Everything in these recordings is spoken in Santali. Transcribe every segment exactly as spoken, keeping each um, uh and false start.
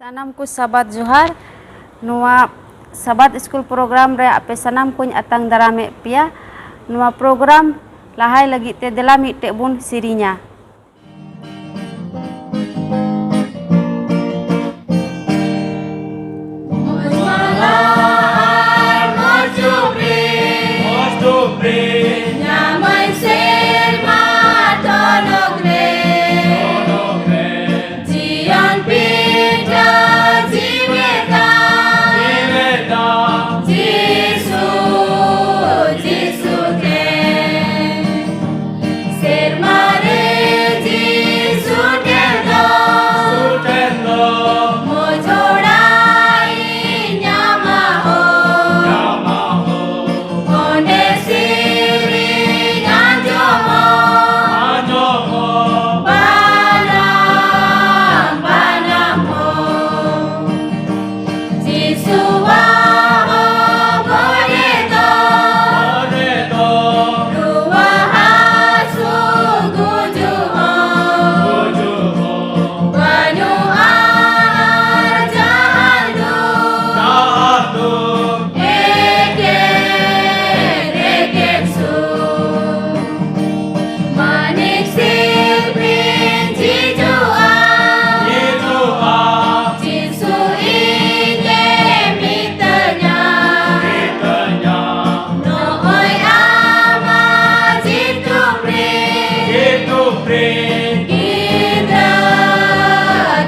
ᱥᱟᱱᱟᱢ ᱠᱚ ᱥᱟᱵᱟᱫ ᱡᱚᱦᱟᱨ᱾ ᱱᱚᱣᱟ ᱥᱟᱵᱟᱫ ᱥᱠᱩᱞ ᱯᱨᱳᱜᱨᱟᱢ ᱨᱮ ᱟᱯᱮ ᱥᱟᱱᱟᱢ ᱠᱚᱧ ᱟᱛᱟᱝ ᱫᱟᱨᱟᱢᱮᱫ ᱯᱮᱭᱟ᱾ ᱱᱚᱣᱟ ᱯᱨᱳᱜᱨᱟᱢ ᱞᱟᱦᱟᱭ ᱞᱟᱹᱜᱤᱫ ᱛᱮ ᱫᱮᱞᱟ ᱢᱤᱫᱴᱮᱡ ᱵᱚᱱ ᱥᱮᱨᱮᱧᱟ᱾ ᱧᱟᱢᱟᱹᱧ ᱥᱮᱨᱢᱟ ᱴᱚᱱᱚᱠ ᱨᱮ᱾ ᱡᱤᱭᱚᱱ ᱯᱤᱴᱷᱟᱹ ᱡᱤᱣᱮᱫᱟ᱾ ᱡᱤᱣᱮᱫᱟ᱾ ᱡᱤᱥᱩ, ᱡᱤᱥᱩ ᱴᱷᱮᱱ᱾ ᱥᱮᱨᱢᱟ ᱨᱮ ᱡᱤᱥᱩ ᱴᱷᱮᱱ ᱫᱚ᱾ ᱡᱤᱥᱩ ᱴᱷᱮᱱ ᱫᱚ᱾ ᱢᱚᱡᱚᱲᱟᱭ ᱧᱟᱢᱟ ᱦᱚ᱾ ᱧᱟᱢᱟ ᱦᱚ᱾ ᱚᱸᱰᱮ ᱥᱮᱨᱮᱧ ᱟᱸᱡᱚᱢᱚᱜ᱾ ᱟᱸᱡᱚᱢᱚᱜ᱾ ᱵᱟᱱᱟᱢ, ᱵᱟᱱᱟᱢ ᱦᱚᱸ᱾ ᱡᱤᱥᱩᱣᱟᱜ ᱦᱚᱵᱚᱨ ᱨᱮᱫᱚ᱾ ᱦᱚᱵᱚᱨ ᱨᱮᱫᱚ᱾ ᱨᱩᱣᱟᱹ ᱦᱟᱹᱥᱩ ᱜᱩᱡᱩᱜ ᱦᱚᱸ᱾ ᱜᱩᱡᱩᱜ ᱦᱚᱸ᱾ ᱵᱟᱹᱱᱩᱜᱼᱟ ᱡᱟᱦᱟᱸ ᱫᱚ᱾ ᱡᱟᱦᱟᱸ ᱫᱚ᱾ ᱮᱠᱮᱱ, ᱮᱠᱮᱱ ᱥᱩᱠ᱾ ᱢᱟᱹᱱᱤᱠ ᱥᱤᱞᱯᱤᱧ ᱡᱷᱤᱡᱩᱜᱼᱟ᱾ ᱡᱷᱤᱡᱩᱜᱼᱟ᱾ ᱡᱤᱥᱩ ᱤᱧᱮ ᱢᱤᱛᱟᱹᱧᱟ᱾ ᱢᱤᱛᱟᱹᱧᱟ᱾ ᱱᱚᱜᱼᱚᱭ ᱟᱢᱟᱜ ᱡᱤᱛᱩᱢ ᱨᱮ᱾ ᱡᱤᱛᱩᱢ ᱨᱮ᱾ ᱜᱤᱫᱽᱨᱟᱹ,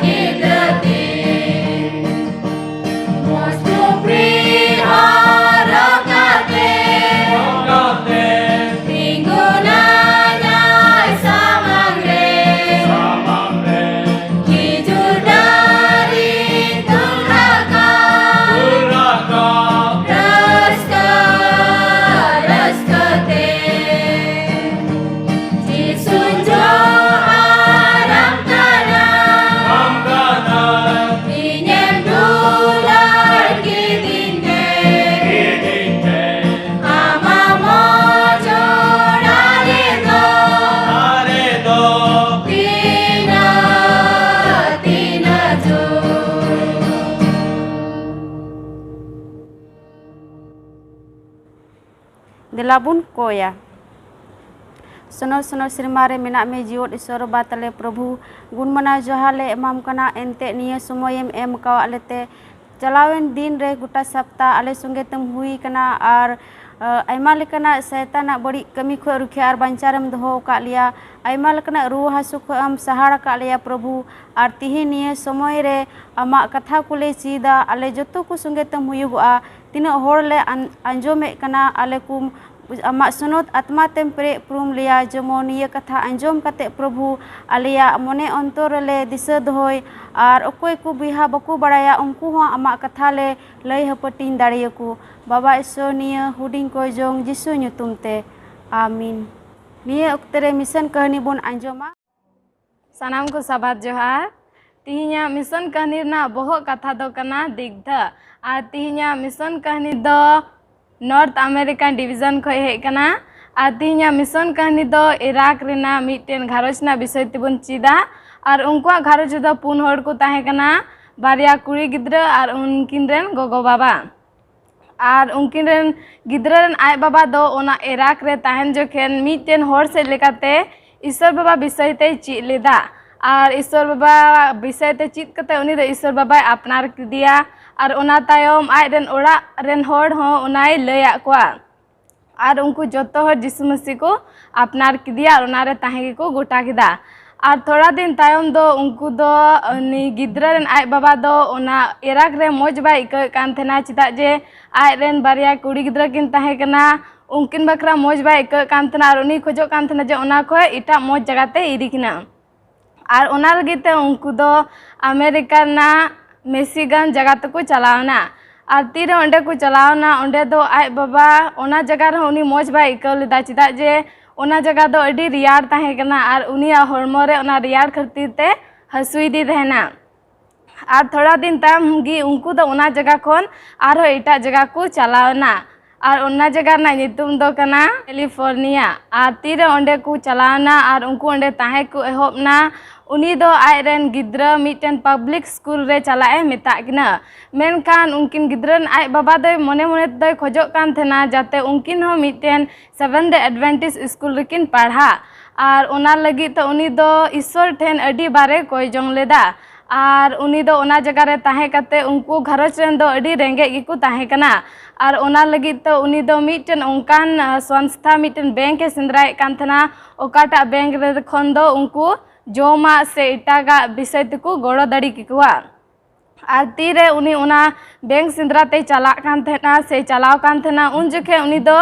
ᱜᱤᱫᱽᱨᱟᱹ ᱛᱤᱧ᱾ ᱢᱚᱡᱽ ᱴᱩᱯᱨᱤ ᱦᱚᱨᱚᱜ ᱠᱟᱛᱮ᱾ ᱦᱚᱨᱚᱜ ᱠᱟᱛᱮ᱾ ᱛᱤᱸᱜᱩᱱᱟᱭ ᱥᱟᱢᱟᱝ ᱨᱮ᱾ ᱥᱟᱢᱟᱝ ᱨᱮ᱾ ᱠᱷᱤᱡᱩᱨ ᱫᱟᱨᱮ ᱛᱩᱞ ᱨᱟᱠᱟᱵ᱾ ᱛᱩᱞ ᱨᱟᱠᱟᱵ᱾ ᱨᱟᱹᱥᱠᱟᱹ, ᱨᱟᱹᱥᱠᱟᱹ ᱛᱮ᱾ ᱡᱤᱥᱩᱧ ᱡᱚᱦᱟᱨ ᱞᱟᱵᱩᱱ ᱠᱚᱭᱟ᱾ ᱥᱚᱱᱚᱨ ᱥᱚᱱᱚᱨ ᱥᱮᱨᱢᱟ ᱨᱮ ᱢᱮᱱᱟᱜ ᱢᱮ ᱡᱤᱣᱮᱫ ᱤᱥᱚᱨ ᱵᱟᱵᱟ ᱛᱟᱞᱮ ᱯᱨᱚᱵᱷᱩ, ᱜᱩᱱ ᱢᱟᱱᱟᱣ ᱡᱚᱦᱟᱨ ᱞᱮ ᱮᱢᱟᱢ ᱠᱟᱱᱟ᱾ ᱮᱱᱛᱮ ᱱᱤᱭᱟᱹ ᱥᱚᱢᱚᱭᱮᱢ ᱮᱢ ᱠᱟᱣᱟᱫ ᱞᱮᱛᱮ, ᱪᱟᱞᱟᱣᱮᱱ ᱫᱤᱱ ᱨᱮ ᱜᱚᱴᱟ ᱥᱟᱯᱛᱟ ᱟᱞᱮ ᱥᱚᱸᱜᱮ ᱛᱮᱢ ᱦᱩᱭ ᱠᱟᱱᱟ ᱟᱨ, ᱟᱹ, ᱟᱭᱢᱟ ᱞᱮᱠᱟᱱᱟᱜ ᱥᱟᱭᱛᱟᱱᱟᱜ ᱵᱟᱹᱲᱤᱡ ᱠᱟᱹᱢᱤ ᱠᱷᱚᱱ ᱨᱩᱠᱷᱤᱭᱟᱹ ᱟᱨ ᱵᱟᱧᱪᱟᱣ ᱨᱮᱢ ᱫᱚᱦᱚ ᱟᱠᱟᱫ ᱞᱮᱭᱟ᱾ ᱟᱭᱢᱟ ᱞᱮᱠᱟᱱᱟᱜ ᱨᱩᱣᱟᱹ ᱦᱟᱹᱥᱩ ᱠᱷᱚᱱ ᱮᱢ ᱥᱟᱦᱟᱲ ᱟᱠᱟᱫ ᱞᱮᱭᱟ ᱯᱨᱚᱵᱷᱩ᱾ ᱟᱨ ᱛᱤᱦᱤᱧ ᱱᱤᱭᱟᱹ ᱥᱚᱢᱚᱭ ᱨᱮ ᱟᱢᱟᱜ ᱠᱟᱛᱷᱟ ᱠᱚᱞᱮ ᱪᱮᱫᱟ, ᱟᱞᱮ ᱡᱚᱛᱚ ᱠᱚ ᱥᱚᱸᱜᱮ ᱛᱮᱢ ᱦᱩᱭᱩᱜᱚᱜᱼᱟ᱾ ᱛᱤᱱᱟᱹᱜ ᱦᱚᱲ ᱞᱮ ᱟᱸ-, ᱟᱸᱡᱚᱢᱮᱫ ᱠᱟᱱᱟ, ᱟᱞᱮ ᱠᱚ ᱟᱢᱟᱜ ᱥᱩᱱᱚᱛ ᱟᱛᱢᱟ ᱛᱮᱢ ᱯᱮᱨᱮᱡ ᱯᱩᱨᱩᱢ ᱞᱮᱭᱟ, ᱡᱮᱢᱚᱱ ᱱᱤᱭᱟᱹ ᱠᱟᱛᱷᱟ ᱟᱸᱡᱚᱢ ᱠᱟᱛᱮ ᱯᱨᱚᱵᱷᱩ ᱟᱞᱮᱭᱟᱜ ᱢᱚᱱᱮ ᱚᱱᱛᱚᱨ ᱨᱮᱞᱮ ᱫᱤᱥᱟᱹ ᱫᱚᱦᱚᱭ, ᱟᱨ ᱚᱠᱚᱭ ᱠᱚ ᱵᱚᱭᱦᱟ ᱵᱟᱠᱚ ᱵᱟᱲᱟᱭᱟ ᱩᱱᱠᱩ ᱦᱚᱸ ᱟᱢᱟᱜ ᱠᱟᱛᱷᱟ ᱞᱮ ᱞᱟᱹᱭ ᱦᱟᱹᱯᱟᱹᱴᱤᱧ ᱫᱟᱲᱮᱭᱟᱠᱚ᱾ ᱵᱟᱵᱟ ᱤᱥᱚᱨ ᱱᱤᱭᱟᱹ ᱦᱩᱰᱤᱧ ᱠᱚ ᱡᱚᱝ ᱡᱤᱥᱩ ᱧᱩᱛᱩᱢ ᱛᱮ, ᱟᱢᱤᱱ᱾ ᱱᱤᱭᱟᱹ ᱚᱠᱛᱮ ᱨᱮ ᱢᱤᱥᱚᱱ ᱠᱟᱹᱦᱱᱤ ᱵᱚᱱ ᱟᱸᱡᱚᱢᱟ᱾ ᱥᱟᱱᱟᱢ ᱠᱚ ᱥᱟᱵᱟᱫ ᱡᱚᱦᱟᱨ᱾ ᱛᱤᱦᱤᱧᱟᱜ ᱢᱤᱥᱚᱱ ᱠᱟᱹᱦᱱᱤ ᱨᱮᱱᱟᱜ ᱵᱚᱦᱚᱜ ᱠᱟᱛᱷᱟ ᱫᱚ ᱠᱟᱱᱟ ᱫᱤᱜᱽᱫᱷᱟᱹ᱾ ᱟᱨ ᱛᱤᱦᱤᱧᱟᱜ ᱢᱤᱥᱚᱱ ᱠᱟᱹᱦᱱᱤ ᱫᱚ North American Division ᱠᱷᱚᱱ ᱦᱮᱡ ᱠᱟᱱᱟ᱾ ᱟᱨ ᱛᱤᱦᱤᱧᱟᱜ ᱢᱤᱥᱚᱱ ᱠᱟᱹᱦᱱᱤ ᱫᱚ ᱤᱨᱟᱠ ᱨᱮᱱᱟᱜ ᱢᱤᱫᱴᱮᱱ ᱜᱷᱟᱨᱚᱸᱡᱽ ᱨᱮᱱᱟᱜ ᱵᱤᱥᱚᱭ ᱛᱮᱵᱚᱱ ᱪᱮᱫᱟ᱾ ᱟᱨ ᱩᱱᱠᱩᱣᱟᱜ ᱜᱷᱟᱨᱚᱸᱡᱽ ᱨᱮᱫᱚ ᱯᱩᱱ ᱦᱚᱲ ᱠᱚ ᱛᱟᱦᱮᱸ ᱠᱟᱱᱟ, ᱵᱟᱨᱭᱟ ᱠᱩᱲᱤ ᱜᱤᱫᱽᱨᱟᱹ ᱟᱨ ᱩᱱᱠᱤᱱ ᱨᱮᱱ ᱜᱚᱜᱚ ᱵᱟᱵᱟ᱾ ᱟᱨ ᱩᱱᱠᱤᱱ ᱨᱮᱱ ᱜᱤᱫᱽᱨᱟᱹ ᱨᱮᱱ ᱟᱡ ᱵᱟᱵᱟ ᱫᱚ ᱚᱱᱟ ᱤᱨᱟᱠ ᱨᱮ ᱛᱟᱦᱮᱱ ᱡᱚᱠᱷᱮᱱ ᱢᱤᱫᱴᱮᱱ ᱦᱚᱲ ᱥᱮᱫ ᱞᱮᱠᱟᱛᱮ ᱤᱥᱚᱨ ᱵᱟᱵᱟ ᱵᱤᱥᱚᱭ ᱛᱮᱭ ᱪᱮᱫ ᱞᱮᱫᱟ᱾ ᱟᱨ ᱤᱥᱚᱨ ᱵᱟᱵᱟ ᱵᱤᱥᱚᱭ ᱛᱮ ᱪᱮᱫ ᱠᱟᱛᱮ ᱩᱱᱤ ᱫᱚ ᱤᱥᱚᱨ ᱵᱟᱵᱟᱭ ᱟᱯᱱᱟᱨ ᱠᱮᱫᱮᱭᱟ᱾ ᱟᱨ ᱚᱱᱟ ᱛᱟᱭᱚᱢ ᱟᱡ ᱨᱮᱱ ᱚᱲᱟᱜ ᱨᱮᱱ ᱦᱚᱲ ᱦᱚᱸ ᱚᱱᱟᱭ ᱞᱟᱹᱭᱟᱫ ᱠᱚᱣᱟ᱾ ᱟᱨ ᱩᱱᱠᱩ ᱡᱚᱛᱚ ᱦᱚᱲ ᱡᱤᱥᱩ ᱢᱟᱹᱥᱤ ᱠᱚ ᱟᱯᱱᱟᱨ ᱠᱮᱫᱮᱭᱟ ᱟᱨ ᱚᱱᱟ ᱨᱮ ᱛᱟᱦᱮᱸ ᱜᱮᱠᱚ ᱜᱚᱴᱟ ᱠᱮᱫᱟ᱾ ᱟᱨ ᱛᱷᱚᱲᱟ ᱫᱤᱱ ᱛᱟᱭᱚᱢ ᱫᱚ ᱩᱱᱠᱩ ᱫᱚ, ᱩᱱᱤ ᱜᱤᱫᱽᱨᱟᱹ ᱨᱮᱱ ᱟᱡ ᱵᱟᱵᱟ ᱫᱚ ᱚᱱᱟ ᱤᱨᱟᱠ ᱨᱮ ᱢᱚᱡᱽ ᱵᱟᱭ ᱟᱹᱭᱠᱟᱹᱣᱮᱫ ᱠᱟᱱ ᱛᱟᱦᱮᱱᱟ, ᱪᱮᱫᱟᱜ ᱡᱮ ᱟᱡ ᱨᱮᱱ ᱵᱟᱨᱭᱟ ᱠᱩᱲᱤ ᱜᱤᱫᱽᱨᱟᱹ ᱠᱤᱱ ᱛᱟᱦᱮᱸ ᱠᱟᱱᱟ, ᱩᱱᱠᱤᱱ ᱵᱟᱠᱷᱨᱟ ᱢᱚᱡᱽ ᱵᱟᱭ ᱟᱹᱭᱠᱟᱹᱣᱮᱫ ᱠᱟᱱ ᱛᱟᱦᱮᱱᱟ ᱟᱨ ᱩᱱᱤᱭ ᱠᱷᱚᱡᱚᱜ ᱠᱟᱱ ᱛᱟᱦᱮᱱᱟ ᱡᱮ ᱚᱱᱟ ᱠᱷᱚᱡ ᱮᱴᱟᱜ ᱢᱚᱡᱽ ᱡᱟᱭᱜᱟ ᱛᱮᱭ ᱤᱫᱤ ᱠᱤᱱᱟ᱾ ᱟᱨ ᱚᱱᱟ ᱞᱟᱹᱜᱤᱫ ᱛᱮ ᱩᱱᱠᱩ ᱫᱚ ᱟᱢᱮᱨᱤᱠᱟ ᱨᱮᱱᱟᱜ ᱢᱤᱥᱤᱜᱟᱱ ᱡᱟᱭᱜᱟ ᱛᱮᱠᱚ ᱪᱟᱞᱟᱣ ᱮᱱᱟ᱾ ᱟᱨ ᱛᱤᱨᱮ ᱚᱸᱰᱮ ᱠᱚ ᱪᱟᱞᱟᱣ ᱮᱱᱟ, ᱚᱸᱰᱮ ᱫᱚ ᱟᱡ ᱵᱟᱵᱟ ᱚᱱᱟ ᱡᱟᱭᱜᱟ ᱨᱮᱦᱚᱸ ᱩᱱᱤ ᱢᱚᱡᱽ ᱵᱟᱭ ᱟᱹᱭᱠᱟᱹᱣ ᱞᱮᱫᱟ, ᱪᱮᱫᱟᱜ ᱡᱮ ᱚᱱᱟ ᱡᱟᱭᱜᱟ ᱫᱚ ᱟᱹᱰᱤ ᱨᱮᱭᱟᱲ ᱛᱟᱦᱮᱸ ᱠᱟᱱᱟ ᱟᱨ ᱩᱱᱤᱭᱟᱜ ᱦᱚᱲᱢᱚ ᱨᱮ ᱚᱱᱟ ᱨᱮᱭᱟᱲ ᱠᱷᱟᱹᱛᱤᱨ ᱛᱮ ᱦᱟᱹᱥᱩᱭᱮᱫᱮ ᱛᱟᱦᱮᱱᱟ᱾ ᱟᱨ ᱛᱷᱚᱲᱟ ᱫᱤᱱ ᱛᱟᱭᱚᱢ ᱜᱮ ᱩᱱᱠᱩ ᱫᱚ ᱚᱱᱟ ᱡᱟᱭᱜᱟ ᱠᱷᱚᱱ ᱟᱨᱦᱚᱸ ᱮᱴᱟᱜ ᱡᱟᱭᱜᱟ ᱠᱚ ᱪᱟᱞᱟᱣ ᱮᱱᱟ᱾ ᱟᱨ ᱚᱱᱟ ᱡᱟᱭᱜᱟ ᱨᱮᱱᱟᱜ ᱧᱩᱛᱩᱢ ᱫᱚ ᱠᱟᱱᱟ ᱠᱮᱞᱤᱯᱷᱳᱨᱱᱤᱭᱟ᱾ ᱟᱨ ᱛᱤᱨᱮ ᱚᱸᱰᱮ ᱠᱚ ᱪᱟᱞᱟᱣ ᱮᱱᱟ ᱟᱨ ᱩᱱᱠᱩ ᱚᱸᱰᱮ ᱛᱟᱦᱮᱸ ᱠᱚ ᱮᱦᱚᱵ ᱮᱱᱟ, ᱩᱱᱤ ᱫᱚ ᱟᱡ ᱨᱮᱱ ᱜᱤᱫᱽᱨᱟᱹ ᱢᱤᱫᱴᱮᱱ ᱯᱟᱵᱽᱞᱤᱠ ᱥᱠᱩᱞ ᱨᱮ ᱪᱟᱞᱟᱜ ᱮ ᱢᱮᱛᱟᱜ ᱠᱤᱱᱟᱹ᱾ ᱢᱮᱱᱠᱷᱟᱱ ᱩᱱᱠᱤᱱ ᱜᱤᱫᱽᱨᱟᱹ ᱨᱮᱱ ᱟᱡ ᱵᱟᱵᱟ ᱫᱚᱭ ᱢᱚᱱᱮ ᱢᱚᱱᱮ ᱛᱮᱫᱚᱭ ᱠᱷᱚᱡᱚᱜ ᱠᱟᱱ ᱛᱟᱦᱮᱱᱟ ᱡᱟᱛᱮ ᱩᱱᱠᱤᱱ ᱦᱚᱸ ᱢᱤᱫᱴᱮᱱ ᱥᱮᱵᱷᱮᱱ ᱰᱮ ᱮᱰᱵᱷᱮᱱᱴᱤᱥ ᱥᱠᱩᱞ ᱨᱮᱠᱤᱱ ᱯᱟᱲᱦᱟᱜ᱾ ᱟᱨ ᱚᱱᱟ ᱞᱟᱹᱜᱤᱫ ᱛᱮ ᱩᱱᱤ ᱫᱚ ᱤᱥᱥᱚᱨ ᱴᱷᱮᱱ ᱟᱹᱰᱤ ᱵᱟᱨᱮ ᱠᱚᱭ ᱡᱚᱝ ᱞᱮᱫᱟ᱾ ᱟᱨ ᱩᱱᱤ ᱫᱚ ᱚᱱᱟ ᱡᱟᱭᱜᱟ ᱨᱮ ᱛᱟᱦᱮᱸ ᱠᱟᱛᱮ ᱩᱱᱠᱩ ᱜᱷᱟᱨᱚᱸᱡᱽ ᱨᱮᱱ ᱫᱚ ᱟᱹᱰᱤ ᱨᱮᱸᱜᱮᱡ ᱜᱮᱠᱚ ᱛᱟᱦᱮᱸ ᱠᱟᱱᱟ᱾ ᱟᱨ ᱚᱱᱟ ᱞᱟᱹᱜᱤᱫ ᱛᱮ ᱩᱱᱤ ᱫᱚ ᱢᱤᱫᱴᱮᱱ ᱚᱱᱠᱟᱱ, ᱟᱸ, ᱥᱚᱝᱥᱛᱷᱟ, ᱢᱤᱫᱴᱮᱱ ᱵᱮᱝᱠ ᱮ ᱥᱮᱸᱫᱽᱨᱟᱭᱮᱫ ᱠᱟᱱ ᱛᱟᱦᱮᱱᱟ, ᱚᱠᱟᱴᱟᱜ ᱵᱮᱝᱠ ᱨᱮ ᱠᱷᱚᱱ ᱫᱚ ᱩᱱᱠᱩ ᱡᱚᱢᱟᱜ ᱥᱮ ᱮᱴᱟᱜᱟᱜ ᱵᱤᱥᱚᱭ ᱛᱮᱠᱚ ᱜᱚᱲᱚ ᱫᱟᱲᱮ ᱠᱮᱠᱚᱣᱟ᱾ ᱟᱨ ᱛᱤᱨᱮ ᱩᱱᱤ ᱚᱱᱟ ᱵᱮᱝᱠ ᱥᱮᱸᱫᱽᱨᱟ ᱛᱮᱭ ᱪᱟᱞᱟᱜ ᱠᱟᱱ ᱛᱟᱦᱮᱱᱟ ᱥᱮ ᱪᱟᱞᱟᱣ ᱠᱟᱱ ᱛᱟᱦᱮᱱᱟ, ᱩᱱ ᱡᱚᱠᱷᱮᱡ ᱩᱱᱤ ᱫᱚ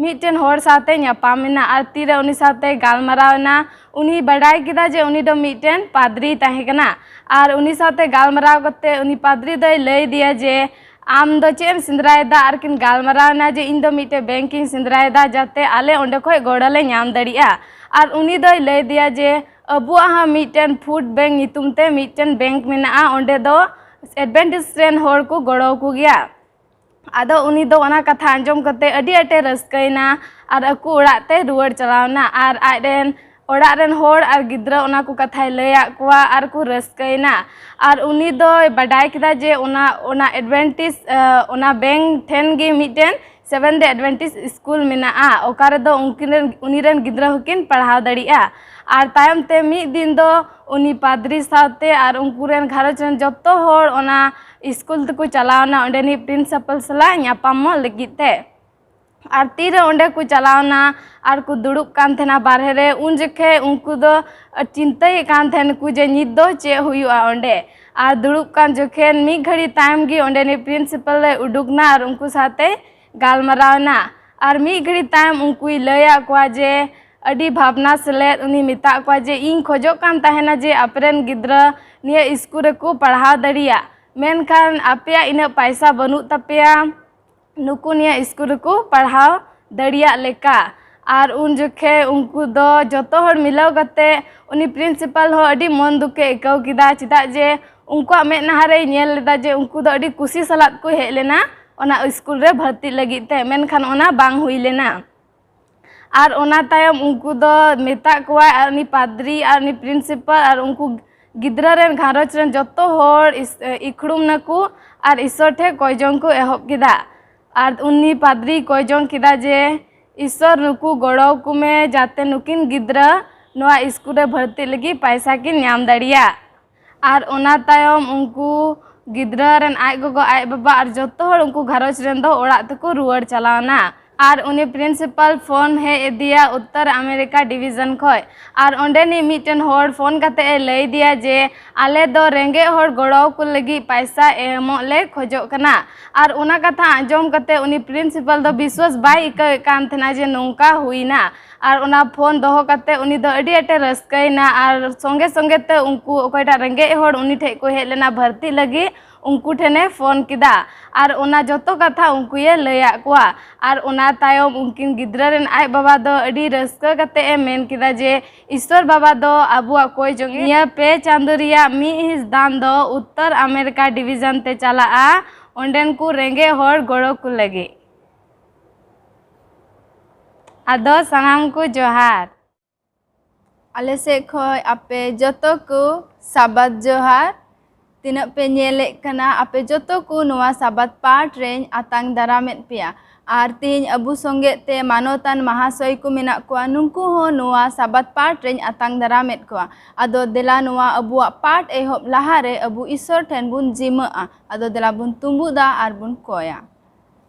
ᱢᱤᱫᱴᱮᱱ ᱦᱚᱲ ᱥᱟᱶᱛᱮ ᱧᱟᱯᱟᱢ ᱮᱱᱟ ᱟᱨ ᱛᱤᱨᱮ ᱩᱱᱤ ᱥᱟᱶᱛᱮ ᱜᱟᱞᱢᱟᱨᱟᱣ ᱮᱱᱟ, ᱩᱱᱤ ᱵᱟᱰᱟᱭ ᱠᱮᱫᱟ ᱡᱮ ᱩᱱᱤ ᱫᱚ ᱢᱤᱫᱴᱮᱱ ᱯᱟᱫᱽᱨᱤᱭ ᱛᱟᱦᱮᱸ ᱠᱟᱱᱟ᱾ ᱟᱨ ᱩᱱᱤ ᱥᱟᱶᱛᱮ ᱜᱟᱞᱢᱟᱨᱟᱣ ᱠᱟᱛᱮ ᱩᱱᱤ ᱯᱟᱫᱽᱨᱤ ᱫᱚᱭ ᱞᱟᱹᱭ ᱟᱫᱮᱭᱟ ᱡᱮ, "ᱟᱢ ᱫᱚ ᱪᱮᱫ ᱮᱢ ᱥᱮᱸᱫᱽᱨᱟᱭᱮᱫᱟ?" ᱟᱨ ᱠᱤᱱ ᱜᱟᱞᱢᱟᱨᱟᱣ ᱮᱱᱟ ᱡᱮ, "ᱤᱧ ᱫᱚ ᱢᱤᱫᱴᱮᱱ ᱵᱮᱝᱠ ᱤᱧ ᱥᱮᱸᱫᱽᱨᱟᱭᱮᱫᱟ ᱡᱟᱛᱮ ᱟᱞᱮ ᱚᱸᱰᱮ ᱠᱷᱚᱡ ᱜᱚᱲᱚ ᱞᱮ ᱧᱟᱢ ᱫᱟᱲᱮᱭᱟᱜᱼᱟ᱾" ᱟᱨ ᱩᱱᱤ ᱫᱚᱭ ᱞᱟᱹᱭ ᱟᱫᱮᱭᱟ ᱡᱮ, ᱟᱵᱚᱣᱟᱜ ᱦᱚᱸ ᱢᱤᱫᱴᱮᱱ ᱯᱷᱩᱰ ᱵᱮᱝᱠ ᱧᱩᱛᱩᱢ ᱛᱮ ᱢᱤᱫᱴᱮᱱ ᱵᱮᱝᱠ ᱢᱮᱱᱟᱜᱼᱟ, ᱚᱸᱰᱮ ᱫᱚ ᱮᱰᱵᱷᱮᱱᱴᱤᱥ ᱨᱮᱱ ᱦᱚᱲ ᱠᱚ ᱜᱚᱲᱚ ᱟᱠᱚ ᱜᱮᱭᱟ᱾ ᱟᱫᱚ ᱩᱱᱤ ᱫᱚ ᱚᱱᱟ ᱠᱟᱛᱷᱟ ᱟᱸᱡᱚᱢ ᱠᱟᱛᱮ ᱟᱹᱰᱤ ᱟᱸᱴᱮ ᱨᱟᱹᱥᱠᱟᱹᱭᱮᱱᱟ ᱟᱨ ᱟᱠᱚ ᱚᱲᱟᱜ ᱛᱮ ᱨᱩᱣᱟᱹᱲ ᱪᱟᱞᱟᱣ ᱮᱱᱟ᱾ ᱟᱨ ᱟᱡ ᱨᱮᱱ ᱚᱲᱟᱜ ᱨᱮᱱ ᱦᱚᱲ ᱟᱨ ᱜᱤᱫᱽᱨᱟᱹ ᱚᱱᱟ ᱠᱚ ᱠᱟᱛᱷᱟᱭ ᱞᱟᱹᱭᱟᱫ ᱠᱚᱣᱟ ᱟᱨ ᱠᱚ ᱨᱟᱹᱥᱠᱟᱹᱭᱮᱱᱟ᱾ ᱟᱨ ᱩᱱᱤ ᱫᱚᱭ ᱵᱟᱰᱟᱭ ᱠᱮᱫᱟ ᱡᱮ ᱚᱱᱟ, ᱚᱱᱟ ᱮᱰᱵᱷᱮᱱᱴᱤᱥ, ᱟᱸ, ᱚᱱᱟ ᱵᱮᱝᱠ ᱴᱷᱮᱱ ᱜᱮ ᱢᱤᱫᱴᱮᱱ ᱥᱮᱵᱷᱮᱱ ᱰᱮ ᱮᱰᱵᱷᱮᱱᱴᱤᱥ ᱥᱠᱩᱞ ᱢᱮᱱᱟᱜᱼᱟ, ᱚᱠᱟ ᱨᱮᱫᱚ ᱩᱱᱠᱤᱱ ᱨᱮᱱ, ᱩᱱᱤ ᱨᱮᱱ ᱜᱤᱫᱽᱨᱟᱹ ᱦᱚᱸᱠᱤᱱ ᱯᱟᱲᱦᱟᱣ ᱫᱟᱲᱮᱭᱟᱜᱼᱟ᱾ ᱟᱨ ᱛᱟᱭᱚᱢ ᱛᱮ ᱢᱤᱫ ᱫᱤᱱ ᱫᱚ ᱩᱱᱤ ᱯᱟᱫᱽᱨᱤ ᱥᱟᱶᱛᱮ ᱟᱨ ᱩᱱᱠᱩ ᱨᱮᱱ ᱜᱷᱟᱨᱚᱸᱡᱽ ᱨᱮᱱ ᱡᱚᱛᱚ ᱦᱚᱲ ᱚᱱᱟ ᱥᱠᱩᱞ ᱛᱮᱠᱚ ᱪᱟᱞᱟᱣ ᱮᱱᱟ ᱚᱸᱰᱮᱱᱤᱡ ᱯᱨᱤᱱᱥᱤᱯᱟᱞ ᱥᱟᱞᱟᱜ ᱧᱟᱯᱟᱢᱚᱜ ᱞᱟᱹᱜᱤᱫ ᱛᱮ᱾ ᱟᱨ ᱛᱤᱨᱮ ᱚᱸᱰᱮ ᱠᱚ ᱪᱟᱞᱟᱣ ᱮᱱᱟ ᱟᱨ ᱠᱚ ᱫᱩᱲᱩᱵ ᱠᱟᱱ ᱛᱟᱦᱮᱱᱟ ᱵᱟᱨᱦᱮ ᱨᱮ, ᱩᱱ ᱡᱚᱠᱷᱮᱡ ᱩᱱᱠᱩ ᱫᱚ ᱪᱤᱱᱛᱟᱹᱭᱮᱫ ᱠᱟᱱ ᱛᱟᱦᱮᱱᱟᱠᱚ ᱡᱮ ᱱᱤᱛ ᱫᱚ ᱪᱮᱫ ᱦᱩᱭᱩᱜᱼᱟ ᱚᱸᱰᱮ᱾ ᱟᱨ ᱫᱩᱲᱩᱵ ᱠᱟᱱ ᱡᱚᱠᱷᱮᱱ ᱢᱤᱫ ᱜᱷᱟᱹᱲᱤ ᱛᱟᱭᱚᱢ ᱜᱮ ᱚᱸᱰᱮᱱᱤᱡ ᱯᱨᱤᱱᱥᱤᱯᱟᱞ ᱮ ᱩᱰᱩᱠ ᱮᱱᱟ ᱟᱨ ᱩᱱᱠᱩ ᱥᱟᱶᱛᱮ ᱜᱟᱞᱢᱟᱨᱟᱣ ᱮᱱᱟ᱾ ᱟᱨ ᱢᱤᱫ ᱜᱷᱟᱹᱲᱤ ᱛᱟᱭᱚᱢ ᱩᱱᱠᱩᱭ ᱞᱟᱹᱭᱟᱫ ᱠᱚᱣᱟ ᱡᱮ ᱟᱹᱰᱤ ᱵᱷᱟᱵᱽᱱᱟ ᱥᱮᱞᱮᱫ ᱩᱱᱤ ᱢᱮᱛᱟᱜ ᱠᱚᱣᱟ ᱡᱮ, "ᱤᱧ ᱠᱷᱚᱡᱚᱜ ᱠᱟᱱ ᱛᱟᱦᱮᱱᱟ ᱡᱮ ᱟᱯᱮᱨᱮᱱ ᱜᱤᱫᱽᱨᱟᱹ ᱱᱤᱭᱟᱹ ᱥᱠᱩᱞ ᱨᱮᱠᱚ ᱯᱟᱲᱦᱟᱣ ᱫᱟᱲᱮᱭᱟᱜ, ᱢᱮᱱᱠᱷᱟᱱ ᱟᱯᱮᱭᱟᱜ ᱤᱱᱟᱹᱜ ᱯᱟᱭᱥᱟ ᱵᱟᱹᱱᱩᱜ ᱛᱟᱯᱮᱭᱟ ᱱᱩᱠᱩ ᱱᱤᱭᱟᱹ ᱥᱠᱩᱞ ᱨᱮᱠᱚ ᱯᱟᱲᱦᱟᱣ ᱫᱟᱲᱮᱭᱟᱜ ᱞᱮᱠᱟ᱾" ᱟᱨ ᱩᱱ ᱡᱚᱠᱷᱮᱡ ᱩᱱᱠᱩ ᱫᱚ ᱡᱚᱛᱚ ᱦᱚᱲ ᱢᱤᱞᱟᱹᱣ ᱠᱟᱛᱮ ᱩᱱᱤ ᱯᱨᱤᱱᱥᱤᱯᱟᱞ ᱦᱚᱸ ᱟᱹᱰᱤ ᱢᱚᱱ ᱫᱩᱠᱮ ᱟᱹᱭᱠᱟᱹᱣ ᱠᱮᱫᱟ, ᱪᱮᱫᱟᱜ ᱡᱮ ᱩᱱᱠᱩᱣᱟᱜ ᱢᱮᱫ ᱱᱟᱦᱟᱨᱮᱭ ᱧᱮᱞ ᱞᱮᱫᱟ ᱡᱮ ᱩᱱᱠᱩ ᱫᱚ ᱟᱹᱰᱤ ᱠᱩᱥᱤ ᱥᱟᱞᱟᱜ ᱠᱚ ᱦᱮᱡ ᱞᱮᱱᱟ ᱚᱱᱟ ᱥᱠᱩᱞ ᱨᱮ ᱵᱷᱚᱨᱛᱤᱜ ᱞᱟᱹᱜᱤᱫ ᱛᱮ, ᱢᱮᱱᱠᱷᱟᱱ ᱚᱱᱟ ᱵᱟᱝ ᱦᱩᱭ ᱞᱮᱱᱟ᱾ ᱟᱨ ᱚᱱᱟ ᱛᱟᱭᱚᱢ ᱩᱱᱠᱩ ᱫᱚ ᱢᱮᱛᱟᱜ ᱠᱚᱣᱟᱭ, ᱟᱨ ᱩᱱᱤ ᱯᱟᱫᱽᱨᱤ ᱟᱨ ᱩᱱᱤ ᱯᱨᱤᱱᱥᱤᱯᱟᱞ ᱟᱨ ᱩᱱᱠᱩ ᱜᱤᱫᱽᱨᱟᱹ ᱨᱮᱱ ᱜᱷᱟᱨᱚᱸᱡᱽ ᱨᱮᱱ ᱡᱚᱛᱚ ᱦᱚᱲ ᱤᱥ-, ᱤᱠᱷᱲᱩᱢ ᱱᱟᱠᱚ ᱟᱨ ᱤᱥᱥᱚᱨ ᱴᱷᱮᱱ ᱠᱚᱭ ᱡᱚᱝ ᱠᱚ ᱮᱦᱚᱵ ᱠᱮᱫᱟ᱾ ᱟᱨ ᱩᱱᱤ ᱯᱟᱫᱽᱨᱤᱭ ᱠᱚᱭ ᱡᱚᱝ ᱠᱮᱫᱟ ᱡᱮ, "ᱤᱥᱥᱚᱨ, ᱱᱩᱠᱩ ᱜᱚᱲᱚ ᱟᱠᱚ ᱢᱮ, ᱡᱟᱛᱮ ᱱᱩᱠᱤᱱ ᱜᱤᱫᱽᱨᱟᱹ ᱱᱚᱣᱟ ᱥᱠᱩᱞ ᱨᱮ ᱵᱷᱚᱨᱛᱤᱜ ᱞᱟᱹᱜᱤᱫ ᱯᱟᱭᱥᱟ ᱠᱤᱱ ᱧᱟᱢ ᱫᱟᱲᱮᱭᱟᱜ᱾" ᱟᱨ ᱚᱱᱟ ᱛᱟᱭᱚᱢ ᱩᱱᱠᱩ ᱜᱤᱫᱽᱨᱟᱹ ᱨᱮᱱ ᱟᱡ ᱜᱚᱜᱚ, ᱟᱡ ᱵᱟᱵᱟ ᱟᱨ ᱡᱚᱛᱚ ᱦᱚᱲ ᱩᱱᱠᱩ ᱜᱷᱟᱨᱚᱸᱡᱽ ᱨᱮᱱ ᱫᱚ ᱚᱲᱟᱜ ᱛᱮᱠᱚ ᱨᱩᱣᱟᱹᱲ ᱪᱟᱞᱟᱣ ᱮᱱᱟ᱾ ᱟᱨ ᱩᱱᱤ ᱯᱨᱤᱱᱥᱤᱯᱟᱞ ᱯᱷᱳᱱ ᱦᱮᱡ ᱟᱫᱮᱭᱟ ᱩᱛᱛᱚᱨ ᱟᱢᱮᱨᱤᱠᱟ ᱰᱤᱵᱤᱡᱚᱱ ᱠᱷᱚᱱ᱾ ᱟᱨ ᱚᱸᱰᱮᱱᱤᱡ ᱢᱤᱫᱴᱮᱱ ᱦᱚᱲ ᱯᱷᱳᱱ ᱠᱟᱛᱮ ᱮ ᱞᱟᱹᱭ ᱟᱫᱮᱭᱟ ᱡᱮ, "ᱟᱞᱮ ᱫᱚ ᱨᱮᱸᱜᱮᱡ ᱦᱚᱲ ᱜᱚᱲᱚ ᱟᱠᱚ ᱞᱟᱹᱜᱤᱫ ᱯᱟᱭᱥᱟ ᱮᱢᱚᱜ ᱞᱮ ᱠᱷᱚᱡᱚᱜ ᱠᱟᱱᱟ᱾" ᱟᱨ ᱚᱱᱟ ᱠᱟᱛᱷᱟ ᱟᱸᱡᱚᱢ ᱠᱟᱛᱮ ᱩᱱᱤ ᱯᱨᱤᱱᱥᱤᱯᱟᱞ ᱫᱚ ᱵᱤᱥᱣᱟᱥ ᱵᱟᱭ ᱟᱹᱭᱠᱟᱹᱣᱮᱫ ᱠᱟᱱ ᱛᱟᱦᱮᱱᱟ ᱡᱮ ᱱᱚᱝᱠᱟ ᱦᱩᱭᱱᱟ᱾ ᱟᱨ ᱚᱱᱟ ᱯᱷᱳᱱ ᱫᱚᱦᱚ ᱠᱟᱛᱮ ᱩᱱᱤ ᱫᱚ ᱟᱹᱰᱤ ᱟᱸᱴᱮ ᱨᱟᱹᱥᱠᱟᱹᱭᱮᱱᱟ᱾ ᱟᱨ ᱥᱚᱸᱜᱮ ᱥᱚᱸᱜᱮ ᱛᱮ ᱩᱱᱠᱩ ᱚᱠᱚᱭᱴᱟᱜ ᱨᱮᱸᱜᱮᱡ ᱦᱚᱲ ᱩᱱᱤ ᱴᱷᱮᱡ ᱠᱚ ᱦᱮᱡ ᱞᱮᱱᱟ ᱵᱷᱚᱨᱛᱤᱜ ᱞᱟᱹᱜᱤᱫ, ᱩᱱᱠᱩ ᱴᱷᱮᱱᱮ ᱯᱷᱳᱱ ᱠᱮᱫᱟ᱾ ᱟᱨ ᱚᱱᱟ ᱡᱚᱛᱚ ᱠᱟᱛᱷᱟ ᱩᱱᱠᱩᱭᱮ ᱞᱟᱹᱭᱟᱫ ᱠᱚᱣᱟ᱾ ᱟᱨ ᱚᱱᱟ ᱛᱟᱭᱚᱢ ᱩᱱᱠᱤᱱ ᱜᱤᱫᱽᱨᱟᱹ ᱨᱮᱱ ᱟᱡ ᱵᱟᱵᱟ ᱫᱚ ᱟᱹᱰᱤ ᱨᱟᱹᱥᱠᱟᱹ ᱠᱟᱛᱮ ᱮ ᱢᱮᱱ ᱠᱮᱫᱟ ᱡᱮ, "ᱤᱥᱥᱚᱨ ᱵᱟᱵᱟ ᱫᱚ ᱟᱵᱚᱣᱟᱜ ᱠᱚᱭ ᱡᱚᱝ ᱮ ᱱᱤᱭᱟᱹ ᱯᱮ ᱪᱟᱸᱫᱳ ᱨᱮᱭᱟᱜ ᱢᱤᱫ ᱦᱤᱸᱥ ᱫᱟᱱ ᱫᱚ ᱩᱛᱛᱚᱨ ᱟᱢᱮᱨᱤᱠᱟ ᱰᱤᱵᱤᱡᱚᱱ ᱛᱮ ᱪᱟᱞᱟᱜᱼᱟ, ᱚᱸᱰᱮᱱ ᱠᱚ ᱨᱮᱸᱜᱮᱡ ᱦᱚᱲ ᱜᱚᱲᱚ ᱠᱚ ᱞᱟᱹᱜᱤᱫ᱾" ᱟᱫᱚ ᱥᱟᱱᱟᱢ ᱠᱚ ᱡᱚᱦᱟᱨ᱾ ᱟᱞᱮ ᱥᱮᱫ ᱠᱷᱚᱱ ᱟᱯᱮ ᱡᱚᱛᱚ ᱠᱚ ᱥᱟᱵᱟᱫ ᱡᱚᱦᱟᱨ᱾ ᱛᱤᱱᱟᱹᱜ ᱯᱮ ᱧᱮᱞᱮᱫ ᱠᱟᱱᱟ, ᱟᱯᱮ ᱡᱚᱛᱚ ᱠᱚ ᱱᱚᱣᱟ ᱥᱟᱵᱟᱫ ᱯᱟᱴ ᱨᱮᱧ ᱟᱛᱟᱝ ᱫᱟᱨᱟᱢᱮᱫ ᱯᱮᱭᱟ᱾ ᱟᱨ ᱛᱮᱦᱮᱧ ᱟᱵᱚ ᱥᱚᱸᱜᱮ ᱛᱮ ᱢᱟᱱᱚᱛᱟᱱ ᱢᱟᱦᱟᱥᱚᱭ ᱠᱚ ᱢᱮᱱᱟᱜ ᱠᱚᱣᱟ, ᱱᱩᱠᱩ ᱦᱚᱸ ᱱᱚᱣᱟ ᱥᱟᱵᱟᱫ ᱯᱟᱴ ᱨᱮᱧ ᱟᱛᱟᱝ ᱫᱟᱨᱟᱢᱮᱫ ᱠᱚᱣᱟ᱾ ᱟᱫᱚ ᱫᱮᱞᱟ ᱱᱚᱣᱟ ᱟᱵᱚᱣᱟᱜ ᱯᱟᱴ ᱮᱦᱚᱵ ᱞᱟᱦᱟᱨᱮ ᱟᱵᱚ ᱤᱥᱥᱚᱨ ᱴᱷᱮᱱ ᱵᱚᱱ ᱡᱤᱢᱟᱹᱜᱼᱟ᱾ ᱟᱫᱚ ᱫᱮᱞᱟ ᱵᱚᱱ ᱛᱩᱢᱵᱩᱫᱟ ᱟᱨ ᱵᱚᱱ ᱠᱚᱭᱟ᱾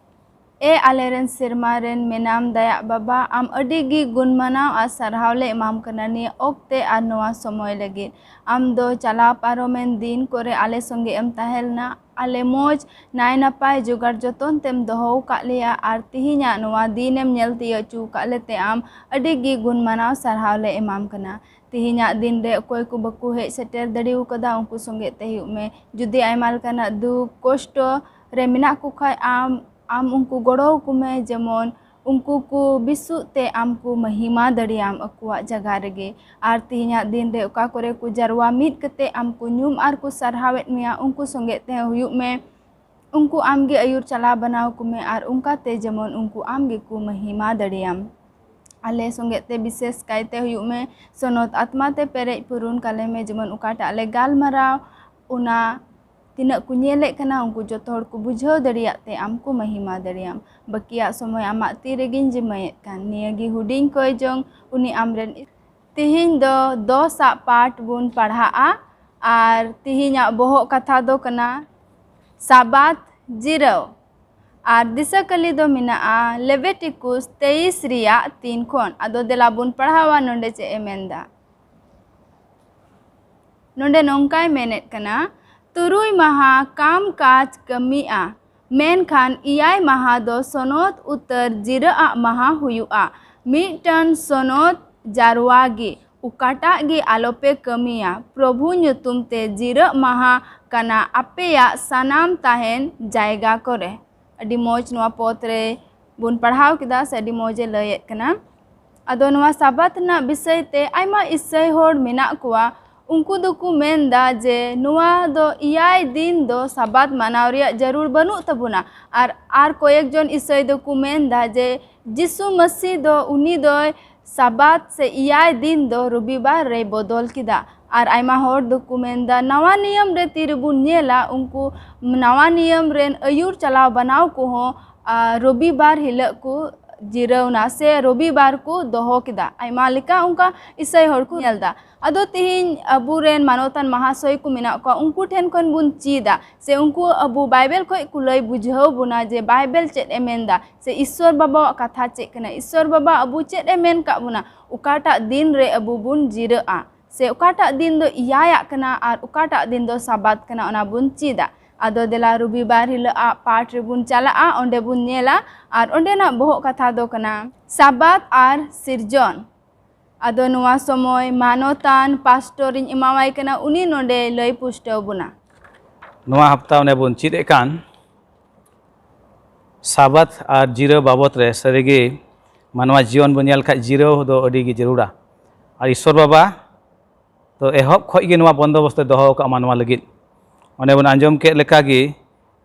ᱮ ᱟᱞᱮᱨᱮᱱ ᱥᱮᱨᱢᱟ ᱨᱮᱱ ᱢᱮᱱᱟᱢ ᱫᱟᱭᱟᱜ ᱵᱟᱵᱟ, ᱟᱢ ᱟᱹᱰᱤ ᱜᱮ ᱜᱩᱱ ᱢᱟᱱᱟᱣ ᱟᱨ ᱥᱟᱨᱦᱟᱣ ᱞᱮ ᱮᱢᱟᱢ ᱠᱟᱱᱟ ᱱᱤᱭᱟᱹ ᱚᱠᱛᱮ ᱟᱨ ᱱᱚᱣᱟ ᱥᱚᱢᱚᱭ ᱞᱟᱹᱜᱤᱫ᱾ ᱟᱢ ᱫᱚ ᱪᱟᱞᱟᱣ ᱯᱟᱨᱚᱢᱮᱱ ᱫᱤᱱ ᱠᱚᱨᱮ ᱟᱞᱮ ᱥᱚᱸᱜᱮ ᱮᱢ ᱛᱟᱦᱮᱸ ᱞᱮᱱᱟ᱾ ᱟᱞᱮ ᱢᱚᱡᱽ ᱱᱟᱭ ᱱᱟᱯᱟᱭ ᱡᱚᱜᱟᱲ ᱡᱚᱛᱚᱱ ᱛᱮᱢ ᱫᱚᱦᱚ ᱟᱠᱟᱫ ᱞᱮᱭᱟ ᱟᱨ ᱛᱮᱦᱮᱧᱟᱜ ᱱᱚᱣᱟ ᱫᱤᱱᱮᱢ ᱧᱮᱞ ᱛᱤᱭᱟᱹᱜ ᱦᱚᱪᱚ ᱟᱠᱟᱫ ᱞᱮᱛᱮ ᱟᱢ ᱟᱹᱰᱤ ᱜᱮ ᱜᱩᱱ ᱢᱟᱱᱟᱣ ᱥᱟᱨᱦᱟᱣ ᱞᱮ ᱮᱢᱟᱢ ᱠᱟᱱᱟ᱾ ᱛᱮᱦᱮᱧᱟᱜ ᱫᱤᱱ ᱨᱮ ᱚᱠᱚᱭ ᱠᱚ ᱵᱟᱠᱚ ᱦᱮᱡ ᱥᱮᱴᱮᱨ ᱫᱟᱲᱮ ᱟᱠᱟᱫᱟ, ᱩᱱᱠᱩ ᱥᱚᱸᱜᱮ ᱛᱮ ᱦᱩᱭᱩᱜ ᱢᱮ᱾ ᱡᱩᱫᱤ ᱟᱭᱢᱟ ᱞᱮᱠᱟᱱᱟᱜ ᱫᱩᱠ ᱠᱚᱥᱴᱚ ᱨᱮ ᱢᱮᱱᱟᱜ ᱠᱚ ᱠᱷᱟᱡ ᱟᱢ, ᱟᱢ ᱩᱱᱠᱩ ᱜᱚᱲᱚ ᱟᱠᱚ ᱢᱮ, ᱡᱮᱢᱚᱱ ᱩᱱᱠᱩ ᱠᱚ ᱵᱮᱥᱚᱜ ᱛᱮ ᱟᱢ ᱠᱚ ᱢᱟᱹᱦᱤᱢᱟ ᱫᱟᱲᱮᱭᱟᱢ ᱟᱠᱚᱣᱟᱜ ᱡᱟᱭᱜᱟ ᱨᱮᱜᱮ᱾ ᱟᱨ ᱛᱮᱦᱮᱧᱟᱜ ᱫᱤᱱ ᱨᱮ ᱚᱠᱟ ᱠᱚᱨᱮ ᱠᱚ ᱡᱟᱨᱣᱟ ᱢᱤᱫ ᱠᱟᱛᱮ ᱟᱢ ᱠᱚ ᱧᱩᱢ ᱟᱨ ᱠᱚ ᱥᱟᱨᱦᱟᱣᱮᱫ ᱢᱮᱭᱟ, ᱩᱱᱠᱩ ᱥᱚᱸᱜᱮ ᱛᱮ ᱦᱩᱭᱩᱜ ᱢᱮ᱾ ᱩᱱᱠᱩ ᱟᱢᱜᱮ ᱟᱹᱭᱩᱨ ᱪᱟᱞᱟᱣ ᱵᱟᱱᱟᱣ ᱠᱚᱢᱮ ᱟᱨ ᱚᱱᱠᱟᱛᱮ ᱡᱮᱢᱚᱱ ᱩᱱᱠᱩ ᱟᱢ ᱜᱮᱠᱚ ᱢᱟᱹᱦᱤᱢᱟ ᱫᱟᱲᱮᱭᱟᱢ᱾ ᱟᱞᱮ ᱥᱚᱸᱜᱮ ᱛᱮ ᱵᱤᱥᱮᱥ ᱠᱟᱭᱛᱮ ᱦᱩᱭᱩᱜ ᱢᱮ, ᱥᱚᱱᱚᱛ ᱟᱛᱢᱟ ᱛᱮ ᱯᱮᱨᱮᱡ ᱯᱩᱨᱩᱱ ᱠᱟᱞᱮ ᱢᱮ, ᱡᱮᱢᱚᱱ ᱚᱠᱟᱴᱟᱜ ᱞᱮ ᱜᱟᱞᱢᱟᱨᱟᱣ, ᱚᱱᱟ ᱛᱤᱱᱟᱹᱜ ᱠᱚ ᱧᱮᱞᱮᱫ ᱠᱟᱱᱟ, ᱩᱱᱠᱩ ᱡᱚᱛᱚ ᱦᱚᱲ ᱠᱚ ᱵᱩᱡᱷᱟᱹᱣ ᱫᱟᱲᱮᱭᱟᱜ ᱛᱮ ᱟᱢ ᱠᱚ ᱢᱟᱹᱦᱤᱢᱟ ᱫᱟᱲᱮᱭᱟᱢ᱾ ᱵᱟᱹᱠᱤᱭᱟᱜ ᱥᱚᱢᱚᱭ ᱟᱢᱟᱜ ᱛᱤ ᱨᱮᱜᱮᱧ ᱡᱤᱢᱟᱹᱭᱮᱫ ᱠᱟᱱ᱾ ᱱᱤᱭᱟᱹ ᱜᱮ ᱦᱩᱰᱤᱧ ᱠᱚᱭ ᱡᱚᱝ ᱩᱱᱤ ᱟᱢᱨᱮᱱ᱾ ᱛᱤᱦᱤᱧ ᱫᱚ ᱫᱚᱥ ᱟᱜ ᱯᱟᱴ ᱵᱚᱱ ᱯᱟᱲᱦᱟᱜᱼᱟ ᱟᱨ ᱛᱤᱦᱤᱧᱟᱜ ᱵᱚᱦᱚᱜ ᱠᱟᱛᱷᱟ ᱫᱚ ᱠᱟᱱᱟ ᱥᱟᱵᱟᱛ ᱡᱤᱨᱟᱹᱣ᱾ ᱟᱨ ᱫᱤᱥᱟᱹ ᱠᱟᱹᱞᱤ ᱫᱚ ᱢᱮᱱᱟᱜᱼᱟ ᱞᱮᱵᱮᱴᱤᱠᱩᱥ ᱛᱮᱭᱤᱥ ᱨᱮᱭᱟᱜ ᱛᱤᱱ ᱠᱷᱚᱱ᱾ ᱟᱫᱚ ᱫᱮᱞᱟ ᱵᱚᱱ ᱯᱟᱲᱦᱟᱣᱟ ᱱᱚᱰᱮ ᱪᱮᱫ ᱮ ᱢᱮᱱᱫᱟ᱾ ᱱᱚᱰᱮ ᱱᱚᱝᱠᱟᱭ ᱢᱮᱱᱮᱫ ᱠᱟᱱᱟ, ᱛᱩᱨᱩᱭ ᱢᱟᱦᱟ ᱠᱟᱢ ᱠᱟᱡᱽ ᱠᱟᱹᱢᱤᱜᱼᱟ, ᱢᱮᱱᱠᱷᱟᱱ ᱮᱭᱟᱭ ᱢᱟᱦᱟ ᱫᱚ ᱥᱚᱱᱚᱛ ᱩᱛᱟᱹᱨ ᱡᱤᱨᱟᱹᱜ ᱟᱜ ᱢᱟᱦᱟ ᱦᱩᱭᱩᱜᱼᱟ᱾ ᱢᱤᱫᱴᱟᱝ ᱥᱚᱱᱚᱛ ᱡᱟᱨᱣᱟ ᱜᱮ, ᱚᱠᱟᱴᱟᱜ ᱜᱮ ᱟᱞᱚᱯᱮ ᱠᱟᱹᱢᱤᱭᱟ᱾ ᱯᱨᱚᱵᱷᱩ ᱧᱩᱛᱩᱢ ᱛᱮ ᱡᱤᱨᱟᱹᱜ ᱢᱟᱦᱟ ᱠᱟᱱᱟ ᱟᱯᱮᱭᱟᱜ ᱥᱟᱱᱟᱢ ᱛᱟᱦᱮᱱ ᱡᱟᱭᱜᱟ ᱠᱚᱨᱮ᱾ ᱟᱹᱰᱤ ᱢᱚᱡᱽ ᱱᱚᱣᱟ ᱯᱚᱫᱽ ᱨᱮ ᱵᱚᱱ ᱯᱟᱲᱦᱟᱣ ᱠᱮᱫᱟ ᱥᱮ ᱟᱹᱰᱤ ᱢᱚᱡᱽ ᱮ ᱞᱟᱹᱭᱮᱫ ᱠᱟᱱᱟ᱾ ᱟᱫᱚ ᱱᱚᱣᱟ ᱥᱟᱵᱟᱛ ᱨᱮᱱᱟᱜ ᱵᱤᱥᱚᱭ ᱛᱮ ᱟᱭᱢᱟ ᱤᱥᱟᱹᱭ ᱦᱚᱲ ᱢᱮᱱᱟᱜ ᱠᱚᱣᱟ, ᱩᱱᱠᱩ ᱫᱚᱠᱚ ᱢᱮᱱᱫᱟ ᱡᱮ ᱱᱚᱣᱟ ᱫᱚ ᱮᱭᱟᱭ ᱫᱤᱱ ᱫᱚ ᱥᱟᱵᱟᱛ ᱢᱟᱱᱟᱣ ᱨᱮᱭᱟᱜ ᱡᱟᱹᱨᱩᱲ ᱵᱟᱹᱱᱩᱜ ᱛᱟᱵᱚᱱᱟ᱾ ᱟᱨ, ᱟᱨ ᱠᱚᱭᱮᱠ ᱡᱚᱱ ᱤᱥᱟᱹᱭ ᱫᱚᱠᱚ ᱢᱮᱱᱫᱟ ᱡᱮ ᱡᱤᱥᱩ ᱢᱟᱹᱥᱤ ᱫᱚ, ᱩᱱᱤ ᱫᱚᱭ ᱥᱟᱵᱟᱛ ᱥᱮ ᱮᱭᱟᱭ ᱫᱤᱱ ᱫᱚ ᱨᱚᱵᱤᱵᱟᱨ ᱨᱮᱭ ᱵᱚᱫᱚᱞ ᱠᱮᱫᱟ᱾ ᱟᱨ ᱟᱭᱢᱟ ᱦᱚᱲ ᱫᱚᱠᱚ ᱢᱮᱱᱫᱟ, ᱱᱟᱣᱟ ᱱᱤᱭᱚᱢ ᱨᱮ ᱛᱤᱨᱮᱵᱚᱱ ᱧᱮᱞᱟ, ᱩᱱᱠᱩ ᱱᱟᱣᱟ ᱱᱤᱭᱚᱢ ᱨᱮᱱ ᱟᱹᱭᱩᱨ ᱪᱟᱞᱟᱣ ᱵᱟᱱᱟᱣ ᱠᱚᱦᱚᱸ, ᱟ, ᱨᱚᱵᱤᱵᱟᱨ ᱦᱤᱞᱳᱜ ᱠᱚ ᱡᱤᱨᱟᱹᱣ ᱱᱟ ᱥᱮ ᱨᱚᱵᱤᱵᱟᱨ ᱠᱚ ᱫᱚᱦᱚ ᱠᱮᱫᱟ᱾ ᱟᱭᱢᱟ ᱞᱮᱠᱟ ᱚᱱᱠᱟ ᱤᱥᱟᱹᱭ ᱦᱚᱲ ᱠᱚ ᱧᱮᱞ ᱫᱟ᱾ ᱟᱫᱚ ᱛᱤᱦᱤᱧ ᱟᱵᱚᱨᱮᱱ ᱢᱟᱱᱚᱛᱟᱱ ᱢᱟᱦᱟᱥᱚᱭ ᱠᱚ ᱢᱮᱱᱟᱜ ᱠᱚᱣᱟ, ᱩᱱᱠᱩ ᱴᱷᱮᱱ ᱠᱷᱚᱱ ᱵᱚᱱ ᱪᱮᱫᱟ ᱥᱮ ᱩᱱᱠᱩ ᱟᱵᱚ ᱵᱟᱭᱵᱮᱞ ᱠᱷᱚᱱ ᱠᱚ ᱞᱟᱹᱭ ᱵᱩᱡᱷᱟᱹᱣ ᱵᱚᱱᱟ ᱡᱮ ᱵᱟᱭᱵᱮᱞ ᱪᱮᱫ ᱮ ᱢᱮᱱᱫᱟ ᱥᱮ ᱤᱥᱥᱚᱨ ᱵᱟᱵᱟᱣᱟᱜ ᱠᱟᱛᱷᱟ ᱪᱮᱫ ᱠᱟᱱᱟ, ᱤᱥᱥᱚᱨ ᱵᱟᱵᱟ ᱟᱵᱚ ᱪᱮᱫ ᱮ ᱢᱮᱱ ᱠᱟᱜ ᱵᱚᱱᱟ, ᱚᱠᱟᱴᱟᱜ ᱫᱤᱱ ᱨᱮ ᱟᱵᱚ ᱵᱚᱱ ᱡᱤᱨᱟᱹᱜᱼᱟ ᱥᱮ ᱚᱠᱟᱴᱟᱜ ᱫᱤᱱ ᱫᱚ ᱮᱭᱟᱭᱟᱜ ᱠᱟᱱᱟ ᱟᱨ ᱚᱠᱟᱴᱟᱜ ᱫᱤᱱ ᱫᱚ ᱥᱟᱵᱟᱛ ᱠᱟᱱᱟ, ᱚᱱᱟ ᱵᱚᱱ ᱪᱮᱫᱟ᱾ ᱟᱫᱚ ᱫᱮᱞᱟ ᱨᱚᱵᱤᱵᱟᱨ ᱦᱤᱞᱳᱜ ᱟᱜ ᱯᱟᱴ ᱨᱮᱵᱚᱱ ᱪᱟᱞᱟᱜᱼᱟ, ᱚᱸᱰᱮ ᱵᱚᱱ ᱧᱮᱞᱟ᱾ ᱟᱨ ᱚᱸᱰᱮᱱᱟᱜ ᱵᱚᱦᱚᱜ ᱠᱟᱛᱷᱟ ᱫᱚ ᱠᱟᱱᱟ ᱥᱟᱵᱟᱛ ᱟᱨ ᱥᱤᱨᱡᱚᱱ᱾ ᱟᱫᱚ ᱱᱚᱣᱟ ᱥᱚᱢᱚᱭ ᱢᱟᱱᱚᱛᱟᱱ ᱯᱟᱥᱴᱚᱨ ᱤᱧ ᱮᱢᱟᱣᱟᱭ ᱠᱟᱱᱟ, ᱩᱱᱤ ᱱᱚᱰᱮ ᱞᱟᱹᱭ ᱯᱩᱥᱴᱟᱹᱣ ᱵᱚᱱᱟ᱾ ᱱᱚᱣᱟ ᱦᱟᱯᱛᱟ ᱚᱱᱮ ᱵᱚᱱ ᱪᱮᱫ ᱮᱫ ᱠᱟᱱ ᱥᱟᱵᱟᱛ ᱟᱨ ᱡᱤᱨᱟᱹ ᱵᱟᱵᱚᱛ ᱨᱮ ᱥᱟᱹᱨᱤᱜᱮ ᱢᱟᱱᱣᱟ ᱡᱤᱭᱚᱱ ᱵᱚᱱ ᱧᱮᱞ ᱠᱷᱟᱱ ᱡᱤᱨᱟᱹᱣ ᱫᱚ ᱟᱹᱰᱤ ᱜᱮ ᱡᱟᱹᱨᱩᱲᱟ᱾ ᱟᱨ ᱤᱥᱥᱚᱨ ᱵᱟᱵᱟ ᱫᱚ ᱮᱦᱚᱵ ᱠᱷᱚᱱ ᱜᱮ ᱱᱚᱣᱟ ᱵᱚᱱᱫᱚᱵᱚᱥᱛᱮ ᱫᱚᱦᱚ ᱟᱠᱟᱫ ᱢᱟᱱᱣᱟ ᱞᱟᱹᱜᱤᱫ᱾ ᱚᱱᱮ ᱵᱚᱱ ᱟᱸᱡᱚᱢ ᱠᱮᱫ ᱞᱮᱠᱟ ᱜᱮ,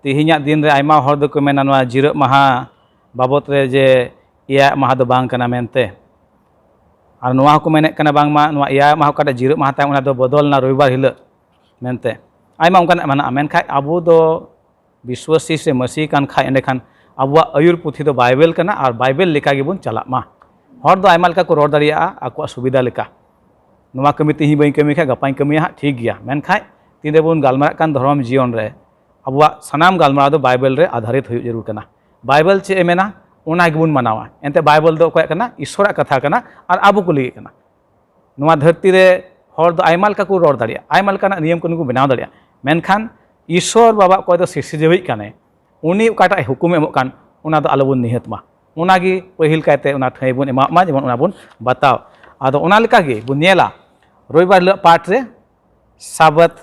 ᱛᱮᱦᱮᱧᱟᱜ ᱫᱤᱱ ᱨᱮ ᱟᱭᱢᱟ ᱦᱚᱲ ᱫᱚᱠᱚ ᱢᱮᱱᱟ ᱱᱚᱣᱟ ᱡᱤᱨᱟᱹᱜ ᱢᱟᱦᱟ ᱵᱟᱵᱚᱛ ᱨᱮ ᱡᱮ ᱮᱭᱟᱭ ᱢᱟᱦᱟ ᱫᱚ ᱵᱟᱝ ᱠᱟᱱᱟ ᱢᱮᱱᱛᱮ᱾ ᱟᱨ ᱱᱚᱣᱟ ᱦᱚᱸᱠᱚ ᱢᱮᱱᱮᱫ ᱠᱟᱱᱟ ᱵᱟᱝᱢᱟ ᱱᱚᱣᱟ ᱮᱭᱟᱭ ᱢᱟᱦᱟ ᱚᱠᱟᱴᱟᱜ ᱡᱤᱨᱟᱹᱜ ᱢᱟᱦᱟ ᱛᱟᱭᱚᱢ ᱚᱱᱟ ᱫᱚ ᱵᱚᱫᱚᱞ ᱮᱱᱟ ᱨᱚᱵᱤᱵᱟᱨ ᱦᱤᱞᱳᱜ ᱢᱮᱱᱛᱮ᱾ ᱟᱭᱢᱟ ᱚᱱᱠᱟᱱᱟᱜ ᱢᱮᱱᱟᱜᱼᱟ, ᱢᱮᱱᱠᱷᱟᱱ ᱟᱵᱚ ᱫᱚ ᱵᱤᱥᱣᱟᱥᱤ ᱥᱮ ᱢᱟᱹᱥᱤ ᱠᱟᱱ ᱠᱷᱟᱡ ᱮᱸᱰᱮᱠᱷᱟᱱ ᱟᱵᱚᱣᱟᱜ ᱟᱹᱭᱩᱨ ᱯᱩᱛᱷᱤ ᱫᱚ ᱵᱟᱭᱵᱮᱞ ᱠᱟᱱᱟ ᱟᱨ ᱵᱟᱭᱵᱮᱞ ᱞᱮᱠᱟ ᱜᱮᱵᱚᱱ ᱪᱟᱞᱟᱜ ᱢᱟ᱾ ᱦᱚᱲ ᱫᱚ ᱟᱭᱢᱟ ᱞᱮᱠᱟ ᱠᱚ ᱨᱚᱲ ᱫᱟᱲᱮᱭᱟᱜᱼᱟ ᱟᱠᱚᱣᱟᱜ ᱥᱩᱵᱤᱫᱷᱟ ᱞᱮᱠᱟ, ᱱᱚᱣᱟ ᱠᱟᱹᱢᱤ ᱛᱮᱦᱮᱧ ᱵᱟᱹᱧ ᱠᱟᱹᱢᱤ ᱠᱷᱟᱡ ᱜᱟᱯᱟᱧ ᱠᱟᱹᱢᱤᱭᱟ ᱦᱟᱸᱜ, ᱴᱷᱤᱠ ᱜᱮᱭᱟ᱾ ᱢᱮᱱᱠᱷᱟᱡ ᱛᱤᱱ ᱨᱮᱵᱚᱱ ᱜᱟᱞᱢᱟᱨᱟᱜ ᱠᱟᱱ ᱫᱷᱚᱨᱚᱢ ᱡᱤᱭᱚᱱ ᱨᱮ ᱟᱵᱚᱣᱟᱜ ᱥᱟᱱᱟᱢ ᱜᱟᱞᱢᱟᱨᱟᱣ ᱫᱚ ᱵᱟᱭᱵᱮᱞ ᱨᱮ ᱟᱫᱷᱟᱨᱤᱛ ᱦᱩᱭᱩᱜ ᱡᱟᱹᱨᱩᱲ ᱠᱟᱱᱟ᱾ ᱵᱟᱭᱵᱮᱞ ᱪᱮᱫ ᱮ ᱢᱮᱱᱟ ᱚᱱᱟ ᱜᱮᱵᱚᱱ ᱢᱟᱱᱟᱣᱟ᱾ ᱮᱱᱛᱮ ᱵᱟᱭᱵᱮᱞ ᱫᱚ ᱚᱠᱚᱭᱟᱜ ᱠᱟᱱᱟ? ᱤᱥᱚᱨᱟᱜ ᱠᱟᱛᱷᱟ ᱠᱟᱱᱟ ᱟᱨ ᱟᱵᱚ ᱠᱚ ᱞᱟᱹᱜᱤᱫ ᱠᱟᱱᱟ᱾ ᱱᱚᱣᱟ ᱫᱷᱟᱹᱨᱛᱤ ᱨᱮ ᱦᱚᱲ ᱫᱚ ᱟᱭᱢᱟ ᱞᱮᱠᱟ ᱠᱚ ᱨᱚᱲ ᱫᱟᱲᱮᱭᱟᱜᱼᱟ, ᱟᱭᱢᱟ ᱞᱮᱠᱟᱱᱟᱜ ᱱᱤᱭᱚᱢ ᱠᱟᱹᱱᱩᱱ ᱠᱚ ᱵᱮᱱᱟᱣ ᱫᱟᱲᱮᱭᱟᱜᱼᱟ, ᱢᱮᱱᱠᱷᱟᱱ ᱤᱥᱚᱨ ᱵᱟᱵᱟ ᱚᱠᱚᱭ ᱫᱚ ᱥᱤᱨᱡᱟᱹᱣᱤᱡ ᱠᱟᱱᱟᱭ, ᱩᱱᱤ ᱚᱠᱟᱴᱟᱜ ᱦᱩᱠᱩᱢ ᱮᱢᱚᱜ ᱠᱟᱱ ᱚᱱᱟ ᱫᱚ ᱟᱞᱚᱵᱚᱱ ᱱᱤᱦᱟᱹᱛ ᱢᱟ᱾ ᱚᱱᱟᱜᱮ ᱯᱟᱹᱦᱤᱞ ᱠᱟᱭᱛᱮ ᱚᱱᱟ ᱴᱷᱟᱹᱭ ᱵᱚᱱ ᱮᱢᱟᱜ ᱢᱟ, ᱡᱮᱢᱚᱱ ᱚᱱᱟ ᱵᱚᱱ ᱵᱟᱛᱟᱣ᱾ ᱟᱫᱚ ᱚᱱᱟ ᱞᱮᱠᱟᱜᱮ ᱵᱚᱱ ᱧᱮᱞᱟ ᱨᱚᱵᱤᱵᱟᱨ ᱦᱤᱞᱳᱜ ᱯᱟᱴ ᱨᱮ ᱥᱟᱵᱟᱛ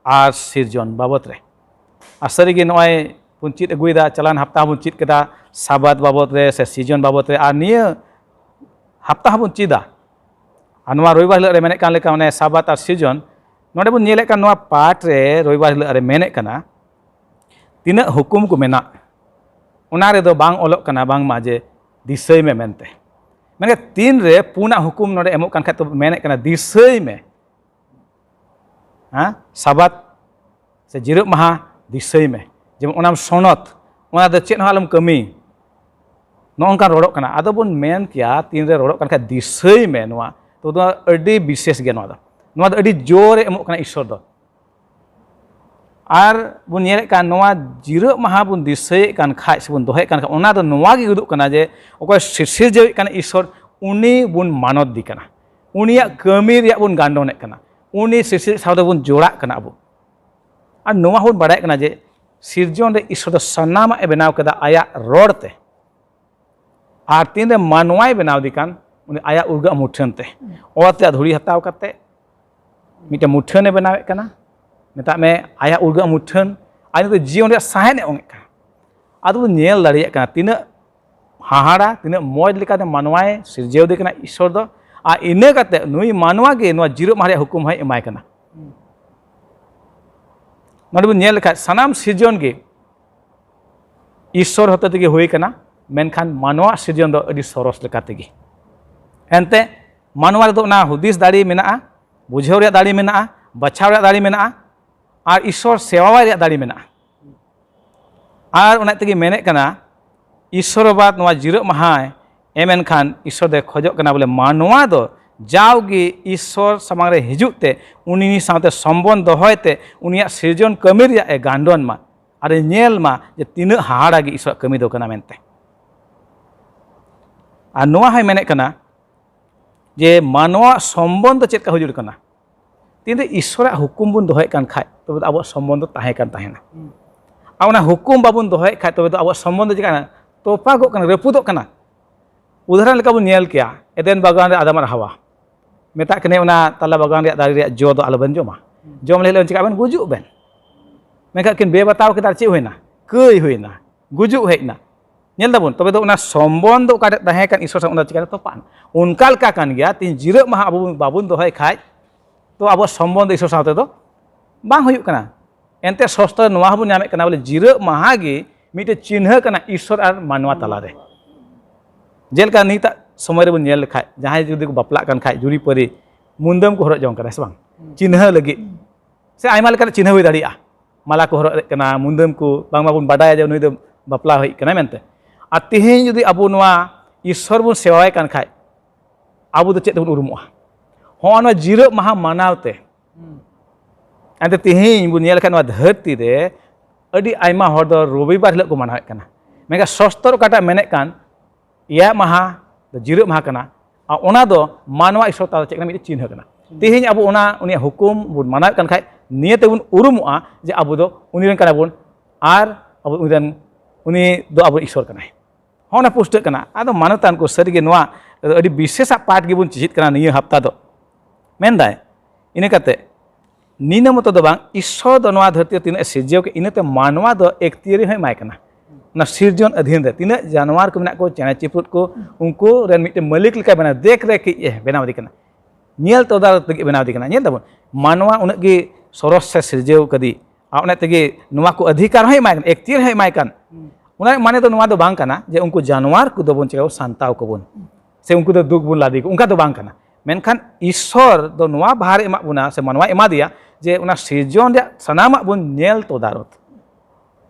ᱟᱨ ᱥᱤᱨᱡᱚᱱ ᱵᱟᱵᱚᱛ ᱨᱮ᱾ ᱟᱨ ᱥᱟᱹᱨᱤᱜᱮ ᱱᱚᱜᱼᱚᱭ ᱵᱚᱱ ᱪᱮᱫ ᱟᱹᱜᱩᱭᱮᱫᱟ, ᱪᱟᱞᱟᱣᱮᱱ ᱦᱟᱯᱛᱟ ᱦᱚᱸᱵᱚᱱ ᱪᱮᱫ ᱠᱮᱫᱟ ᱥᱟᱵᱟᱛ ᱵᱟᱵᱚᱛ ᱨᱮ ᱥᱮ ᱥᱤᱨᱡᱚᱱ ᱵᱟᱵᱚᱛ ᱨᱮ, ᱟᱨ ᱱᱤᱭᱟᱹ ᱦᱟᱯᱛᱟ ᱦᱚᱸᱵᱚᱱ ᱪᱮᱫᱟ᱾ ᱟᱨ ᱱᱚᱣᱟ ᱨᱚᱵᱤᱵᱟᱨ ᱦᱤᱞᱳᱜ ᱨᱮ ᱢᱮᱱᱮᱫ ᱠᱟᱱ ᱞᱮᱠᱟ ᱚᱱᱮ ᱥᱟᱵᱟᱛ ᱟᱨ ᱥᱤᱨᱡᱚᱱ, ᱱᱚᱰᱮ ᱵᱚᱱ ᱧᱮᱞᱮᱫ ᱠᱟᱱ ᱱᱚᱣᱟ ᱯᱟᱴ ᱨᱮ ᱨᱚᱵᱤᱵᱟᱨ ᱦᱤᱞᱳᱜ ᱨᱮ ᱢᱮᱱᱮᱫ ᱠᱟᱱᱟ ᱛᱤᱱᱟᱹᱜ ᱦᱩᱠᱩᱢ ᱠᱚ ᱢᱮᱱᱟᱜ, ᱚᱱᱟ ᱨᱮᱫᱚ ᱵᱟᱝ ᱚᱞᱚᱜ ᱠᱟᱱᱟ ᱵᱟᱝᱢᱟ ᱡᱮ ᱫᱤᱥᱟᱹᱭ ᱢᱮ ᱢᱮᱱᱛᱮ᱾ ᱢᱮᱱᱠᱷᱟᱱ ᱛᱤᱱᱨᱮ ᱯᱩᱱᱟᱜ ᱦᱩᱠᱩᱢ ᱱᱚᱰᱮ ᱮᱢᱚᱜ ᱠᱟᱱ ᱠᱷᱟᱡ ᱛᱚ ᱢᱮᱱᱮᱫ ᱠᱟᱱᱟ ᱫᱤᱥᱟᱹᱭ ᱢᱮ, ᱦᱮᱸ, ᱥᱟᱵᱟᱛ ᱥᱮ ᱡᱤᱨᱟᱹᱜ ᱢᱟᱦᱟ ᱫᱤᱥᱟᱹᱭ ᱢᱮ, ᱡᱮᱢᱚᱱ ᱚᱱᱟᱢ ᱥᱚᱱᱚᱛ, ᱚᱱᱟ ᱫᱚ ᱪᱮᱫ ᱦᱚᱸ ᱟᱞᱚᱢ ᱠᱟᱹᱢᱤ, ᱱᱚᱜᱼᱚ ᱱᱚᱝᱠᱟᱱ ᱨᱚᱲᱚᱜ ᱠᱟᱱᱟ᱾ ᱟᱫᱚ ᱵᱚᱱ ᱢᱮᱱ ᱠᱮᱭᱟ ᱛᱤᱱᱨᱮ ᱨᱚᱲᱚᱜ ᱠᱟᱱ ᱠᱷᱟᱡ ᱫᱤᱥᱟᱹᱭ ᱢᱮ, ᱱᱚᱣᱟ ᱛᱚ ᱫᱚ ᱟᱹᱰᱤ ᱵᱤᱥᱮᱥ ᱜᱮᱭᱟ᱾ ᱱᱚᱣᱟ ᱫᱚ, ᱱᱚᱣᱟ ᱫᱚ ᱟᱹᱰᱤ ᱡᱳᱨᱮ ᱮᱢᱚᱜ ᱠᱟᱱᱟ ᱤᱥᱚᱨ ᱫᱚ᱾ ᱟᱨ ᱵᱚᱱ ᱧᱮᱞᱮᱫ ᱠᱟᱱ ᱱᱚᱣᱟ ᱡᱤᱨᱟᱹᱜ ᱢᱟᱦᱟ ᱵᱚᱱ ᱫᱤᱥᱟᱹᱭᱮᱫ ᱠᱟᱱ ᱠᱷᱟᱡ ᱥᱮᱵᱚᱱ ᱫᱚᱦᱚᱭᱮᱫ ᱠᱟᱱ ᱠᱷᱟᱡ, ᱚᱱᱟ ᱫᱚ ᱱᱚᱣᱟ ᱜᱮ ᱩᱫᱩᱜ ᱠᱟᱱᱟ ᱡᱮ ᱚᱠᱚᱭ ᱥᱤᱨ-, ᱥᱤᱨᱡᱟᱹᱣᱮᱫ ᱠᱟᱱ ᱤᱥᱚᱨ, ᱩᱱᱤ ᱵᱚᱱ ᱢᱟᱱᱚᱛ ᱫᱤ ᱠᱟᱱᱟ, ᱩᱱᱤᱭᱟᱜ ᱠᱟᱹᱢᱤ ᱨᱮᱭᱟᱜ ᱵᱚᱱ ᱜᱟᱱᱰᱚᱱᱮᱫ ᱠᱟᱱᱟ, ᱩᱱᱤ ᱥᱤᱨᱡᱟᱹᱣᱤᱡ ᱥᱟᱶ ᱛᱮᱵᱚᱱ ᱡᱚᱲᱟᱜ ᱠᱟᱱᱟ ᱟᱵᱚ᱾ ᱟᱨ ᱱᱚᱣᱟ ᱦᱚᱸᱵᱚᱱ ᱵᱟᱲᱟᱭᱮᱫ ᱠᱟᱱᱟ ᱡᱮ ᱥᱤᱨᱡᱚᱱ ᱨᱮ ᱤᱥᱚᱨ ᱫᱚ ᱥᱟᱱᱟᱢᱟᱜ ᱮ ᱵᱮᱱᱟᱣ ᱠᱮᱫᱟ ᱟᱭᱟᱜ ᱨᱚᱲ ᱛᱮ᱾ ᱟᱨ ᱛᱤᱱᱨᱮ ᱢᱟᱱᱣᱟᱭ ᱵᱮᱱᱟᱣ ᱫᱮ ᱠᱟᱱ, ᱩᱱᱤ ᱟᱭᱟᱜ ᱩᱨᱜᱟᱹ ᱢᱩᱴᱷᱟᱹᱱ ᱛᱮ, ᱚᱛ ᱨᱮᱭᱟᱜ ᱫᱷᱩᱲᱤ ᱦᱟᱛᱟᱣ ᱠᱟᱛᱮ, ᱢᱤᱫᱴᱮᱱ ᱢᱩᱴᱷᱟᱹᱱᱮ ᱵᱮᱱᱟᱣᱮᱫ ᱠᱟᱱᱟ, ᱢᱮᱛᱟᱜ ᱢᱮ ᱟᱭᱟᱜ ᱩᱨᱜᱟᱹ ᱢᱩᱴᱷᱟᱹᱱ, ᱟᱨ ᱱᱤᱛᱚᱜ ᱡᱤᱭᱚᱱ ᱨᱮᱭᱟᱜ ᱥᱟᱦᱮᱫ ᱮ ᱚᱝᱮᱫ ᱠᱟᱱᱟ᱾ ᱟᱫᱚ ᱵᱚᱱ ᱧᱮᱞ ᱫᱟᱲᱮᱭᱟᱜ ᱠᱟᱱᱟ ᱛᱤᱱᱟᱹᱜ ᱦᱟᱦᱟᱲᱟ, ᱛᱤᱱᱟᱹᱜ ᱢᱚᱡᱽ ᱞᱮᱠᱟᱛᱮ ᱢᱟᱱᱣᱟᱭ ᱥᱤᱨᱡᱟᱹᱣ ᱫᱮ ᱠᱟᱱᱟ ᱤᱥᱚᱨ ᱫᱚ, ᱟᱨ ᱤᱱᱟᱹ ᱠᱟᱛᱮ ᱱᱩᱭ ᱢᱟᱱᱣᱟ ᱜᱮ ᱱᱚᱣᱟ ᱡᱤᱨᱟᱹᱜ ᱢᱟᱦᱟ ᱨᱮᱭᱟᱜ ᱦᱩᱠᱩᱢ ᱦᱚᱸᱭ ᱮᱢᱟᱭ ᱠᱟᱱᱟ᱾ ᱱᱚᱰᱮ ᱵᱚᱱ ᱧᱮᱞ ᱞᱮᱠᱷᱟᱡ ᱥᱟᱱᱟᱢ ᱥᱤᱨᱡᱚᱱ ᱜᱮ ᱤᱥᱥᱚᱨ ᱦᱚᱛᱮ ᱛᱮᱜᱮ ᱦᱩᱭ ᱠᱟᱱᱟ, ᱢᱮᱱᱠᱷᱟᱱ ᱢᱟᱱᱣᱟ ᱥᱤᱨᱡᱚᱱ ᱫᱚ ᱟᱹᱰᱤ ᱥᱚᱨᱚᱥ ᱞᱮᱠᱟ ᱛᱮᱜᱮ᱾ ᱮᱱᱛᱮ ᱢᱟᱱᱣᱟ ᱨᱮᱫᱚ ᱚᱱᱟ ᱦᱩᱫᱤᱥ ᱫᱟᱲᱮ ᱢᱮᱱᱟᱜᱼᱟ, ᱵᱩᱡᱷᱟᱹᱣ ᱨᱮᱭᱟᱜ ᱫᱟᱲᱮ ᱢᱮᱱᱟᱜᱼᱟ, ᱵᱟᱪᱷᱟᱣ ᱨᱮᱭᱟᱜ ᱫᱟᱲᱮ ᱢᱮᱱᱟᱜᱼᱟ, ᱟᱨ ᱤᱥᱥᱚᱨ ᱥᱮᱣᱟᱭ ᱨᱮᱭᱟᱜ ᱫᱟᱲᱮ ᱢᱮᱱᱟᱜᱼᱟ᱾ ᱟᱨ ᱚᱱᱟ ᱛᱮᱜᱮ ᱢᱮᱱᱮᱫ ᱠᱟᱱᱟ, ᱤᱥᱥᱚᱨ ᱵᱟᱵᱟ ᱱᱚᱣᱟ ᱡᱤᱨᱟᱹᱜ ᱢᱟᱦᱟᱭ ᱮᱢ ᱮᱱ ᱠᱷᱟᱱ ᱤᱥᱥᱚᱨ ᱫᱚᱭ ᱠᱷᱚᱡᱚᱜ ᱠᱟᱱᱟ ᱵᱚᱞᱮ ᱢᱟᱱᱣᱟ ᱫᱚ ᱡᱟᱣᱜᱮ ᱤᱥᱥᱚᱨ ᱥᱟᱢᱟᱝ ᱨᱮ ᱦᱤᱡᱩᱜ ᱛᱮ ᱩᱱᱤ ᱥᱟᱶᱛᱮ ᱥᱚᱢᱵᱚᱱᱫᱷ ᱫᱚᱦᱚᱭ ᱛᱮ ᱩᱱᱤᱭᱟᱜ ᱥᱤᱨᱡᱚᱱ ᱠᱟᱹᱢᱤ ᱨᱮᱭᱟᱜ ᱮ ᱜᱟᱱᱰᱚᱱ ᱢᱟ᱾ ᱟᱨᱮ ᱧᱮᱞ ᱢᱟ ᱡᱮ ᱛᱤᱱᱟᱹᱜ ᱦᱟᱦᱟᱲᱟ ᱜᱮ ᱤᱥᱥᱚᱨᱟᱜ ᱠᱟᱹᱢᱤ ᱫᱚ ᱠᱟᱱᱟ ᱢᱮᱱᱛᱮ᱾ ᱟᱨ ᱱᱚᱣᱟ ᱦᱚᱸᱭ ᱢᱮᱱᱮᱫ ᱠᱟᱱᱟ ᱡᱮ ᱢᱟᱱᱣᱟᱣᱟᱜ ᱥᱚᱢᱵᱚᱱᱫᱷ ᱫᱚ ᱪᱮᱫ ᱞᱮᱠᱟ ᱦᱩᱭ ᱡᱟᱹᱨᱩᱲ ᱠᱟᱱᱟ? ᱛᱤᱱ ᱨᱮ ᱤᱥᱥᱚᱨᱟᱜ ᱦᱩᱠᱩᱢ ᱵᱚᱱ ᱫᱚᱦᱚᱭᱮᱫ ᱠᱟᱱ ᱠᱷᱟᱡ, ᱛᱚᱵᱮ ᱫᱚ ᱟᱵᱚᱣᱟᱜ ᱥᱚᱢᱵᱚᱱᱫᱷ ᱫᱚ ᱛᱟᱦᱮᱸ ᱠᱟᱱ ᱛᱟᱦᱮᱱᱟ᱾ ᱟᱨ ᱚᱱᱟ ᱦᱩᱠᱩᱢ ᱵᱟᱵᱚᱱ ᱫᱚᱦᱚᱭᱮᱫ ᱠᱷᱟᱡ, ᱛᱚᱵᱮ ᱫᱚ ᱟᱵᱚᱣᱟᱜ ᱥᱚᱢᱵᱚᱱᱫᱷ ᱫᱚ ᱪᱤᱠᱟᱹᱜ ᱠᱟᱱᱟ? ᱛᱚᱯᱟᱜᱚᱜ ᱠᱟᱱᱟ, ᱨᱟᱹᱯᱩᱫᱚᱜ ᱠᱟᱱᱟ᱾ ᱩᱫᱟᱦᱚᱨᱚᱱ ᱞᱮᱠᱟ ᱵᱚᱱ ᱧᱮᱞ ᱠᱮᱭᱟ, ᱮᱫᱮᱱ ᱵᱟᱜᱟᱱ ᱨᱮ ᱟᱫᱟᱢ ᱟᱨ ᱦᱟᱣᱟ ᱢᱮᱛᱟᱜ ᱠᱤᱱᱟᱹᱧ, ᱚᱱᱟ ᱛᱟᱞᱟ ᱵᱟᱜᱟᱱ ᱨᱮᱭᱟᱜ ᱫᱟᱨᱮ ᱨᱮᱭᱟᱜ ᱡᱚ ᱫᱚ ᱟᱞᱚᱵᱮᱱ ᱡᱚᱢᱟ᱾ ᱡᱚᱢ ᱞᱮᱠᱷᱟᱱ ᱪᱤᱠᱟᱹᱜ ᱵᱮᱱ? ᱜᱩᱡᱩᱜ ᱵᱮᱱ᱾ ᱢᱮᱱᱠᱷᱟᱱ ᱠᱤᱱ ᱵᱮᱵᱟᱛᱟᱣ ᱠᱮᱫᱟ, ᱟᱨ ᱪᱮᱫ ᱦᱩᱭᱱᱟ? ᱠᱟᱹᱭ ᱦᱩᱭᱱᱟ, ᱜᱩᱡᱩᱜ ᱦᱮᱡ ᱮᱱᱟ᱾ ᱧᱮᱞ ᱫᱟᱵᱚᱱ, ᱛᱚᱵᱮ ᱫᱚ ᱚᱱᱟ ᱥᱚᱢᱵᱚᱱᱫᱷ ᱚᱠᱟ ᱴᱷᱮᱡ ᱛᱟᱦᱮᱸ ᱠᱟᱱ ᱤᱥᱥᱚᱨ ᱥᱟᱶ, ᱚᱱᱟ ᱪᱤᱠᱟᱹᱛᱮ ᱛᱚᱯᱟᱜ ᱮᱱᱟ? ᱚᱱᱠᱟ ᱞᱮᱠᱟ ᱠᱟᱱ ᱜᱮᱭᱟ, ᱛᱮᱦᱮᱧ ᱡᱤᱨᱟᱹᱜ ᱢᱟᱦᱟ ᱟᱵᱚ ᱵᱟᱵᱚᱱ ᱫᱚᱦᱚᱭ ᱠᱷᱟᱡ, ᱛᱚ ᱟᱵᱚ ᱥᱚᱢᱵᱚᱱᱫᱷ ᱤᱥᱥᱚᱨ ᱥᱟᱶᱛᱮ ᱫᱚ ᱵᱟᱝ ᱦᱩᱭᱩᱜ ᱠᱟᱱᱟ᱾ ᱮᱱᱛᱮ ᱥᱚᱥᱛᱨᱚ ᱨᱮ ᱱᱚᱣᱟ ᱦᱚᱸᱵᱚᱱ ᱧᱟᱢᱮᱫ ᱠᱟᱱᱟ ᱵᱚᱞᱮ ᱡᱤᱨᱟᱹᱜ ᱢᱟᱦᱟ ᱜᱮ ᱢᱤᱫᱴᱮᱡ ᱪᱤᱱᱦᱟᱹ ᱠᱟᱱᱟ ᱤᱥᱥᱚᱨ ᱟᱨ ᱢᱟᱱᱣᱟ ᱛᱟᱞᱟᱨᱮ᱾ ᱡᱮᱞᱮᱠᱟ ᱱᱤᱛᱟᱜ ᱥᱚᱢᱚᱭ ᱨᱮᱵᱚᱱ ᱧᱮᱞ ᱞᱮᱠᱷᱟᱡ, ᱡᱟᱦᱟᱸᱭ ᱡᱩᱫᱤ ᱠᱚ ᱵᱟᱯᱞᱟᱜ ᱠᱟᱱ ᱠᱷᱟᱡ, ᱡᱩᱨᱤ ᱯᱟᱹᱨᱤ ᱢᱩᱫᱟᱹᱢ ᱠᱚ ᱦᱚᱨᱚᱜ ᱡᱚᱝ ᱠᱟᱱᱟ, ᱥᱮ ᱵᱟᱝ? ᱪᱤᱱᱦᱟᱹ ᱞᱟᱹᱜᱤᱫ᱾ ᱥᱮ ᱟᱭᱢᱟ ᱞᱮᱠᱟᱱᱟᱜ ᱪᱤᱱᱦᱟᱹ ᱦᱩᱭ ᱫᱟᱲᱮᱭᱟᱜᱼᱟ᱾ ᱢᱟᱞᱟ ᱠᱚ ᱦᱚᱨᱚᱜ ᱮᱫ ᱠᱟᱱᱟ, ᱢᱩᱫᱟᱹᱢ ᱠᱚ, ᱵᱟᱝ ᱢᱟᱵᱚᱱ ᱵᱟᱰᱟᱭᱟ ᱡᱮ ᱱᱩᱭ ᱫᱚ ᱵᱟᱯᱞᱟ ᱦᱩᱭ ᱠᱟᱱᱟ ᱢᱮᱱᱛᱮ᱾ ᱟᱨ ᱛᱮᱦᱮᱧ ᱡᱩᱫᱤ ᱟᱵᱚ ᱱᱚᱣᱟ ᱤᱥᱥᱚᱨ ᱵᱚᱱ ᱥᱮᱵᱟᱭ ᱠᱟᱱ ᱠᱷᱟᱡ, ᱟᱵᱚ ᱫᱚ ᱪᱮᱫ ᱛᱮᱵᱚᱱ ᱩᱨᱩᱢᱚᱜᱼᱟ? ᱦᱚᱸᱜᱼᱚ ᱱᱚᱣᱟ ᱡᱤᱨᱟᱹᱜ ᱢᱟᱦᱟ ᱢᱟᱱᱟᱣ ᱛᱮ᱾ ᱮᱱᱛᱮ ᱛᱮᱦᱮᱧ ᱵᱚᱱ ᱧᱮᱞ ᱞᱮᱠᱷᱟᱱ ᱱᱚᱣᱟ ᱫᱷᱟᱹᱨᱛᱤ ᱨᱮ ᱟᱹᱰᱤ ᱟᱭᱢᱟ ᱦᱚᱲ ᱫᱚ ᱨᱚᱵᱤᱵᱟᱨ ᱦᱤᱞᱳᱜ ᱠᱚ ᱢᱟᱱᱟᱣᱮᱫ ᱠᱟᱱᱟ, ᱢᱮᱱᱠᱷᱟᱱ ᱥᱚᱥᱛᱚᱨ ᱚᱠᱟᱴᱟᱜ ᱢᱮᱱᱮᱫ ᱠᱟᱱ ᱮᱭᱟᱭ ᱢᱟᱦᱟ ᱫᱚ ᱡᱤᱨᱟᱹᱜ ᱢᱟᱦᱟ ᱠᱟᱱᱟ, ᱟᱨ ᱚᱱᱟ ᱫᱚ ᱢᱟᱱᱣᱟ ᱤᱥᱥᱚᱨ ᱛᱟᱞᱟ ᱪᱮᱫ ᱠᱟᱱᱟ? ᱢᱤᱫᱴᱮᱱ ᱪᱤᱱᱦᱟᱹ ᱠᱟᱱᱟ᱾ ᱛᱮᱦᱮᱧ ᱟᱵᱚ ᱚᱱᱟ, ᱩᱱᱤᱭᱟᱜ ᱦᱩᱠᱩᱢ ᱵᱚᱱ ᱢᱟᱱᱟᱣᱮᱫ ᱠᱟᱱ ᱠᱷᱟᱡ, ᱱᱤᱭᱟᱹ ᱛᱮᱵᱚᱱ ᱩᱨᱩᱢᱚᱜᱼᱟ ᱡᱮ ᱟᱵᱚ ᱫᱚ ᱩᱱᱤ ᱨᱮᱱ ᱠᱟᱱᱟ ᱵᱚᱱ, ᱟᱨ ᱟᱵᱚ ᱩᱱᱤ ᱨᱮᱱ, ᱩᱱᱤ ᱫᱚ ᱟᱵᱚ ᱤᱥᱥᱚᱨ ᱠᱟᱱᱟᱭ᱾ ᱦᱚᱸ, ᱚᱱᱟ ᱯᱩᱥᱴᱟᱹᱜ ᱠᱟᱱᱟ᱾ ᱟᱫᱚ ᱢᱟᱱᱚᱛᱟᱱ ᱠᱚ, ᱥᱟᱹᱨᱤᱜᱮ ᱱᱚᱣᱟ ᱟᱹᱰᱤ ᱵᱤᱥᱮᱥᱟᱜ ᱯᱟᱴ ᱜᱮᱵᱚᱱ ᱪᱮᱪᱮᱫ ᱠᱟᱱᱟ ᱱᱤᱭᱟᱹ ᱦᱟᱯᱛᱟ ᱫᱚ, ᱢᱮᱱᱫᱟᱭ᱾ ᱤᱱᱟᱹ ᱠᱟᱛᱮ ᱱᱤᱱᱟᱹ ᱢᱚᱛᱚ ᱫᱚ ᱵᱟᱝ, ᱤᱥᱥᱚᱨ ᱫᱚ ᱱᱚᱣᱟ ᱫᱷᱟᱹᱨᱛᱤ ᱨᱮ ᱛᱤᱱᱟᱹᱜ ᱮ ᱥᱤᱨᱡᱟᱹᱣ ᱠᱮᱫ, ᱤᱱᱟᱹᱛᱮ ᱢᱟᱱᱣᱟ ᱫᱚ ᱮᱠᱛᱤᱭᱟᱹᱨᱤ ᱦᱚᱸᱭ ᱮᱢᱟᱭ ᱠᱟᱱᱟ᱾ ᱚᱱᱟ ᱥᱤᱨᱡᱚᱱ ᱟᱹᱫᱷᱤᱱ ᱨᱮ ᱛᱤᱱᱟᱹᱜ ᱡᱟᱱᱣᱟᱨ ᱠᱚ ᱢᱮᱱᱟᱜ ᱠᱚ, ᱪᱮᱬᱮ ᱪᱤᱯᱨᱩᱫ ᱠᱚ, ᱩᱱᱠᱩ ᱨᱮᱱ ᱢᱤᱫᱴᱮᱱ ᱢᱟᱹᱞᱤᱠ ᱞᱮᱠᱟᱭ ᱵᱮᱱᱟᱣ, ᱫᱮᱠᱷ ᱨᱮᱠᱷ ᱤᱡ ᱮ ᱵᱮᱱᱟᱣ ᱮᱫᱮ ᱠᱟᱱᱟ, ᱧᱮᱞ ᱛᱚᱫᱟᱨᱚᱠ ᱞᱟᱹᱜᱤᱫ ᱵᱮᱱᱟᱣ ᱮᱫᱮ ᱠᱟᱱᱟ᱾ ᱧᱮᱞ ᱫᱟᱵᱚᱱ, ᱢᱟᱱᱣᱟ ᱩᱱᱟᱹᱜ ᱜᱮ ᱥᱚᱨᱚᱥ ᱥᱮ ᱥᱤᱨᱡᱟᱹᱣ ᱠᱟᱫᱮ, ᱟᱨ ᱚᱱᱟ ᱛᱮᱜᱮ ᱱᱚᱣᱟ ᱠᱚ ᱚᱫᱷᱤᱠᱟᱨ ᱦᱚᱸᱭ ᱮᱢᱟᱭ ᱠᱟᱱ, ᱮᱠᱛᱤᱭᱟᱹᱨ ᱦᱚᱸᱭ ᱮᱢᱟᱭ ᱠᱟᱱ᱾ ᱚᱱᱟ ᱢᱟᱱᱮ ᱫᱚ ᱱᱚᱣᱟ ᱫᱚ ᱵᱟᱝ ᱠᱟᱱᱟ ᱡᱮ ᱩᱱᱠᱩ ᱡᱟᱱᱣᱟᱨ ᱠᱚᱫᱚ ᱵᱚᱱ ᱪᱮᱠᱟ ᱥᱟᱱᱛᱟᱣ ᱠᱚᱵᱚᱱ, ᱥᱮ ᱩᱱᱠᱩ ᱫᱚ ᱫᱩᱠ ᱵᱚᱱ ᱞᱟᱫᱮ ᱠᱚ, ᱚᱱᱠᱟ ᱫᱚ ᱵᱟᱝ ᱠᱟᱱᱟ᱾ ᱢᱮᱱᱠᱷᱟᱱ ᱤᱥᱥᱚᱨ ᱫᱚ ᱱᱚᱣᱟ ᱵᱷᱟᱨ ᱮ ᱮᱢᱟᱜ ᱵᱚᱱᱟ ᱥᱮ ᱢᱟᱱᱣᱟ ᱮᱢᱟ ᱫᱮᱭᱟ ᱡᱮ ᱚᱱᱟ ᱥᱤᱨᱡᱚᱱ ᱨᱮᱭᱟᱜ ᱥᱟᱱᱟᱢᱟᱜ ᱵᱚᱱ ᱧᱮᱞ ᱛᱚᱫᱟᱨᱚᱛ,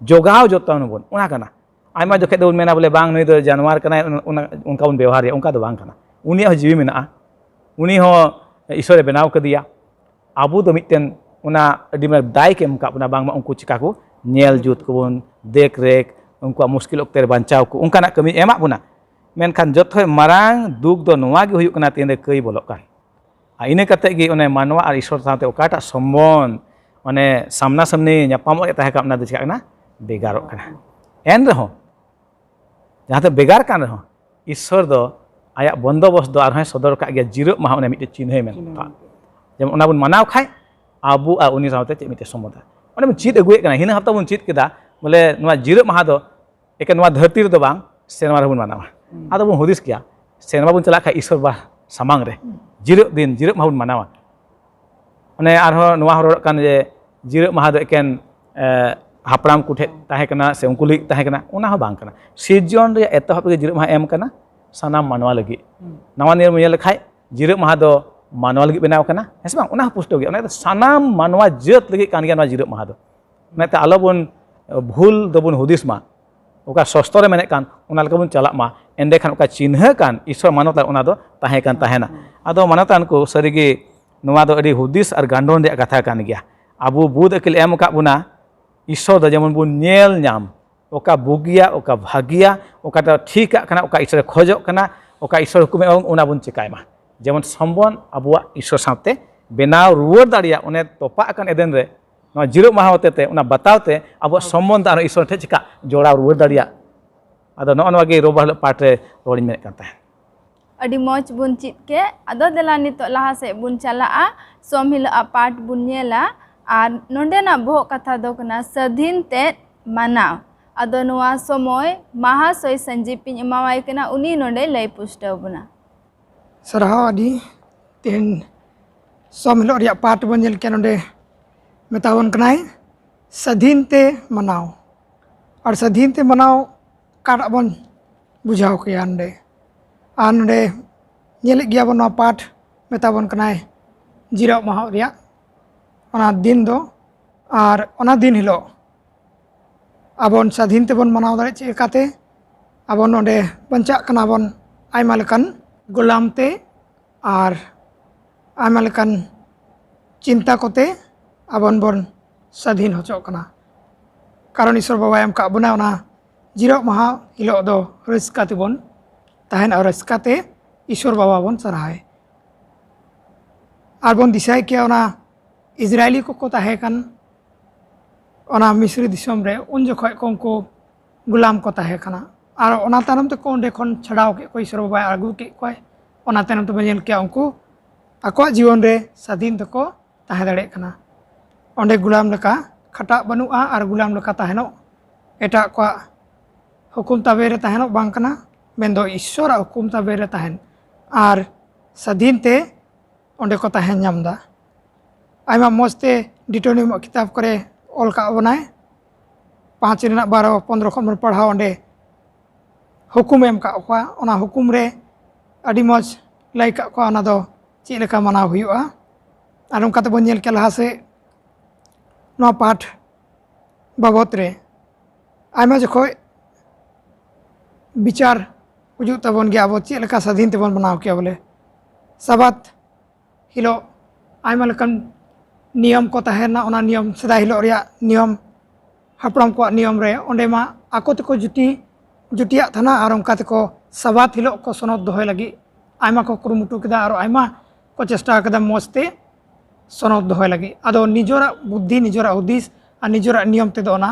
ᱡᱚᱜᱟᱣ ᱡᱚᱛᱚᱱ ᱵᱚᱱ, ᱚᱱᱟ ᱠᱟᱱᱟ᱾ ᱟᱭᱢᱟ ᱡᱚᱠᱷᱮᱡ ᱫᱚᱵᱚᱱ ᱢᱮᱱᱟ ᱵᱚᱞᱮ ᱵᱟᱝ, ᱱᱩᱭ ᱫᱚ ᱡᱟᱱᱣᱟᱨ ᱠᱟᱱᱟᱭ, ᱚᱱᱟ, ᱚᱱᱠᱟ ᱵᱚᱱ ᱵᱮᱣᱦᱟᱨᱮᱭᱟ, ᱚᱱᱠᱟ ᱫᱚ ᱵᱟᱝ ᱠᱟᱱᱟ᱾ ᱩᱱᱤᱭᱟᱜ ᱦᱚᱸ ᱡᱤᱣᱤ ᱢᱮᱱᱟᱜᱼᱟ, ᱩᱱᱤ ᱦᱚᱸ ᱤᱥᱥᱚᱨᱮ ᱵᱮᱱᱟᱣ ᱠᱟᱫᱮᱭᱟ᱾ ᱟᱵᱚ ᱫᱚ ᱢᱤᱫᱴᱮᱱ ᱚᱱᱟ ᱟᱹᱰᱤ ᱢᱟᱨᱟᱝ ᱫᱟᱭ ᱠᱚ ᱮᱢ ᱠᱟᱜ ᱵᱚᱱᱟ, ᱵᱟᱝᱢᱟ ᱩᱱᱠᱩ ᱪᱤᱠᱟ ᱠᱚ ᱧᱮᱞ ᱡᱩᱛ ᱠᱚᱵᱚᱱ, ᱫᱮᱠ ᱨᱮᱠ, ᱩᱱᱠᱩᱣᱟᱜ ᱢᱩᱥᱠᱤᱞ ᱚᱠᱛᱮ ᱨᱮ ᱵᱟᱧᱪᱟᱣ ᱠᱚ, ᱚᱱᱠᱟᱱᱟᱜ ᱠᱟᱹᱢᱤ ᱮᱢᱟᱜ ᱵᱚᱱᱟ᱾ ᱢᱮᱱᱠᱷᱟᱱ ᱡᱚᱛᱚ ᱠᱷᱚᱱ ᱢᱟᱨᱟᱝ ᱫᱩᱠ ᱫᱚ ᱱᱚᱣᱟ ᱜᱮ ᱦᱩᱭᱩᱜ ᱠᱟᱱᱟ, ᱛᱤᱱᱨᱮ ᱠᱟᱹᱭ ᱵᱚᱞᱚᱜ ᱠᱟᱱ᱾ ᱟᱨ ᱤᱱᱟᱹ ᱠᱟᱛᱮ ᱜᱮ ᱚᱱᱮ ᱢᱟᱱᱣᱟ ᱟᱨ ᱤᱥᱥᱚᱨ ᱥᱟᱶᱛᱮ ᱚᱠᱟᱴᱟᱜ ᱥᱚᱢᱵᱚᱱᱫᱷ, ᱢᱟᱱᱮ ᱥᱟᱢᱱᱟ ᱥᱟᱢᱱᱤ ᱧᱟᱯᱟᱢᱚᱜ ᱨᱮᱭᱟᱜ ᱛᱟᱦᱮᱸ ᱠᱟᱱᱟ, ᱚᱱᱟ ᱫᱚ ᱪᱤᱠᱟᱜ ᱠᱟᱱᱟ? ᱵᱷᱮᱜᱟᱨᱚᱜ ᱠᱟᱱᱟ᱾ ᱮᱱ ᱨᱮᱦᱚᱸ, ᱡᱟᱦᱟᱸ ᱛᱮ ᱵᱷᱮᱜᱟᱨ ᱠᱟᱱ ᱨᱮᱦᱚᱸ, ᱤᱥᱥᱚᱨ ᱫᱚ ᱟᱭᱟᱜ ᱵᱚᱱᱫᱚᱵᱚᱥ ᱫᱚ ᱟᱨᱦᱚᱸᱭ ᱥᱚᱫᱚᱨ ᱠᱟᱜ ᱜᱮᱭᱟ, ᱡᱤᱨᱟᱹᱜ ᱢᱟᱦᱟ ᱚᱱᱮ ᱢᱤᱫᱴᱮᱱ ᱪᱤᱱᱦᱟᱹᱭ ᱢᱮᱱ ᱠᱟᱜᱼᱟ᱾ ᱡᱮᱢᱚᱱ ᱚᱱᱟ ᱵᱚᱱ ᱢᱟᱱᱟᱣ ᱠᱷᱟᱡ ᱟᱵᱚ ᱟᱨ ᱩᱱᱤ ᱥᱟᱶᱛᱮ ᱪᱮᱫ ᱢᱤᱫᱴᱮᱱ ᱥᱚᱢᱵᱚᱱᱫᱷ᱾ ᱚᱱᱮ ᱵᱚᱱ ᱪᱮᱫ ᱟᱹᱜᱩᱭᱮᱫ ᱠᱟᱱᱟ, ᱦᱤᱱᱟᱹ ᱦᱟᱯᱛᱟ ᱵᱚᱱ ᱪᱮᱫ ᱠᱮᱫᱟ ᱵᱚᱞᱮ ᱱᱚᱣᱟ ᱡᱤᱨᱟᱹᱜ ᱢᱟᱦᱟ ᱫᱚ ᱮᱠᱮᱱ ᱱᱚᱣᱟ ᱫᱷᱟᱹᱨᱛᱤ ᱨᱮᱫᱚ ᱵᱟᱝ, ᱥᱮᱨᱢᱟ ᱨᱮᱦᱚᱸ ᱵᱚᱱ ᱢᱟᱱᱟᱣᱟ᱾ ᱟᱫᱚ ᱵᱚᱱ ᱦᱩᱫᱤᱥ ᱠᱮᱭᱟ, ᱥᱮᱨᱢᱟ ᱵᱚᱱ ᱪᱟᱞᱟᱜ ᱠᱷᱟᱡ ᱤᱥᱥᱚᱨ ᱵᱟ ᱥᱟᱢᱟᱝ ᱨᱮ ᱡᱤᱨᱟᱹᱜ ᱫᱤᱱ, ᱡᱤᱨᱟᱹᱜ ᱢᱟᱦᱟ ᱵᱚᱱ ᱢᱟᱱᱟᱣᱟ᱾ ᱚᱱᱮ ᱟᱨᱦᱚᱸ ᱱᱚᱣᱟ ᱦᱚᱸ ᱨᱚᱲᱚᱜ ᱠᱟᱱ ᱡᱮ ᱡᱤᱨᱟᱹᱜ ᱢᱟᱦᱟ ᱫᱚ ᱮᱠᱮᱱ, ᱮ, ᱦᱟᱯᱲᱟᱢ ᱠᱚᱴᱷᱮᱱ ᱛᱟᱦᱮᱸ ᱠᱟᱱᱟ ᱥᱮ ᱩᱱᱠᱩ ᱞᱟᱹᱜᱤᱫ ᱛᱟᱦᱮᱸ ᱠᱟᱱᱟ, ᱚᱱᱟ ᱦᱚᱸ ᱵᱟᱝ ᱠᱟᱱᱟ᱾ ᱥᱤᱨᱡᱚᱱ ᱨᱮᱭᱟᱜ ᱮᱛᱚᱦᱚᱵ ᱨᱮᱜᱮ ᱡᱤᱨᱟᱹᱜ ᱢᱟᱦᱟ ᱮᱢ ᱠᱟᱱᱟ ᱥᱟᱱᱟᱢ ᱢᱟᱱᱣᱟ ᱞᱟᱹᱜᱤᱫ᱾ ᱱᱟᱣᱟ ᱱᱤᱭᱚᱢ ᱧᱮᱞ ᱞᱮᱠᱷᱟᱡ ᱡᱤᱨᱟᱹᱜ ᱢᱟᱦᱟ ᱫᱚ ᱢᱟᱱᱣᱟ ᱞᱟᱹᱜᱤᱫ ᱵᱮᱱᱟᱣ ᱠᱟᱱᱟ, ᱦᱮᱸ ᱥᱮ ᱵᱟᱝ? ᱚᱱᱟ ᱦᱚᱸ ᱯᱩᱥᱴᱟᱹᱣ ᱜᱮᱭᱟ᱾ ᱚᱱᱟ ᱫᱚ ᱥᱟᱱᱟᱢ ᱢᱟᱱᱣᱟ ᱡᱟᱹᱛ ᱞᱟᱹᱜᱤᱫ ᱠᱟᱱ ᱜᱮᱭᱟ ᱱᱚᱣᱟ ᱡᱤᱨᱟᱹᱜ ᱢᱟᱦᱟ ᱫᱚ᱾ ᱚᱱᱟᱛᱮ ᱟᱞᱚ ᱵᱚᱱ ᱵᱷᱩᱞ ᱫᱚᱵᱚᱱ ᱦᱩᱫᱤᱥ ᱢᱟ᱾ ᱚᱠᱟ ᱥᱚᱥᱛᱚ ᱨᱮ ᱢᱮᱱᱮᱫ ᱠᱟᱱ, ᱚᱱᱟ ᱞᱮᱠᱟ ᱵᱚᱱ ᱪᱟᱞᱟᱜ ᱢᱟ᱾ ᱮᱸᱰᱮᱠᱷᱟᱱ ᱚᱠᱟ ᱪᱤᱱᱦᱟᱹ ᱠᱟᱱ ᱤᱥᱥᱚᱨ ᱢᱟᱱᱚᱛ ᱟᱨ ᱚᱱᱟ ᱫᱚ ᱛᱟᱦᱮᱸ ᱠᱟᱱ ᱛᱟᱦᱮᱱᱟ᱾ ᱟᱫᱚ ᱢᱟᱱᱚᱛᱟᱱ ᱠᱚ, ᱥᱟᱹᱨᱤᱜᱮ ᱱᱚᱣᱟ ᱫᱚ ᱟᱹᱰᱤ ᱦᱩᱫᱤᱥ ᱟᱨ ᱜᱟᱱᱰᱚᱱ ᱨᱮᱭᱟᱜ ᱠᱟᱛᱷᱟ ᱠᱟᱱ ᱜᱮᱭᱟ᱾ ᱟᱵᱚ ᱵᱩᱫᱷ ᱟᱹᱠᱤᱞ ᱮᱢ ᱟᱠᱟᱫ ᱵᱚᱱᱟ, ᱤᱥᱥᱚᱨ ᱫᱚ ᱡᱮᱢᱚᱱ ᱵᱚᱱ ᱧᱮᱞ ᱧᱟᱢ, ᱚᱠᱟ ᱵᱩᱜᱤᱭᱟ, ᱚᱠᱟ ᱵᱷᱟᱹᱜᱤᱭᱟ, ᱚᱠᱟᱴᱟᱜ ᱴᱷᱤᱠᱟᱜ ᱠᱟᱱᱟ, ᱚᱠᱟ ᱤᱥᱥᱚᱨᱮ ᱠᱷᱚᱡᱚᱜ ᱠᱟᱱᱟ, ᱚᱠᱟ ᱤᱥᱥᱚᱨ ᱦᱩᱠᱩᱢᱮ ᱮᱢ, ᱚᱱᱟ ᱵᱚᱱ ᱪᱮᱠᱟᱭ ᱢᱟ᱾ ᱡᱮᱢᱚᱱ ᱥᱚᱢᱵᱚᱱ ᱟᱵᱚᱣᱟᱜ ᱤᱥᱥᱚᱨ ᱥᱟᱶᱛᱮ ᱵᱮᱱᱟᱣ ᱨᱩᱣᱟᱹᱲ ᱫᱟᱲᱮᱭᱟᱜ, ᱚᱱᱮ ᱛᱚᱯᱟᱜ ᱟᱠᱟᱱ ᱮᱫᱮᱱ ᱨᱮ ᱱᱚᱣᱟ ᱡᱤᱨᱟᱹᱜ ᱢᱟᱦᱟ ᱦᱚᱛᱮ ᱛᱮ ᱚᱱᱟ ᱵᱟᱛᱟᱣ ᱛᱮ ᱟᱵᱚᱣᱟᱜ ᱥᱚᱢᱵᱚᱱᱫᱷ ᱟᱨᱦᱚᱸ ᱤᱥᱥᱚᱨ ᱴᱷᱮᱱ ᱪᱮᱠᱟ ᱡᱚᱲᱟᱣ ᱨᱩᱣᱟᱹᱲ ᱫᱟᱲᱮᱭᱟᱜ᱾ ᱟᱫᱚ ᱱᱚᱜᱼᱚ ᱱᱚᱣᱟ ᱜᱮ ᱨᱳᱵᱟᱨ ᱦᱤᱞᱳᱜ ᱯᱟᱴ ᱨᱮ ᱨᱚᱲᱤᱧ ᱢᱮᱱᱮᱫ ᱠᱟᱱ ᱛᱟᱦᱮᱸᱫ᱾ ᱟᱹᱰᱤ ᱢᱚᱡᱽ ᱵᱚᱱ ᱪᱮᱫ ᱠᱮᱫ᱾ ᱟᱫᱚ ᱫᱮᱞᱟ ᱱᱤᱛᱚᱜ ᱞᱟᱦᱟ ᱥᱮᱫ ᱵᱚᱱ ᱪᱟᱞᱟᱜᱼᱟ, ᱥᱚᱢ ᱦᱤᱞᱳᱜ ᱟᱜ ᱯᱟᱴ ᱵᱚᱱ ᱧᱮᱞᱟ᱾ ᱟᱨ ᱱᱚᱰᱮᱱᱟᱜ ᱵᱚᱦᱚᱜ ᱠᱟᱛᱷᱟ ᱫᱚ ᱠᱟᱱᱟ ᱥᱟᱹᱫᱷᱤᱱ ᱛᱮᱫ ᱢᱟᱱᱟᱣ᱾ ᱟᱫᱚ ᱱᱚᱣᱟ ᱥᱚᱢᱚᱭ ᱢᱟᱦᱟᱥᱚᱭ ᱥᱟᱹᱧᱡᱤᱯᱤᱧ ᱮᱢᱟᱣᱟᱭ ᱠᱟᱱᱟ, ᱩᱱᱤ ᱱᱚᱰᱮ ᱞᱟᱹᱭ ᱯᱩᱥᱴᱟᱹᱣ ᱵᱚᱱᱟ᱾ ᱥᱟᱨᱦᱟᱣ ᱟᱹᱰᱤ᱾ ᱛᱮᱦᱮᱧ ᱥᱚᱢ ᱦᱤᱞᱳᱜ ᱨᱮᱭᱟᱜ ᱯᱟᱴ ᱵᱚᱱ ᱧᱮᱞ ᱠᱮᱜᱼᱟ, ᱱᱚᱰᱮ ᱢᱮᱛᱟᱵᱚᱱ ᱠᱟᱱᱟᱭ ᱥᱟᱹᱫᱷᱤᱱ ᱛᱮ ᱢᱟᱱᱟᱣ᱾ ᱟᱨ ᱥᱟᱹᱫᱷᱤᱱ ᱛᱮ ᱢᱟᱱᱟᱣ ᱚᱠᱟᱴᱟᱜ ᱵᱚᱱ ᱵᱩᱡᱷᱟᱹᱣ ᱠᱮᱭᱟ ᱱᱚᱰᱮ? ᱟᱨ ᱱᱚᱰᱮ ᱧᱮᱞᱮᱫ ᱜᱮᱭᱟ ᱵᱚᱱ, ᱱᱚᱣᱟ ᱯᱟᱴ ᱢᱮᱛᱟ ᱵᱚᱱ ᱠᱟᱱᱟᱭ ᱡᱤᱨᱟᱹᱜ ᱢᱟᱦᱟ ᱨᱮᱭᱟᱜ ᱚᱱᱟ ᱫᱤᱱ ᱫᱚ᱾ ᱟᱨ ᱚᱱᱟ ᱫᱤᱱ ᱦᱤᱞᱳᱜ ᱟᱵᱚᱱ ᱥᱟᱹᱫᱷᱤᱱ ᱛᱮᱵᱚᱱ ᱢᱟᱱᱟᱣ ᱫᱟᱲᱮᱭᱟᱜ ᱪᱮᱫ ᱞᱮᱠᱟᱛᱮ? ᱟᱵᱚ ᱱᱚᱰᱮ ᱵᱟᱧᱪᱟᱜ ᱠᱟᱱᱟ ᱵᱚᱱ ᱟᱭᱢᱟ ᱞᱮᱠᱟᱱ ᱜᱳᱞᱟᱢ ᱛᱮ ᱟᱨ ᱟᱭᱢᱟ ᱞᱮᱠᱟᱱ ᱪᱤᱱᱛᱟ ᱠᱚᱛᱮ ᱟᱵᱚᱱ ᱵᱚᱱ ᱥᱟᱹᱫᱷᱤᱱ ᱦᱚᱪᱚᱜ ᱠᱟᱱᱟ᱾ ᱠᱟᱨᱚᱱ ᱤᱥᱚᱨ ᱵᱟᱵᱟᱭ ᱮᱢ ᱠᱟᱜ ᱵᱚᱱᱟ ᱚᱱᱟ ᱡᱤᱨᱟᱹᱜ ᱢᱟᱦᱟ ᱦᱤᱞᱳᱜ ᱫᱚ ᱨᱟᱹᱥᱠᱟᱹ ᱛᱮᱵᱚᱱ ᱛᱟᱦᱮᱱ ᱟᱨ ᱨᱟᱹᱥᱠᱟᱹ ᱛᱮ ᱤᱥᱚᱨ ᱵᱟᱵᱟ ᱵᱚᱱ ᱥᱟᱨᱦᱟᱣᱮ᱾ ᱟᱨ ᱵᱚᱱ ᱫᱤᱥᱟᱹᱭ ᱠᱮᱭᱟ ᱚᱱᱟ ᱤᱥᱨᱟᱭᱮᱞᱤ ᱠᱚᱠᱚ ᱛᱟᱦᱮᱸ ᱠᱟᱱ ᱚᱱᱟ ᱢᱤᱥᱨᱤ ᱫᱤᱥᱚᱢ ᱨᱮ, ᱩᱱ ᱡᱚᱠᱷᱚᱡ ᱠᱚ ᱩᱱᱠᱩ ᱜᱩᱞᱟᱢ ᱠᱚ ᱛᱟᱦᱮᱸ ᱠᱟᱱᱟ᱾ ᱟᱨ ᱚᱱᱟ ᱛᱟᱭᱱᱚᱢ ᱛᱮᱠᱚ ᱚᱸᱰᱮ ᱠᱷᱚᱱ ᱪᱷᱟᱰᱟᱣ ᱠᱮᱫ ᱠᱚᱣᱟ, ᱤᱥᱚᱨ ᱵᱟᱵᱟᱭ ᱟᱹᱜᱩ ᱠᱮᱫ ᱠᱚᱣᱟᱭ᱾ ᱚᱱᱟ ᱛᱟᱭᱱᱚᱢ ᱛᱮᱵᱚᱱ ᱧᱮᱞ ᱠᱮᱭᱟ ᱩᱱᱠᱩ ᱟᱠᱚᱣᱟᱜ ᱡᱤᱭᱚᱱ ᱨᱮ ᱥᱟᱹᱫᱷᱤᱱ ᱛᱮᱠᱚ ᱛᱟᱦᱮᱸ ᱫᱟᱲᱮᱭᱟᱜ ᱠᱟᱱᱟ᱾ ᱚᱸᱰᱮ ᱜᱩᱞᱟᱢ ᱞᱮᱠᱟ ᱠᱷᱟᱴᱟᱜ ᱵᱟᱹᱱᱩᱜᱼᱟ ᱟᱨ ᱜᱩᱞᱟᱢ ᱞᱮᱠᱟ ᱛᱟᱦᱮᱱᱚᱜ ᱮᱴᱟᱜ ᱠᱚᱣᱟᱜ ᱦᱩᱠᱩᱢ ᱛᱟᱵᱮ ᱨᱮ ᱛᱟᱦᱮᱱᱚᱜ ᱵᱟᱝ ᱠᱟᱱᱟ, ᱢᱮᱱᱫᱚ ᱤᱥᱚᱨᱟᱜ ᱦᱩᱠᱩᱢ ᱛᱟᱵᱮ ᱨᱮ ᱛᱟᱦᱮᱱ ᱟᱨ ᱥᱟᱹᱫᱷᱤᱱ ᱛᱮ ᱚᱸᱰᱮ ᱠᱚ ᱛᱟᱦᱮᱸ ᱧᱟᱢ ᱮᱫᱟ᱾ ᱟᱭᱢᱟ ᱢᱚᱡᱽ ᱛᱮ ᱰᱤᱴᱳᱱᱤᱭᱟᱢ ᱠᱤᱛᱟᱵ ᱠᱚᱨᱮ ᱚᱞ ᱠᱟᱜ ᱵᱚᱱᱟᱭ, ᱯᱟᱸᱪ ᱨᱮᱱᱟᱜ ᱵᱟᱨᱚ ᱯᱚᱱᱫᱽᱨᱚ ᱠᱷᱚᱱ ᱵᱚᱱ ᱯᱟᱲᱦᱟᱣ, ᱚᱸᱰᱮ ᱦᱩᱠᱩᱢᱮ ᱮᱢ ᱠᱟᱜ ᱠᱚᱣᱟ᱾ ᱚᱱᱟ ᱦᱩᱠᱩᱢ ᱨᱮ ᱟᱹᱰᱤ ᱢᱚᱡᱽ ᱞᱟᱹᱭ ᱠᱟᱜ ᱠᱚᱣᱟ ᱚᱱᱟ ᱫᱚ ᱪᱮᱫ ᱞᱮᱠᱟ ᱢᱟᱱᱟᱣ ᱦᱩᱭᱩᱜᱼᱟ᱾ ᱟᱨ ᱚᱱᱠᱟ ᱛᱮᱵᱚᱱ ᱧᱮᱞ ᱠᱮᱭᱟ ᱞᱟᱦᱟ ᱥᱮᱫ ᱱᱚᱣᱟ ᱯᱟᱴ ᱵᱟᱵᱚᱛ ᱨᱮ ᱟᱭᱢᱟ ᱡᱚᱠᱷᱚᱡ ᱵᱤᱪᱟᱨ ᱦᱤᱡᱩᱜ ᱛᱟᱵᱚᱱ ᱜᱮᱭᱟ, ᱟᱵᱚ ᱪᱮᱫ ᱞᱮᱠᱟ ᱥᱟᱹᱫᱷᱤᱱ ᱛᱮᱵᱚᱱ ᱢᱟᱱᱟᱣ ᱠᱮᱭᱟ᱾ ᱵᱚᱞᱮ ᱥᱟᱵᱟᱛ ᱦᱤᱞᱳᱜ ᱟᱭᱢᱟ ᱞᱮᱠᱟᱱ ᱱᱤᱭᱚᱢ ᱠᱚ ᱛᱟᱦᱮᱱᱟ, ᱚᱱᱟ ᱱᱤᱭᱚᱢ, ᱥᱮᱫᱟᱭ ᱦᱤᱞᱳᱜ ᱨᱮᱭᱟᱜ ᱱᱤᱭᱚᱢ, ᱦᱟᱯᱲᱟᱢ ᱠᱚᱣᱟᱜ ᱱᱤᱭᱚᱢ ᱨᱮ ᱚᱸᱰᱮ ᱢᱟ ᱟᱠᱚ ᱛᱮᱠᱚ ᱡᱩᱴᱤ ᱡᱩᱴᱤᱭᱟᱜ ᱛᱟᱦᱮᱱᱟ ᱟᱨ ᱚᱱᱠᱟ ᱛᱮᱠᱚ ᱥᱟᱵᱟᱛ ᱦᱤᱞᱳᱜ ᱠᱚ ᱥᱚᱱᱚᱛ ᱫᱚᱦᱚᱭ ᱞᱟᱹᱜᱤᱫ ᱟᱭᱢᱟ ᱠᱚ ᱠᱩᱨᱩᱢᱩᱴᱩ ᱠᱮᱫᱟ ᱟᱨ ᱟᱭᱢᱟ ᱠᱚ ᱪᱮᱥᱴᱟ ᱠᱮᱫᱟ ᱢᱚᱡᱽ ᱛᱮ ᱥᱚᱱᱚᱛ ᱫᱚᱦᱚᱭ ᱞᱟᱹᱜᱤᱫ᱾ ᱟᱫᱚ ᱱᱤᱡᱮᱨᱟᱜ ᱵᱩᱫᱽᱫᱷᱤ, ᱱᱤᱡᱮᱨᱟᱜ ᱦᱩᱫᱤᱥ ᱟᱨ ᱱᱤᱡᱮᱨᱟᱜ ᱱᱤᱭᱚᱢ ᱛᱮᱫᱚ ᱚᱱᱟ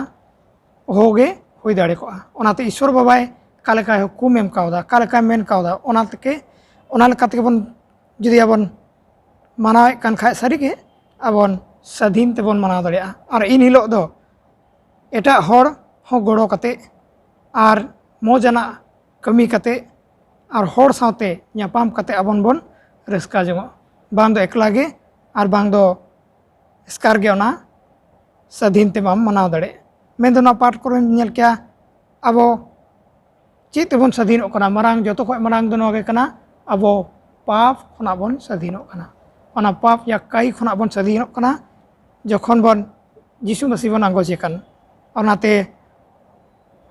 ᱚᱦᱚᱜᱮ ᱦᱩᱭ ᱫᱟᱲᱮ ᱠᱚᱜᱼᱟ᱾ ᱚᱱᱟᱛᱮ ᱤᱥᱚᱨ ᱵᱟᱵᱟᱭ ᱚᱠᱟ ᱞᱮᱠᱟᱭ ᱦᱩᱠᱩᱢ ᱮᱢ ᱠᱟᱣᱫᱟ, ᱚᱠᱟ ᱞᱮᱠᱟᱭ ᱢᱮᱱ ᱠᱟᱣᱫᱟ, ᱚᱱᱟ ᱛᱮᱜᱮ, ᱚᱱᱟ ᱞᱮᱠᱟ ᱛᱮᱜᱮ ᱵᱚᱱ, ᱡᱩᱫᱤ ᱟᱵᱚᱱ ᱢᱟᱱᱟᱣᱮᱫ ᱠᱟᱱ ᱠᱷᱟᱡ, ᱥᱟᱹᱨᱤᱜᱮ ᱟᱵᱚᱱ ᱥᱟᱹᱫᱷᱤᱱ ᱛᱮᱵᱚᱱ ᱢᱟᱱᱟᱣ ᱫᱟᱲᱮᱭᱟᱜᱼᱟ᱾ ᱟᱨ ᱤᱱ ᱦᱤᱞᱳᱜ ᱫᱚ ᱮᱴᱟᱜ ᱦᱚᱲ ᱦᱚᱸ ᱜᱚᱲᱚ ᱠᱟᱛᱮ ᱟᱨ ᱢᱚᱡᱽ ᱟᱱᱟᱜ ᱠᱟᱹᱢᱤ ᱠᱟᱛᱮ ᱟᱨ ᱦᱚᱲ ᱥᱟᱶᱛᱮ ᱧᱟᱯᱟᱢ ᱠᱟᱛᱮ ᱟᱵᱚᱱ ᱵᱚᱱ ᱨᱟᱹᱥᱠᱟᱹ ᱡᱚᱝᱚᱜ, ᱵᱟᱝ ᱫᱚ ᱮᱠᱞᱟ ᱜᱮ ᱟᱨ ᱵᱟᱝ ᱫᱚ ᱮᱥᱠᱟᱨ ᱜᱮ ᱚᱱᱟ ᱥᱟᱹᱫᱷᱤᱱ ᱛᱮ ᱵᱟᱢ ᱢᱟᱱᱟᱣ ᱫᱟᱲᱮᱭᱟᱜ᱾ ᱢᱮᱱᱫᱚ ᱱᱚᱣᱟ ᱯᱟᱴ ᱠᱚᱨᱮ ᱧᱮᱞ ᱠᱮᱭᱟ, ᱟᱵᱚ ᱪᱮᱫ ᱛᱮᱵᱚᱱ ᱥᱟᱹᱫᱷᱤᱱᱚᱜ ᱠᱟᱱᱟ? ᱢᱟᱨᱟᱝ, ᱡᱚᱛᱚ ᱠᱷᱚᱱ ᱢᱟᱨᱟᱝ ᱫᱚ ᱱᱚᱣᱟ ᱜᱮ ᱠᱟᱱᱟ, ᱟᱵᱚ ᱯᱟᱯ ᱠᱷᱚᱱᱟᱜ ᱵᱚᱱ ᱥᱟᱹᱫᱷᱤᱱᱚᱜ ᱠᱟᱱᱟ᱾ ᱚᱱᱟ ᱯᱟᱯ ᱭᱟ ᱠᱟᱹᱭ ᱠᱷᱚᱱᱟᱜ ᱵᱚᱱ ᱥᱟᱹᱫᱷᱤᱱᱚᱜ ᱠᱟᱱᱟ, ᱡᱚᱠᱷᱚᱱ ᱵᱚᱱ ᱡᱤᱥᱩ ᱢᱟᱹᱥᱤ ᱵᱚᱱ ᱟᱸᱜᱚᱪᱮ ᱠᱟᱱ᱾ ᱚᱱᱟᱛᱮ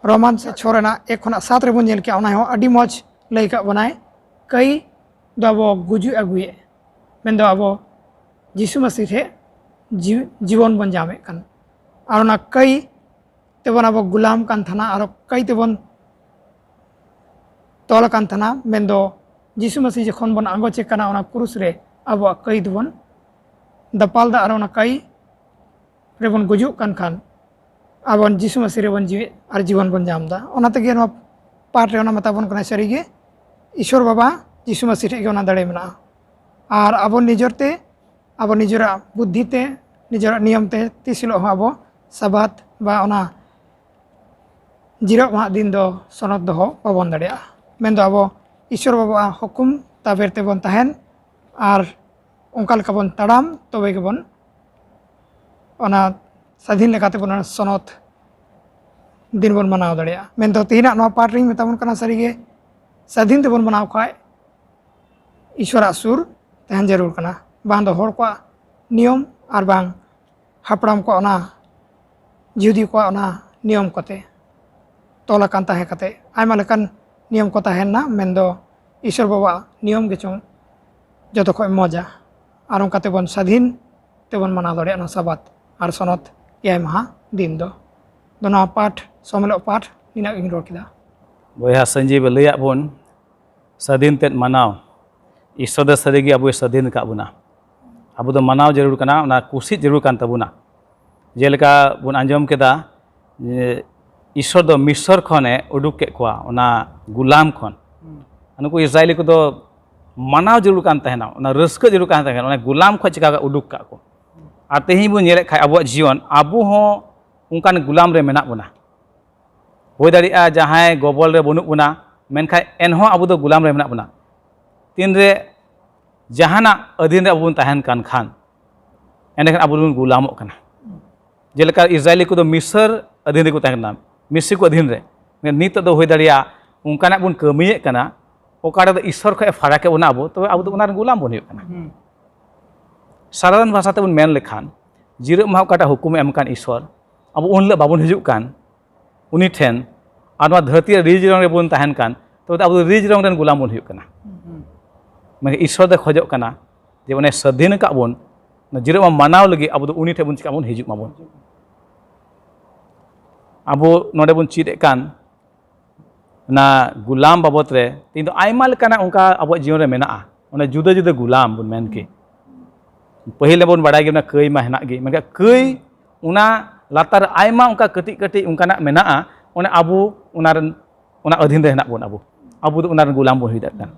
ᱨᱳᱢᱟᱱ ᱪᱷᱚ ᱨᱮᱱᱟᱜ ᱮᱠ ᱠᱷᱚᱱᱟᱜ ᱥᱟᱛ ᱨᱮᱵᱚᱱ ᱧᱮᱞ ᱠᱮᱜᱼᱟ, ᱚᱱᱟ ᱦᱚᱸ ᱟᱹᱰᱤ ᱢᱚᱡᱽ ᱞᱟᱹᱭ ᱠᱟᱜ ᱵᱚᱱᱟᱭ, ᱠᱟᱹᱭ ᱫᱚ ᱟᱵᱚ ᱜᱩᱡᱩᱜ ᱟᱹᱜᱩᱭᱮᱫ, ᱢᱮᱱᱫᱚ ᱟᱵᱚ ᱡᱤᱥᱩ ᱢᱟᱹᱥᱤ ᱴᱷᱮᱱ ᱡᱤᱣ-, ᱡᱤᱵᱚᱱ ᱵᱚᱱ ᱧᱟᱢᱮᱫ ᱠᱟᱱ᱾ ᱟᱨ ᱚᱱᱟ ᱠᱟᱹᱭ ᱛᱮᱵᱚᱱ ᱟᱵᱚ ᱜᱩᱞᱟᱢ ᱠᱟᱱ ᱛᱟᱦᱮᱱᱟ, ᱟᱨᱚ ᱠᱟᱹᱭ ᱛᱮᱵᱚᱱ ᱛᱚᱞ ᱟᱠᱟᱱ ᱛᱟᱦᱮᱱᱟ, ᱢᱮᱱᱫᱚ ᱡᱤᱥᱩ ᱢᱟᱹᱥᱤ ᱡᱚᱠᱷᱚᱱ ᱵᱚᱱ ᱟᱸᱜᱚᱪᱮ ᱠᱟᱱᱟ ᱚᱱᱟ ᱠᱨᱩᱥ ᱨᱮ, ᱟᱵᱚᱣᱟᱜ ᱠᱟᱹᱭ ᱫᱚᱵᱚᱱ ᱫᱟᱯᱟᱞ ᱫᱟ, ᱟᱨ ᱚᱱᱟ ᱠᱟᱹᱭ ᱨᱮᱵᱚᱱ ᱜᱩᱡᱩᱜ ᱠᱟᱱ ᱠᱷᱟᱱ, ᱟᱵᱚ ᱡᱤᱥᱩ ᱢᱟᱹᱥᱤ ᱨᱮᱵᱚᱱ ᱡᱤᱣᱮᱫ ᱟᱨ ᱡᱤᱵᱚᱱ ᱵᱚᱱ ᱧᱟᱢ ᱮᱫᱟ᱾ ᱚᱱᱟ ᱛᱮᱜᱮ ᱱᱚᱣᱟ ᱯᱟᱴ ᱨᱮ ᱚᱱᱟ ᱢᱮᱛᱟ ᱵᱚᱱ ᱠᱟᱱᱟ, ᱥᱟᱹᱨᱤᱜᱮ ᱤᱥᱚᱨ ᱵᱟᱵᱟ ᱡᱤᱥᱩ ᱢᱟᱹᱥᱤ ᱴᱷᱮᱱ ᱜᱮ ᱚᱱᱟ ᱫᱟᱲᱮ ᱢᱮᱱᱟᱜᱼᱟ᱾ ᱟᱨ ᱟᱵᱚ ᱱᱤᱡᱮᱨ ᱛᱮ, ᱟᱵᱚ ᱱᱤᱡᱮᱨᱟᱜ ᱵᱩᱫᱽᱫᱷᱤ ᱛᱮ, ᱱᱤᱡᱮᱨᱟᱜ ᱱᱤᱭᱚᱢ ᱛᱮ ᱛᱤᱥ ᱦᱤᱞᱳᱜ ᱦᱚᱸ ᱟᱵᱚ ᱥᱟᱵᱟᱛ ᱵᱟ ᱚᱱᱟ ᱡᱤᱨᱟᱹᱜ ᱢᱟᱦᱟ ᱫᱤᱱ ᱫᱚ ᱥᱚᱱᱚᱛ ᱫᱚᱦᱚ ᱵᱟᱵᱚᱱ ᱫᱟᱲᱮᱭᱟᱜᱼᱟ᱾ ᱢᱮᱱᱫᱚ ᱟᱵᱚ ᱤᱥᱚᱨ ᱵᱟᱵᱟᱣᱟᱜ ᱦᱩᱠᱩᱢ ᱛᱟᱵᱮᱨ ᱛᱮᱵᱚᱱ ᱛᱟᱦᱮᱱ ᱟᱨ ᱚᱱᱠᱟ ᱞᱮᱠᱟ ᱵᱚᱱ ᱛᱟᱲᱟᱢ, ᱛᱚᱵᱮ ᱜᱮᱵᱚᱱ ᱚᱱᱟ ᱥᱟᱹᱫᱷᱤᱱ ᱞᱮᱠᱟᱛᱮ ᱵᱚᱱ ᱚᱱᱟ ᱥᱚᱱᱚᱛ ᱫᱤᱱ ᱵᱚᱱ ᱢᱟᱱᱟᱣ ᱫᱟᱲᱮᱭᱟᱜᱼᱟ᱾ ᱢᱮᱱᱫᱚ ᱛᱮᱦᱮᱧᱟᱜ ᱱᱚᱣᱟ ᱯᱟᱴ ᱨᱤᱧ ᱢᱮᱛᱟ ᱵᱚᱱ ᱠᱟᱱᱟ, ᱥᱟᱹᱨᱤᱜᱮ ᱥᱟᱹᱫᱷᱤᱱ ᱛᱮᱵᱚᱱ ᱢᱟᱱᱟᱣ ᱠᱷᱟᱡ ᱤᱥᱚᱨᱟᱜ ᱥᱩᱨ ᱛᱟᱦᱮᱱ ᱡᱟᱹᱨᱩᱲ ᱠᱟᱱᱟ, ᱵᱟᱝ ᱫᱚ ᱦᱚᱲ ᱠᱚᱣᱟᱜ ᱱᱤᱭᱚᱢ ᱟᱨ ᱵᱟᱝ ᱦᱟᱯᱲᱟᱢ ᱠᱚᱣᱟᱜ ᱚᱱᱟ, ᱡᱤᱦᱩᱫᱤ ᱠᱚᱣᱟᱜ ᱚᱱᱟ ᱱᱤᱭᱚᱢ ᱠᱚᱛᱮ ᱛᱚᱞ ᱟᱠᱟᱱ ᱛᱟᱦᱮᱸ ᱠᱟᱛᱮ ᱟᱭᱢᱟ ᱞᱮᱠᱟᱱ ᱱᱤᱭᱚᱢ ᱠᱚ ᱛᱟᱦᱮᱱᱟ, ᱢᱮᱱᱫᱚ ᱤᱥᱚᱨ ᱵᱟᱵᱟᱣᱟᱜ ᱱᱤᱭᱚᱢ ᱜᱮᱪᱚᱝ ᱡᱚᱛᱚ ᱠᱷᱚᱱ ᱢᱚᱡᱟ᱾ ᱟᱨ ᱚᱱᱠᱟ ᱛᱮᱵᱚᱱ ᱥᱟᱹᱫᱷᱤᱱ ᱛᱮᱵᱚᱱ ᱢᱟᱱᱟᱣ ᱫᱟᱲᱮᱭᱟᱜᱼᱟ ᱚᱱᱟ ᱥᱟᱵᱟᱛ ᱟᱨ ᱥᱚᱱᱚᱛ ᱮᱭᱟᱭ ᱢᱟᱦᱟ ᱫᱤᱱ ᱫᱚ᱾ ᱫᱚ ᱱᱚᱣᱟ ᱯᱟᱴ, ᱥᱚᱢᱮᱞᱚᱜ ᱯᱟᱴ, ᱱᱤᱱᱟᱹᱜ ᱜᱤᱧ ᱨᱚᱲ ᱠᱮᱫᱟ᱾ ᱵᱚᱭᱦᱟ ᱥᱚᱧᱡᱤᱵ ᱞᱟᱹᱭᱟᱫ ᱵᱚᱱ, ᱥᱟᱹᱫᱷᱤᱱ ᱛᱮᱫ ᱢᱟᱱᱟᱣ᱾ ᱤᱥᱚᱨ ᱫᱚ ᱥᱟᱹᱨᱤᱜᱮ ᱟᱵᱚᱭ ᱥᱟᱹᱫᱷᱤᱱ ᱟᱠᱟᱫ ᱵᱚᱱᱟ᱾ ᱟᱵᱚ ᱫᱚ ᱢᱟᱱᱟᱣ ᱡᱟᱹᱨᱩᱲ ᱠᱟᱱᱟ, ᱚᱱᱟ ᱠᱩᱥᱤ ᱡᱟᱹᱨᱩᱲ ᱠᱟᱱ ᱛᱟᱵᱚᱱᱟ᱾ ᱡᱮᱞᱮᱠᱟ ᱵᱚᱱ ᱟᱸᱡᱚᱢ ᱠᱮᱫᱟ ᱡᱮ ᱤᱥᱚᱨ ᱫᱚ ᱢᱤᱥᱚᱨ ᱠᱷᱚᱱᱮ ᱩᱰᱩᱠ ᱠᱮᱫ ᱠᱚᱣᱟ, ᱚᱱᱟ ᱜᱩᱞᱟᱢ ᱠᱷᱚᱱ᱾ ᱱᱩᱠᱩ ᱤᱥᱨᱟᱭᱮᱞᱤ ᱠᱚᱫᱚ ᱢᱟᱱᱟᱣ ᱡᱟᱹᱨᱩᱲ ᱠᱟᱱ ᱛᱟᱦᱮᱱᱟ, ᱚᱱᱟ ᱨᱟᱹᱥᱠᱟᱹ ᱡᱟᱹᱨᱩᱲ ᱠᱟᱱ ᱛᱟᱦᱮᱱᱟ, ᱚᱱᱟ ᱜᱩᱞᱟᱢ ᱠᱷᱚᱱ ᱪᱤᱠᱟ ᱩᱰᱩᱠ ᱠᱟᱜ ᱠᱚ᱾ ᱟᱨ ᱛᱮᱦᱮᱧ ᱵᱚᱱ ᱧᱮᱞᱮᱫ ᱠᱷᱟᱱ ᱟᱵᱚᱣᱟᱜ ᱡᱤᱭᱚᱱ, ᱟᱵᱚ ᱦᱚᱸ ᱚᱱᱠᱟᱱ ᱜᱩᱞᱟᱢ ᱨᱮ ᱢᱮᱱᱟᱜ ᱵᱚᱱᱟ᱾ ᱦᱩᱭ ᱫᱟᱲᱮᱭᱟᱜᱼᱟ ᱡᱟᱦᱟᱸᱭ ᱜᱚᱵᱚᱞ ᱨᱮ ᱵᱟᱹᱱᱩᱜ ᱵᱚᱱᱟ, ᱢᱮᱱᱠᱷᱟᱱ ᱮᱱᱦᱚᱸ ᱟᱵᱚ ᱫᱚ ᱜᱩᱞᱟᱢ ᱨᱮ ᱢᱮᱱᱟᱜ ᱵᱚᱱᱟ᱾ ᱛᱤᱱᱨᱮ ᱡᱟᱦᱟᱱᱟᱜ ᱟᱹᱫᱷᱤᱱ ᱨᱮ ᱟᱵᱚ ᱵᱚᱱ ᱛᱟᱦᱮᱱ ᱠᱟᱱ ᱠᱷᱟᱱ, ᱮᱸᱰᱮᱠᱷᱟᱱ ᱟᱵᱚ ᱫᱚᱵᱚᱱ ᱜᱩᱞᱟᱢᱚᱜ ᱠᱟᱱᱟ᱾ ᱡᱮᱞᱮᱠᱟ ᱤᱥᱨᱟᱭᱮᱞᱤ ᱠᱚᱫᱚ ᱢᱤᱥᱨ ᱟᱹᱫᱷᱤᱱ ᱨᱮᱠᱚ ᱛᱟᱦᱮᱸ ᱠᱟᱱᱟ, ᱢᱤᱥᱨᱤ ᱠᱚ ᱟᱹᱫᱷᱤᱱ ᱨᱮ᱾ ᱱᱤᱛᱚᱜ ᱫᱚ ᱦᱩᱭ ᱫᱟᱲᱮᱭᱟᱜᱼᱟ ᱚᱱᱠᱟᱱᱟᱜ ᱵᱚᱱ ᱠᱟᱹᱢᱤᱭᱮᱫ ᱠᱟᱱᱟ, ᱚᱠᱟ ᱨᱮᱫᱚ ᱤᱥᱥᱚᱨ ᱠᱷᱚᱱ ᱮ ᱯᱷᱟᱨᱟᱠᱮᱫ ᱵᱚᱱᱟ ᱟᱵᱚ, ᱛᱚᱵᱮ ᱟᱵᱚ ᱫᱚ ᱚᱱᱟ ᱨᱮᱱ ᱜᱩᱞᱟᱢ ᱵᱚᱱ ᱦᱩᱭᱩᱜ ᱠᱟᱱᱟ᱾ ᱥᱟᱫᱷᱟᱨᱚᱱ ᱵᱷᱟᱥᱟ ᱛᱮᱵᱚᱱ ᱢᱮᱱ ᱞᱮᱠᱷᱟᱱ, ᱡᱤᱨᱟᱹᱜ ᱢᱟᱦᱟ ᱚᱠᱟᱴᱟᱜ ᱦᱩᱠᱩᱢ ᱮ ᱮᱢ ᱠᱟᱱ ᱤᱥᱥᱚᱨ, ᱟᱵᱚ ᱩᱱ ᱦᱤᱞᱳᱜ ᱵᱟᱵᱚᱱ ᱦᱤᱡᱩᱜ ᱠᱟᱱ ᱩᱱᱤ ᱴᱷᱮᱱ, ᱟᱨ ᱱᱚᱣᱟ ᱫᱷᱟᱹᱨᱛᱤ ᱨᱮ ᱨᱤᱡᱽ ᱨᱚᱝ ᱨᱮᱵᱚᱱ ᱛᱟᱦᱮᱱ ᱠᱟᱱ, ᱛᱚᱵᱮ ᱟᱵᱚ ᱫᱚ ᱨᱤᱡᱽ ᱨᱚᱝ ᱨᱮᱱ ᱜᱩᱞᱟᱢ ᱵᱚᱱ ᱦᱩᱭᱩᱜ ᱠᱟᱱᱟ᱾ ᱢᱮᱱᱠᱷᱟᱱ ᱤᱥᱥᱚᱨ ᱫᱚᱭ ᱠᱷᱚᱡᱚᱜ ᱠᱟᱱᱟ ᱡᱮ ᱚᱱᱮ ᱥᱟᱹᱫᱷᱤᱱ ᱟᱠᱟᱫ ᱵᱚᱱ, ᱚᱱᱟ ᱡᱤᱨᱟᱹᱜ ᱢᱟᱦᱟ ᱢᱟᱱᱟᱣ ᱞᱟᱹᱜᱤᱫ ᱟᱵᱚ ᱫᱚ ᱩᱱᱤ ᱴᱷᱮᱱ ᱵᱚᱱ ᱪᱤᱠᱟᱹᱜ ᱵᱚᱱ ᱦᱤᱡᱩᱜ ᱢᱟᱵᱚᱱ᱾ ᱟᱵᱚ ᱱᱚᱰᱮ ᱵᱚᱱ ᱪᱮᱫ ᱮᱫ ᱠᱟᱱ ᱚᱱᱟ ᱜᱩᱞᱟᱢ ᱵᱟᱵᱚᱫ ᱨᱮ ᱛᱮᱦᱮᱧ ᱫᱚ ᱟᱭᱢᱟ ᱞᱮᱠᱟᱱᱟᱜ ᱚᱱᱠᱟ ᱟᱵᱚᱣᱟᱜ ᱡᱤᱭᱚᱱ ᱨᱮ ᱢᱮᱱᱟᱜᱼᱟ᱾ ᱚᱱᱟ ᱡᱩᱫᱟᱹ ᱡᱩᱫᱟᱹ ᱜᱩᱞᱟᱢ ᱵᱚᱱ ᱢᱮᱱ ᱠᱮ, ᱯᱟᱹᱦᱤᱞ ᱵᱚᱱ ᱵᱟᱲᱟᱭ ᱜᱮ ᱚᱱᱟ ᱠᱟᱹᱭ ᱢᱟ ᱦᱮᱱᱟᱜ ᱜᱮ, ᱢᱮᱱᱠᱷᱟᱱ ᱠᱟᱹᱭ ᱚᱱᱟ ᱞᱟᱛᱟᱨ ᱨᱮ ᱟᱭᱢᱟ ᱚᱱᱠᱟ ᱠᱟᱹᱴᱤᱡ ᱠᱟᱹᱴᱤᱡ ᱚᱱᱠᱟᱱᱟᱜ ᱢᱮᱱᱟᱜᱼᱟ᱾ ᱚᱱᱮ ᱟᱵᱚ ᱚᱱᱟ ᱨᱮᱱ, ᱚᱱᱟ ᱟᱹᱫᱷᱤᱱ ᱨᱮ ᱦᱮᱱᱟᱜ ᱵᱚᱱ, ᱟᱵᱚ ᱟᱵᱚ ᱫᱚ ᱚᱱᱟ ᱨᱮᱱ ᱜᱩᱞᱟᱢ ᱵᱚᱱ ᱦᱩᱭ ᱫᱟᱲᱮᱭᱟᱜ ᱠᱟᱱᱟ᱾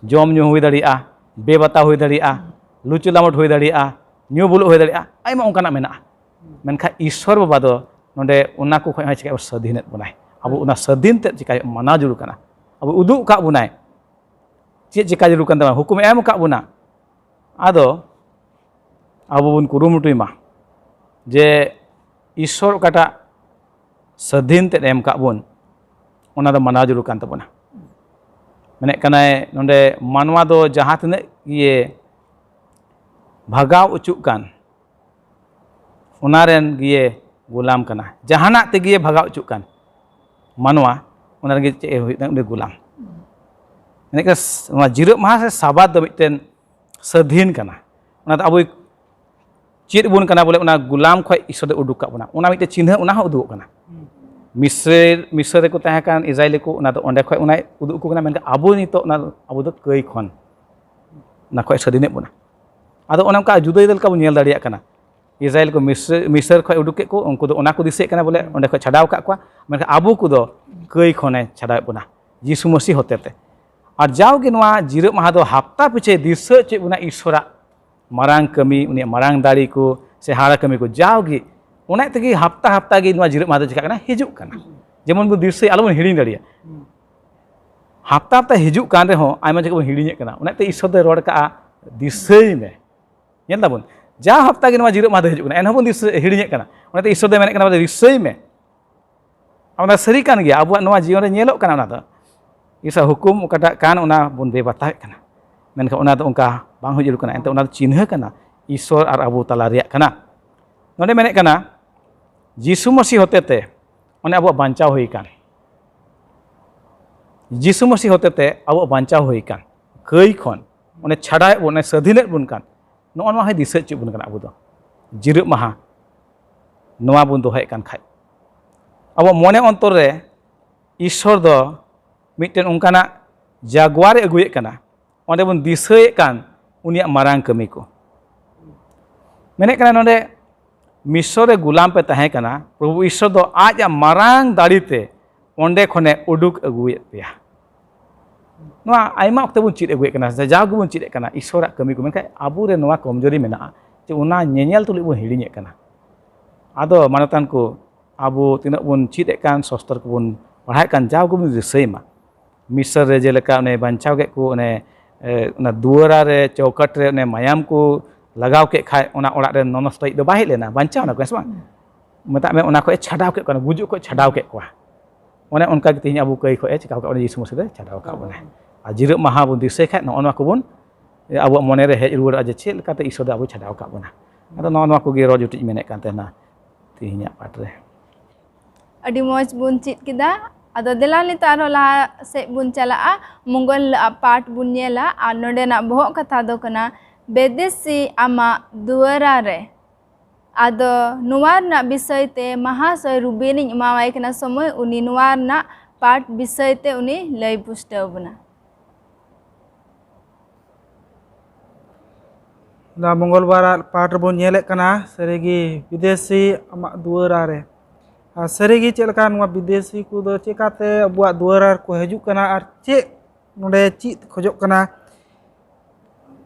ᱡᱚᱢ ᱧᱩ ᱦᱩᱭ ᱫᱟᱲᱮᱭᱟᱜᱼᱟ, ᱵᱮᱵᱟᱛᱟ ᱦᱩᱭ ᱫᱟᱲᱮᱭᱟᱜᱼᱟ, ᱞᱩᱪᱩ ᱞᱟᱢᱚᱴ ᱦᱩᱭ ᱫᱟᱲᱮᱭᱟᱜᱼᱟ, ᱧᱩ ᱵᱩᱞᱩᱜ ᱦᱩᱭ ᱫᱟᱲᱮᱭᱟᱜᱼᱟ, ᱟᱭᱢᱟ ᱚᱱᱠᱟᱱᱟᱜ ᱢᱮᱱᱟᱜᱼᱟ᱾ ᱢᱮᱱᱠᱷᱟᱱ ᱤᱥᱥᱚᱨ ᱵᱟᱵᱟ ᱫᱚ ᱱᱚᱰᱮ ᱚᱱᱟ ᱠᱚ ᱠᱷᱚᱱ ᱦᱚᱸ ᱪᱤᱠᱟᱹ ᱥᱟᱹᱫᱷᱤᱱᱮᱫ ᱵᱚᱱᱟᱭ᱾ ᱟᱵᱚ ᱚᱱᱟ ᱥᱟᱹᱫᱷᱤᱱ ᱛᱮᱫ ᱪᱤᱠᱟᱹ ᱢᱟᱱᱟᱣ ᱡᱟᱹᱨᱩᱲ ᱠᱟᱱᱟ᱾ ᱟᱵᱚ ᱩᱫᱩᱜ ᱟᱠᱟᱫ ᱵᱚᱱᱟᱭ ᱪᱮᱫ ᱪᱤᱠᱟᱹ ᱡᱟᱹᱨᱩᱲ ᱠᱟᱱ ᱛᱟᱵᱚᱱᱟ, ᱦᱩᱠᱩᱢ ᱮ ᱮᱢ ᱟᱠᱟᱫ ᱵᱚᱱᱟ᱾ ᱟᱫᱚ ᱟᱵᱚ ᱵᱚᱱ ᱠᱩᱨᱩᱢᱩᱴᱩᱭ ᱢᱟ ᱡᱮ ᱤᱥᱥᱚᱨ ᱚᱠᱟᱴᱟᱜ ᱥᱟᱹᱫᱷᱤᱱ ᱛᱮᱫ ᱮᱢ ᱟᱠᱟᱫ ᱵᱚᱱ, ᱚᱱᱟ ᱫᱚ ᱢᱟᱱᱟᱣ ᱡᱟᱹᱨᱩᱲ ᱠᱟᱱ ᱛᱟᱵᱚᱱᱟ᱾ ᱢᱮᱱᱮᱫ ᱠᱟᱱᱟᱭ ᱱᱚᱰᱮ ᱢᱟᱱᱣᱟ ᱫᱚ ᱡᱟᱦᱟᱸ ᱛᱤᱱᱟᱹᱜ ᱜᱮ ᱵᱷᱟᱜᱟᱣ ᱚᱪᱚᱜ ᱠᱟᱱ, ᱚᱱᱟ ᱨᱮᱱ ᱜᱮ ᱜᱩᱞᱟᱢ ᱠᱟᱱᱟ᱾ ᱡᱟᱦᱟᱱᱟᱜ ᱛᱮᱜᱮ ᱵᱷᱟᱜᱟᱣ ᱚᱪᱚᱜ ᱠᱟᱱ ᱢᱟᱱᱣᱟ, ᱚᱱᱟ ᱨᱮᱜᱮ ᱪᱮᱫ ᱮ ᱦᱩᱭᱩᱜ ᱠᱟᱱᱟ? ᱩᱱᱤ ᱜᱩᱞᱟᱢ᱾ ᱢᱮᱱᱮᱫ ᱠᱟᱱᱟ ᱱᱚᱣᱟ ᱡᱤᱨᱟᱹᱜ ᱢᱟᱦᱟ ᱥᱮ ᱥᱟᱵᱟᱛ ᱫᱚ ᱢᱤᱫᱴᱮᱱ ᱥᱟᱹᱫᱷᱤᱱ ᱠᱟᱱᱟ᱾ ᱚᱱᱟ ᱫᱚ ᱟᱵᱚ ᱪᱮᱫ ᱵᱚᱱ ᱠᱟᱱᱟ ᱵᱚᱞᱮ, ᱚᱱᱟ ᱜᱩᱞᱟᱢ ᱠᱷᱚᱱ ᱤᱥᱥᱚᱨ ᱫᱚ ᱩᱰᱩᱠ ᱠᱟᱜ ᱵᱚᱱᱟ, ᱚᱱᱟ ᱢᱤᱫᱴᱮᱱ ᱪᱤᱱᱦᱟᱹ ᱚᱱᱟ ᱦᱚᱸ ᱩᱫᱩᱜᱚᱜ ᱠᱟᱱᱟ᱾ ᱢᱤᱥᱨᱟᱹᱭ, ᱢᱤᱥᱨᱟᱹᱭ ᱨᱮᱠᱚ ᱛᱟᱦᱮᱸ ᱠᱟᱱ ᱤᱥᱨᱟᱭᱮᱞᱤ ᱠᱚ, ᱚᱱᱟ ᱫᱚ ᱚᱸᱰᱮ ᱠᱷᱚᱱ ᱚᱱᱟ ᱩᱫᱩᱜ ᱟᱠᱚ ᱠᱟᱱᱟ᱾ ᱢᱮᱱᱠᱷᱟᱱ ᱟᱵᱚ ᱱᱤᱛᱚᱜ ᱚᱱᱟ, ᱟᱵᱚ ᱫᱚ ᱠᱟᱹᱭ ᱠᱷᱚᱱ ᱚᱱᱟ ᱠᱷᱚᱱ ᱥᱟᱹᱫᱷᱤᱱᱮᱫ ᱵᱚᱱᱟ᱾ ᱟᱫᱚ ᱚᱱᱮ ᱚᱱᱠᱟ ᱡᱩᱫᱟᱹ ᱡᱩᱫᱟᱹ ᱞᱮᱠᱟ ᱵᱚᱱ ᱧᱮᱞ ᱫᱟᱲᱮᱭᱟᱜ ᱠᱟᱱᱟ᱾ ᱤᱥᱨᱟᱭᱮᱞ ᱠᱚ ᱢᱤᱥᱨ, ᱢᱤᱥᱨ ᱠᱷᱚᱱ ᱩᱰᱩᱠ ᱠᱮᱫ ᱠᱚ, ᱩᱱᱠᱩ ᱫᱚ ᱚᱱᱟ ᱠᱚ ᱫᱤᱥᱟᱹᱭᱮᱫ ᱠᱟᱱᱟ ᱵᱚᱞᱮ ᱚᱸᱰᱮ ᱠᱷᱚᱱ ᱪᱷᱟᱰᱟᱣ ᱟᱠᱟᱫ ᱠᱚᱣᱟ, ᱢᱮᱱᱠᱷᱟᱱ ᱟᱵᱚ ᱠᱚᱫᱚ ᱠᱟᱹᱭ ᱠᱷᱚᱱᱮ ᱪᱷᱟᱰᱟᱣᱮᱫ ᱵᱚᱱᱟ ᱡᱤᱥᱩ ᱢᱟᱹᱥᱤ ᱦᱚᱛᱮᱛᱮ᱾ ᱟᱨ ᱡᱟᱣᱜᱮ ᱱᱚᱣᱟ ᱡᱤᱨᱟᱹᱜ ᱢᱟᱦᱟ ᱫᱚ ᱦᱟᱯᱛᱟ ᱯᱤᱪᱷᱮ ᱫᱤᱥᱟᱹ ᱦᱚᱪᱚᱭᱮᱫ ᱵᱚᱱᱟ ᱤᱥᱥᱚᱨᱟᱜ ᱢᱟᱨᱟᱝ ᱠᱟᱹᱢᱤ, ᱩᱱᱤᱭᱟᱜ ᱢᱟᱨᱟᱝ ᱫᱟᱲᱮ ᱠᱚ ᱥᱮ ᱦᱟᱲᱟ ᱠᱟᱹᱢᱤ ᱠᱚ᱾ ᱡᱟᱣᱜᱮ ᱚᱱᱟ ᱛᱮᱜᱮ ᱦᱟᱯᱛᱟ ᱦᱟᱯᱛᱟ ᱜᱮ ᱱᱚᱣᱟ ᱡᱤᱨᱟᱹᱜ ᱢᱟᱦᱟ ᱫᱚ ᱪᱤᱠᱟᱹᱜ ᱠᱟᱱᱟ, ᱦᱤᱡᱩᱜ ᱠᱟᱱᱟ᱾ ᱡᱮᱢᱚᱱ ᱵᱚᱱ ᱫᱤᱥᱟᱹᱭᱟ, ᱟᱞᱚᱵᱚᱱ ᱦᱤᱲᱤᱧ ᱫᱟᱲᱮᱭᱟᱜ᱾ ᱦᱟᱯᱛᱟ ᱦᱟᱯᱛᱟ ᱦᱤᱡᱩᱜ ᱠᱟᱱ ᱨᱮᱦᱚᱸ ᱟᱭᱢᱟ ᱡᱚᱠᱷᱚᱱ ᱵᱚᱱ ᱦᱤᱲᱤᱧᱮᱫ ᱠᱟᱱᱟ᱾ ᱚᱱᱟᱛᱮ ᱤᱥᱥᱚᱨ ᱫᱚᱭ ᱨᱚᱲ ᱠᱟᱜᱼᱟ, ᱫᱤᱥᱟᱹᱭ ᱢᱮ᱾ ᱧᱮᱞ ᱫᱟᱵᱚᱱ, ᱡᱟ ᱦᱟᱯᱛᱟ ᱜᱮ ᱱᱚᱣᱟ ᱡᱤᱨᱟᱹᱜ ᱢᱟᱦᱟ ᱫᱚ ᱦᱤᱡᱩᱜ ᱠᱟᱱᱟ, ᱮᱱᱦᱚᱸ ᱵᱚᱱ ᱫᱤᱥᱟᱹ, ᱦᱤᱲᱤᱧᱮᱫ ᱠᱟᱱᱟ᱾ ᱚᱱᱟᱛᱮ ᱤᱥᱥᱚᱨ ᱫᱚᱭ ᱢᱮᱱᱮᱫ ᱠᱟᱱᱟ, ᱵᱚᱞᱮ, ᱫᱤᱥᱟᱹᱭ ᱢᱮ, ᱚᱱᱟ ᱥᱟᱹᱨᱤ ᱠᱟᱱ ᱜᱮᱭᱟ, ᱟᱵᱚᱣᱟᱜ ᱱᱚᱣᱟ ᱡᱤᱭᱚᱱ ᱨᱮ ᱧᱮᱞᱚᱜ ᱠᱟᱱᱟ᱾ ᱚᱱᱟ ᱫᱚ ᱤᱥᱟ ᱦᱩᱠᱩᱢ ᱚᱠᱟᱴᱟᱜ ᱠᱟᱱ, ᱚᱱᱟ ᱵᱚᱱ ᱵᱮᱵᱟᱛᱟᱣᱮᱫ ᱠᱟᱱᱟ, ᱢᱮᱱᱠᱷᱟᱱ ᱚᱱᱟ ᱫᱚ ᱚᱱᱠᱟ ᱵᱟᱝ ᱦᱩᱭ ᱡᱟᱹᱨᱩᱲ ᱠᱟᱱᱟ᱾ ᱮᱱᱛᱮ ᱚᱱᱟ ᱫᱚ ᱪᱤᱱᱦᱟᱹ ᱠᱟᱱᱟ ᱤᱥᱚᱨ ᱟᱨ ᱟᱵᱚ ᱛᱟᱞᱟ ᱨᱮᱭᱟᱜ ᱠᱟᱱᱟ᱾ ᱱᱚᱰᱮ ᱢᱮᱱᱮᱫ ᱠᱟᱱᱟ, ᱡᱤᱥᱩ ᱢᱟᱹᱥᱤ ᱦᱚᱛᱮᱛᱮ ᱚᱱᱮ ᱟᱵᱚᱣᱟᱜ ᱵᱟᱧᱪᱟᱣ ᱦᱩᱭ ᱟᱠᱟᱱ, ᱡᱤᱥᱩ ᱢᱟᱹᱥᱤ ᱦᱚᱛᱮᱛᱮ ᱟᱵᱚᱣᱟᱜ ᱵᱟᱧᱪᱟᱣ ᱦᱩᱭ ᱟᱠᱟᱱ, ᱠᱟᱹᱭ ᱠᱷᱚᱱ ᱚᱱᱮ ᱪᱷᱟᱰᱟᱣᱮᱫ ᱵᱚᱱ, ᱚᱱᱮ ᱥᱟᱹᱫᱷᱤᱱᱮᱫ ᱵᱚᱱ ᱠᱟᱱ, ᱱᱚᱜᱼᱚ ᱱᱚᱣᱟ ᱦᱚᱸᱭ ᱫᱤᱥᱟᱹ ᱦᱚᱪᱚ ᱵᱚᱱ ᱠᱟᱱᱟ᱾ ᱟᱵᱚ ᱫᱚ ᱡᱤᱨᱟᱹᱜ ᱢᱟᱦᱟ ᱱᱚᱣᱟ ᱵᱚᱱ ᱫᱚᱦᱚᱭᱮᱫ ᱠᱟᱱ ᱠᱷᱟᱡ, ᱟᱵᱚ ᱢᱚᱱᱮ ᱚᱱᱛᱚᱨ ᱨᱮ ᱤᱥᱚᱨ ᱫᱚ ᱢᱤᱫᱴᱮᱱ ᱚᱱᱠᱟᱱᱟᱜ ᱡᱟᱜᱣᱟᱨᱮ ᱟᱹᱜᱩᱭᱮᱫ ᱠᱟᱱᱟ, ᱚᱸᱰᱮ ᱵᱚᱱ ᱫᱤᱥᱟᱹᱭᱮᱫ ᱠᱟᱱ ᱩᱱᱤᱭᱟᱜ ᱢᱟᱨᱟᱝ ᱠᱟᱹᱢᱤ ᱠᱚ᱾ ᱢᱮᱱᱮᱫ ᱠᱟᱱᱟ ᱱᱚᱰᱮ, ᱢᱤᱥᱚᱨ ᱨᱮ ᱜᱩᱞᱟᱢ ᱯᱮ ᱛᱟᱦᱮᱸ ᱠᱟᱱᱟ, ᱯᱨᱚᱵᱷᱩ ᱤᱥᱚᱨ ᱫᱚ ᱟᱡᱟᱜ ᱢᱟᱨᱟᱝ ᱫᱟᱲᱮ ᱛᱮ ᱚᱸᱰᱮ ᱠᱷᱚᱱᱮ ᱩᱰᱩᱠ ᱟᱹᱜᱩᱭᱮᱫ ᱯᱮᱭᱟ᱾ ᱱᱚᱣᱟ ᱟᱭᱢᱟ ᱚᱠᱛᱮ ᱵᱚᱱ ᱪᱮᱫ ᱟᱹᱜᱩᱭᱮᱫ ᱠᱟᱱᱟ, ᱥᱮ ᱡᱟᱣ ᱜᱮᱵᱚᱱ ᱪᱮᱫ ᱮᱫ ᱠᱟᱱᱟ ᱤᱥᱚᱨᱟᱜ ᱠᱟᱹᱢᱤ ᱠᱚ, ᱢᱮᱱᱠᱷᱟᱱ ᱟᱵᱚᱨᱮ ᱱᱚᱣᱟ ᱠᱚᱢᱡᱳᱨᱤ ᱢᱮᱱᱟᱜᱼᱟ ᱡᱮ ᱚᱱᱟ ᱧᱮᱧᱮᱞ ᱛᱩᱞᱩᱡ ᱵᱚᱱ ᱦᱤᱲᱤᱧᱮᱫ ᱠᱟᱱᱟ᱾ ᱟᱫᱚ ᱢᱟᱱᱚᱛᱟᱱ ᱠᱚ, ᱟᱵᱚ ᱛᱤᱱᱟᱹᱜ ᱵᱚᱱ ᱪᱮᱫ ᱮᱫ ᱠᱟᱱ, ᱥᱚᱥᱛᱚᱨ ᱠᱚᱵᱚᱱ ᱯᱟᱲᱦᱟᱣᱮᱫ ᱠᱟᱱ, ᱡᱟᱣ ᱜᱮᱵᱚᱱ ᱫᱤᱥᱟᱹᱭ ᱢᱟ᱾ ᱢᱤᱥᱚᱨ ᱨᱮ ᱡᱮᱞᱮᱠᱟ ᱚᱱᱮ ᱵᱟᱧᱪᱟᱣ ᱠᱮᱫ ᱠᱚ, ᱚᱱᱮ, ᱮ, ᱚᱱᱟ ᱫᱩᱣᱟᱹᱨᱟ ᱨᱮ, ᱪᱳᱣᱠᱟᱴ ᱨᱮ ᱚᱱᱮ ᱢᱟᱭᱟᱢ ᱠᱚ ᱞᱟᱜᱟᱣ ᱠᱮᱫ ᱠᱷᱟᱡ, ᱚᱱᱟ ᱚᱲᱟᱜ ᱨᱮ ᱱᱚᱱᱚᱥᱴᱚᱭᱤᱡ ᱫᱚ ᱵᱟᱭ ᱦᱮᱡ ᱞᱮᱱᱟ, ᱵᱟᱧᱪᱟᱣ ᱱᱟᱠᱚ, ᱦᱮᱸ ᱥᱮ ᱵᱟᱝ? ᱢᱮᱛᱟᱜ ᱢᱮ, ᱚᱱᱟ ᱠᱷᱚᱡ ᱮ ᱪᱷᱟᱰᱟᱣ ᱠᱮᱫ ᱠᱚᱣᱟ, ᱜᱩᱡᱩᱜ ᱠᱷᱚᱡ ᱪᱷᱟᱰᱟᱣ ᱠᱮᱫ ᱠᱚᱣᱟ᱾ ᱚᱱᱮ ᱚᱱᱠᱟ ᱜᱮ ᱛᱮᱦᱮᱧ ᱟᱵᱚ ᱠᱟᱹᱭ ᱠᱷᱚᱡ ᱮ ᱪᱤᱠᱟᱣ ᱠᱟᱜ ᱵᱚᱱᱟ, ᱡᱤᱥᱩ ᱢᱟᱹᱥᱤ ᱫᱚᱭ ᱪᱷᱟᱰᱟᱣ ᱠᱟᱜ ᱵᱚᱱᱟ᱾ ᱟᱨ ᱡᱤᱨᱟᱹᱜ ᱢᱟᱦᱟ ᱵᱚᱱ ᱫᱤᱥᱟᱹᱭ ᱠᱷᱟᱡ, ᱱᱚᱜᱼᱚ ᱱᱚᱣᱟ ᱠᱚᱵᱚᱱ, ᱮ, ᱟᱵᱚᱣᱟᱜ ᱢᱚᱱᱮ ᱨᱮ ᱦᱮᱡ ᱨᱩᱣᱟᱹᱲᱚᱜᱼᱟ ᱡᱮ ᱪᱮᱫ ᱞᱮᱠᱟᱛᱮ ᱤᱥᱚᱨ ᱫᱚ ᱟᱵᱚᱭ ᱪᱷᱟᱰᱟᱣ ᱠᱟᱜ ᱵᱚᱱᱟ᱾ ᱟᱫᱚ ᱱᱚᱜᱼᱚ ᱱᱚᱣᱟ ᱠᱚᱜᱮ ᱨᱚᱲ ᱡᱩᱴᱤᱡ ᱢᱮᱱᱮᱫ ᱠᱟᱱ ᱛᱟᱦᱮᱱᱟ ᱛᱮᱦᱮᱧᱟᱜ ᱯᱟᱴ ᱨᱮ᱾ ᱟᱹᱰᱤ ᱢᱚᱡᱽ ᱵᱚᱱ ᱪᱮᱫ ᱠᱮᱫᱟ᱾ ᱟᱫᱚ ᱫᱮᱞᱟ ᱱᱤᱛᱚᱜ ᱟᱨᱦᱚᱸ ᱞᱟᱦᱟ ᱥᱮᱫ ᱵᱚᱱ ᱪᱟᱞᱟᱜᱼᱟ, ᱢᱚᱝᱜᱚᱞ ᱟᱜ ᱯᱟᱴ ᱵᱚᱱ ᱧᱮᱞᱟ᱾ ᱟᱨ ᱱᱚᱰᱮᱱᱟᱜ ᱵᱚᱦᱚᱜ ᱠᱟᱛᱷᱟ ᱫᱚ ᱠᱟᱱᱟ, ᱵᱮᱫᱮᱥᱤ ᱟᱢᱟᱜ ᱫᱩᱣᱟᱹᱨᱟ ᱨᱮ᱾ ᱟᱫᱚ ᱱᱚᱣᱟ ᱨᱮᱱᱟᱜ ᱵᱤᱥᱚᱭ ᱛᱮ ᱢᱟᱦᱟᱥᱚᱭ ᱨᱩᱵᱤᱱᱤᱧ ᱮᱢᱟᱣᱟᱭ ᱠᱟᱱᱟ ᱥᱚᱢᱚᱭ, ᱩᱱᱤ ᱱᱚᱣᱟ ᱨᱮᱱᱟᱜ ᱯᱟᱴ ᱵᱤᱥᱚᱭ ᱛᱮ ᱩᱱᱤ ᱞᱟᱹᱭ ᱯᱩᱥᱴᱟᱹᱣ ᱵᱚᱱᱟ᱾ ᱱᱚᱣᱟ ᱢᱚᱝᱜᱚᱞᱵᱟᱨ ᱟᱜ ᱯᱟᱴ ᱨᱮᱵᱚᱱ ᱧᱮᱞᱮᱫ ᱠᱟᱱᱟ, ᱥᱟᱹᱨᱤᱜᱮ ᱵᱤᱫᱮᱥᱤ ᱟᱢᱟᱜ ᱫᱩᱣᱟᱹᱨᱟ ᱨᱮ᱾ ᱟᱨ ᱥᱟᱹᱨᱤᱜᱮ ᱪᱮᱫ ᱞᱮᱠᱟ ᱱᱚᱣᱟ ᱵᱤᱫᱮᱥᱤ ᱠᱚᱫᱚ ᱪᱮᱠᱟᱛᱮ ᱟᱵᱚᱣᱟᱜ ᱫᱩᱣᱟᱹᱨᱟ ᱨᱮᱠᱚ ᱦᱤᱡᱩᱜ ᱠᱟᱱᱟ ᱟᱨ ᱪᱮᱫ ᱱᱚᱰᱮ ᱪᱮᱫ ᱠᱷᱚᱡᱚᱜ ᱠᱟᱱᱟ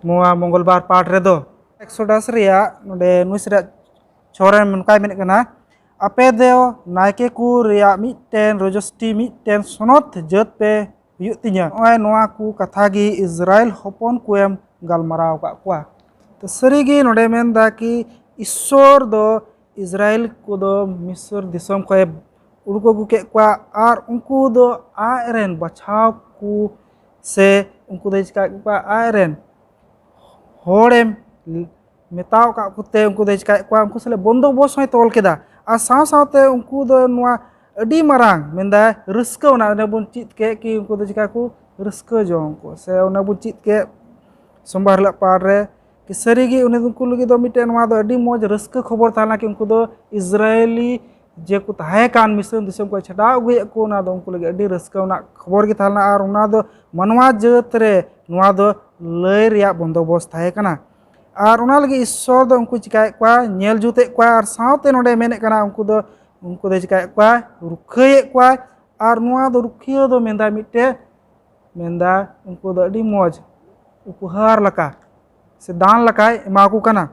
ᱱᱚᱣᱟ ᱢᱚᱝᱜᱚᱞᱵᱟᱨ ᱯᱟᱴ ᱨᱮᱫᱚ? ᱮᱠᱥᱚᱰᱟᱥ ᱨᱮᱭᱟᱜ ᱱᱚᱰᱮ ᱱᱩᱭ ᱥᱮᱫ ᱪᱷᱚᱨᱮ ᱱᱚᱝᱠᱟᱭ ᱢᱮᱱᱮᱫ ᱠᱟᱱᱟ, ᱟᱯᱮ ᱫᱚ ᱱᱟᱭᱠᱮ ᱠᱚ ᱨᱮᱭᱟᱜ ᱢᱤᱫᱴᱮᱱ ᱨᱚᱡᱚᱥᱴᱤ, ᱢᱤᱫᱴᱮᱱ ᱥᱚᱱᱚᱛ ᱡᱟᱹᱛ ᱯᱮ ᱦᱩᱭᱩᱜ ᱛᱤᱧᱟᱹ᱾ ᱱᱚᱜᱼᱚᱭ ᱱᱚᱣᱟ ᱠᱚ ᱠᱟᱛᱷᱟ ᱜᱮ ᱤᱥᱨᱟᱭᱮᱞ ᱦᱚᱯᱚᱱ ᱠᱚᱭᱮᱢ ᱜᱟᱞᱢᱟᱨᱟᱣ ᱟᱠᱟᱫ ᱠᱚᱣᱟ᱾ ᱛᱚ ᱥᱟᱹᱨᱤᱜᱮ ᱱᱚᱰᱮ ᱢᱮᱱᱫᱟ ᱠᱤ ᱤᱥᱥᱚᱨ ᱫᱚ ᱤᱥᱨᱟᱭᱮᱞ ᱠᱚᱫᱚ ᱢᱤᱥᱨ ᱫᱤᱥᱚᱢ ᱠᱷᱚᱱ ᱩᱰᱩᱠ ᱟᱹᱜᱩ ᱠᱮᱫ ᱠᱚᱣᱟ᱾ ᱟᱨ ᱩᱱᱠᱩ ᱫᱚ ᱟᱡ ᱨᱮᱱ ᱵᱟᱪᱷᱟᱣ ᱠᱚ, ᱥᱮ ᱩᱱᱠᱩ ᱫᱚᱭ ᱪᱤᱠᱟᱹ ᱠᱮᱫ ᱠᱚᱣᱟ, ᱟᱡ ᱨᱮᱱ ᱦᱚᱲᱮ ᱢᱮᱛᱟᱣ ᱟᱠᱟᱫ ᱠᱚᱛᱮ ᱩᱱᱠᱩ ᱫᱚᱭ ᱪᱤᱠᱟᱹᱭᱮᱫ ᱠᱚᱣᱟ, ᱩᱱᱠᱩ ᱥᱟᱞᱟᱜ ᱵᱚᱱᱫᱳᱵᱚᱥ ᱦᱚᱸᱭ ᱛᱚᱞ ᱠᱮᱫᱟ᱾ ᱟᱨ ᱥᱟᱶ ᱥᱟᱶᱛᱮ ᱩᱱᱠᱩ ᱫᱚ ᱱᱚᱣᱟ ᱟᱹᱰᱤ ᱢᱟᱨᱟᱝ ᱢᱮᱱᱫᱟᱭ ᱨᱟᱹᱥᱠᱟᱹ, ᱚᱱᱟ ᱚᱱᱮ ᱵᱚᱱ ᱪᱮᱫ ᱠᱮᱫ ᱠᱤ ᱩᱱᱠᱩ ᱫᱚ ᱪᱤᱠᱟ ᱠᱚ ᱨᱟᱹᱥᱠᱟᱹ ᱡᱚᱝ ᱠᱚ, ᱥᱮ ᱚᱱᱮ ᱵᱚᱱ ᱪᱮᱫ ᱠᱮᱫ ᱥᱳᱢᱵᱟᱨ ᱦᱤᱞᱳᱜ ᱯᱟᱨ ᱨᱮ ᱠᱤ ᱥᱟᱹᱨᱤᱜᱮ ᱩᱱᱤ ᱩᱱᱠᱩ ᱞᱟᱹᱜᱤᱫ ᱫᱚ ᱢᱤᱫᱴᱮᱱ ᱱᱚᱣᱟ ᱫᱚ ᱟᱹᱰᱤ ᱢᱚᱡᱽ ᱨᱟᱹᱥᱠᱟᱹ ᱠᱷᱚᱵᱚᱨ ᱛᱟᱦᱮᱸ ᱞᱮᱱᱟ ᱠᱤ ᱩᱱᱠᱩ ᱫᱚ ᱤᱥᱨᱟᱭᱮᱞᱤ ᱡᱮ ᱠᱚ ᱛᱟᱦᱮᱸ ᱠᱟᱱ ᱢᱤᱥᱨᱟᱭᱤᱢ ᱫᱤᱥᱚᱢ ᱠᱷᱚᱱ ᱪᱷᱟᱰᱟᱣ ᱟᱹᱜᱩᱭᱮᱫ ᱠᱚ, ᱚᱱᱟ ᱫᱚ ᱩᱱᱠᱩ ᱞᱟᱹᱜᱤᱫ ᱟᱹᱰᱤ ᱨᱟᱹᱥᱠᱟᱹ ᱨᱮᱱᱟᱜ ᱠᱷᱚᱵᱚᱨ ᱜᱮ ᱛᱟᱦᱮᱸ ᱞᱮᱱᱟ᱾ ᱟᱨ ᱚᱱᱟ ᱫᱚ ᱢᱟᱱᱣᱟ ᱡᱟᱹᱛ ᱨᱮ ᱱᱚᱣᱟ ᱫᱚ ᱞᱟᱹᱭ ᱨᱮᱭᱟᱜ ᱵᱚᱱᱫᱳᱵᱚᱥᱛ ᱛᱟᱦᱮᱸ ᱠᱟᱱᱟ᱾ ᱟᱨ ᱚᱱᱟ ᱞᱟᱹᱜᱤᱫ ᱤᱥᱥᱚᱨ ᱫᱚ ᱩᱱᱠᱩ ᱪᱤᱠᱟᱭᱮᱫ ᱠᱚᱣᱟ, ᱧᱮᱞ ᱡᱩᱛᱮᱫ ᱠᱚᱣᱟ᱾ ᱟᱨ ᱥᱟᱶᱛᱮ ᱱᱚᱰᱮ ᱢᱮᱱᱮᱫ ᱠᱟᱱᱟ ᱩᱱᱠᱩ ᱫᱚ, ᱩᱱᱠᱩ ᱫᱚ ᱪᱤᱠᱟᱭᱮᱫ ᱠᱚᱣᱟ, ᱨᱩᱠᱷᱟᱹᱭᱮᱫ ᱠᱚᱣᱟ᱾ ᱟᱨ ᱱᱚᱣᱟ ᱫᱚ ᱨᱩᱠᱷᱤᱭᱟᱹ ᱫᱚ ᱢᱮᱱᱫᱟ ᱢᱤᱫᱴᱮᱱ, ᱢᱮᱱᱫᱟ ᱩᱱᱠᱩ ᱫᱚ ᱟᱹᱰᱤ ᱢᱚᱡᱽ ᱩᱯᱚᱦᱟᱨ ᱞᱮᱠᱟ ᱥᱮ ᱫᱟᱱ ᱞᱮᱠᱟᱭ ᱮᱢᱟ ᱠᱚ ᱠᱟᱱᱟ᱾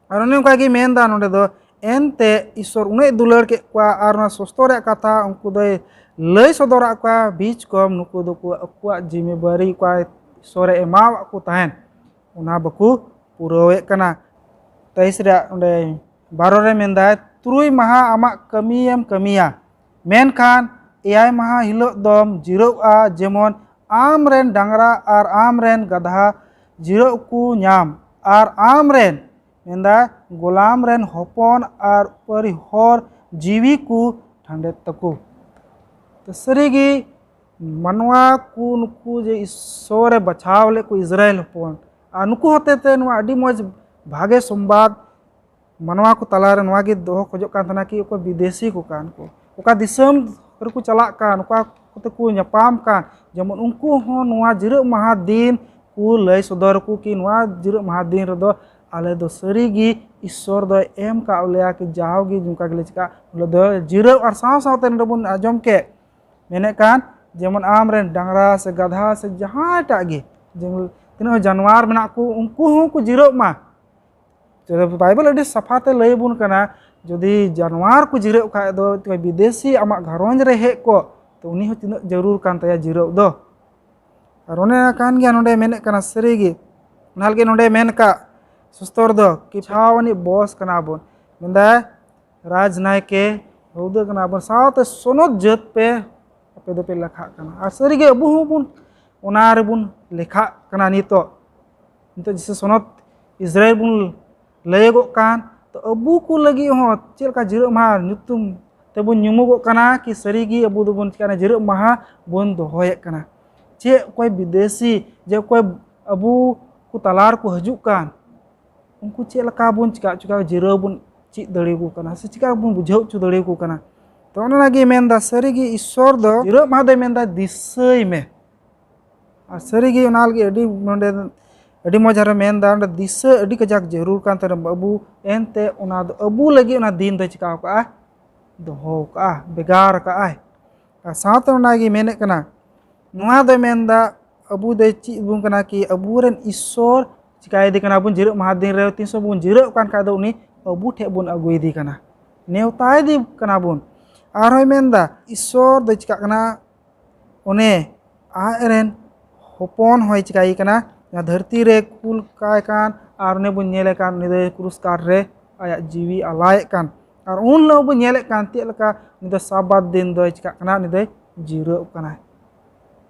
ᱟᱨ ᱚᱱᱮ ᱚᱱᱠᱟ ᱜᱮ ᱢᱮᱱᱫᱟ ᱱᱚᱰᱮ ᱫᱚ, ᱮᱱᱛᱮ ᱤᱥᱥᱚᱨ ᱩᱱᱟᱹᱜ ᱫᱩᱞᱟᱹᱲ ᱠᱮᱫ ᱠᱚᱣᱟ ᱟᱨ ᱚᱱᱟ ᱥᱚᱥᱛᱚ ᱨᱮᱭᱟᱜ ᱠᱟᱛᱷᱟ ᱩᱱᱠᱩ ᱫᱚᱭ ᱞᱟᱹᱭ ᱥᱚᱫᱚᱨᱟᱫ ᱠᱚᱣᱟ᱾ ᱵᱤᱪ ᱠᱚᱢ ᱱᱩᱠᱩ ᱫᱚᱠᱚ ᱟᱠᱚᱣᱟᱜ ᱡᱤᱢᱮᱵᱟᱨᱤ ᱚᱠᱟ ᱤᱥᱥᱚᱨᱮ ᱮᱢᱟᱣᱟᱫ ᱠᱚ ᱛᱟᱦᱮᱸᱱ, ᱚᱱᱟ ᱵᱟᱠᱚ ᱯᱩᱨᱟᱹᱣᱮᱫ ᱠᱟᱱᱟ᱾ ᱛᱮᱭᱤᱥ ᱨᱮᱭᱟᱜ ᱚᱸᱰᱮ ᱵᱟᱨᱚ ᱨᱮ ᱢᱮᱱᱫᱟᱭ, ᱛᱩᱨᱩᱭ ᱢᱟᱦᱟ ᱟᱢᱟᱜ ᱠᱟᱹᱢᱤᱭᱮᱢ ᱠᱟᱹᱢᱤᱭᱟ, ᱢᱮᱱᱠᱷᱟᱱ ᱮᱭᱟᱭ ᱢᱟᱦᱟ ᱦᱤᱞᱳᱜ ᱫᱚᱢ ᱡᱤᱨᱟᱹᱜᱼᱟ, ᱡᱮᱢᱚᱱ ᱟᱢ ᱨᱮᱱ ᱰᱟᱝᱨᱟ ᱟᱨ ᱟᱢ ᱨᱮᱱ ᱜᱟᱫᱷᱟ ᱡᱤᱨᱟᱹᱜ ᱠᱚ ᱧᱟᱢ, ᱟᱨ ᱟᱢ ᱨᱮᱱ, ᱢᱮᱱᱫᱟ, ᱜᱳᱞᱟᱢ ᱨᱮᱱ ᱦᱚᱯᱚᱱ ᱟᱨ ᱩᱯᱟᱹᱨᱤ ᱦᱚᱲ ᱡᱤᱣᱤ ᱠᱚ ᱴᱷᱟᱱᱰᱮᱛ ᱛᱟᱠᱚ᱾ ᱛᱚ ᱥᱟᱹᱨᱤᱜᱮ ᱢᱟᱱᱣᱟ ᱠᱚ ᱱᱩᱠᱩ ᱡᱮ ᱤᱥᱥᱚᱨᱮ ᱵᱟᱪᱷᱟᱣ ᱞᱮᱫ ᱠᱚ ᱤᱥᱨᱟᱭᱮᱞ ᱦᱚᱯᱚᱱ, ᱟᱨ ᱱᱩᱠᱩ ᱦᱚᱛᱮ ᱛᱮ ᱱᱚᱣᱟ ᱟᱹᱰᱤ ᱢᱚᱡᱽ ᱵᱷᱟᱜᱮ ᱥᱚᱢᱵᱟᱫ ᱢᱟᱱᱣᱟ ᱠᱚ ᱛᱟᱞᱟᱨᱮ ᱱᱚᱣᱟ ᱜᱮ ᱫᱚᱦᱚ ᱠᱷᱚᱡᱚᱜ ᱠᱟᱱ ᱛᱟᱦᱮᱱᱟ ᱠᱤ ᱚᱠᱚᱭ ᱵᱤᱫᱮᱥᱤ ᱠᱚ ᱠᱟᱱ ᱠᱚ, ᱚᱠᱟ ᱫᱤᱥᱚᱢ ᱨᱮᱠᱚ ᱪᱟᱞᱟᱜ ᱠᱟᱱ, ᱚᱠᱟ ᱠᱚᱛᱮ ᱠᱚ ᱧᱟᱯᱟᱢ ᱠᱟᱱ, ᱡᱮᱢᱚᱱ ᱩᱱᱠᱩ ᱦᱚᱸ ᱱᱚᱣᱟ ᱡᱤᱨᱟᱹᱜ ᱢᱟᱦᱟ ᱫᱤᱱ ᱠᱚ ᱞᱟᱹᱭ ᱥᱚᱫᱚᱨ ᱟᱠᱚ ᱠᱤ ᱱᱚᱣᱟ ᱡᱤᱨᱟᱹᱜ ᱢᱟᱦᱟ ᱫᱤᱱ ᱨᱮᱫᱚ ᱟᱞᱮ ᱫᱚ ᱥᱟᱹᱨᱤ ᱜᱮ ᱤᱥᱥᱚᱨ ᱫᱚᱭ ᱮᱢ ᱠᱟᱜ ᱞᱮᱭᱟ ᱠᱤ ᱡᱟᱣ ᱜᱮ ᱱᱚᱝᱠᱟ ᱜᱮᱞᱮ ᱪᱤᱠᱟ᱾ ᱵᱚᱞᱮ ᱫᱚ ᱡᱤᱨᱟᱹᱜ ᱟᱨ ᱥᱟᱶ ᱥᱟᱶᱛᱮ ᱱᱚᱰᱮ ᱵᱚᱱ ᱟᱸᱡᱚᱢ ᱠᱮᱫ, ᱢᱮᱱᱮᱫ ᱠᱟᱱ ᱡᱮᱢᱚᱱ ᱟᱢ ᱨᱮᱱ ᱰᱟᱝᱨᱟ ᱥᱮ ᱜᱟᱫᱷᱟ ᱥᱮ ᱡᱟᱦᱟᱸᱭᱴᱟᱜ ᱜᱮ, ᱡᱮᱢᱚᱱ ᱛᱤᱱᱟᱹᱜ ᱦᱚᱸ ᱡᱟᱱᱣᱟᱨ ᱢᱮᱱᱟᱜ ᱠᱚ, ᱩᱱᱠᱩ ᱦᱚᱸ ᱠᱚ ᱡᱤᱨᱟᱹᱜ ᱢᱟ᱾ ᱛᱚᱵᱮ ᱵᱟᱭᱵᱮᱞ ᱟᱹᱰᱤ ᱥᱟᱯᱷᱟ ᱛᱮ ᱞᱟᱹᱭ ᱟᱵᱚᱱ ᱠᱟᱱᱟ, ᱡᱩᱫᱤ ᱡᱟᱱᱣᱟᱨ ᱠᱚ ᱡᱤᱨᱟᱹᱜ ᱠᱷᱟᱡ ᱫᱚ, ᱛᱚᱵᱮ ᱵᱤᱫᱮᱥᱤ ᱟᱢᱟᱜ ᱜᱷᱟᱨᱚᱸᱡᱽ ᱨᱮ ᱦᱮᱡ ᱠᱚᱜ, ᱛᱚ ᱩᱱᱤ ᱦᱚᱸ ᱛᱤᱱᱟᱹᱜ ᱡᱟᱹᱨᱩᱲ ᱠᱟᱱ ᱛᱟᱭᱟ ᱡᱤᱨᱟᱹᱜ ᱫᱚ᱾ ᱟᱨ ᱚᱱᱮ ᱠᱟᱱ ᱜᱮᱭᱟ, ᱱᱚᱰᱮ ᱢᱮᱱᱮᱫ ᱠᱟᱱᱟ ᱥᱟᱹᱨᱤ ᱜᱮ, ᱚᱱᱟ ᱞᱟᱹᱜᱤᱫ ᱱᱚᱰᱮ ᱢᱮᱱ ᱠᱟᱜ ᱥᱩᱥᱛᱚᱨ ᱫᱚ ᱠᱤ ᱪᱷᱟᱣ ᱟᱹᱱᱤᱡ ᱵᱚᱥ ᱠᱟᱱᱟ ᱵᱚᱱ᱾ ᱢᱮᱱᱫᱟᱭ, ᱨᱟᱡᱽ ᱱᱟᱭᱠᱮ ᱦᱩᱫᱟᱹ ᱠᱟᱱᱟ ᱵᱚᱱ, ᱥᱟᱶᱛᱮ ᱥᱚᱱᱚᱛ ᱡᱟᱹᱛ ᱯᱮ ᱟᱯᱮ ᱫᱚᱯᱮ ᱞᱮᱠᱷᱟᱜ ᱠᱟᱱᱟ᱾ ᱟᱨ ᱥᱟᱹᱨᱤᱜᱮ ᱟᱵᱚ ᱦᱚᱸᱵᱚᱱ ᱚᱱᱟ ᱨᱮᱵᱚᱱ ᱞᱮᱠᱷᱟᱜ ᱠᱟᱱᱟ ᱱᱤᱛᱚᱜ᱾ ᱱᱤᱛᱚᱜ ᱡᱮᱭᱥᱮ ᱥᱚᱱᱚᱛ ᱤᱥᱨᱟᱭᱮᱞ ᱵᱚᱱ ᱞᱟᱹᱭᱟᱹᱜᱚᱜ ᱠᱟᱱ, ᱛᱚ ᱟᱵᱚ ᱠᱚ ᱞᱟᱹᱜᱤᱫ ᱦᱚᱸ ᱪᱮᱫ ᱞᱮᱠᱟ ᱡᱟᱹᱨᱟᱹᱜ ᱢᱟᱦᱟ ᱧᱩᱛᱩᱢ ᱛᱮᱵᱚᱱ ᱧᱩᱢᱚᱜᱚᱜ ᱠᱟᱱᱟ ᱠᱤ ᱥᱟᱹᱨᱤᱜᱮ ᱟᱵᱚ ᱫᱚᱵᱚᱱ ᱪᱤᱠᱟᱹᱭᱟ, ᱡᱟᱹᱨᱟᱹᱜ ᱢᱟᱦᱟ ᱵᱚᱱ ᱫᱚᱦᱚᱭᱮᱫ ᱠᱟᱱᱟ? ᱪᱮᱫ ᱚᱠᱚᱭ ᱵᱤᱫᱮᱥᱤ, ᱡᱮ ᱚᱠᱚᱭ ᱟᱵᱚ ᱠᱚ ᱛᱟᱞᱟ ᱨᱮᱠᱚ ᱦᱤᱡᱩᱜ ᱠᱟᱱ, ᱩᱱᱠᱩ ᱪᱮᱫ ᱞᱮᱠᱟ ᱵᱚᱱ ᱪᱤᱠᱟ ᱦᱚᱪᱚ ᱠᱚᱣᱟ, ᱡᱟᱹᱨᱟᱹ ᱵᱚᱱ ᱪᱮᱫ ᱫᱟᱲᱮᱭᱟᱠᱚ ᱠᱟᱱᱟ ᱥᱮ ᱪᱤᱠᱟ ᱵᱚᱱ ᱵᱩᱡᱷᱟᱹᱣ ᱦᱚᱪᱚ ᱫᱟᱲᱮᱭᱟᱠᱚ ᱠᱟᱱᱟ? ᱛᱚ ᱚᱱᱮ ᱚᱱᱟᱜᱮ ᱢᱮᱱᱫᱟ, ᱥᱟᱹᱨᱤᱜᱮ ᱤᱥᱥᱚᱨ ᱫᱚ ᱡᱟᱹᱨᱟᱹᱜ ᱢᱟᱦᱟ ᱫᱚᱭ ᱢᱮᱱᱫᱟ ᱫᱤᱥᱟᱹᱭ ᱢᱮ᱾ ᱟᱨ ᱥᱟᱹᱨᱤᱜᱮ ᱚᱱᱟ ᱞᱟᱹᱜᱤᱫ ᱟᱹᱰᱤ ᱱᱚᱰᱮ ᱟᱹᱰᱤ ᱢᱚᱡᱽ ᱟᱨᱚ ᱢᱮᱱᱫᱟ, ᱚᱸᱰᱮ ᱫᱤᱥᱟᱹ ᱟᱹᱰᱤ ᱠᱟᱡᱟᱠ ᱡᱟᱹᱨᱩᱲ ᱠᱟᱱ ᱛᱟᱦᱮᱱᱟ ᱟᱵᱚ᱾ ᱮᱱᱛᱮ ᱚᱱᱟ ᱫᱚ ᱟᱵᱚ ᱞᱟᱹᱜᱤᱫ ᱚᱱᱟ ᱫᱤᱱ ᱫᱚᱭ ᱪᱤᱠᱟᱹ ᱠᱟᱜᱼᱟ, ᱫᱚᱦᱚ ᱠᱟᱜᱼᱟ, ᱵᱷᱮᱜᱟᱨ ᱠᱟᱜᱼᱟᱭ᱾ ᱟᱨ ᱥᱟᱶᱛᱮ ᱚᱱᱟᱜᱮ ᱢᱮᱱᱮᱫ ᱠᱟᱱᱟ, ᱱᱚᱣᱟ ᱫᱚᱭ ᱢᱮᱱᱫᱟ ᱟᱵᱚ ᱫᱚᱭ ᱪᱮᱫ ᱵᱚᱱ ᱠᱟᱱᱟ ᱠᱤ ᱟᱵᱚᱨᱮᱱ ᱤᱥᱥᱚᱨ ᱪᱤᱠᱟᱹᱭᱮᱫᱮ ᱠᱟᱱᱟ ᱵᱚᱱ, ᱡᱟᱹᱨᱟᱹᱜ ᱢᱟᱦᱟ ᱫᱤᱱ ᱨᱮ ᱛᱤᱥ ᱦᱚᱸ ᱵᱚᱱ ᱡᱟᱹᱨᱟᱹᱜ ᱠᱟᱱ ᱠᱷᱟᱡ ᱫᱚ ᱩᱱᱤ ᱟᱵᱚ ᱴᱷᱮᱡ ᱵᱚᱱ ᱟᱹᱜᱩᱭᱮᱫᱮ ᱠᱟᱱᱟ, ᱱᱮᱣᱛᱟᱭᱮᱫᱮ ᱠᱟᱱᱟ ᱵᱚᱱ᱾ ᱟᱨᱦᱚᱸᱭ ᱢᱮᱱᱫᱟ ᱤᱥᱥᱚᱨ ᱫᱚᱭ ᱪᱤᱠᱟᱜ ᱠᱟᱱᱟ, ᱚᱱᱮ ᱟᱡ ᱨᱮᱱ ᱦᱚᱯᱚᱱ ᱦᱚᱸᱭ ᱪᱤᱠᱟᱹᱭᱮ ᱠᱟᱱᱟ, ᱱᱚᱣᱟ ᱫᱷᱟᱹᱨᱛᱤ ᱨᱮ ᱠᱩᱞ ᱠᱟᱭ ᱠᱟᱱ, ᱟᱨ ᱩᱱᱤ ᱵᱚᱱ ᱧᱮᱞᱮ ᱠᱟᱱ ᱩᱱᱤ ᱫᱚ ᱠᱨᱩᱥ ᱠᱟᱴ ᱨᱮ ᱟᱭᱟᱜ ᱡᱤᱣᱤ ᱟᱞᱟᱭᱮᱫ ᱠᱟᱱ᱾ ᱟᱨ ᱩᱱ ᱦᱤᱞᱳᱜ ᱵᱚᱱ ᱧᱮᱞᱮᱫ ᱠᱟᱱ ᱪᱮᱫ ᱞᱮᱠᱟ ᱩᱱᱤ ᱫᱚ ᱥᱟᱵᱟᱛ ᱫᱤᱱ ᱫᱚᱭ ᱪᱤᱠᱟᱜ ᱠᱟᱱᱟ, ᱩᱱᱤ ᱫᱚᱭ ᱡᱤᱨᱟᱹᱜ ᱠᱟᱱᱟᱭ᱾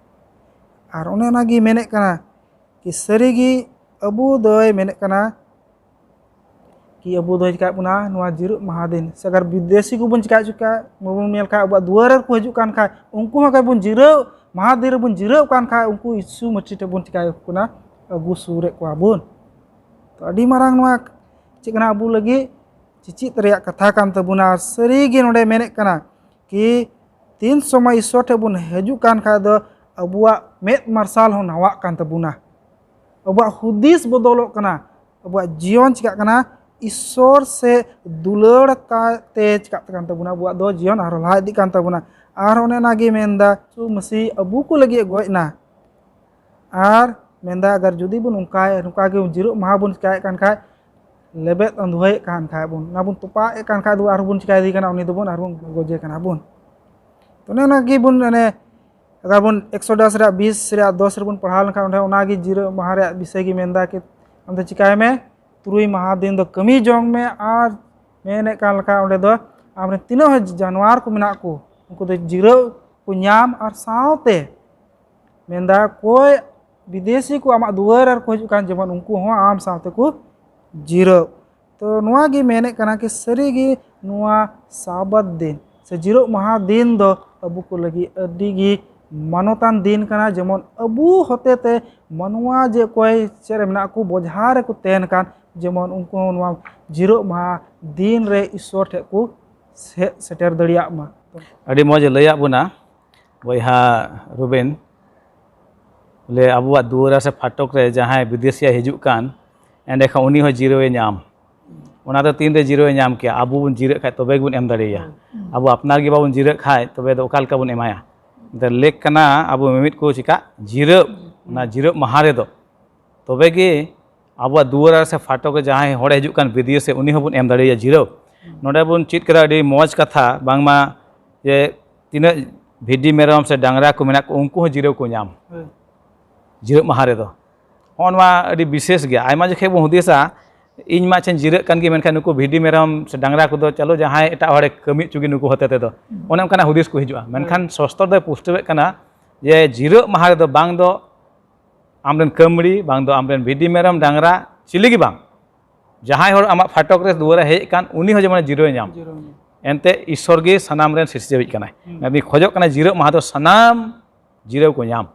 ᱟᱨ ᱚᱱᱮ ᱚᱱᱟᱜᱮ ᱢᱮᱱᱮᱫ ᱠᱟᱱᱟ ᱠᱤ ᱥᱟᱹᱨᱤᱜᱮ ᱟᱵᱚ ᱫᱚᱭ ᱢᱮᱱᱮᱫ ᱠᱟᱱᱟ ᱠᱤ ᱟᱵᱚ ᱫᱚᱭ ᱪᱤᱠᱟᱭᱮᱫ ᱵᱚᱱᱟ ᱱᱚᱣᱟ ᱡᱤᱨᱟᱹᱜ ᱢᱟᱦᱟ ᱫᱤᱱ᱾ ᱥᱮ ᱟᱜᱟᱨ ᱵᱤᱫᱮᱥᱤ ᱠᱚᱵᱚᱱ ᱪᱤᱠᱟ ᱦᱚᱪᱚ ᱠᱷᱟᱡ, ᱵᱟᱵᱚᱱ ᱧᱮᱞ ᱠᱷᱟᱡ ᱟᱵᱚᱣᱟᱜ ᱫᱩᱣᱟᱹᱨ ᱨᱮᱠᱚ ᱦᱤᱡᱩᱜ ᱠᱟᱱ ᱠᱷᱟᱡ, ᱩᱱᱠᱩ ᱦᱚᱸ ᱠᱷᱟᱡ ᱵᱚᱱ ᱡᱤᱨᱟᱹᱣ, ᱢᱟᱦᱟ ᱫᱤᱱ ᱨᱮᱵᱚᱱ ᱡᱤᱨᱟᱹᱜ ᱠᱟᱱ ᱠᱷᱟᱡ ᱩᱱᱠᱩ ᱤᱥᱩ ᱢᱟᱹᱪᱤ ᱴᱷᱮᱡ ᱵᱚᱱ ᱪᱤᱠᱟᱭᱮᱫ ᱠᱚ ᱠᱟᱱᱟ, ᱟᱹᱜᱩ ᱥᱩᱨᱮᱫ ᱠᱚᱣᱟ ᱵᱚᱱ᱾ ᱛᱚ ᱟᱹᱰᱤ ᱢᱟᱨᱟᱝ ᱱᱚᱣᱟ ᱪᱮᱫ ᱠᱟᱱᱟ ᱟᱵᱚ ᱞᱟᱹᱜᱤᱫ ᱪᱮᱪᱮᱫ ᱨᱮᱭᱟᱜ ᱠᱟᱛᱷᱟ ᱠᱟᱱ ᱛᱟᱵᱚᱱᱟ᱾ ᱟᱨ ᱥᱟᱹᱨᱤ ᱜᱮ ᱱᱚᱰᱮ ᱢᱮᱱᱮᱫ ᱠᱟᱱᱟ ᱠᱤ ᱛᱤᱱ ᱥᱚᱢᱚᱭ ᱤᱥᱥᱚᱨ ᱴᱷᱮᱡ ᱵᱚᱱ ᱦᱤᱡᱩᱜ ᱠᱟᱱ ᱠᱷᱟᱡ ᱫᱚ ᱟᱵᱚᱣᱟᱜ ᱢᱮᱫ ᱢᱟᱨᱥᱟᱞ ᱦᱚᱸ ᱱᱟᱣᱟᱜ ᱠᱟᱱ ᱛᱟᱵᱚᱱᱟ, ᱟᱵᱚᱣᱟᱜ ᱦᱩᱫᱤᱥ ᱵᱚᱫᱚᱞᱚᱜ ᱠᱟᱱᱟ, ᱟᱵᱚᱣᱟᱜ ᱡᱤᱭᱚᱱ ᱪᱤᱠᱟᱜ ᱠᱟᱱᱟ, ᱤᱥᱥᱚᱨ ᱥᱮ ᱫᱩᱞᱟᱹᱲ ᱠᱟᱛᱮ ᱪᱤᱠᱟᱜ ᱠᱟᱱ ᱛᱟᱵᱚᱱᱟ, ᱟᱵᱚᱣᱟᱜ ᱫᱚ ᱡᱤᱭᱚᱱ ᱟᱨᱦᱚᱸ ᱞᱟᱦᱟ ᱤᱫᱤᱜ ᱠᱟᱱ ᱛᱟᱵᱚᱱᱟ᱾ ᱟᱨ ᱚᱱᱮ ᱚᱱᱟᱜᱮ ᱢᱮᱱᱫᱟ ᱡᱤᱥᱩ ᱢᱟᱹᱥᱤ ᱟᱵᱚ ᱠᱚ ᱞᱟᱹᱜᱤᱫ ᱮ ᱜᱚᱡ ᱮᱱᱟ᱾ ᱟᱨ ᱢᱮᱱᱫᱟ ᱟᱜᱟᱨ ᱡᱩᱫᱤ ᱵᱚᱱ ᱚᱱᱠᱟᱭ ᱱᱚᱝᱠᱟ ᱜᱮ ᱡᱤᱨᱟᱹᱜ ᱢᱟᱦᱟ ᱵᱚᱱ ᱪᱤᱠᱟᱭᱮᱫ ᱠᱟᱱ ᱠᱷᱟᱡ, ᱞᱮᱵᱮᱫ ᱟᱸᱫᱷᱩᱣᱟᱹᱭᱮᱫ ᱠᱟᱱ ᱠᱷᱟᱡ ᱵᱚᱱ, ᱚᱱᱟ ᱵᱚᱱ ᱛᱚᱯᱟᱜ ᱮᱫ ᱠᱟᱱ ᱠᱷᱟᱡ ᱫᱚ ᱟᱨᱦᱚᱸ ᱵᱚᱱ ᱪᱤᱠᱟᱭᱮᱫᱮ ᱠᱟᱱᱟ, ᱩᱱᱤ ᱫᱚᱵᱚᱱ ᱟᱨᱦᱚᱸ ᱵᱚᱱ ᱜᱚᱡᱮ ᱠᱟᱱᱟ ᱵᱚᱱ᱾ ᱛᱚ ᱚᱱᱮ ᱚᱱᱟ ᱜᱮᱵᱚᱱ ᱚᱱᱮ ᱟᱜᱟᱨ ᱵᱚᱱ ᱮᱠᱥᱚᱰᱟᱥ ᱨᱮᱭᱟᱜ ᱵᱤᱥ ᱨᱮᱭᱟᱜ ᱫᱚᱥ ᱨᱮᱵᱚᱱ ᱯᱟᱲᱦᱟᱣ ᱞᱮᱱᱠᱷᱟᱱ ᱚᱸᱰᱮ ᱚᱱᱟᱜᱮ ᱡᱤᱨᱟᱹᱜ ᱢᱟᱦᱟ ᱨᱮᱭᱟᱜ ᱵᱤᱥᱚᱭ ᱜᱮ ᱢᱮᱱᱫᱟ ᱠᱤ ᱟᱢ ᱫᱚ ᱪᱤᱠᱟᱭ ᱢᱮ, ᱛᱩᱨᱩᱭ ᱢᱟᱦᱟ ᱫᱤᱱ ᱫᱚ ᱠᱟᱹᱢᱤ ᱡᱚᱝ ᱢᱮ᱾ ᱟᱨ ᱢᱮᱱᱮᱫ ᱠᱟᱱ ᱞᱮᱠᱟ ᱚᱸᱰᱮ ᱫᱚ ᱟᱢᱨᱮᱱ ᱛᱤᱱᱟᱹᱜ ᱦᱚᱸ ᱡᱟᱱᱣᱟᱨ ᱠᱚ ᱢᱮᱱᱟᱜ ᱠᱚ, ᱩᱱᱠᱩ ᱫᱚ ᱡᱤᱨᱟᱹᱜ ᱠᱚ ᱧᱟᱢ, ᱟᱨ ᱥᱟᱶᱛᱮ ᱢᱮᱱᱫᱟ ᱚᱠᱚᱭ ᱵᱤᱫᱮᱥᱤ ᱠᱚ ᱟᱢᱟᱜ ᱫᱩᱣᱟᱹᱨ ᱨᱮᱠᱚ ᱦᱤᱡᱩᱜ ᱠᱟᱱ, ᱡᱮᱢᱚᱱ ᱩᱱᱠᱩ ᱦᱚᱸ ᱟᱢ ᱥᱟᱶᱛᱮ ᱠᱚ ᱡᱤᱨᱟᱹᱜ᱾ ᱛᱚ ᱱᱚᱣᱟ ᱜᱮ ᱢᱮᱱᱮᱫ ᱠᱟᱱᱟ ᱠᱤ ᱥᱟᱹᱨᱤ ᱜᱮ ᱱᱚᱣᱟ ᱥᱟᱵᱟᱛ ᱫᱤᱱ ᱥᱮ ᱡᱤᱨᱟᱹᱜ ᱢᱟᱦᱟ ᱫᱤᱱ ᱫᱚ ᱟᱵᱚ ᱠᱚ ᱞᱟᱹᱜᱤᱫ ᱟᱹᱰᱤ ᱜᱮ ᱢᱟᱱᱚᱛᱟᱱ ᱫᱤᱱ ᱠᱟᱱᱟ᱾ ᱡᱮᱢᱚᱱ ᱟᱵᱚ ᱦᱚᱛᱮ ᱛᱮ ᱢᱟᱱᱣᱟ ᱡᱮ ᱚᱠᱚᱭ ᱪᱮᱫ ᱨᱮ ᱢᱮᱱᱟᱜ ᱠᱚ, ᱵᱚᱡᱷᱟ ᱨᱮᱠᱚ ᱛᱟᱦᱮᱱ ᱠᱟᱱ, ᱡᱮᱢᱚᱱ ᱩᱱᱠᱩ ᱦᱚᱸ ᱱᱚᱣᱟ ᱡᱤᱨᱟᱹᱜ ᱢᱟᱦᱟ ᱫᱤᱱ ᱨᱮ ᱤᱥᱥᱚᱨ ᱴᱷᱮᱱ ᱠᱚ ᱦᱮᱡ ᱥᱮᱴᱮᱨ ᱫᱟᱲᱮᱭᱟᱜ ᱢᱟ᱾ ᱟᱹᱰᱤ ᱢᱚᱡᱽ ᱮ ᱞᱟᱹᱭᱟᱫ ᱵᱚᱱᱟ ᱵᱚᱭᱦᱟ ᱨᱩᱵᱮᱱ᱾ ᱵᱚᱞᱮ ᱟᱵᱚᱣᱟᱜ ᱫᱩᱣᱟᱹᱨᱟ ᱥᱮ ᱯᱷᱟᱴᱚᱠ ᱨᱮ ᱡᱟᱦᱟᱸᱭ ᱵᱤᱫᱮᱥᱤᱭᱟ ᱦᱤᱡᱩᱜ ᱠᱟᱱ, ᱮᱸᱰᱮᱠᱷᱟᱱ ᱩᱱᱤ ᱦᱚᱸ ᱡᱤᱨᱟᱹᱣ ᱮ ᱧᱟᱢ᱾ ᱚᱱᱟ ᱫᱚ ᱛᱤᱱᱨᱮ ᱡᱤᱨᱟᱹᱣ ᱮ ᱧᱟᱢ ᱠᱮᱭᱟ? ᱟᱵᱚ ᱵᱚᱱ ᱡᱤᱨᱟᱹᱜ ᱠᱷᱟᱡ ᱛᱚᱵᱮ ᱜᱮᱵᱚᱱ ᱮᱢ ᱫᱟᱲᱮᱭᱟᱭᱟ᱾ ᱟᱵᱚ ᱟᱯᱱᱟᱨ ᱜᱮ ᱵᱟᱵᱚᱱ ᱡᱤᱨᱟᱹᱜ ᱠᱷᱟᱡ ᱛᱚᱵᱮ ᱫᱚ ᱚᱠᱟ ᱞᱮᱠᱟ ᱵᱚᱱ ᱮᱢᱟᱭᱟ? ᱫᱚ ᱞᱮᱠ ᱠᱟᱱᱟ ᱟᱵᱚ ᱢᱤᱢᱤᱫ ᱠᱚ ᱪᱤᱠᱟ ᱡᱤᱨᱟᱹᱜ, ᱚᱱᱟ ᱡᱤᱨᱟᱹᱜ ᱢᱟᱦᱟ ᱨᱮᱫᱚ ᱛᱚᱵᱮ ᱜᱮ ᱟᱵᱚᱣᱟᱜ ᱫᱩᱣᱟᱹᱨ ᱥᱮ ᱯᱷᱟᱴᱚᱠ ᱨᱮ ᱡᱟᱦᱟᱸᱭ ᱦᱚᱲᱮ ᱦᱤᱡᱩᱜ ᱠᱟᱱ ᱵᱤᱫᱮᱥᱤ, ᱩᱱᱤ ᱦᱚᱸᱵᱚᱱ ᱮᱢ ᱫᱟᱲᱮᱭᱟᱭᱟ ᱡᱤᱨᱟᱹᱣ᱾ ᱱᱚᱰᱮ ᱵᱚᱱ ᱪᱮᱫ ᱠᱮᱫᱟ ᱟᱹᱰᱤ ᱢᱚᱡᱽ ᱠᱟᱛᱷᱟ, ᱵᱟᱝᱢᱟ ᱡᱮ ᱛᱤᱱᱟᱹᱜ ᱵᱷᱤᱰᱤ ᱢᱮᱨᱚᱢ ᱥᱮ ᱰᱟᱝᱨᱟ ᱠᱚ ᱢᱮᱱᱟᱜ ᱠᱚ, ᱩᱱᱠᱩ ᱦᱚᱸ ᱡᱤᱨᱟᱹᱣ ᱠᱚ ᱧᱟᱢ᱾ ᱦᱳᱭ᱾ ᱡᱤᱨᱟᱹᱜ ᱢᱟᱦᱟ ᱨᱮᱫᱚ ᱱᱚᱜᱼᱚ ᱱᱚᱣᱟ ᱟᱹᱰᱤ ᱵᱤᱥᱮᱥ ᱜᱮᱭᱟ᱾ ᱟᱭᱢᱟ ᱡᱚᱠᱷᱮᱡ ᱵᱚᱱ ᱦᱩᱫᱤᱥᱟ, ᱤᱧ ᱢᱟ ᱟᱪᱪᱷᱟᱧ ᱡᱤᱨᱟᱹᱜ ᱠᱟᱱ ᱜᱮ, ᱢᱮᱱᱠᱷᱟᱱ ᱱᱩᱠᱩ ᱵᱷᱤᱰᱤ ᱢᱮᱨᱚᱢ ᱥᱮ ᱰᱟᱝᱨᱟ ᱠᱚᱫᱚ ᱪᱚᱞᱚ ᱡᱟᱦᱟᱸᱭ ᱮᱴᱟᱜ ᱦᱚᱲᱮ ᱠᱟᱹᱢᱤ ᱦᱚᱪᱚ ᱜᱮ ᱱᱩᱠᱩ ᱦᱚᱛᱮ ᱛᱮᱫᱚ, ᱚᱱᱮ ᱚᱱᱠᱟᱱᱟᱜ ᱦᱩᱫᱤᱥ ᱠᱚ ᱦᱤᱡᱩᱜᱼᱟ᱾ ᱢᱮᱱᱠᱷᱟᱱ ᱥᱚᱥᱛᱚᱨ ᱫᱚᱭ ᱯᱩᱥᱴᱟᱹᱣᱮᱫ ᱠᱟᱱᱟ ᱡᱮ ᱡᱤᱨᱟᱹᱜ ᱢᱟᱦᱟ ᱨᱮᱫᱚ ᱵᱟᱝ ᱫᱚ ᱟᱢᱨᱮᱱ ᱠᱟᱹᱢᱲᱤ, ᱵᱟᱝ ᱫᱚ ᱟᱢᱨᱮᱱ ᱵᱷᱤᱰᱤ ᱢᱮᱨᱚᱢ ᱰᱟᱝᱨᱟ, ᱪᱤᱞᱤ ᱜᱮ ᱵᱟᱝ, ᱡᱟᱦᱟᱸᱭ ᱦᱚᱲ ᱟᱢᱟᱜ ᱯᱷᱟᱴᱚᱠ ᱨᱮ ᱫᱩᱣᱟᱹᱨᱮ ᱦᱮᱡ ᱟᱠᱟᱱ, ᱩᱱᱤ ᱦᱚᱸ ᱡᱮᱢᱚᱱ ᱡᱤᱨᱟᱹᱣ ᱧᱟᱢ᱾ ᱡᱤᱨᱟᱹᱣ ᱧᱟᱢ᱾ ᱮᱱᱛᱮ ᱤᱥᱥᱚᱨ ᱜᱮ ᱥᱟᱱᱟᱢ ᱨᱮᱱ ᱥᱤᱨᱡᱟᱹᱣᱤᱡ ᱠᱟᱱᱟᱭ᱾ ᱦᱩᱸ᱾ ᱩᱱᱤ ᱠᱷᱚᱡᱚᱜ ᱠᱟᱱᱟᱭ ᱡᱤᱨᱟᱹᱜ ᱢᱟᱦᱟ ᱫᱚ ᱥᱟᱱᱟᱢ ᱡᱤᱨᱟᱹᱣ ᱠᱚ ᱧᱟᱢ᱾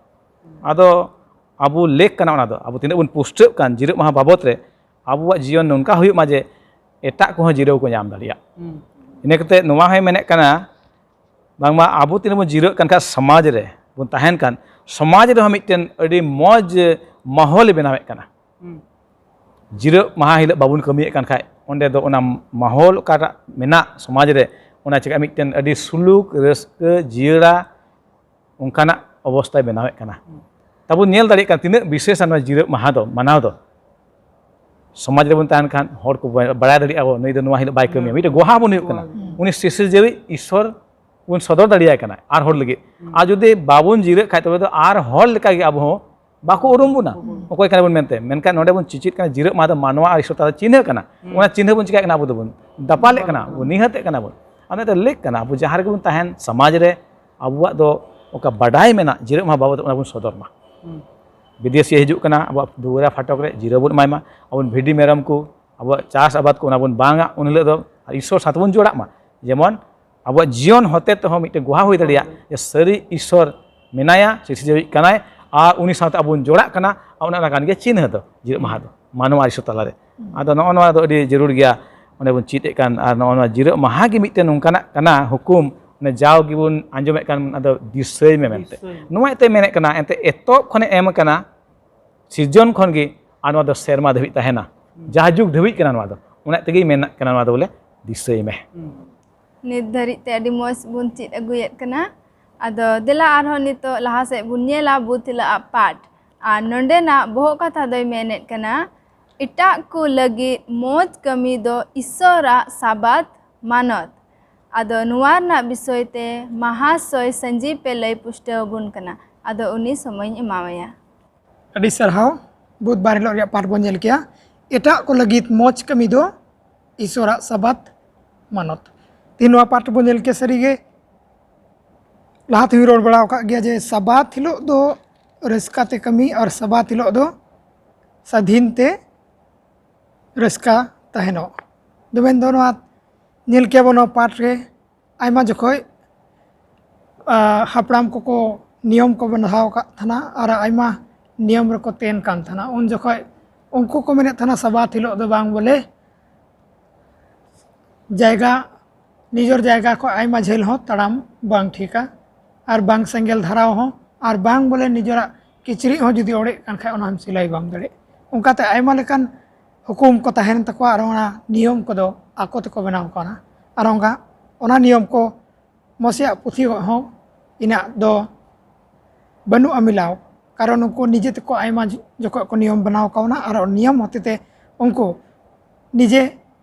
ᱟᱫᱚ ᱟᱵᱚ ᱞᱮᱠ ᱠᱟᱱᱟ ᱚᱱᱟ ᱫᱚ, ᱟᱵᱚ ᱛᱤᱱᱟᱹᱜ ᱵᱚᱱ ᱯᱩᱥᱴᱟᱹᱜ ᱠᱟᱱ ᱡᱤᱨᱟᱹᱜ ᱢᱟᱦᱟ ᱵᱟᱵᱚᱛ ᱨᱮ, ᱟᱵᱚᱣᱟᱜ ᱡᱤᱭᱚᱱ ᱱᱚᱝᱠᱟ ᱦᱩᱭᱩᱜ ᱢᱟ ᱡᱮ ᱮᱴᱟᱜ ᱠᱚᱦᱚᱸ ᱡᱤᱨᱟᱹᱣ ᱠᱚ ᱧᱟᱢ ᱫᱟᱲᱮᱭᱟᱜ᱾ ᱦᱩᱸ᱾ ᱤᱱᱟᱹ ᱠᱟᱛᱮ ᱱᱚᱣᱟ ᱦᱚᱸᱭ ᱢᱮᱱᱮᱫ ᱠᱟᱱᱟ, ᱵᱟᱝᱢᱟ ᱟᱵᱚ ᱛᱤᱱᱟᱹᱜ ᱵᱚᱱ ᱡᱤᱨᱟᱹᱜ ᱠᱟᱱ ᱠᱷᱟᱱ, ᱥᱚᱢᱟᱡᱽ ᱨᱮ ᱵᱚᱱ ᱛᱟᱦᱮᱱ ᱠᱷᱟᱱ, ᱥᱚᱢᱟᱡᱽ ᱨᱮᱦᱚᱸ ᱢᱤᱫᱴᱮᱱ ᱟᱹᱰᱤ ᱢᱚᱡᱽ ᱢᱟᱦᱚᱞᱮ ᱵᱮᱱᱟᱣᱮᱫ ᱠᱟᱱᱟ᱾ ᱦᱩᱸ᱾ ᱡᱤᱨᱟᱹᱜ ᱢᱟᱦᱟ ᱦᱤᱞᱳᱜ ᱵᱟᱵᱚᱱ ᱠᱟᱹᱢᱤᱭᱮᱫ ᱠᱟᱱ ᱠᱷᱟᱡ, ᱚᱸᱰᱮ ᱫᱚ ᱚᱱᱟ ᱢᱟᱦᱚᱞ ᱚᱠᱟᱴᱟᱜ ᱢᱮᱱᱟᱜ ᱥᱚᱢᱟᱡᱽ ᱨᱮ, ᱚᱱᱟ ᱪᱤᱠᱟ ᱢᱤᱫᱴᱮᱱ ᱟᱹᱰᱤ ᱥᱩᱞᱩᱠ, ᱨᱟᱹᱥᱠᱟᱹ, ᱡᱤᱭᱟᱹᱲᱟ, ᱚᱱᱠᱟᱱᱟᱜ ᱚᱵᱚᱥᱛᱟᱭ ᱵᱮᱱᱟᱣᱮᱫ ᱠᱟᱱᱟ᱾ ᱦᱩᱸ᱾ ᱛᱟᱵᱚᱱ ᱧᱮᱞ ᱫᱟᱲᱮᱭᱟᱜ ᱠᱟᱱᱟ ᱛᱤᱱᱟᱹᱜ ᱵᱤᱥᱮᱥᱟ ᱱᱚᱣᱟ ᱡᱤᱨᱟᱹᱜ ᱢᱟᱦᱟ ᱫᱚ, ᱢᱟᱱᱟᱣ ᱫᱚ᱾ ᱥᱚᱢᱟᱡᱽ ᱨᱮᱵᱚᱱ ᱛᱟᱦᱮᱱ ᱠᱷᱟᱱ ᱦᱚᱲ ᱠᱚ ᱵᱟ-, ᱵᱟᱲᱟᱭ ᱫᱟᱲᱮᱭᱟᱜᱼᱟ ᱵᱚ, ᱱᱩᱭ ᱫᱚ ᱱᱚᱣᱟ ᱦᱤᱞᱳᱜ ᱵᱟᱭ ᱠᱟᱹᱢᱤᱭᱟ᱾ ᱢᱤᱫᱴᱮᱱ ᱜᱚᱦᱟ ᱵᱚᱱ ᱦᱩᱭᱩᱜ ᱠᱟᱱᱟ᱾ ᱦᱩᱸ᱾ ᱩᱱᱤ ᱥᱤᱥᱤᱨᱡᱟᱹᱣᱤᱡ ᱤᱥᱥᱚᱨ ᱵᱚᱱ ᱥᱚᱫᱚᱨ ᱫᱟᱲᱮᱭᱟᱭ ᱠᱟᱱᱟ ᱟᱨ ᱦᱚᱲ ᱞᱟᱹᱜᱤᱫ᱾ ᱦᱩᱸ᱾ ᱟᱨ ᱡᱩᱫᱤ ᱵᱟᱵᱚᱱ ᱡᱤᱨᱟᱹᱜ ᱠᱷᱟᱡ, ᱛᱚᱵᱮ ᱫᱚ ᱟᱨ ᱦᱚᱲ ᱞᱮᱠᱟᱜᱮ ᱟᱵᱚ ᱦᱚᱸ ᱵᱟᱠᱚ ᱩᱨᱩᱢ ᱵᱚᱱᱟ, ᱦᱩᱸ᱾ ᱚᱠᱚᱭ ᱠᱟᱱᱟ ᱵᱚᱱ ᱢᱮᱱᱛᱮ᱾ ᱢᱮᱱᱠᱷᱟᱱ ᱱᱚᱰᱮ ᱵᱚᱱ ᱪᱮᱪᱮᱫ ᱠᱟᱱᱟ, ᱡᱤᱨᱟᱹᱜ ᱢᱟᱦᱟ ᱫᱚ ᱢᱟᱱᱣᱟ ᱟᱨ ᱤᱥᱥᱚᱨ ᱛᱟᱞᱟ ᱪᱤᱱᱦᱟᱹ ᱠᱟᱱᱟ᱾ ᱦᱩᱸ᱾ ᱚᱱᱟ ᱪᱤᱱᱦᱟᱹ ᱵᱚᱱ ᱪᱤᱠᱟᱹᱭᱮᱫ ᱠᱟᱱᱟ? ᱟᱵᱚ ᱫᱚᱵᱚᱱ ᱫᱟᱯᱟᱞᱮᱫ ᱠᱟᱱᱟ, ᱵᱚᱱ ᱱᱤᱦᱟᱹᱛᱮᱫ ᱠᱟᱱᱟ ᱵᱚᱱ᱾ ᱚᱱᱟᱛᱮ ᱞᱮᱠ ᱠᱟᱱᱟ, ᱟᱵᱚ ᱡᱟᱦᱟᱸ ᱨᱮᱜᱮ ᱵᱚᱱ ᱛᱟᱦᱮᱱ, ᱥᱚᱢᱟᱡᱽ ᱨᱮ ᱟᱵᱚᱣᱟᱜ ᱫᱚ ᱚᱠᱟ ᱵᱟᱰᱟᱭ ᱢᱮᱱᱟᱜ ᱡᱤᱨᱟᱹᱜ ᱢᱟᱦᱟ ᱵᱟᱵᱚᱫ, ᱚᱱᱟ ᱵᱚᱱ ᱥᱚᱫᱚᱨ ᱢᱟ᱾ ᱦᱩᱸ᱾ ᱵᱤᱫᱮᱥᱤ ᱦᱤᱡᱩᱜ ᱠᱟᱱᱟ, ᱟᱵᱚᱣᱟᱜ ᱫᱩᱣᱟᱹᱨᱟ ᱯᱷᱟᱴᱚᱠ ᱨᱮ ᱡᱤᱨᱟᱹ ᱵᱚᱱ ᱮᱢᱟᱭ ᱢᱟ, ᱟᱵᱚ ᱵᱷᱤᱰᱤ ᱢᱮᱨᱚᱢ ᱠᱚ, ᱟᱵᱚᱣᱟᱜ ᱪᱟᱥ ᱟᱵᱟᱫ ᱠᱚ, ᱚᱱᱟ ᱵᱚᱱ ᱵᱟᱝᱟ, ᱩᱱ ᱦᱤᱞᱳᱜ ᱫᱚ ᱤᱥᱚᱨ ᱥᱟᱶᱛᱮ ᱵᱚᱱ ᱡᱚᱲᱟᱜ ᱢᱟ᱾ ᱡᱮᱢᱚᱱ ᱟᱵᱚᱣᱟᱜ ᱡᱤᱭᱚᱱ ᱦᱚᱛᱮ ᱛᱮᱦᱚᱸ ᱢᱤᱫᱴᱮᱱ ᱜᱚᱦᱟ ᱦᱩᱭ ᱫᱟᱲᱮᱭᱟᱜ ᱡᱮ ᱥᱟᱹᱨᱤ ᱤᱥᱚᱨ ᱢᱮᱱᱟᱭᱟ, ᱥᱤᱨᱡᱟᱹᱣᱤᱡ ᱠᱟᱱᱟᱭ, ᱟᱨ ᱩᱱᱤ ᱥᱟᱶᱛᱮ ᱟᱵᱚ ᱵᱚᱱ ᱡᱚᱲᱟᱜ ᱠᱟᱱᱟ, ᱟᱨ ᱚᱱᱮ ᱚᱱᱟ ᱠᱟᱱ ᱜᱮᱭᱟ ᱪᱤᱱᱦᱟᱹ ᱫᱚ ᱡᱤᱨᱟᱹᱜ ᱢᱟᱦᱟ ᱫᱚ, ᱢᱟᱱᱣᱟ ᱟᱨ ᱤᱥᱚᱨ ᱛᱟᱞᱟᱨᱮ᱾ ᱟᱫᱚ ᱱᱚᱜᱼᱚ ᱱᱚᱣᱟ ᱫᱚ ᱟᱹᱰᱤ ᱡᱟᱹᱨᱩᱲ ᱜᱮᱭᱟ, ᱚᱸᱰᱮ ᱵᱚᱱ ᱪᱮᱫ ᱮᱫ ᱠᱟᱱ᱾ ᱟᱨ ᱱᱚᱜᱼᱚ ᱱᱚᱣᱟ ᱡᱤᱨᱟᱹᱜ ᱢᱟᱦᱟ ᱜᱮ ᱢᱤᱫᱴᱮᱱ ᱱᱚᱝᱠᱟᱱᱟᱜ ᱠᱟᱱᱟ ᱦᱩᱠᱩᱢ, ᱚᱱᱮ ᱡᱟᱣ ᱜᱮᱵᱚᱱ ᱟᱸᱡᱚᱢᱮᱫ ᱠᱟᱱ, ᱚᱱᱟ ᱫᱚ ᱫᱤᱥᱟᱹᱭ ᱢᱮ ᱢᱮᱱᱛᱮ᱾ ᱫᱤᱥᱟᱹᱭ ᱢᱮ᱾ ᱱᱚᱣᱟ ᱮᱱᱛᱮ ᱢᱮᱱᱮᱫ ᱠᱟᱱᱟ, ᱮᱱᱛᱮ ᱮᱛᱚᱦᱚᱵ ᱠᱷᱚᱱᱮ ᱮᱢ ᱠᱟᱱᱟ ᱥᱤᱨᱡᱚᱱ ᱠᱷᱚᱱ ᱜᱮ, ᱟᱨ ᱱᱚᱣᱟ ᱫᱚ ᱥᱮᱨᱢᱟ ᱫᱷᱟᱹᱵᱤᱡ ᱛᱟᱦᱮᱱᱟ, ᱡᱟᱦᱟᱸ ᱡᱩᱜᱽ ᱫᱷᱟᱹᱵᱤᱡ ᱠᱟᱱᱟ ᱱᱚᱣᱟ ᱫᱚ, ᱚᱱᱟ ᱛᱮᱜᱮᱭ ᱢᱮᱱᱟᱜ ᱠᱟᱱᱟ ᱱᱚᱣᱟ ᱫᱚ ᱵᱚᱞᱮ ᱫᱤᱥᱟᱹᱭ ᱢᱮ᱾ ᱱᱤᱛ ᱫᱷᱟᱹᱨᱤᱡ ᱛᱮ ᱟᱹᱰᱤ ᱢᱚᱡᱽ ᱵᱚᱱ ᱪᱮᱫ ᱟᱹᱜᱩᱭᱮᱫ ᱠᱟᱱᱟ᱾ ᱟᱫᱚ ᱫᱮᱞᱟ ᱟᱨᱦᱚᱸ ᱱᱤᱛᱚᱜ ᱞᱟᱦᱟ ᱥᱮᱫ ᱵᱚᱱ ᱧᱮᱞᱟ ᱵᱩᱫᱷ ᱦᱤᱞᱳᱜ ᱟᱜ ᱯᱟᱴ᱾ ᱟᱨ ᱱᱚᱸᱰᱮᱱᱟᱜ ᱵᱚᱦᱚᱜ ᱠᱟᱛᱷᱟ ᱫᱚᱭ ᱢᱮᱱᱮᱫ ᱠᱟᱱᱟ, ᱮᱴᱟᱜ ᱠᱚ ᱞᱟᱹᱜᱤᱫ ᱢᱚᱡᱽ ᱠᱟᱹᱢᱤ ᱫᱚ ᱤᱥᱚᱨᱟᱜ ᱥᱟᱵᱟᱛ ᱢᱟᱱᱚᱛ᱾ ᱟᱫᱚ ᱱᱚᱣᱟ ᱨᱮᱱᱟᱜ ᱵᱤᱥᱚᱭ ᱛᱮ ᱢᱟᱦᱟᱥᱚᱭ ᱥᱟᱹᱧᱡᱤᱵ ᱮ ᱞᱟᱹᱭ ᱯᱩᱥᱴᱟᱹᱣ ᱟᱵᱚᱱ ᱠᱟᱱᱟ᱾ ᱟᱫᱚ ᱩᱱᱤ ᱥᱚᱢᱚᱭᱤᱧ ᱮᱢᱟᱣᱟᱭᱟ᱾ ᱟᱹᱰᱤ ᱥᱟᱨᱦᱟᱣ᱾ ᱵᱩᱫᱷᱵᱟᱨ ᱦᱤᱞᱳᱜ ᱨᱮᱭᱟᱜ ᱯᱟᱴ ᱵᱚᱱ ᱧᱮᱞ ᱠᱮᱭᱟ, ᱮᱴᱟᱜ ᱠᱚ ᱞᱟᱹᱜᱤᱫ ᱢᱚᱡᱽ ᱠᱟᱹᱢᱤ ᱫᱚ ᱤᱥᱚᱨᱟᱜ ᱥᱟᱵᱟᱛ ᱢᱟᱱᱚᱛ᱾ ᱛᱮᱦᱮᱧ ᱱᱚᱣᱟ ᱯᱟᱴ ᱵᱚᱱ ᱧᱮᱞ ᱠᱮᱭᱟ, ᱥᱟᱹᱨᱤᱜᱮ ᱞᱟᱦᱟ ᱛᱮᱦᱚᱸᱧ ᱨᱚᱲ ᱵᱟᱲᱟ ᱟᱠᱟᱫ ᱜᱮᱭᱟ ᱡᱮ ᱥᱟᱵᱟᱛ ᱦᱤᱞᱳᱜ ᱫᱚ ᱨᱟᱹᱥᱠᱟᱹ ᱛᱮ ᱠᱟᱹᱢᱤ ᱟᱨ ᱥᱟᱵᱟᱛ ᱦᱤᱞᱳᱜ ᱫᱚ ᱥᱟᱹᱫᱷᱤᱱ ᱛᱮ ᱨᱟᱹᱥᱠᱟᱹ ᱛᱟᱦᱮᱱᱚᱜ᱾ ᱫᱚ ᱢᱮᱱᱫᱚ ᱱᱚᱣᱟ ᱧᱮᱞ ᱠᱮᱭᱟ ᱵᱚᱱ ᱱᱚᱣᱟ ᱯᱟᱴ ᱨᱮ ᱟᱭᱢᱟ ᱡᱚᱠᱷᱚᱡ, ᱟ, ᱦᱟᱯᱲᱟᱢ ᱠᱚᱠᱚ ᱱᱤᱭᱚᱢ ᱠᱚ ᱵᱮᱱᱟᱣ ᱟᱠᱟᱫ ᱛᱟᱦᱮᱱᱟ ᱟᱨ ᱟᱭᱢᱟ ᱱᱤᱭᱚᱢ ᱨᱮᱠᱚ ᱛᱮᱱ ᱠᱟᱱ ᱛᱟᱦᱮᱱᱟ᱾ ᱩᱱ ᱡᱚᱠᱷᱚᱡ ᱩᱱᱠᱩ ᱠᱚ ᱢᱮᱱᱮᱫ ᱛᱟᱦᱮᱱᱟ ᱥᱟᱵᱟᱛ ᱦᱤᱞᱳᱜ ᱫᱚ ᱵᱟᱝ ᱵᱚᱞᱮ ᱡᱟᱭᱜᱟ, ᱱᱤᱡᱚᱨ ᱡᱟᱭᱜᱟ ᱠᱷᱚᱱ ᱟᱭᱢᱟ ᱡᱷᱟᱹᱞ ᱦᱚᱸ ᱛᱟᱲᱟᱢ ᱵᱟᱝ ᱴᱷᱤᱠᱟ, ᱟᱨ ᱵᱟᱝ ᱥᱮᱸᱜᱮᱞ ᱫᱷᱟᱨᱟᱣ ᱦᱚᱸ, ᱟᱨ ᱵᱟᱝ ᱵᱚᱞᱮ ᱱᱤᱡᱚᱨᱟᱜ ᱠᱤᱪᱨᱤᱡ ᱦᱚᱸ ᱡᱩᱫᱤ ᱚᱲᱮᱡ ᱠᱟᱱ ᱠᱷᱟᱡ ᱚᱱᱟ ᱦᱚᱸᱢ ᱥᱤᱞᱟᱹᱭ ᱵᱟᱢ ᱫᱟᱲᱮᱭᱟᱜ᱾ ᱚᱱᱠᱟᱛᱮ ᱟᱭᱢᱟ ᱞᱮᱠᱟᱱ ᱦᱩᱠᱩᱢ ᱠᱚ ᱛᱟᱦᱮᱱ ᱛᱟᱠᱚᱣᱟ ᱟᱨ ᱚᱱᱟ ᱱᱤᱭᱚᱢ ᱠᱚᱫᱚ ᱟᱠᱚ ᱛᱮᱠᱚ ᱵᱮᱱᱟᱣ ᱠᱟᱣᱱᱟ᱾ ᱟᱨ ᱚᱱᱠᱟ ᱚᱱᱟ ᱱᱤᱭᱚᱢ ᱠᱚ ᱢᱚᱥᱮᱭᱟᱜ ᱯᱩᱛᱷᱤ ᱦᱚᱸ ᱤᱱᱟᱹᱜ ᱫᱚ ᱵᱟᱹᱱᱩᱜᱼᱟ ᱢᱤᱞᱟᱣ, ᱠᱟᱨᱚᱱ ᱩᱱᱠᱩ ᱱᱤᱡᱮ ᱛᱮᱠᱚ ᱟᱭᱢᱟ ᱡᱚᱠᱷᱚᱱ ᱠᱚ ᱱᱤᱭᱚᱢ ᱵᱮᱱᱟᱣ ᱠᱟᱣᱱᱟ ᱟᱨ ᱱᱤᱭᱚᱢ ᱦᱚᱛᱮ ᱛᱮ ᱩᱱᱠᱩ ᱱᱤᱡᱮ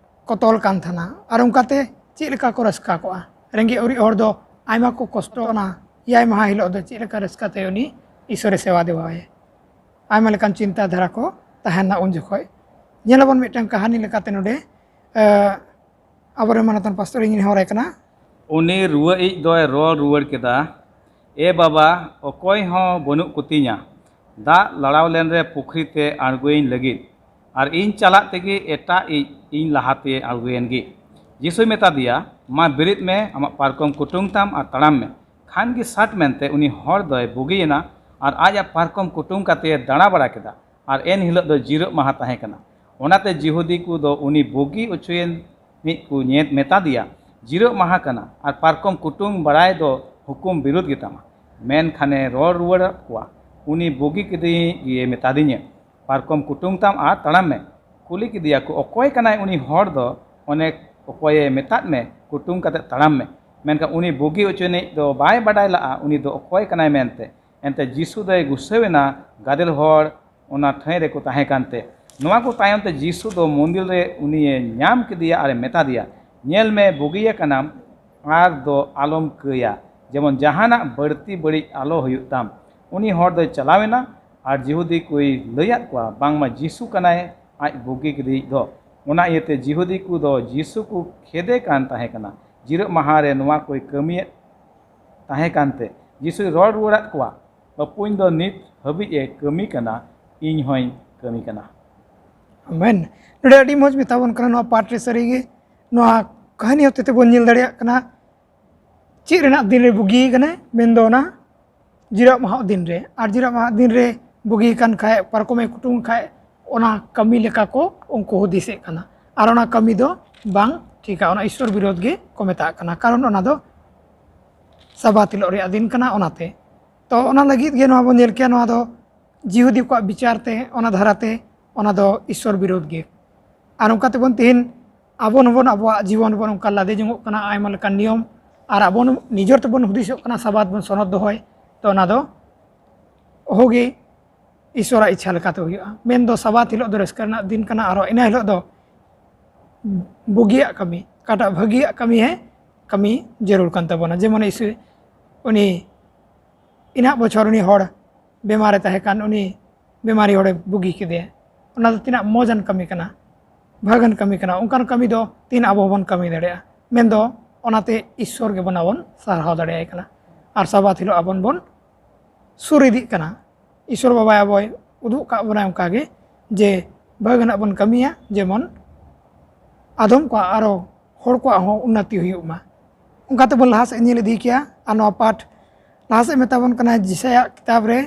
ᱠᱚ ᱛᱚᱞ ᱠᱟᱱ ᱛᱟᱦᱮᱱᱟ᱾ ᱟᱨ ᱚᱱᱠᱟᱛᱮ ᱪᱮᱫ ᱞᱮᱠᱟ ᱠᱚ ᱨᱟᱹᱥᱠᱟᱹ ᱠᱚᱜᱼᱟ? ᱨᱮᱸᱜᱮᱡ ᱚᱨᱮᱡ ᱦᱚᱲ ᱫᱚ ᱟᱭᱢᱟ ᱠᱚ ᱠᱚᱥᱴᱚ ᱚᱱᱟ ᱮᱭᱟᱭ ᱢᱟᱦᱟ ᱦᱤᱞᱳᱜ ᱫᱚ ᱪᱮᱫ ᱞᱮᱠᱟ ᱨᱟᱹᱥᱠᱟᱹ ᱛᱮ ᱩᱱᱤ ᱤᱥᱚᱨᱮ ᱥᱮᱵᱟ ᱫᱮᱵᱟᱣᱟᱭᱟ? ᱟᱭᱢᱟ ᱞᱮᱠᱟᱱ ᱪᱤᱱᱛᱟ ᱫᱷᱟᱨᱟ ᱠᱚ ᱛᱟᱦᱮᱱᱟ ᱩᱱ ᱡᱚᱠᱷᱚᱡ᱾ ᱧᱮᱞᱟᱵᱚᱱ ᱢᱤᱫᱴᱟᱝ ᱠᱟᱹᱦᱱᱤ ᱞᱮᱠᱟᱛᱮ ᱱᱚᱰᱮ, ᱮ, ᱟᱵᱚᱨᱮᱱ ᱢᱟᱱᱚᱛᱟᱱ ᱯᱟᱥᱴᱚᱨ ᱤᱧ ᱱᱮᱦᱚᱨᱟᱭ ᱠᱟᱱᱟ᱾ ᱩᱱᱤ ᱨᱩᱣᱟᱹᱜ ᱤᱡ ᱫᱚᱭ ᱨᱚᱲ ᱨᱩᱣᱟᱹᱲ ᱠᱮᱫᱟ, ᱮ ᱵᱟᱵᱟ, ᱚᱠᱚᱭ ᱦᱚᱸ ᱵᱟᱹᱱᱩᱜ ᱠᱚᱛᱤᱧᱟ᱾ ᱫᱟᱜ ᱞᱟᱲᱟᱣ ᱞᱮᱱ ᱨᱮ ᱯᱩᱠᱷᱨᱤ ᱛᱮ ᱟᱬᱜᱚᱭᱤᱧ ᱞᱟᱹᱜᱤᱫ, ᱟᱨ ᱤᱧ ᱪᱟᱞᱟᱜ ᱛᱮᱜᱮ ᱮᱴᱟᱜ ᱤᱡ ᱤᱧ ᱞᱟᱦᱟᱛᱮ ᱟᱬᱜᱚᱭᱮᱱ ᱜᱮ᱾ ᱡᱤᱥᱩᱭ ᱢᱮᱛᱟ ᱫᱮᱭᱟ, ᱢᱟ ᱵᱮᱨᱮᱫ ᱢᱮ, ᱟᱢᱟᱜ ᱯᱟᱨᱠᱚᱢ ᱠᱩᱴᱩᱝ ᱛᱟᱢ ᱟᱨ ᱛᱟᱲᱟᱢ ᱢᱮ᱾ ᱠᱷᱟᱱ ᱜᱮ ᱥᱟᱴ ᱢᱮᱱᱛᱮ ᱩᱱᱤ ᱦᱚᱲ ᱫᱚᱭ ᱵᱩᱜᱤᱭᱮᱱᱟ ᱟᱨ ᱟᱡᱟᱜ ᱯᱟᱨᱠᱚᱢ ᱠᱩᱴᱩᱝ ᱠᱟᱛᱮ ᱫᱟᱬᱟ ᱵᱟᱲᱟ ᱠᱮᱫᱟ᱾ ᱟᱨ ᱮᱱ ᱦᱤᱞᱳᱜ ᱫᱚ ᱡᱤᱨᱟᱹᱜ ᱢᱟᱦᱟ ᱛᱟᱦᱮᱸ ᱠᱟᱱᱟ᱾ ᱚᱱᱟᱛᱮ ᱡᱤᱦᱩᱫᱤ ᱠᱚ ᱫᱚ ᱩᱱᱤ ᱵᱩᱜᱤ ᱚᱪᱚᱭᱮᱱ ᱢᱤᱫ ᱠᱚ ᱧᱮ- ᱢᱮᱛᱟ ᱫᱮᱭᱟ, ᱡᱤᱨᱟᱹᱜ ᱢᱟᱦᱟ ᱠᱟᱱᱟ ᱟᱨ ᱯᱟᱨᱠᱚᱢ ᱠᱩᱴᱩᱝ ᱵᱟᱲᱟᱭ ᱫᱚ ᱦᱩᱠᱩᱢ ᱵᱤᱨᱩᱫᱷ ᱜᱮᱛᱟᱢᱟ᱾ ᱢᱮᱱᱠᱷᱟᱱᱮ ᱨᱚᱲ ᱨᱩᱣᱟᱹᱲᱟᱫ ᱠᱚᱣᱟ, ᱩᱱᱤ ᱵᱩᱜᱤ ᱠᱮᱫᱮᱭᱤᱡ ᱜᱮ ᱢᱮᱛᱟᱫᱤᱧᱟᱹ, ᱯᱟᱨᱠᱚᱢ ᱠᱩᱴᱩᱝ ᱛᱟᱢ ᱟᱨ ᱛᱟᱲᱟᱢ ᱢᱮ᱾ ᱠᱩᱞᱤ ᱠᱮᱫᱮᱭᱟ ᱠᱚ, ᱚᱠᱚᱭ ᱠᱟᱱᱟᱭ ᱩᱱᱤ ᱦᱚᱲ ᱫᱚ? ᱚᱱᱮ ᱚᱠᱚᱭᱮ ᱢᱮᱛᱟᱫ ᱢᱮ, ᱠᱩᱴᱩᱝ ᱠᱟᱛᱮ ᱛᱟᱲᱟᱢ ᱢᱮ᱾ ᱢᱮᱱᱠᱷᱟᱱ ᱩᱱᱤ ᱵᱩᱜᱤ ᱚᱪᱚᱭᱮᱱᱤᱡ ᱫᱚ ᱵᱟᱭ ᱵᱟᱰᱟᱭ ᱞᱟᱜᱼᱟ ᱩᱱᱤ ᱫᱚ ᱚᱠᱚᱭ ᱠᱟᱱᱟᱭ ᱢᱮᱱᱛᱮ᱾ ᱮᱱᱛᱮ ᱡᱤᱥᱩ ᱫᱚᱭ ᱜᱩᱥᱟᱹᱣᱮᱱᱟ, ᱜᱟᱫᱮᱞ ᱦᱚᱲ ᱚᱱᱟ ᱴᱷᱟᱹᱭ ᱨᱮᱠᱚ ᱛᱟᱦᱮᱸ ᱠᱟᱱᱛᱮ᱾ ᱱᱚᱣᱟ ᱠᱚ ᱛᱟᱭᱚᱢ ᱛᱮ ᱡᱤᱥᱩ ᱫᱚ ᱢᱚᱱᱫᱤᱨ ᱨᱮ ᱩᱱᱤᱭᱮ ᱧᱟᱢ ᱠᱮᱫᱮᱭᱟ ᱟᱨᱮ ᱢᱮᱛᱟ ᱫᱮᱭᱟ, ᱧᱮᱞ ᱢᱮ, ᱵᱩᱜᱤᱭᱟᱠᱟᱱᱟᱢ, ᱟᱨ ᱫᱚ ᱟᱞᱚᱢ ᱠᱟᱹᱭᱟ, ᱡᱮᱢᱚᱱ ᱡᱟᱦᱟᱱᱟᱜ ᱵᱟᱹᱲᱛᱤ ᱵᱟᱹᱲᱤᱡ ᱟᱞᱚ ᱦᱩᱭᱩᱜ ᱛᱟᱢ᱾ ᱩᱱᱤ ᱦᱚᱲ ᱫᱚᱭ ᱪᱟᱞᱟᱣᱮᱱᱟ ᱟᱨ ᱡᱤᱦᱩᱫᱤ ᱠᱚᱭ ᱞᱟᱹᱭᱟᱫ ᱠᱚᱣᱟ ᱵᱟᱝᱢᱟ ᱡᱤᱥᱩ ᱠᱟᱱᱟᱭ ᱟᱡ ᱵᱩᱜᱤ ᱠᱮᱫᱮᱭᱤᱡ ᱫᱚ᱾ ᱚᱱᱟ ᱤᱭᱟᱹᱛᱮ ᱡᱤᱦᱩᱫᱤ ᱠᱚ ᱫᱚ ᱡᱤᱥᱩ ᱠᱚ ᱠᱷᱮᱫᱮ ᱠᱟᱱ ᱛᱟᱦᱮᱸ ᱠᱟᱱᱟ᱾ ᱡᱤᱨᱟᱹᱜ ᱢᱟᱦᱟ ᱨᱮ ᱱᱚᱣᱟ ᱠᱚᱭ ᱠᱟᱹᱢᱤᱭᱮᱫ ᱛᱟᱦᱮᱸ ᱠᱟᱱᱛᱮ ᱡᱤᱥᱩᱭ ᱨᱚᱲ ᱨᱩᱣᱟᱹᱲᱟᱫ ᱠᱚᱣᱟ, ᱵᱟᱹᱯᱩᱧ ᱫᱚ ᱱᱤᱛ ᱦᱟᱹᱵᱤᱡ ᱮ ᱠᱟᱹᱢᱤ ᱠᱟᱱᱟ, ᱤᱧ ᱦᱚᱸᱧ ᱠᱟᱹᱢᱤ ᱠᱟᱱᱟ᱾ ᱟᱢᱮᱱ᱾ ᱱᱚᱰᱮ ᱟᱹᱰᱤ ᱢᱚᱡᱽ ᱢᱮᱛᱟ ᱵᱚᱱ ᱠᱟᱱᱟ ᱱᱚᱣᱟ ᱯᱟᱴ ᱨᱮ᱾ ᱥᱟᱹᱨᱤᱜᱮ ᱱᱚᱣᱟ ᱠᱟᱹᱦᱱᱤ ᱦᱚᱛᱮ ᱛᱮᱵᱚᱱ ᱧᱮᱞ ᱫᱟᱲᱮᱭᱟᱜ ᱠᱟᱱᱟ ᱪᱮᱫ ᱨᱮᱱᱟᱜ ᱫᱤᱱ ᱨᱮ ᱵᱩᱜᱤ ᱠᱟᱱᱟᱭ, ᱢᱮᱱᱫᱚ ᱚᱱᱟ ᱡᱤᱨᱟᱹᱜ ᱢᱟᱦᱟ ᱫᱤᱱ ᱨᱮ᱾ ᱟᱨ ᱡᱤᱨᱟᱹᱜ ᱢᱟᱦᱟ ᱫᱤᱱ ᱨᱮ ᱵᱩᱜᱤ ᱠᱟᱱ ᱠᱷᱟᱡ, ᱯᱟᱨᱠᱚᱢᱮ ᱠᱩᱴᱩᱝ ᱠᱷᱟᱡ, ᱚᱱᱟ ᱠᱟᱹᱢᱤ ᱞᱮᱠᱟ ᱠᱚ ᱩᱱᱠᱩ ᱦᱩᱫᱤᱥᱮᱫ ᱠᱟᱱᱟ᱾ ᱟᱨ ᱚᱱᱟ ᱠᱟᱹᱢᱤ ᱫᱚ ᱵᱟᱝ ᱴᱷᱤᱠᱟ, ᱚᱱᱟ ᱤᱥᱥᱚᱨ ᱵᱤᱨᱳᱫᱷ ᱜᱮ ᱠᱚ ᱢᱮᱛᱟᱜ ᱠᱟᱱᱟ, ᱠᱟᱨᱚᱱ ᱚᱱᱟ ᱫᱚ ᱥᱟᱵᱟᱛ ᱦᱤᱞᱳᱜ ᱨᱮᱭᱟᱜ ᱫᱤᱱ ᱠᱟᱱᱟ᱾ ᱚᱱᱟᱛᱮ ᱛᱚ ᱚᱱᱟ ᱞᱟᱹᱜᱤᱫ ᱜᱮ ᱱᱚᱣᱟ ᱵᱚᱱ ᱧᱮᱞ ᱠᱮᱭᱟ, ᱱᱚᱣᱟ ᱫᱚ ᱡᱤᱦᱩᱫᱤ ᱠᱚᱣᱟᱜ ᱵᱤᱪᱟᱨ ᱛᱮ, ᱚᱱᱟ ᱫᱷᱟᱨᱟ ᱛᱮ, ᱚᱱᱟ ᱫᱚ ᱤᱥᱥᱚᱨ ᱵᱤᱨᱳᱫᱷ ᱜᱮ᱾ ᱟᱨ ᱚᱱᱠᱟ ᱛᱮᱵᱚᱱ ᱛᱮᱦᱮᱧ ᱟᱵᱚ ᱦᱚᱸᱵᱚᱱ ᱟᱵᱚᱣᱟᱜ ᱡᱤᱵᱚᱱ ᱨᱮᱵᱚᱱ ᱚᱱᱠᱟ ᱞᱟᱫᱮ ᱡᱚᱝᱚᱜ ᱠᱟᱱᱟ ᱟᱭᱢᱟ ᱞᱮᱠᱟᱱ ᱱᱤᱭᱚᱢ, ᱟᱨ ᱟᱵᱚ ᱱᱤᱡᱮᱨ ᱛᱮᱵᱚᱱ ᱦᱩᱫᱤᱥᱚᱜ ᱠᱟᱱᱟ ᱥᱟᱵᱟᱛ ᱵᱚᱱ ᱥᱚᱱᱚᱛ ᱫᱚᱦᱚᱭ, ᱛᱚ ᱚᱱᱟ ᱫᱚ ᱚᱦᱚᱜᱮ ᱤᱥᱥᱚᱨᱟᱜ ᱤᱪᱪᱷᱟ ᱞᱮᱠᱟᱛᱮ ᱦᱩᱭᱩᱜᱼᱟ᱾ ᱢᱮᱱᱫᱚ ᱥᱟᱵᱟᱛ ᱦᱤᱞᱳᱜ ᱫᱚ ᱨᱟᱹᱥᱠᱟᱹ ᱨᱮᱱᱟᱜ ᱫᱤᱱ ᱠᱟᱱᱟ, ᱟᱨᱦᱚᱸ ᱤᱱᱟᱹ ᱦᱤᱞᱳᱜ ᱫᱚ ᱵᱩᱜᱤᱭᱟᱜ ᱠᱟᱹᱢᱤ, ᱚᱠᱟᱴᱟᱜ ᱵᱷᱟᱹᱜᱤᱭᱟᱜ ᱠᱟᱹᱢᱤ ᱦᱮᱸ ᱠᱟᱹᱢᱤ ᱡᱟᱹᱨᱩᱲ ᱠᱟᱱ ᱛᱟᱵᱚᱱᱟ᱾ ᱡᱮᱢᱚᱱ ᱤᱥᱩ ᱩᱱᱤ ᱤᱱᱟᱹᱜ ᱵᱚᱪᱷᱚᱨ ᱩᱱᱤ ᱦᱚᱲ ᱵᱮᱢᱟᱨᱮ ᱛᱟᱦᱮᱸ ᱠᱟᱱ, ᱩᱱᱤ ᱵᱮᱢᱟᱨᱤ ᱦᱚᱲᱮ ᱵᱩᱜᱤ ᱠᱮᱫᱮᱭᱟ, ᱚᱱᱟ ᱫᱚ ᱛᱤᱱᱟᱹᱜ ᱢᱚᱡᱟᱱ ᱠᱟᱹᱢᱤ ᱠᱟᱱᱟ᱾ ᱵᱷᱟᱹᱜᱟᱹᱱ ᱠᱟᱹᱢᱤ ᱠᱟᱱᱟ, ᱚᱱᱠᱟᱱ ᱠᱟᱹᱢᱤ ᱫᱚ ᱛᱤᱱ ᱟᱵᱚ ᱵᱚᱱ ᱠᱟᱹᱢᱤ ᱫᱟᱲᱮᱭᱟᱜᱼᱟ᱾ ᱢᱮᱱᱫᱚ ᱚᱱᱟᱛᱮ ᱤᱥᱥᱚᱨ ᱜᱮᱵᱚᱱ ᱟᱵᱚᱱ ᱥᱟᱨᱦᱟᱣ ᱫᱟᱲᱮᱭᱟᱭ ᱠᱟᱱᱟ᱾ ᱟᱨ ᱥᱟᱵᱟᱛ ᱦᱤᱞᱳᱜ ᱟᱵᱚᱱ ᱵᱚᱱ ᱥᱩᱨ ᱤᱫᱤᱜ ᱠᱟᱱᱟ᱾ ᱤᱥᱥᱚᱨ ᱵᱟᱵᱟᱭ ᱟᱵᱚᱭ ᱩᱫᱩᱜ ᱠᱟᱜ ᱵᱚᱱᱟᱭ ᱚᱱᱠᱟᱜᱮ, ᱡᱮ ᱵᱷᱟᱹᱜᱟᱹᱱᱟᱜ ᱵᱚᱱ ᱠᱟᱹᱢᱤᱭᱟ, ᱡᱮᱢᱚᱱ ᱟᱫᱚᱢ ᱠᱚᱣᱟᱜ ᱟᱨᱚ ᱦᱚᱲ ᱠᱚᱣᱟᱜ ᱦᱚᱸ ᱩᱱᱱᱚᱛᱤ ᱦᱩᱭᱩᱜ ᱢᱟ᱾ ᱚᱱᱠᱟ ᱛᱮᱵᱚᱱ ᱞᱟᱦᱟ ᱥᱮᱫ ᱧᱮᱞ ᱤᱫᱤ ᱠᱮᱭᱟ᱾ ᱟᱨ ᱱᱚᱣᱟ ᱯᱟᱴ ᱞᱟᱦᱟ ᱥᱮᱫ ᱢᱮᱛᱟ ᱵᱚᱱ ᱠᱟᱱᱟ ᱡᱤᱥᱟᱭᱟᱜ ᱠᱤᱛᱟᱹᱵ ᱨᱮ,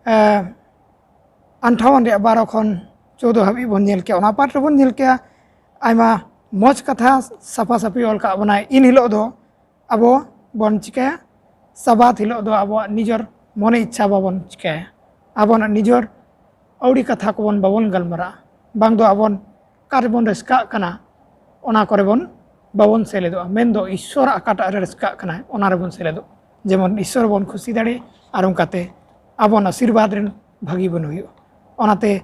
ᱮ, ᱟᱴᱷᱟᱣᱚᱱ ᱨᱮᱭᱟᱜ ᱵᱟᱨᱚ ᱠᱷᱚᱱ ᱪᱳᱫᱽᱫᱳ ᱦᱟᱹᱵᱤᱡ ᱵᱚᱱ ᱧᱮᱞ ᱠᱮᱭᱟ᱾ ᱚᱱᱟ ᱯᱟᱴ ᱨᱮᱵᱚᱱ ᱧᱮᱞ ᱠᱮᱭᱟ ᱟᱭᱢᱟ ᱢᱚᱡᱽ ᱠᱟᱛᱷᱟ ᱥᱟᱯᱷᱟ ᱥᱟᱹᱯᱷᱤ ᱚᱞ ᱠᱟᱜ ᱵᱚᱱᱟᱭ᱾ ᱤᱱ ᱦᱤᱞᱳᱜ ᱫᱚ ᱟᱵᱚ ᱵᱚᱱ ᱪᱤᱠᱟᱹᱭᱟ? ᱥᱟᱵᱟᱛ ᱦᱤᱞᱳᱜ ᱫᱚ ᱟᱵᱚᱣᱟᱜ ᱱᱤᱡᱮᱨ ᱢᱚᱱᱮ ᱤᱪᱪᱷᱟ ᱵᱟᱵᱚᱱ ᱪᱤᱠᱟᱹᱭᱟ᱾ ᱟᱵᱚᱱᱟᱜ ᱱᱤᱡᱮᱨ ᱟᱹᱣᱲᱤ ᱠᱟᱛᱷᱟ ᱠᱚᱵᱚᱱ ᱵᱟᱵᱚᱱ ᱜᱟᱞᱢᱟᱨᱟᱜᱼᱟ᱾ ᱵᱟᱝ ᱫᱚ ᱟᱵᱚᱱ ᱚᱠᱟ ᱨᱮᱵᱚᱱ ᱨᱟᱹᱥᱠᱟᱹᱜ ᱠᱟᱱᱟ, ᱚᱱᱟ ᱠᱚᱨᱮ ᱵᱚᱱ ᱵᱟᱵᱚᱱ ᱥᱮᱞᱮᱫᱚᱜᱼᱟ᱾ ᱢᱮᱱᱫᱚ ᱤᱥᱥᱚᱨᱟᱜ ᱚᱠᱟᱴᱟᱜ ᱨᱮ ᱨᱟᱹᱥᱠᱟᱹᱜ ᱠᱟᱱᱟᱭ, ᱚᱱᱟ ᱨᱮᱵᱚᱱ ᱥᱮᱞᱮᱫᱚᱜ, ᱡᱮᱢᱚᱱ ᱤᱥᱥᱚᱨ ᱵᱚᱱ ᱠᱷᱩᱥᱤ ᱫᱟᱲᱮ, ᱟᱨ ᱚᱱᱠᱟᱛᱮ ᱟᱵᱚᱱ ᱟᱥᱤᱨᱵᱟᱫᱽ ᱨᱮᱱ ᱵᱷᱟᱹᱜᱤ ᱵᱚᱱ ᱦᱩᱭᱩᱜᱼᱟ᱾ ᱚᱱᱟᱛᱮ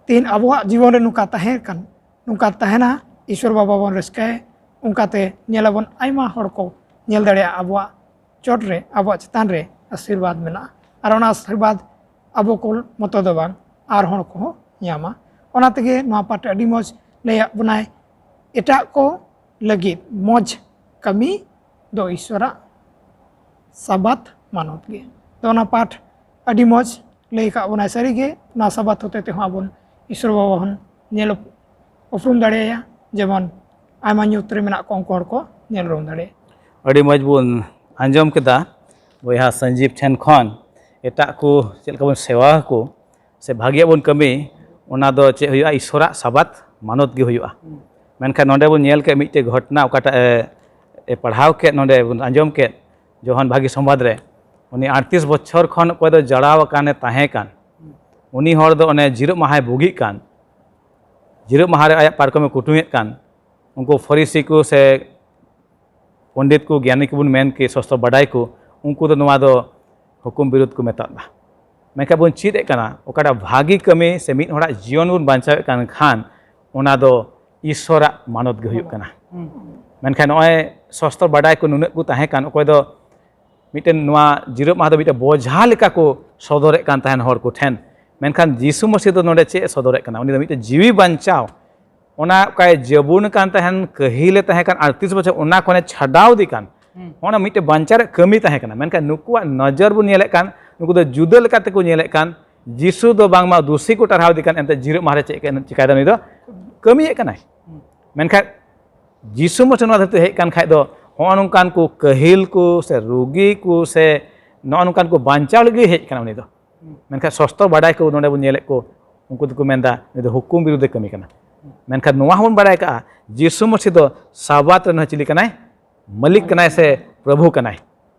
ᱛᱮᱦᱮᱧ ᱟᱵᱚᱣᱟᱜ ᱡᱤᱵᱚᱱ ᱨᱮ ᱱᱚᱝᱠᱟ ᱛᱟᱦᱮᱸ ᱠᱟᱱ, ᱱᱚᱝᱠᱟ ᱛᱟᱦᱮᱱᱟ, ᱤᱥᱥᱚᱨ ᱵᱟᱵᱟ ᱵᱚᱱ ᱨᱟᱹᱥᱠᱟᱹᱭᱟ᱾ ᱚᱱᱠᱟᱛᱮ ᱧᱮᱞᱟᱵᱚᱱ ᱟᱭᱢᱟ ᱦᱚᱲ ᱠᱚ ᱧᱮᱞ ᱫᱟᱲᱮᱭᱟᱜᱼᱟ ᱟᱵᱚᱣᱟᱜ ᱪᱚᱴ ᱨᱮ, ᱟᱵᱚᱣᱟᱜ ᱪᱮᱛᱟᱱ ᱨᱮ ᱟᱥᱤᱨᱵᱟᱫᱽ ᱢᱮᱱᱟᱜᱼᱟ᱾ ᱟᱨ ᱚᱱᱟ ᱟᱥᱤᱨᱵᱟᱫᱽ ᱟᱵᱚ ᱠᱚ ᱢᱚᱛᱚ ᱫᱚ ᱵᱟᱝ, ᱟᱨ ᱦᱚᱲ ᱠᱚᱦᱚᱸ ᱧᱟᱢᱟ᱾ ᱚᱱᱟ ᱛᱮᱜᱮ ᱱᱚᱣᱟ ᱯᱟᱴ ᱨᱮ ᱟᱹᱰᱤ ᱢᱚᱡᱽ ᱞᱟᱹᱭᱟᱜ ᱵᱚᱱᱟᱭ, ᱮᱴᱟᱜ ᱠᱚ ᱞᱟᱹᱜᱤᱫ ᱢᱚᱡᱽ ᱠᱟᱹᱢᱤ ᱫᱚ ᱤᱥᱥᱚᱨᱟᱜ ᱥᱟᱵᱟᱛ ᱢᱟᱱᱚᱛ ᱜᱮ᱾ ᱛᱚ ᱚᱱᱟ ᱯᱟᱴ ᱟᱹᱰᱤ ᱢᱚᱡᱽ ᱞᱟᱹᱭ ᱠᱟᱜ ᱵᱚᱱᱟᱭ᱾ ᱥᱟᱹᱨᱤᱜᱮ ᱱᱚᱣᱟ ᱥᱟᱵᱟᱛ ᱦᱚᱛᱮ ᱛᱮᱦᱚᱸ ᱟᱵᱚᱱ ᱤᱥᱥᱚᱨ ᱵᱟᱵᱟ ᱵᱚᱱ ᱧᱮᱞ ᱩᱯᱨᱩᱢ ᱫᱟᱲᱮᱭᱟᱭᱟ, ᱡᱮᱢᱚᱱ ᱟᱭᱢᱟ ᱧᱩᱛ ᱨᱮ ᱢᱮᱱᱟᱜ ᱠᱚᱣᱟ ᱩᱱᱠᱩ ᱦᱚᱲ ᱠᱚ ᱧᱮᱞ ᱩᱨᱩᱢ ᱫᱟᱲᱮᱭᱟᱜᱼᱟ᱾ ᱟᱹᱰᱤ ᱢᱚᱡᱽ ᱵᱚᱱ ᱟᱸᱡᱚᱢ ᱠᱮᱫᱟ ᱵᱚᱭᱦᱟ ᱥᱚᱧᱡᱤᱵ ᱴᱷᱮᱱ ᱠᱷᱚᱱ, ᱮᱴᱟᱜ ᱠᱚ ᱪᱮᱫ ᱞᱮᱠᱟ ᱵᱚᱱ ᱥᱮᱵᱟ ᱟᱠᱚ ᱥᱮ ᱵᱷᱟᱜᱮᱭᱟᱜ ᱵᱚᱱ ᱠᱟᱹᱢᱤ, ᱚᱱᱟ ᱫᱚ ᱪᱮᱫ ᱦᱩᱭᱩᱜᱼᱟ? ᱤᱥᱥᱚᱨᱟᱜ ᱥᱟᱵᱟᱛ ᱢᱟᱱᱚᱛ ᱜᱮ ᱦᱩᱭᱩᱜᱼᱟ᱾ ᱢᱮᱱᱠᱷᱟᱱ ᱱᱚᱰᱮ ᱵᱚᱱ ᱧᱮᱞ ᱠᱮᱫ ᱢᱤᱫᱴᱮᱡ ᱜᱷᱚᱴᱚᱱᱟ, ᱚᱠᱟᱴᱟᱜ ᱮ, ᱮ ᱯᱟᱲᱦᱟᱣ ᱠᱮᱫ, ᱱᱚᱰᱮ ᱵᱚᱱ ᱟᱸᱡᱚᱢ ᱠᱮᱫ, ᱡᱳᱦᱟᱱ ᱵᱷᱟᱹᱜᱤ ᱥᱚᱢᱵᱟᱫ ᱨᱮ, ᱩᱱᱤ ᱟᱴᱛᱨᱤᱥ ᱵᱚᱪᱷᱚᱨ ᱠᱷᱚᱱ ᱚᱠᱚᱭ ᱫᱚ ᱡᱟᱲᱟᱣ ᱟᱠᱟᱱᱮ ᱛᱟᱦᱮᱸ ᱠᱟᱱ, ᱩᱱᱤ ᱦᱚᱲ ᱫᱚ ᱚᱱᱮ ᱡᱤᱨᱟᱹᱜ ᱢᱟᱦᱟᱭ ᱵᱩᱜᱤᱜ ᱠᱟᱱ, ᱡᱤᱨᱟᱹᱜ ᱢᱟᱦᱟ ᱨᱮ ᱟᱭᱟᱜ ᱯᱟᱨᱠᱚᱢᱮ ᱠᱩᱴᱩᱢᱮᱫ ᱠᱟᱱ, ᱩᱱᱠᱩ ᱯᱷᱚᱨᱤᱥᱤ ᱠᱚ ᱥᱮ ᱯᱚᱱᱰᱤᱛ ᱠᱚ, ᱜᱮᱭᱟᱱᱤ ᱠᱚᱵᱚᱱ ᱢᱮᱱ ᱠᱮ, ᱥᱚᱥᱛᱚ ᱵᱟᱰᱟᱭ ᱠᱚ, ᱩᱱᱠᱩ ᱫᱚ ᱱᱚᱣᱟ ᱫᱚ ᱦᱩᱠᱩᱢ ᱵᱤᱨᱩᱫᱷ ᱠᱚ ᱢᱮᱛᱟᱜ ᱫᱟ᱾ ᱢᱮᱱᱠᱷᱟᱱ ᱵᱚᱱ ᱪᱮᱫ ᱮᱫ ᱠᱟᱱᱟ, ᱚᱠᱟᱴᱟᱜ ᱵᱷᱟᱹᱜᱤ ᱠᱟᱹᱢᱤ ᱥᱮ ᱢᱤᱫ ᱦᱚᱲᱟᱜ ᱡᱤᱭᱚᱱ ᱵᱚᱱ ᱵᱟᱧᱪᱟᱣᱮᱫ ᱠᱟᱱ ᱠᱷᱟᱱ, ᱚᱱᱟ ᱫᱚ ᱤᱥᱥᱚᱨᱟᱜ ᱢᱟᱱᱚᱛ ᱜᱮ ᱦᱩᱭᱩᱜ ᱠᱟᱱᱟ᱾ ᱢᱮᱱᱠᱷᱟᱱ ᱱᱚᱜᱼᱚᱭ ᱥᱚᱥᱛᱚ ᱵᱟᱰᱟᱭ ᱠᱚ ᱱᱩᱱᱟᱹᱜ ᱠᱚ ᱛᱟᱦᱮᱸ ᱠᱟᱱ, ᱚᱠᱚᱭ ᱫᱚ ᱢᱤᱫᱴᱮᱱ ᱱᱚᱣᱟ ᱡᱤᱨᱟᱹᱜ ᱢᱟᱦᱟ ᱫᱚ ᱢᱤᱫᱴᱮᱱ ᱵᱚᱡᱷᱟ ᱞᱮᱠᱟ ᱠᱚ ᱥᱚᱫᱚᱨᱮᱫ ᱠᱟᱱ ᱛᱟᱦᱮᱱ ᱦᱚᱲ ᱠᱚ ᱴᱷᱮᱱ᱾ ᱢᱮᱱᱠᱷᱟᱱ ᱡᱤᱥᱩ ᱢᱟᱹᱥᱤ ᱫᱚ ᱱᱚᱰᱮ ᱪᱮᱫ ᱮ ᱥᱚᱫᱚᱨᱮᱫ ᱠᱟᱱᱟ? ᱩᱱᱤ ᱫᱚ ᱢᱤᱫᱴᱮᱱ ᱡᱤᱣᱤ ᱵᱟᱧᱪᱟᱣ, ᱚᱱᱟ ᱚᱠᱟᱭ ᱡᱟᱹᱵᱩᱱ ᱠᱟᱱ ᱛᱟᱦᱮᱱ, ᱠᱟᱹᱦᱤᱞᱮ ᱛᱟᱦᱮᱸ ᱠᱟᱱ ᱟᱴᱛᱨᱤᱥ ᱵᱚᱪᱷᱚᱨ, ᱚᱱᱟ ᱠᱷᱚᱱᱮ ᱪᱷᱟᱰᱟᱣ ᱫᱮ ᱠᱟᱱ᱾ ᱦᱩᱸ᱾ ᱚᱱᱟ ᱢᱤᱫᱴᱮᱱ ᱵᱟᱧᱪᱟᱣ ᱨᱮᱭᱟᱜ ᱠᱟᱹᱢᱤ ᱛᱟᱦᱮᱸ ᱠᱟᱱᱟ᱾ ᱢᱮᱱᱠᱷᱟᱱ ᱱᱩᱠᱩᱣᱟᱜ ᱱᱚᱡᱚᱨ ᱵᱚᱱ ᱧᱮᱞᱮᱫ ᱠᱟᱱ, ᱱᱩᱠᱩ ᱫᱚ ᱡᱩᱫᱟᱹ ᱞᱮᱠᱟ ᱛᱮᱠᱚ ᱧᱮᱞᱮᱫ ᱠᱟᱱ᱾ ᱡᱤᱥᱩ ᱫᱚ ᱵᱟᱝᱢᱟ ᱫᱩᱥᱤ ᱠᱚ ᱴᱟᱨᱦᱟᱣ ᱫᱮ ᱠᱟᱱ, ᱮᱱᱛᱮ ᱡᱤᱨᱟᱹᱜ ᱢᱟᱦᱟ ᱨᱮ ᱪᱮᱫ ᱮ ᱪᱤᱠᱟᱭᱮᱫᱟ? ᱱᱩᱭ ᱫᱚ ᱠᱟᱹᱢᱤᱭᱮᱫ ᱠᱟᱱᱟᱭ᱾ ᱦᱩᱸ᱾ ᱢᱮᱱᱠᱷᱟᱱ ᱡᱤᱥᱩ ᱢᱟᱥᱮ ᱱᱚᱣᱟ ᱫᱷᱟᱹᱨᱛᱤ ᱦᱮᱡ ᱠᱟᱱ ᱠᱷᱟᱡ ᱫᱚ, ᱦᱚᱸᱜᱼᱚ ᱱᱚᱝᱠᱟᱱ ᱠᱚ ᱠᱟᱹᱦᱤᱞ ᱠᱚ ᱥᱮ ᱨᱩᱜᱤ ᱠᱚ ᱥᱮ ᱱᱚᱜᱼᱚ ᱱᱚᱝᱠᱟᱱ ᱠᱚ ᱵᱟᱧᱪᱟᱣ ᱞᱟᱹᱜᱤᱫ ᱦᱮᱡ ᱠᱟᱱᱟ ᱩᱱᱤ ᱫᱚ᱾ ᱦᱩᱸ᱾ ᱢᱮᱱᱠᱷᱟᱱ ᱥᱚᱥᱛᱚᱨ ᱵᱟᱰᱟᱭ ᱠᱚ ᱱᱚᱰᱮ ᱵᱚᱱ ᱧᱮᱞᱮᱫ ᱠᱚ, ᱩᱱᱠᱩ ᱫᱚᱠᱚ ᱢᱮᱱᱫᱟ, "ᱱᱩᱭ ᱫᱚ ᱦᱩᱠᱩᱢ ᱵᱤᱨᱩᱫᱷᱮ ᱠᱟᱹᱢᱤ ᱠᱟᱱᱟ᱾" ᱦᱩᱸ᱾ ᱢᱮᱱᱠᱷᱟᱱ ᱱᱚᱣᱟ ᱦᱚᱸᱵᱚᱱ ᱵᱟᱰᱟᱭ ᱠᱟᱜᱼᱟ, ᱡᱤᱥᱩ ᱢᱟᱹᱥᱤ ᱫᱚ ᱥᱟᱵᱟᱛ ᱨᱮᱱ ᱦᱚᱸ ᱪᱤᱞᱤ ᱠᱟᱱᱟᱭ? ᱢᱟᱹᱞᱤᱠ ᱠᱟᱱᱟᱭ ᱥᱮ ᱯᱨᱚᱵᱷᱩ ᱠᱟᱱᱟᱭ?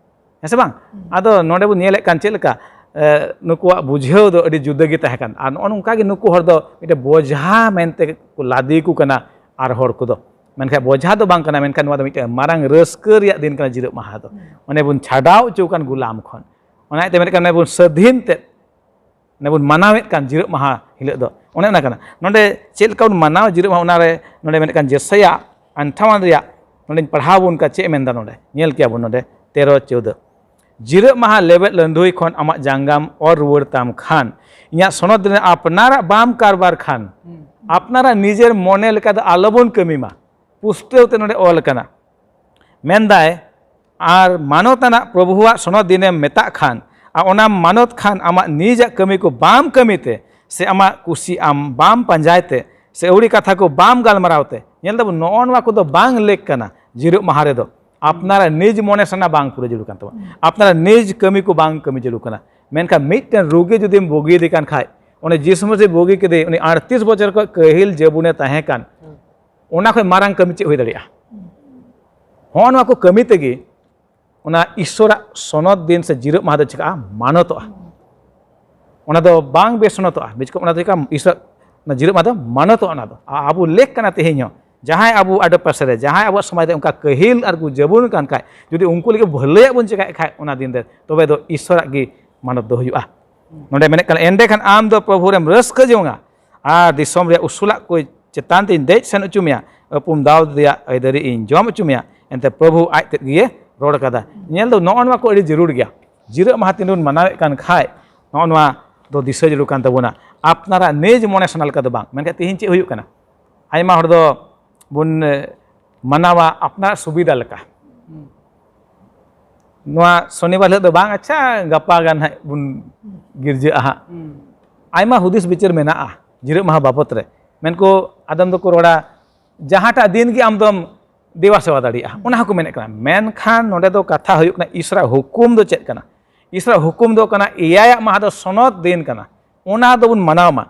ᱦᱮᱸ ᱥᱮ ᱵᱟᱝ? ᱦᱩᱸ᱾ ᱟᱫᱚ ᱱᱚᱰᱮ ᱵᱚᱱ ᱧᱮᱞᱮᱫ ᱠᱟᱱ ᱪᱮᱫ ᱞᱮᱠᱟ, ᱮ, ᱱᱩᱠᱩᱣᱟᱜ ᱵᱩᱡᱷᱟᱹᱣ ᱫᱚ ᱟᱹᱰᱤ ᱡᱩᱫᱟᱹ ᱜᱮ ᱛᱟᱦᱮᱸ ᱠᱟᱱ᱾ ᱟᱨ ᱱᱚᱜᱼᱚ ᱱᱚᱝᱠᱟ ᱜᱮ ᱱᱩᱠᱩ ᱦᱚᱲ ᱫᱚ ᱢᱤᱫᱴᱮᱱ ᱵᱚᱡᱷᱟ ᱢᱮᱱᱛᱮ ᱠᱚ ᱞᱟᱫᱮ ᱠᱚ ᱠᱟᱱᱟ ᱟᱨ ᱦᱚᱲ ᱠᱚᱫᱚ᱾ ᱢᱮᱱᱠᱷᱟᱱ ᱵᱚᱡᱷᱟ ᱫᱚ ᱵᱟᱝ ᱠᱟᱱᱟ, ᱢᱮᱱᱠᱷᱟᱱ ᱱᱚᱣᱟ ᱫᱚ ᱢᱤᱫᱴᱮᱱ ᱢᱟᱨᱟᱝ ᱨᱟᱹᱥᱠᱟᱹ ᱨᱮᱭᱟᱜ ᱫᱤᱱ ᱠᱟᱱᱟ ᱡᱤᱨᱟᱹᱜ ᱢᱟᱦᱟ ᱫᱚ᱾ ᱦᱩᱸ᱾ ᱚᱱᱮ ᱵᱚᱱ ᱪᱷᱟᱰᱟᱣ ᱦᱚᱪᱚ ᱟᱠᱟᱱ ᱜᱩᱞᱟᱢ ᱠᱷᱚᱱ᱾ ᱚᱱᱟ ᱤᱭᱟᱹᱛᱮ ᱢᱮᱱᱮᱫ ᱠᱟᱱᱟ, ᱚᱱᱮ ᱵᱚᱱ ᱥᱟᱹᱫᱷᱤᱱ ᱛᱮ ᱚᱱᱮ ᱵᱚᱱ ᱢᱟᱱᱟᱣᱮᱫ ᱠᱟᱱ ᱡᱤᱨᱟᱹᱜ ᱢᱟᱦᱟ ᱦᱤᱞᱳᱜ ᱫᱚ, ᱚᱱᱮ ᱚᱱᱟ ᱠᱟᱱᱟ᱾ ᱱᱚᱰᱮ ᱪᱮᱫ ᱞᱮᱠᱟ ᱵᱚᱱ ᱢᱟᱱᱟᱣᱟ ᱡᱤᱨᱟᱹᱜ ᱢᱟᱦᱟ, ᱚᱱᱟᱨᱮ ᱱᱚᱰᱮ ᱢᱮᱱᱮᱫ ᱠᱟᱱ ᱡᱮᱥᱟᱭᱟ ᱟᱴᱷᱟᱣᱟᱱ ᱨᱮᱭᱟᱜ ᱱᱚᱰᱮᱧ ᱯᱟᱲᱦᱟᱣ ᱵᱚᱱ ᱠᱟᱱ, ᱪᱮᱫ ᱮ ᱢᱮᱱᱫᱟ ᱱᱚᱰᱮ? ᱧᱮᱞ ᱠᱮᱭᱟ ᱵᱚᱱ ᱱᱚᱰᱮ ᱛᱮᱨᱚ ᱪᱳᱣᱫᱟᱹ, "ᱡᱤᱨᱟᱹᱜ ᱢᱟᱦᱟ ᱞᱮᱵᱮᱫ ᱞᱟᱹᱰᱷᱩᱭ ᱠᱷᱚᱱ ᱟᱢᱟᱜ ᱡᱟᱸᱜᱟᱢ ᱚᱨ ᱨᱩᱣᱟᱹᱲ ᱛᱟᱢ ᱠᱷᱟᱱ, ᱤᱧᱟᱹᱜ ᱥᱚᱱᱚᱛ ᱫᱤᱱ ᱨᱮ ᱟᱯᱱᱟᱨᱟᱜ ᱵᱟᱢ ᱠᱟᱨᱵᱟᱨ ᱠᱷᱟᱱ, ᱦᱩᱸ᱾ ᱟᱯᱱᱟᱨᱟᱜ ᱱᱤᱡᱮᱨ ᱢᱚᱱᱮ ᱞᱮᱠᱟ ᱫᱚ ᱟᱞᱚᱵᱚᱱ ᱠᱟᱹᱢᱤ ᱢᱟ᱾" ᱯᱩᱥᱴᱟᱹᱣ ᱛᱮ ᱱᱚᱰᱮ ᱚᱞ ᱟᱠᱟᱱᱟ᱾ ᱢᱮᱱᱫᱟᱭ, ᱟᱨ ᱢᱟᱱᱚᱛ ᱟᱱᱟᱜ ᱯᱨᱚᱵᱷᱩᱣᱟᱜ ᱥᱚᱱᱚᱛ ᱫᱤᱱᱮᱢ ᱢᱮᱛᱟᱜ ᱠᱷᱟᱱ, ᱟᱨ ᱚᱱᱟᱢ ᱢᱟᱱᱚᱛ ᱠᱷᱟᱱ, ᱟᱢᱟᱜ ᱱᱤᱡᱟᱜ ᱠᱟᱹᱢᱤ ᱠᱚ ᱵᱟᱢ ᱠᱟᱹᱢᱤ ᱛᱮ, ᱥᱮ ᱟᱢᱟᱜ ᱠᱩᱥᱤ ᱟᱢ ᱵᱟᱢ ᱯᱟᱸᱡᱟᱭ ᱛᱮ, ᱥᱮ ᱟᱹᱣᱲᱤ ᱠᱟᱛᱷᱟ ᱠᱚ ᱵᱟᱢ ᱜᱟᱞᱢᱟᱨᱟᱣ ᱛᱮ, ᱧᱮᱞ ᱫᱟᱵᱚᱱ, ᱱᱚᱜᱼᱚ ᱱᱚᱣᱟ ᱠᱚᱫᱚ ᱵᱟᱝ ᱞᱮᱠ ᱠᱟᱱᱟ᱾ ᱡᱤᱨᱟᱹᱜ ᱢᱟᱦᱟ ᱨᱮᱫᱚ ᱟᱯᱱᱟᱨᱟᱜ ᱱᱤᱡ ᱢᱚᱱᱮ ᱥᱟᱱᱟ ᱵᱟᱝ ᱯᱩᱨᱟᱹ ᱡᱟᱹᱨᱩᱲ ᱠᱟᱱ ᱛᱟᱵᱚᱱᱟ, ᱟᱯᱱᱟᱨᱟᱜ ᱱᱤᱡ ᱠᱟᱹᱢᱤ ᱠᱚ ᱵᱟᱝ ᱠᱟᱹᱢᱤ ᱡᱟᱹᱨᱩᱲ ᱠᱟᱱᱟ᱾ ᱢᱮᱱᱠᱷᱟᱱ ᱢᱤᱫᱴᱮᱱ ᱨᱩᱜᱤ ᱡᱩᱫᱤᱢ ᱵᱩᱜᱤᱭᱮᱫᱮ ᱠᱟᱱ ᱠᱷᱟᱡ, ᱚᱱᱮ ᱡᱤᱥᱩ ᱢᱟᱹᱥᱤ ᱵᱩᱜᱤ ᱠᱮᱫᱮ, ᱩᱱᱤ ᱟᱴᱛᱨᱤᱥ ᱵᱚᱪᱷᱚᱨ ᱠᱷᱚᱱ ᱠᱟᱹᱦᱤᱞ ᱡᱟᱹᱵᱩᱱᱮ ᱛᱟᱦᱮᱸ ᱠᱟᱱ, ᱚᱱᱟ ᱠᱷᱚᱱ ᱢᱟᱨᱟᱝ ᱠᱟᱹᱢᱤ ᱪᱮᱫ ᱦᱩᱭ ᱫᱟᱲᱮᱭᱟᱜᱼᱟ? ᱦᱚᱸᱜᱼᱚ ᱱᱚᱣᱟ ᱠᱚ ᱠᱟᱹᱢᱤ ᱛᱮᱜᱮ ᱚᱱᱟ ᱤᱥᱥᱚᱨᱟᱜ ᱥᱚᱱᱚᱛ ᱫᱤᱱ ᱥᱮ ᱡᱤᱨᱟᱹᱜ ᱢᱟᱦᱟ ᱫᱚ ᱪᱤᱠᱟᱹᱜᱼᱟ? ᱢᱟᱱᱚᱛᱚᱜᱼᱟ᱾ ᱚᱱᱟ ᱫᱚ ᱵᱟᱝ ᱵᱮᱥᱚᱱᱚᱛᱚᱜᱼᱟ᱾ ᱵᱩᱡᱽ ᱠᱚ, ᱚᱱᱟ ᱫᱚ ᱪᱤᱠᱟᱹᱜᱼᱟ? ᱤᱥᱥᱚᱨ, ᱚᱱᱟ ᱡᱤᱨᱟᱹᱜ ᱢᱟᱦᱟ ᱫᱚ ᱢᱟᱱᱚᱛᱚᱜᱼᱟ᱾ ᱚᱱᱟ ᱫᱚ ᱟ-, ᱟᱵᱚ ᱞᱮᱠ ᱠᱟᱱᱟ ᱛᱮᱦᱮᱧ ᱦᱚᱸ᱾ ᱡᱟᱦᱟᱸᱭ ᱟᱵᱚ ᱟᱰᱮ ᱯᱟᱥᱮ ᱨᱮ, ᱡᱟᱦᱟᱸᱭ ᱟᱵᱚᱣᱟᱜ ᱥᱚᱢᱟᱡᱽ ᱨᱮ ᱚᱱᱠᱟ ᱠᱟᱹᱦᱤᱞ ᱟᱨ ᱠᱚ ᱡᱟᱹᱵᱩᱱ ᱠᱟᱱ ᱠᱷᱟᱡ, ᱡᱩᱫᱤ ᱩᱱᱠᱩ ᱞᱟᱹᱜᱤᱫ ᱵᱷᱟᱹᱞᱟᱹᱭᱟᱜ ᱵᱚᱱ ᱪᱤᱠᱟᱭᱮᱫ ᱠᱷᱟᱡ, ᱚᱱᱟ ᱫᱤᱱ ᱨᱮ, ᱛᱚᱵᱮ ᱫᱚ ᱤᱥᱥᱚᱨᱟᱜ ᱜᱮ ᱢᱟᱱᱚᱛ ᱫᱚ ᱦᱩᱭᱩᱜᱼᱟ᱾ ᱱᱚᱰᱮ ᱢᱮᱱᱮᱫ ᱠᱟᱱᱟ, ᱮᱸᱰᱮᱠᱷᱟᱱ ᱟᱢ ᱫᱚ ᱯᱨᱚᱵᱷᱩ ᱨᱮᱢ ᱨᱟᱹᱥᱠᱟᱹ ᱡᱚᱝᱟ ᱟᱨ ᱫᱤᱥᱚᱢ ᱨᱮᱭᱟᱜ ᱩᱥᱩᱞᱟᱜ ᱠᱚ ᱪᱮᱛᱟᱱ ᱛᱮᱧ ᱫᱮᱡ ᱥᱮᱱ ᱦᱚᱪᱚ ᱢᱮᱭᱟ, ᱟᱹᱯᱩᱢ ᱫᱟᱣ ᱨᱮᱭᱟᱜ ᱟᱹᱭᱫᱟᱹᱨᱤ ᱤᱧ ᱡᱚᱢ ᱦᱚᱪᱚ ᱢᱮᱭᱟ᱾ ᱮᱱᱛᱮ ᱯᱨᱚᱵᱷᱩ ᱟᱡ ᱛᱮᱫ ᱜᱮ ᱨᱚᱲ ᱠᱟᱫᱟ᱾ ᱧᱮᱞ ᱫᱚ ᱱᱚᱜᱼᱚ ᱱᱚᱣᱟ ᱠᱚ ᱟᱹᱰᱤ ᱡᱟᱹᱨᱩᱲ ᱜᱮᱭᱟ᱾ ᱡᱤᱨᱟᱹᱜ ᱢᱟᱦᱟ ᱛᱤᱱ ᱵᱚᱱ ᱢᱟᱱᱟᱣᱮᱫ ᱠᱟᱱ ᱠᱷᱟᱡ, ᱱᱚᱜᱼᱚ ᱱᱚᱣᱟ ᱫᱚ ᱫᱤᱥᱟᱹ ᱡᱟᱹᱨᱩᱲ ᱠᱟᱱ ᱛᱟᱵᱚᱱᱟ᱾ ᱟᱯᱱᱟᱨᱟᱜ ᱱᱤᱡᱽ ᱢᱚᱱᱮ ᱥᱟᱱᱟ ᱞᱮᱠᱟ ᱫᱚ ᱵᱟᱝ᱾ ᱢᱮᱱᱠᱷᱟᱱ ᱛᱮᱦᱮᱧ ᱪᱮᱫ ᱦᱩᱭᱩᱜ ᱠᱟᱱᱟ? ᱟᱭᱢᱟ ᱦᱚᱲ ᱫᱚ ᱵᱚᱱ ᱢᱟᱱᱟᱣᱟ ᱟᱯᱱᱟᱨ ᱥᱩᱵᱤᱫᱷᱟ ᱞᱮᱠᱟ᱾ ᱱᱚᱣᱟ ᱥᱚᱱᱤᱵᱟᱨ ᱦᱤᱞᱳᱜ ᱫᱚ ᱵᱟᱝ, ᱟᱪᱪᱷᱟ, ᱜᱟᱯᱟ ᱜᱟᱱ ᱦᱟᱸᱜ ᱵᱚᱱ ᱜᱤᱨᱡᱟᱹᱜᱼᱟ ᱦᱟᱸᱜ᱾ ᱟᱭᱢᱟ ᱦᱩᱫᱤᱥ ᱵᱤᱪᱟᱹᱨ ᱢᱮᱱᱟᱜᱼᱟ ᱡᱤᱨᱟᱹᱜ ᱢᱟᱦᱟ ᱵᱟᱵᱚᱛ ᱨᱮ᱾ ᱢᱮᱱᱠᱚ, ᱟᱫᱚᱢ ᱫᱚᱠᱚ ᱨᱚᱲᱟ, ᱡᱟᱦᱟᱸᱴᱟᱜ ᱫᱤᱱ ᱜᱮ ᱟᱢ ᱫᱚᱢ ᱫᱮᱵᱟ ᱥᱮᱵᱟ ᱫᱟᱲᱮᱭᱟᱜᱼᱟ, ᱚᱱᱟ ᱦᱚᱸᱠᱚ ᱢᱮᱱᱮᱫ ᱠᱟᱱᱟ᱾ ᱢᱮᱱᱠᱷᱟᱱ ᱱᱚᱰᱮ ᱫᱚ ᱠᱟᱛᱷᱟ ᱦᱩᱭᱩᱜ ᱠᱟᱱᱟ, ᱤᱥᱚᱨᱟᱜ ᱦᱩᱠᱩᱢ ᱫᱚ ᱪᱮᱫ ᱠᱟᱱᱟ? ᱤᱥᱚᱨᱟᱜ ᱦᱩᱠᱩᱢ ᱫᱚ ᱠᱟᱱᱟ, ᱮᱭᱟᱭᱟᱜ ᱢᱟᱦᱟ ᱫᱚ ᱥᱚᱱᱚᱛ ᱫᱤᱱ ᱠᱟᱱᱟ, ᱚᱱᱟ ᱫᱚᱵᱚᱱ ᱢᱟᱱᱟᱣ ᱢᱟ᱾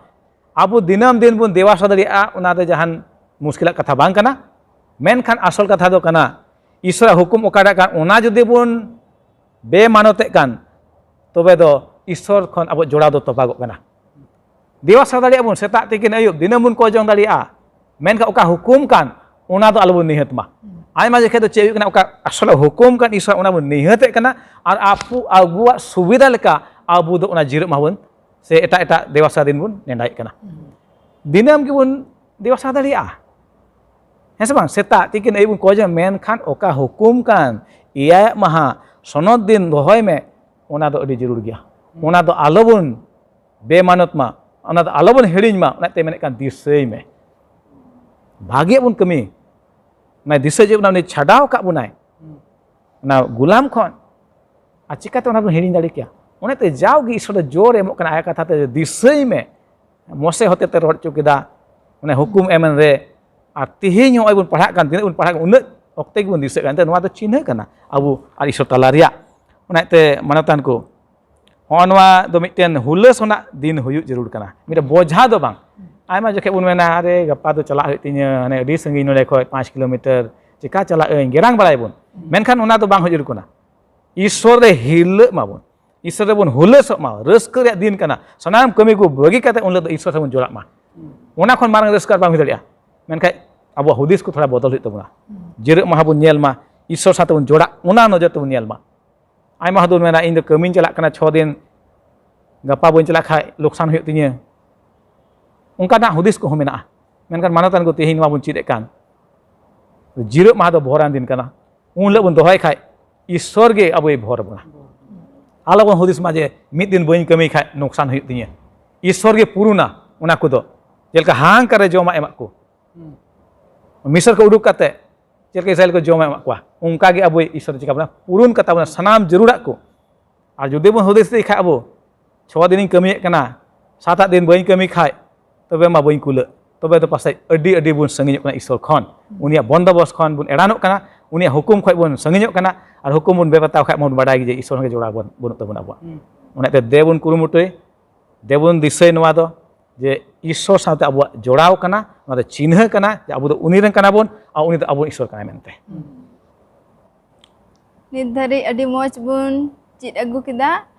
ᱟᱵᱚ ᱫᱤᱱᱟᱹᱢ ᱫᱤᱱ ᱵᱚᱱ ᱫᱮᱵᱟ ᱥᱮᱵᱟ ᱫᱟᱲᱮᱭᱟᱜᱼᱟ, ᱚᱱᱟ ᱫᱚ ᱡᱟᱦᱟᱱ ᱢᱩᱥᱠᱤᱞᱟᱜ ᱠᱟᱛᱷᱟ ᱵᱟᱝ ᱠᱟᱱᱟ᱾ ᱢᱮᱱᱠᱷᱟᱱ ᱟᱥᱚᱞ ᱠᱟᱛᱷᱟ ᱫᱚ ᱠᱟᱱᱟ, ᱤᱥᱚᱨᱟᱜ ᱦᱩᱠᱩᱢ ᱚᱠᱟᱴᱟᱜ ᱠᱟᱱ, ᱚᱱᱟ ᱡᱩᱫᱤ ᱵᱚᱱ ᱵᱮᱢᱟᱱᱚᱛᱮᱫ ᱠᱟᱱ, ᱛᱚᱵᱮ ᱫᱚ ᱤᱥᱚᱨ ᱠᱷᱚᱱ ᱟᱵᱚ ᱡᱚᱲᱟᱣ ᱫᱚ ᱛᱚᱯᱟᱜᱚᱜ ᱠᱟᱱᱟ᱾ ᱫᱮᱵᱟ ᱥᱮᱵᱟ ᱫᱟᱲᱮᱭᱟᱜᱼᱟ ᱵᱚᱱ, ᱥᱮᱛᱟᱜ ᱛᱤᱠᱤᱱ ᱟᱹᱭᱩᱵ ᱫᱤᱱᱟᱹᱢ ᱵᱚᱱ ᱠᱚᱭ ᱡᱚᱝ ᱫᱟᱲᱮᱭᱟᱜᱼᱟ, ᱢᱮᱱᱠᱷᱟᱱ ᱚᱠᱟ ᱦᱩᱠᱩᱢ ᱠᱟᱱ, ᱚᱱᱟ ᱫᱚ ᱟᱞᱚᱵᱚᱱ ᱱᱤᱦᱟᱹᱛ ᱢᱟ᱾ ᱟᱭᱢᱟ ᱡᱚᱠᱷᱮᱡ ᱫᱚ ᱪᱮᱫ ᱦᱩᱭᱩᱜ ᱠᱟᱱᱟ, ᱚᱠᱟ ᱟᱥᱚᱞ ᱦᱩᱠᱩᱢ ᱠᱟᱱ ᱤᱥᱚᱨ, ᱚᱱᱟ ᱵᱚᱱ ᱱᱤᱦᱟᱹᱛᱮᱫ ᱠᱟᱱᱟ, ᱟᱨ ᱟᱵᱚ, ᱟᱵᱚᱣᱟᱜ ᱥᱩᱵᱤᱫᱷᱟ ᱞᱮᱠᱟ ᱟᱵᱚ ᱫᱚ ᱚᱱᱟ ᱡᱤᱨᱟᱹᱜ ᱢᱟᱦᱟ ᱵᱚᱱ, ᱥᱮ ᱮᱴᱟᱜ ᱮᱴᱟᱜ ᱫᱮᱵᱟ ᱥᱮᱵᱟ ᱫᱤᱱ ᱵᱚᱱ ᱱᱮᱰᱟᱭᱮᱫ ᱠᱟᱱᱟ᱾ ᱫᱤᱱᱟᱹᱢ ᱜᱮᱵᱚᱱ ᱫᱮᱵᱟ ᱥᱮᱵᱟ ᱫᱟᱲᱮᱭᱟᱜᱼᱟ, ᱦᱮᱸ ᱥᱮ ᱵᱟᱝ? ᱥᱮᱛᱟᱜ ᱛᱤᱠᱤᱱ ᱟᱹᱭᱩᱵ ᱵᱚᱱ ᱠᱚᱭ ᱡᱚᱝ, ᱢᱮᱱᱠᱷᱟᱱ ᱚᱠᱟ ᱦᱩᱠᱩᱢ ᱠᱟᱱ, ᱮᱭᱟᱭᱟᱜ ᱢᱟᱦᱟ ᱥᱚᱱᱚᱛ ᱫᱤᱱ ᱫᱚᱦᱚᱭ ᱢᱮ, ᱚᱱᱟ ᱫᱚ ᱟᱹᱰᱤ ᱡᱟᱹᱨᱩᱲ ᱜᱮᱭᱟ᱾ ᱚᱱᱟ ᱫᱚ ᱟᱞᱚᱵᱚᱱ ᱵᱮᱢᱟᱱᱚᱛ ᱢᱟ, ᱚᱱᱟ ᱫᱚ ᱟᱞᱚᱵᱚᱱ ᱦᱤᱲᱤᱧ ᱢᱟ᱾ ᱚᱱᱟᱛᱮ ᱢᱮᱱᱮᱫ ᱠᱟᱱ, ᱫᱤᱥᱟᱹᱭ ᱢᱮ, ᱵᱷᱟᱜᱮᱭᱟᱜ ᱵᱚᱱ ᱠᱟᱹᱢᱤ᱾ ᱚᱱᱟ ᱫᱤᱥᱟᱹ ᱡᱮ ᱚᱱᱟ ᱩᱱᱤ ᱪᱷᱟᱰᱟᱣ ᱟᱠᱟᱫ ᱵᱚᱱᱟᱭ, ᱚᱱᱟ ᱜᱩᱞᱟᱢ ᱠᱷᱚᱱ, ᱟᱨ ᱪᱤᱠᱟᱹᱛᱮ ᱚᱱᱟ ᱵᱚᱱ ᱦᱤᱲᱤᱧ ᱫᱟᱲᱮ ᱠᱮᱭᱟ? ᱚᱱᱟᱛᱮ ᱡᱟᱣᱜᱮ ᱤᱥᱚᱨ ᱫᱚ ᱡᱳᱨ ᱮ ᱮᱢᱚᱜ ᱠᱟᱱᱟ ᱟᱭᱟᱜ ᱠᱟᱛᱷᱟ ᱛᱮ, ᱫᱤᱥᱟᱹᱭ ᱢᱮ᱾ ᱢᱚᱥᱮ ᱦᱚᱛᱮ ᱛᱮ ᱨᱚᱲ ᱦᱚᱪᱚ ᱠᱮᱫᱟ, ᱚᱱᱮ ᱦᱩᱠᱩᱢ ᱮᱢ ᱨᱮ᱾ ᱟᱨ ᱛᱮᱦᱮᱧ ᱱᱚᱜᱼᱚᱭ ᱵᱚᱱ ᱯᱟᱲᱦᱟᱜ ᱠᱟᱱ, ᱛᱤᱱᱟᱹᱜ ᱵᱚᱱ ᱯᱟᱲᱦᱟᱜ ᱠᱟᱱ, ᱩᱱᱟᱹᱜ ᱚᱠᱛᱮ ᱜᱮᱵᱚᱱ ᱫᱤᱥᱟᱹᱜ ᱠᱟᱱ᱾ ᱮᱱᱛᱮ ᱱᱚᱣᱟ ᱫᱚ ᱪᱤᱱᱦᱟᱹ ᱠᱟᱱᱟ ᱟᱵᱚ ᱟᱨ ᱤᱥᱚᱨ ᱛᱟᱞᱟ ᱨᱮᱭᱟᱜ᱾ ᱚᱱᱟᱛᱮ ᱢᱟᱱᱚᱛᱟᱱ ᱠᱚ, ᱦᱚᱸᱜᱼᱚ ᱱᱚᱣᱟ ᱫᱚ ᱢᱤᱫᱴᱮᱱ ᱦᱩᱞᱟᱹᱥ ᱟᱱᱟᱜ ᱫᱤᱱ ᱦᱩᱭᱩᱜ ᱡᱟᱹᱨᱩᱲ ᱠᱟᱱᱟ, ᱢᱤᱫᱴᱮᱱ ᱵᱚᱡᱷᱟ ᱫᱚ ᱵᱟᱝ᱾ ᱟᱭᱢᱟ ᱡᱚᱠᱷᱮᱡ ᱵᱚᱱ ᱢᱮᱱᱟ, "ᱟᱨᱮ, ᱜᱟᱯᱟ ᱫᱚ ᱪᱟᱞᱟᱜ ᱦᱩᱭᱩᱜ ᱛᱤᱧᱟᱹ, ᱦᱟᱱᱮ ᱟᱹᱰᱤ ᱥᱟᱺᱜᱤᱧ ᱱᱚᱰᱮ ᱠᱷᱚᱡ, ᱯᱟᱸᱪ ᱠᱤᱞᱳᱢᱤᱴᱟᱨ, ᱪᱮᱠᱟ ᱪᱟᱞᱟᱜ ᱟᱹᱧ?" ᱜᱮᱨᱟᱝ ᱵᱟᱲᱟᱭᱟᱵᱚᱱ᱾ ᱢᱮᱱᱠᱷᱟᱱ ᱚᱱᱟ ᱫᱚ ᱵᱟᱝ ᱦᱩᱭ ᱡᱟᱹᱨᱩᱲ ᱠᱟᱱᱟ᱾ ᱤᱥᱚᱨ ᱨᱮ ᱦᱤᱞᱟᱹᱜ ᱢᱟᱵᱚᱱ, ᱤᱥᱚᱨ ᱨᱮᱵᱚᱱ ᱦᱩᱞᱟᱹᱥᱚᱜ ᱢᱟ, ᱨᱟᱹᱥᱠᱟᱹ ᱨᱮᱭᱟᱜ ᱫᱤᱱ ᱠᱟᱱᱟ᱾ ᱥᱟᱱᱟᱢ ᱠᱟᱹᱢᱤ ᱠᱚ ᱵᱟᱹᱜᱤ ᱠᱟᱛᱮ ᱩᱱ ᱦᱤᱞᱳᱜ ᱫᱚ ᱤᱥᱚᱨ ᱥᱟᱶ ᱵᱚᱱ ᱡᱚᱲᱟᱜ ᱢᱟ᱾ ᱚᱱᱟ ᱠᱷᱚᱱ ᱢᱟᱨᱟᱝ ᱨᱟᱹᱥᱠᱟᱹ ᱟᱨ ᱵᱟᱝ ᱦᱩᱭ ᱫᱟᱲᱮᱭᱟᱜᱼᱟ᱾ ᱢᱮᱱᱠᱷᱟᱱ ᱟᱵᱚᱣᱟᱜ ᱦᱩᱫᱤᱥ ᱠᱚ ᱛᱷᱚᱲᱟ ᱵᱚᱫᱚᱞ ᱦᱩᱭᱩᱜ ᱛᱟᱵᱚᱱᱟ᱾ ᱡᱤᱨᱟᱹᱜ ᱢᱟᱦᱟ ᱵᱚᱱ ᱧᱮᱞ ᱢᱟ, ᱤᱥᱚᱨ ᱥᱟᱶᱛᱮ ᱵᱚᱱ ᱡᱚᱲᱟᱜ, ᱚᱱᱟ ᱱᱚᱡᱚᱨ ᱛᱮᱵᱚᱱ ᱧᱮᱞ ᱢᱟ᱾ ᱟᱭᱢᱟ ᱦᱚᱲ ᱫᱚ ᱢᱮᱱᱟ, "ᱤᱧ ᱫᱚ ᱠᱟᱹᱢᱤᱧ ᱪᱟᱞᱟᱜ ᱠᱟᱱᱟ ᱪᱷᱚ ᱫᱤᱱ, ᱜᱟᱯᱟ ᱵᱟᱹᱧ ᱪᱟᱞᱟᱜ ᱠᱷᱟᱡ ᱞᱳᱠᱥᱟᱱ ᱦᱩᱭᱩᱜ ᱛᱤᱧᱟᱹ᱾" ᱚᱱᱠᱟᱱᱟᱜ ᱦᱩᱫᱤᱥ ᱠᱚᱦᱚᱸ ᱢᱮᱱᱟᱜᱼᱟ᱾ ᱢᱮᱱᱠᱷᱟᱱ ᱢᱟᱱᱚᱛᱟᱱ ᱠᱚ, ᱛᱮᱦᱮᱧ ᱱᱚᱣᱟ ᱵᱚᱱ ᱪᱮᱫ ᱮᱫ ᱠᱟᱱ, ᱡᱤᱨᱟᱹᱜ ᱢᱟᱦᱟ ᱫᱚ ᱵᱷᱚᱨᱟᱱ ᱫᱤᱱ ᱠᱟᱱᱟ᱾ ᱩᱱ ᱦᱤᱞᱳᱜ ᱵᱚᱱ ᱫᱚᱦᱚᱭ ᱠᱷᱟᱡ, ᱤᱥᱚᱨ ᱜᱮ ᱟᱵᱚᱭ ᱵᱷᱚᱨ ᱵᱚᱱᱟ᱾ ᱟᱞᱚ ᱵᱚᱱ ᱦᱩᱫᱤᱥ ᱢᱟ ᱡᱮ ᱢᱤᱫ ᱫᱤᱱ ᱵᱟᱹᱧ ᱠᱟᱹᱢᱤ ᱠᱷᱟᱡ ᱱᱩᱠᱥᱟᱱ ᱦᱩᱭᱩᱜ ᱛᱤᱧᱟᱹ᱾ ᱤᱥᱚᱨ ᱜᱮ ᱯᱩᱨᱩᱱᱟ ᱚᱱᱟ ᱠᱚᱫᱚ᱾ ᱪᱮᱫ ᱞᱮᱠᱟ ᱦᱟᱝᱠᱟᱨᱮ ᱡᱚᱢᱟᱜ ᱮᱢᱟᱜ ᱠᱚ, ᱢᱤᱥᱚᱨ ᱠᱚ ᱩᱰᱩᱠ ᱠᱟᱛᱮ ᱪᱮᱫ ᱞᱮᱠᱟ ᱤᱥᱨᱟᱭᱮᱞ ᱠᱚ ᱡᱚᱢᱮ ᱮᱢᱟᱜ ᱠᱚᱣᱟ, ᱚᱱᱠᱟ ᱜᱮ ᱟᱵᱚ ᱤᱥᱚᱨ ᱪᱤᱠᱟ ᱵᱚᱱᱟ, ᱯᱩᱨᱩᱱ ᱠᱟᱛᱟ ᱵᱚᱱᱟ ᱥᱟᱱᱟᱢ ᱡᱟᱹᱨᱩᱲᱟᱜ ᱠᱚ᱾ ᱟᱨ ᱡᱩᱫᱤ ᱵᱚᱱ ᱦᱩᱫᱤᱥ ᱤᱫᱤ ᱠᱷᱟᱡ ᱟᱵᱚ, ᱪᱷᱚ ᱫᱤᱱᱤᱧ ᱠᱟᱹᱢᱤᱭᱮᱫ ᱠᱟᱱᱟ, ᱥᱟᱛ ᱟᱴ ᱫᱤᱱ ᱵᱟᱹᱧ ᱠᱟᱹᱢᱤ ᱠᱷᱟᱡ, ᱛᱚᱵᱮ ᱢᱟ ᱵᱟᱹᱧ ᱠᱩᱞᱟᱹᱜ, ᱛᱚᱵᱮ ᱫᱚ ᱯᱟᱥᱮᱡ ᱟᱹᱰᱤ ᱟᱹᱰᱤ ᱵᱚᱱ ᱥᱟᱺᱜᱤᱧᱚᱜ ᱠᱟᱱᱟ ᱤᱥᱚᱨ ᱠᱷᱚᱱ᱾ ᱩᱱᱤᱭᱟᱜ ᱵᱚᱱᱫᱚᱵᱚᱥ ᱠᱷᱚᱱ ᱵᱚᱱ ᱮᱲᱟᱱᱚᱜ ᱠᱟᱱᱟ, ᱩᱱᱤᱭᱟᱜ ᱦᱩᱠᱩᱢ ᱠᱷᱚᱱ ᱵᱚᱱ ᱥᱟᱺᱜᱤᱧᱚᱜ ᱠᱟᱱᱟ᱾ ᱟᱨ ᱦᱩᱠᱩᱢ ᱵᱚᱱ ᱵᱮᱵᱟᱛᱟᱣ ᱠᱷᱟᱡ ᱵᱚᱱ ᱵᱟᱰᱟᱭ ᱜᱮ ᱡᱮ ᱤᱥᱚᱨ ᱥᱚᱸᱜᱮ ᱡᱚᱲᱟᱣ ᱵᱚᱱ, ᱵᱟᱹᱱᱩᱜ ᱛᱟᱵᱚᱱᱟ ᱟᱵᱚᱣᱟᱜ᱾ ᱦᱩᱸ᱾ ᱚᱱᱟᱛᱮ ᱫᱮ ᱵᱚᱱ ᱠᱩᱨᱩᱢᱩᱴᱩᱭ, ᱫᱮᱵᱚᱱ ᱫᱤᱥᱟᱹᱭ ᱱᱚᱣᱟ ᱫᱚ, ᱡᱮ ᱤᱥᱥᱚᱨ ᱥᱟᱶᱛᱮ ᱟᱵᱚᱣᱟᱜ ᱡᱚᱲᱟᱣ ᱠᱟᱱᱟ, ᱱᱚᱣᱟ ᱫᱚ ᱪᱤᱱᱦᱟᱹ ᱠᱟᱱᱟ ᱡᱮ ᱟᱵᱚ ᱫᱚ ᱩᱱᱤ ᱨᱮᱱ ᱠᱟᱱᱟ ᱵᱚᱱ ᱟᱨ ᱩᱱᱤ ᱫᱚ ᱟᱵᱚ ᱤᱥᱥᱚᱨ ᱠᱟᱱᱟᱭ ᱢᱮᱱᱛᱮ᱾ ᱱᱤᱛ ᱫᱷᱟᱹᱨᱤᱡ ᱟᱹᱰᱤ ᱢᱚᱡᱽ ᱵᱚᱱ ᱪᱮᱫ ᱟᱹᱜᱩ ᱠᱮᱫᱟ᱾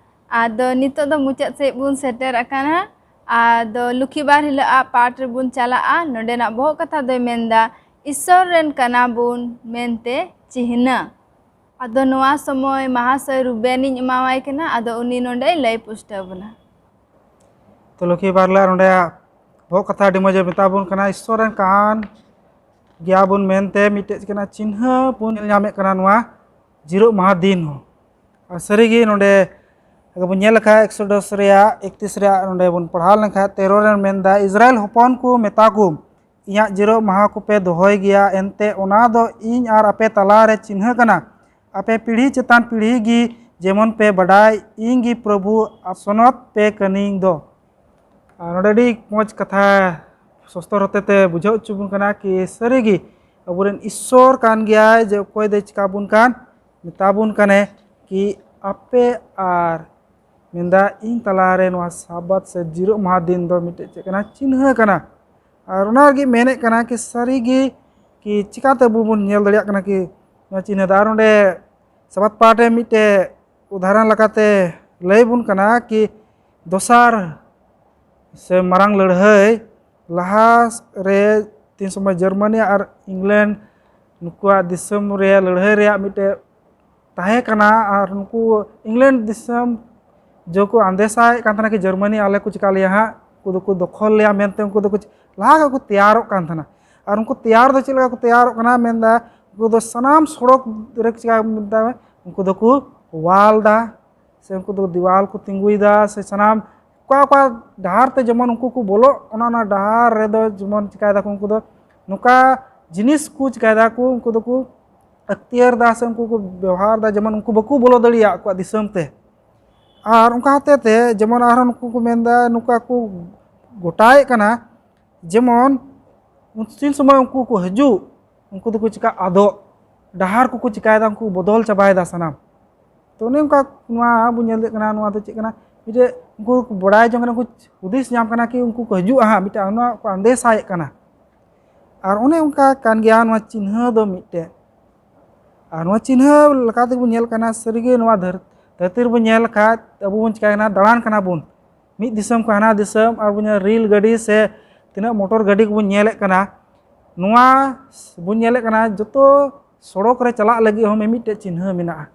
ᱟᱫᱚ ᱱᱤᱛᱚᱜ ᱫᱚ ᱢᱩᱪᱟᱹᱫ ᱥᱮᱫ ᱵᱚᱱ ᱥᱮᱴᱮᱨ ᱟᱠᱟᱱᱟ᱾ ᱟᱫᱚ ᱞᱩᱠᱷᱤ ᱵᱟᱨ ᱦᱤᱞᱳᱜ ᱟᱜ ᱯᱟᱴ ᱨᱮᱵᱚᱱ ᱪᱟᱞᱟᱜᱼᱟ᱾ ᱱᱚᱰᱮᱱᱟᱜ ᱵᱚᱦᱚᱜ ᱠᱟᱛᱷᱟ ᱫᱚᱭ ᱢᱮᱱᱫᱟ, ᱤᱥᱥᱚᱨ ᱨᱮᱱ ᱠᱟᱱᱟ ᱵᱚᱱ ᱢᱮᱱᱛᱮ ᱪᱤᱱᱦᱟᱹ᱾ ᱟᱫᱚ ᱱᱚᱣᱟ ᱥᱚᱢᱚᱭ ᱢᱟᱦᱟᱥᱚᱭ ᱨᱩᱵᱮᱱᱤᱧ ᱮᱢᱟᱣᱟᱭ ᱠᱟᱱᱟ᱾ ᱟᱫᱚ ᱩᱱᱤ ᱱᱚᱰᱮᱭ ᱞᱟᱹᱭ ᱯᱩᱥᱴᱟᱹᱣ ᱵᱚᱱᱟ᱾ ᱛᱚ ᱞᱚᱠᱠᱷᱤ ᱵᱟᱨᱞᱟ ᱱᱚᱰᱮ ᱵᱚᱦᱚᱜ ᱠᱟᱛᱷᱟ ᱟᱹᱰᱤ ᱢᱚᱡᱽ ᱮ ᱢᱮᱛᱟ ᱵᱚᱱ ᱠᱟᱱᱟ, ᱤᱥᱥᱚᱨ ᱨᱮᱱ ᱠᱟᱱ ᱜᱮᱭᱟ ᱵᱚᱱ ᱢᱮᱱᱛᱮ ᱢᱤᱫᱴᱮᱡ ᱠᱟᱱᱟ ᱪᱤᱱᱦᱟᱹ ᱵᱚᱱ ᱧᱮᱞ ᱧᱟᱢᱮᱫ ᱠᱟᱱᱟ ᱱᱚᱣᱟ ᱡᱤᱨᱟᱹᱜ ᱢᱟᱦᱟ ᱫᱤᱱ ᱦᱚᱸ᱾ ᱟᱨ ᱥᱟᱹᱨᱤᱜᱮ ᱱᱚᱰᱮ ᱟᱵᱚ ᱵᱚᱱ ᱧᱮᱞ ᱞᱮᱠᱷᱟᱡ ᱮᱠᱥᱚᱰᱚᱥ ᱨᱮᱭᱟᱜ ᱮᱠᱛᱤᱥ ᱨᱮᱭᱟᱜ ᱱᱚᱰᱮ ᱵᱚᱱ ᱯᱟᱲᱦᱟᱣ ᱞᱮᱱᱠᱷᱟᱡ ᱛᱮᱨᱚ ᱨᱮ ᱢᱮᱱᱫᱟ, ᱤᱥᱨᱟᱭᱮᱞ ᱦᱚᱯᱚᱱ ᱠᱚ ᱢᱮᱛᱟ ᱠᱚᱢ, ᱤᱧᱟᱹᱜ ᱡᱤᱨᱟᱹᱜ ᱢᱟᱦᱟ ᱠᱚᱯᱮ ᱫᱚᱦᱚᱭ ᱜᱮᱭᱟ, ᱮᱱᱛᱮ ᱚᱱᱟ ᱫᱚ ᱤᱧ ᱟᱨ ᱟᱯᱮ ᱛᱟᱞᱟᱨᱮ ᱪᱤᱱᱦᱟᱹ ᱠᱟᱱᱟ᱾ ᱟᱯᱮ ᱯᱤᱲᱦᱤ ᱪᱮᱛᱟᱱ ᱯᱤᱲᱦᱤ ᱜᱮ ᱡᱮᱢᱚᱱ ᱯᱮ ᱵᱟᱰᱟᱭ, ᱤᱧ ᱜᱮ ᱯᱨᱚᱵᱷᱩ ᱟᱥᱚᱱᱚᱛ ᱯᱮ ᱠᱟᱹᱱᱟᱹᱧ ᱫᱚ᱾ ᱟᱨ ᱱᱚᱰᱮ ᱟᱹᱰᱤ ᱢᱚᱡᱽ ᱠᱟᱛᱷᱟ ᱥᱚᱥᱛᱚᱨ ᱦᱚᱛᱮ ᱛᱮ ᱵᱩᱡᱷᱟᱹᱣ ᱦᱚᱪᱚ ᱵᱚᱱ ᱠᱟᱱᱟ ᱠᱤ ᱥᱟᱹᱨᱤᱜᱮ ᱟᱵᱚᱨᱮᱱ ᱤᱥᱥᱚᱨ ᱠᱟᱱ ᱜᱮᱭᱟᱭ, ᱡᱮ ᱚᱠᱚᱭ ᱫᱚᱭ ᱪᱤᱠᱟ ᱵᱚᱱ ᱠᱟᱱ, ᱢᱮᱛᱟ ᱵᱚᱱ ᱠᱟᱱᱮ ᱠᱤ ᱟᱯᱮ ᱟᱨ ᱢᱮᱱᱫᱟ ᱤᱧ ᱛᱟᱞᱟᱨᱮ ᱱᱚᱣᱟ ᱥᱟᱵᱟᱛ ᱥᱮ ᱡᱤᱨᱟᱹᱜ ᱢᱟᱦᱟ ᱫᱤᱱ ᱫᱚ ᱢᱤᱫᱴᱮᱡ ᱪᱮᱫ ᱠᱟᱱᱟ, ᱪᱤᱱᱦᱟᱹ ᱠᱟᱱᱟ᱾ ᱟᱨ ᱚᱱᱟ ᱞᱟᱹᱜᱤᱫ ᱢᱮᱱᱮᱫ ᱠᱟᱱᱟ ᱠᱤ ᱥᱟᱹᱨᱤᱜᱮ ᱠᱤ ᱪᱤᱠᱟᱛᱮ ᱟᱵᱚ ᱵᱚᱱ ᱧᱮᱞ ᱫᱟᱲᱮᱭᱟᱜ ᱠᱟᱱᱟ ᱠᱤ ᱱᱚᱣᱟ ᱪᱤᱱᱦᱟᱹ ᱫᱚ? ᱟᱨ ᱚᱸᱰᱮ ᱥᱟᱵᱟᱛ ᱯᱟᱦᱴᱮ ᱢᱤᱫᱴᱮᱡ ᱩᱫᱟᱦᱚᱨᱚᱱ ᱞᱮᱠᱟᱛᱮ ᱞᱟᱹᱭ ᱵᱚᱱ ᱠᱟᱱᱟ ᱠᱤ ᱫᱚᱥᱟᱨ ᱥᱮ ᱢᱟᱨᱟᱝ ᱞᱟᱹᱲᱦᱟᱹᱭ ᱞᱟᱦᱟ ᱨᱮ ᱛᱤᱱ ᱥᱚᱢᱚᱭ ᱡᱟᱨᱢᱟᱱᱤ ᱟᱨ ᱤᱝᱞᱮᱱᱰ ᱱᱩᱠᱩᱣᱟᱜ ᱫᱤᱥᱚᱢ ᱨᱮ ᱞᱟᱹᱲᱦᱟᱹᱭ ᱨᱮᱭᱟᱜ ᱢᱤᱫᱴᱮᱡ ᱛᱟᱦᱮᱸ ᱠᱟᱱᱟ᱾ ᱟᱨ ᱱᱩᱠᱩ ᱤᱝᱞᱮᱱᱰ ᱫᱤᱥᱚᱢ ᱡᱚᱠᱷᱚᱱ ᱟᱱᱫᱮᱥᱟᱭᱮᱫ ᱠᱟᱱ ᱛᱟᱦᱮᱱᱟ ᱠᱤ ᱡᱟᱨᱢᱟᱱᱤ ᱟᱞᱮ ᱠᱚ ᱪᱤᱠᱟ ᱞᱮᱭᱟ ᱦᱟᱸᱜ, ᱩᱱᱠᱩ ᱫᱚᱠᱚ ᱫᱚᱠᱷᱚᱞ ᱞᱮᱭᱟ ᱢᱮᱱᱛᱮ ᱩᱱᱠᱩ ᱫᱚᱠᱚ ᱞᱟᱦᱟ ᱠᱷᱚᱱ ᱠᱚ ᱛᱮᱭᱟᱨᱚᱜ ᱠᱟᱱ ᱛᱟᱦᱮᱱᱟ᱾ ᱟᱨ ᱩᱱᱠᱩ ᱛᱮᱭᱟᱨ ᱫᱚ ᱪᱮᱫ ᱞᱮᱠᱟ ᱠᱚ ᱛᱮᱭᱟᱨᱚᱜ ᱠᱟᱱᱟ ᱢᱮᱱᱫᱟ, ᱩᱱᱠᱩ ᱫᱚ ᱥᱟᱱᱟᱢ ᱥᱚᱲᱚᱠ ᱨᱮ ᱪᱤᱠᱟ ᱢᱮᱱᱫᱟ, ᱩᱱᱠᱩ ᱫᱚᱠᱚ ᱣᱟᱞ ᱫᱟ ᱥᱮ ᱩᱱᱠᱩ ᱫᱚ ᱫᱮᱣᱟᱞ ᱠᱚ ᱛᱤᱸᱜᱩᱭᱮᱫᱟ ᱥᱮ ᱥᱟᱱᱟᱢ ᱚᱠᱟ ᱚᱠᱟ ᱰᱟᱦᱟᱨ ᱛᱮ ᱡᱮᱢᱚᱱ ᱩᱱᱠᱩ ᱠᱚ ᱵᱚᱞᱚᱜ, ᱚᱱᱟ ᱚᱱᱟ ᱰᱟᱦᱟᱨ ᱨᱮᱫᱚ ᱡᱮᱢᱚᱱ ᱪᱤᱠᱟᱭ ᱫᱟᱠᱚ ᱩᱱᱠᱩ ᱫᱚ ᱱᱚᱝᱠᱟ ᱡᱤᱱᱤᱥ ᱠᱚ ᱪᱤᱠᱟᱭ ᱫᱟ ᱠᱚ, ᱩᱱᱠᱩ ᱫᱚᱠᱚ ᱟᱹᱠᱛᱤᱭᱟᱹᱨ ᱫᱟ ᱥᱮ ᱩᱱᱠᱩ ᱠᱚ ᱵᱮᱣᱦᱟᱨ ᱫᱟ, ᱡᱮᱢᱚᱱ ᱩᱱᱠᱩ ᱵᱟᱠᱚ ᱵᱚᱞᱚ ᱫᱟᱲᱮᱭᱟᱜ ᱟᱠᱚᱣᱟᱜ ᱫᱤᱥᱚᱢ ᱛᱮ᱾ ᱟᱨ ᱚᱱᱠᱟ ᱦᱚᱛᱮ ᱛᱮ ᱡᱮᱢᱚᱱ ᱟᱨᱦᱚᱸ ᱱᱩᱠᱩ ᱠᱚ ᱢᱮᱱᱫᱟ, ᱱᱚᱝᱠᱟ ᱠᱚ ᱜᱚᱴᱟᱭᱮᱫ ᱠᱟᱱᱟ, ᱡᱮᱢᱚᱱ ᱛᱤᱱ ᱥᱚᱢᱚᱭ ᱩᱱᱠᱩ ᱠᱚ ᱦᱤᱡᱩᱜ, ᱩᱱᱠᱩ ᱫᱚᱠᱚ ᱪᱤᱠᱟ ᱟᱫᱚᱜ, ᱰᱟᱦᱟᱨ ᱠᱚᱠᱚ ᱪᱤᱠᱟᱭᱮᱫᱟ, ᱩᱱᱠᱩ ᱵᱚᱫᱚᱞ ᱪᱟᱵᱟᱭᱮᱫᱟ ᱥᱟᱱᱟᱢ᱾ ᱛᱚ ᱚᱱᱮ ᱚᱱᱠᱟ ᱱᱚᱣᱟ ᱵᱚᱱ ᱧᱮᱞ ᱫᱟᱲᱮᱭᱟᱜ ᱠᱟᱱᱟ, ᱱᱚᱣᱟ ᱫᱚ ᱪᱮᱫ ᱠᱟᱱᱟ, ᱢᱤᱫᱴᱮᱡ ᱩᱱᱠᱩ ᱠᱚ ᱵᱟᱲᱟᱭ ᱡᱚᱝ ᱠᱟᱱᱟ, ᱩᱱᱠᱩ ᱦᱩᱫᱤᱥ ᱧᱟᱢ ᱠᱟᱱᱟ ᱠᱤ ᱩᱱᱠᱩ ᱠᱚ ᱦᱤᱡᱩᱜᱼᱟ ᱦᱟᱸᱜ, ᱢᱤᱫᱴᱮᱡ ᱱᱚᱣᱟ ᱠᱚ ᱟᱸᱫᱮᱥᱟᱭᱮᱫ ᱠᱟᱱᱟ᱾ ᱟᱨ ᱚᱱᱮ ᱚᱱᱠᱟ ᱠᱟᱱ ᱜᱮᱭᱟ ᱱᱚᱣᱟ ᱪᱤᱱᱦᱟᱹ ᱫᱚ ᱢᱤᱫᱴᱮᱡ᱾ ᱟᱨ ᱱᱚᱣᱟ ᱪᱤᱱᱦᱟᱹ ᱞᱮᱠᱟ ᱛᱮᱵᱚᱱ ᱧᱮᱞ ᱠᱟᱱᱟ, ᱥᱟᱹᱨᱤᱜᱮ ᱱᱚᱣᱟ ᱫᱷᱟᱹᱨ-, ᱫᱷᱟᱹᱨᱛᱤ ᱨᱮᱵᱚᱱ ᱧᱮᱞ ᱠᱷᱟᱡ ᱟᱵᱚ ᱵᱚᱱ ᱪᱤᱠᱟᱭ ᱠᱟᱱᱟ, ᱫᱟᱬᱟᱱ ᱠᱟᱱᱟ ᱵᱚᱱ᱾ ᱢᱤᱫ ᱫᱤᱥᱚᱢ ᱠᱷᱚᱱ ᱦᱟᱱᱟ ᱫᱤᱥᱚᱢ, ᱟᱨ ᱵᱚᱱ ᱧᱮᱞ ᱨᱮᱹᱞ ᱜᱟᱹᱰᱤ ᱥᱮ ᱛᱤᱱᱟᱹᱜ ᱢᱚᱴᱚᱨ ᱜᱟᱹᱰᱤ ᱠᱚᱵᱚᱱ ᱧᱮᱞᱮᱫ ᱠᱟᱱᱟ, ᱱᱚᱣᱟ ᱵᱚᱱ ᱧᱮᱞᱮᱫ ᱠᱟᱱᱟ ᱡᱚᱛᱚ ᱥᱚᱲᱚᱠ ᱨᱮ ᱪᱟᱞᱟᱜ ᱞᱟᱹᱜᱤᱫ ᱦᱚᱸ ᱢᱤᱢᱤᱫᱴᱮᱡ ᱪᱤᱱᱦᱟᱹ ᱢᱮᱱᱟᱜᱼᱟ᱾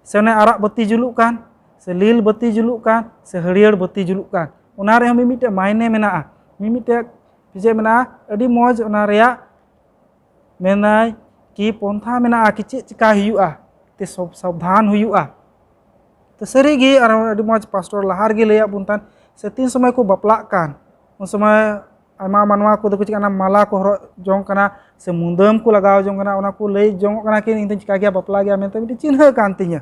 ᱥᱮ ᱚᱱᱮ ᱟᱨᱟᱜ ᱵᱟᱹᱛᱤ ᱡᱩᱞᱩᱜ ᱠᱟᱱ, ᱥᱮ ᱞᱤᱞ ᱵᱟᱹᱛᱤ ᱡᱩᱞᱩᱜ ᱠᱟᱱ, ᱥᱮ ᱦᱟᱹᱨᱭᱟᱹᱲ ᱵᱟᱹᱛᱤ ᱡᱩᱞᱩᱜ ᱠᱟᱱ, ᱚᱱᱟ ᱨᱮᱦᱚᱸ ᱢᱤᱢᱤᱫᱴᱮᱡ ᱢᱟᱭᱱᱮ ᱢᱮᱱᱟᱜᱼᱟ, ᱢᱤᱢᱤᱫᱴᱮᱡ ᱪᱮᱫ ᱢᱮᱱᱟᱜᱼᱟ, ᱟᱹᱰᱤ ᱢᱚᱡᱽ ᱚᱱᱟ ᱨᱮᱭᱟᱜ ᱢᱮᱱᱟᱭ ᱠᱤ ᱯᱚᱱᱛᱷᱟ ᱢᱮᱱᱟᱜᱼᱟ ᱠᱤ ᱪᱮᱫ ᱪᱤᱠᱟ ᱦᱩᱭᱩᱜᱼᱟ, ᱛᱮ ᱥᱚᱵ ᱥᱟᱵᱫᱷᱟᱱ ᱦᱩᱭᱩᱜᱼᱟ᱾ ᱛᱚ ᱥᱟᱹᱨᱤᱜᱮ ᱟᱨ ᱟᱹᱰᱤ ᱢᱚᱡᱽ ᱯᱟᱥᱴᱚᱨ ᱞᱟᱦᱟ ᱨᱮᱜᱮ ᱞᱟᱹᱭᱟᱫ ᱵᱚᱱ ᱛᱟᱦᱮᱱ, ᱥᱮ ᱛᱤᱱ ᱥᱚᱢᱚᱭ ᱠᱚ ᱵᱟᱯᱞᱟᱜ ᱠᱟᱱ, ᱩᱱ ᱥᱚᱢᱚᱭ ᱟᱭᱢᱟ ᱢᱟᱱᱣᱟ ᱠᱚᱫᱚ ᱠᱚ ᱪᱤᱠᱟᱹᱜ ᱠᱟᱱᱟ, ᱢᱟᱞᱟ ᱠᱚ ᱦᱚᱨᱚᱜ ᱡᱚᱝ ᱠᱟᱱᱟ, ᱥᱮ ᱢᱩᱫᱟᱹᱢ ᱠᱚ ᱞᱟᱜᱟᱣ ᱡᱚᱝ ᱠᱟᱱᱟ, ᱚᱱᱟ ᱠᱚ ᱞᱟᱹᱭ ᱡᱚᱝᱚᱜ ᱠᱟᱱᱟ ᱠᱤ ᱤᱧ ᱫᱚᱧ ᱪᱤᱠᱟ ᱜᱮᱭᱟ, ᱵᱟᱯᱞᱟ ᱜᱮᱭᱟ ᱢᱮᱱᱛᱮ ᱢᱤᱫᱴᱮᱱ ᱪᱤᱱᱦᱟᱹ ᱠᱟᱱ ᱛᱤᱧᱟᱹ᱾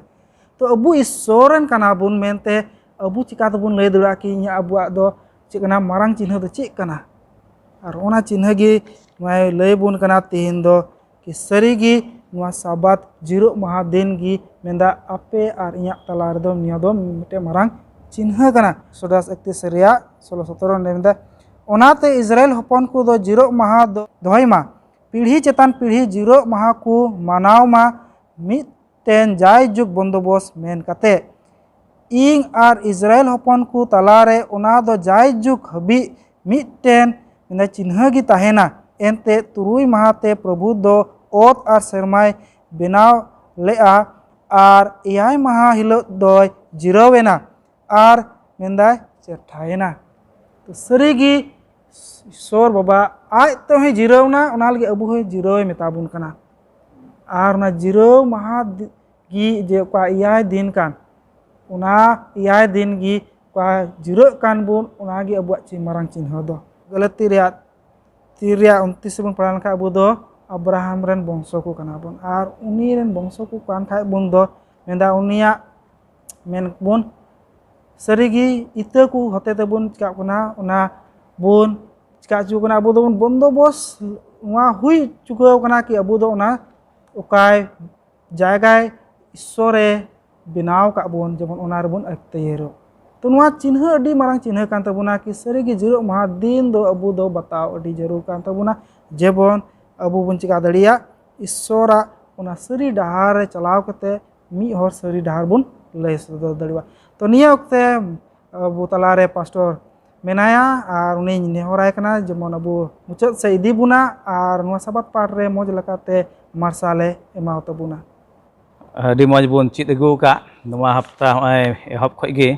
ᱛᱚ ᱟᱵᱚ ᱤᱥᱥᱚᱨ ᱨᱮᱱ ᱠᱟᱱᱟ ᱵᱚᱱ ᱢᱮᱱᱛᱮ ᱟᱵᱚ ᱪᱤᱠᱟ ᱛᱮᱵᱚᱱ ᱞᱟᱹᱭ ᱫᱟᱲᱮᱭᱟᱜᱼᱟ ᱠᱤ ᱤᱧᱟᱹᱜ ᱟᱵᱚᱣᱟᱜ ᱫᱚ ᱪᱮᱫ ᱠᱟᱱᱟ, ᱢᱟᱨᱟᱝ ᱪᱤᱱᱦᱟᱹ ᱫᱚ ᱪᱮᱫ ᱠᱟᱱᱟ? ᱟᱨ ᱚᱱᱟ ᱪᱤᱱᱦᱟᱹ ᱜᱮ ᱱᱚᱣᱟᱭ ᱞᱟᱹᱭ ᱵᱚᱱ ᱠᱟᱱᱟ ᱛᱮᱦᱮᱧ ᱫᱚ, ᱠᱤ ᱥᱟᱹᱨᱤ ᱜᱮ ᱱᱚᱣᱟ ᱥᱟᱵᱟᱛ ᱡᱤᱨᱟᱹᱜ ᱢᱟᱦᱟ ᱫᱤᱱ ᱜᱮ ᱢᱮᱱᱫᱟ, ᱟᱯᱮ ᱟᱨ ᱤᱧᱟᱹᱜ ᱛᱟᱞᱟ ᱨᱮᱫᱚ ᱱᱤᱭᱟᱹ ᱫᱚ ᱢᱤᱫᱴᱮᱱ ᱢᱟᱨᱟᱝ ᱪᱤᱱᱦᱟᱹ ᱠᱟᱱᱟ᱾ ᱮᱠᱥᱚᱰᱟᱥ ᱮᱠᱛᱨᱤᱥ ᱨᱮᱭᱟᱜ ᱥᱳᱞᱳ ᱥᱚᱛᱨᱚ ᱨᱮ ᱢᱮᱱᱫᱟ, ᱚᱱᱟᱛᱮ ᱤᱥᱨᱟᱭᱮᱞ ᱦᱚᱯᱚᱱ ᱠᱚᱫᱚ ᱡᱤᱨᱟᱹᱜ ᱢᱟᱦᱟ ᱫᱚ ᱫᱚᱦᱚᱭ ᱢᱟ, ᱯᱤᱲᱦᱤ ᱪᱮᱛᱟᱱ ᱯᱤᱲᱦᱤ ᱡᱤᱨᱟᱹᱜ ᱢᱟᱦᱟ ᱠᱚ ᱢᱟᱱᱟᱣ ᱢᱟ, ᱢᱤᱫᱴᱮᱱ ᱡᱟᱭᱡᱩᱜᱽ ᱵᱚᱱᱫᱚᱵᱚᱥ ᱢᱮᱱ ᱠᱟᱛᱮ᱾ ᱤᱧ ᱟᱨ ᱤᱥᱨᱟᱭᱮᱞ ᱦᱚᱯᱚᱱ ᱠᱚ ᱛᱟᱞᱟᱨᱮ ᱚᱱᱟ ᱫᱚ ᱡᱟᱭᱡᱩᱜᱽ ᱦᱟᱹᱵᱤᱡ ᱢᱤᱫᱴᱮᱱ ᱢᱮᱱᱫᱟ ᱪᱤᱱᱦᱟᱹ ᱜᱮ ᱛᱟᱦᱮᱱᱟ᱾ ᱮᱱᱛᱮ ᱛᱩᱨᱩᱭ ᱢᱟᱦᱟ ᱛᱮ ᱯᱨᱚᱵᱷᱩ ᱫᱚ ᱚᱛ ᱟᱨ ᱥᱮᱨᱢᱟᱭ ᱵᱮᱱᱟᱣ ᱞᱮᱜᱼᱟ, ᱟᱨ ᱮᱭᱟᱭ ᱢᱟᱦᱟ ᱦᱤᱞᱳᱜ ᱫᱚᱭ ᱡᱤᱨᱟᱹᱣ ᱮᱱᱟ ᱟᱨ ᱢᱮᱱᱫᱟᱭ ᱪᱮᱴᱷᱟᱭᱮᱱᱟ᱾ ᱛᱚ ᱥᱟᱹᱨᱤᱜᱮ ᱤᱥᱥᱚᱨ ᱵᱟᱵᱟ ᱟᱡ ᱛᱮᱦᱚᱸᱭ ᱡᱤᱨᱟᱹᱣ ᱮᱱᱟ, ᱚᱱᱟ ᱞᱟᱹᱜᱤᱫ ᱟᱵᱚ ᱦᱚᱸᱭ ᱡᱤᱨᱟᱹᱣᱮ ᱢᱮᱛᱟ ᱵᱚᱱ ᱠᱟᱱᱟ᱾ ᱟᱨ ᱚᱱᱟ ᱡᱤᱨᱟᱹᱣ ᱢᱟᱦᱟ ᱫᱤ-, ᱜᱮ ᱡᱮ ᱚᱠᱟ ᱮᱭᱟᱭ ᱫᱤᱱ ᱠᱟᱱ, ᱚᱱᱟ ᱮᱭᱟᱭ ᱫᱤᱱ ᱜᱮ ᱚᱠᱟ ᱡᱤᱨᱟᱹᱜ ᱠᱟᱱ ᱵᱚᱱ, ᱚᱱᱟᱜᱮ ᱟᱵᱚᱣᱟᱜ ᱪᱮ ᱢᱟᱨᱟᱝ ᱪᱤᱱᱦᱟᱹ ᱫᱚ᱾ ᱜᱟᱹᱞᱟᱹᱛᱤ ᱨᱮᱭᱟᱜ ᱛᱤᱱ ᱨᱮᱭᱟᱜ ᱩᱱᱛᱨᱤᱥ ᱨᱮᱵᱚᱱ ᱯᱟᱲᱦᱟᱣ ᱞᱮᱱᱠᱷᱟᱱ, ᱟᱵᱚ ᱫᱚ ᱟᱵᱨᱟᱦᱟᱢ ᱨᱮᱱ ᱵᱚᱝᱥᱚ ᱠᱚ ᱠᱟᱱᱟ ᱵᱚᱱ᱾ ᱟᱨ ᱩᱱᱤ ᱨᱮᱱ ᱵᱚᱝᱥᱚ ᱠᱚ ᱠᱟᱱ ᱠᱷᱟᱡ ᱵᱚᱱ ᱫᱚ, ᱢᱮᱱᱫᱟ ᱩᱱᱤᱭᱟᱜ ᱢᱮᱱ ᱵᱚᱱ, ᱥᱟᱹᱨᱤᱜᱮ ᱤᱛᱟᱹ ᱠᱚ ᱦᱚᱛᱮ ᱛᱮᱵᱚᱱ ᱪᱤᱠᱟᱜ ᱠᱟᱱᱟ, ᱚᱱᱟ ᱵᱚᱱ ᱪᱤᱠᱟ ᱦᱚᱪᱚ ᱠᱟᱱᱟ, ᱟᱵᱚ ᱫᱚᱵᱚᱱ ᱵᱚᱱᱫᱳᱵᱚᱥ ᱱᱚᱣᱟ ᱦᱩᱭ ᱪᱩᱠᱟᱹᱣ ᱠᱟᱱᱟ ᱠᱤ ᱟᱵᱚ ᱫᱚ ᱚᱱᱟ ᱚᱠᱟᱭ ᱡᱟᱭᱜᱟᱭ ᱤᱥᱥᱚᱨᱮ ᱵᱮᱱᱟᱣ ᱠᱟᱜ ᱵᱚᱱ, ᱡᱮᱢᱚᱱ ᱚᱱᱟ ᱨᱮᱵᱚᱱ ᱟᱹᱛᱭᱟᱹᱨᱚᱜ᱾ ᱛᱚ ᱱᱚᱣᱟ ᱪᱤᱱᱦᱟᱹ ᱟᱹᱰᱤ ᱢᱟᱨᱟᱝ ᱪᱤᱱᱦᱟᱹ ᱠᱟᱱ ᱛᱟᱵᱚᱱᱟ ᱠᱤ ᱥᱟᱹᱨᱤᱜᱮ ᱡᱤᱨᱟᱹᱜ ᱢᱟᱦᱟ ᱫᱤᱱ ᱫᱚ ᱟᱵᱚ ᱫᱚ ᱵᱟᱛᱟᱣ ᱟᱹᱰᱤ ᱡᱟᱹᱨᱩᱲ ᱠᱟᱱ ᱛᱟᱵᱚᱱᱟ, ᱡᱮᱢᱚᱱ ᱟᱵᱚ ᱵᱚᱱ ᱪᱤᱠᱟ ᱫᱟᱲᱮᱭᱟᱜ ᱤᱥᱥᱚᱨᱟᱜ ᱚᱱᱟ ᱥᱟᱹᱨᱤ ᱰᱟᱦᱟᱨ ᱨᱮ ᱪᱟᱞᱟᱣ ᱠᱟᱛᱮ ᱢᱤᱫ ᱦᱚᱲ ᱥᱟᱹᱨᱤ ᱰᱟᱦᱟᱨ ᱵᱚᱱ ᱞᱟᱹᱭ ᱥᱚᱫᱚᱨ ᱫᱟᱲᱮᱭᱟᱜᱼᱟ᱾ ᱛᱚ ᱱᱤᱭᱟᱹ ᱚᱠᱛᱮ ᱟᱵᱚ ᱛᱟᱞᱟᱨᱮ ᱯᱟᱥᱴᱚᱨ ᱢᱮᱱᱟᱭᱟ ᱟᱨ ᱩᱱᱤᱧ ᱱᱮᱦᱚᱨᱟᱭ ᱠᱟᱱᱟ ᱡᱮᱢᱚᱱ ᱟᱵᱚ ᱢᱩᱪᱟᱹᱫ ᱥᱮᱫ ᱤᱫᱤ ᱵᱚᱱᱟ ᱟᱨ ᱱᱚᱣᱟ ᱥᱟᱵᱟᱫ ᱯᱟᱴ ᱨᱮ ᱢᱚᱡᱽ ᱞᱮᱠᱟᱛᱮ ᱢᱟᱨᱥᱟᱞᱮ ᱮᱢᱟᱣ ᱛᱟᱵᱚᱱᱟ᱾ ᱟᱹᱰᱤ ᱢᱚᱡᱽ ᱵᱚᱱ ᱪᱮᱫ ᱟᱹᱜᱩ ᱟᱠᱟᱫ ᱱᱚᱣᱟ ᱦᱟᱯᱛᱟ, ᱱᱚᱜᱼᱚᱭ ᱮᱦᱚᱵ ᱠᱷᱚᱱ ᱜᱮ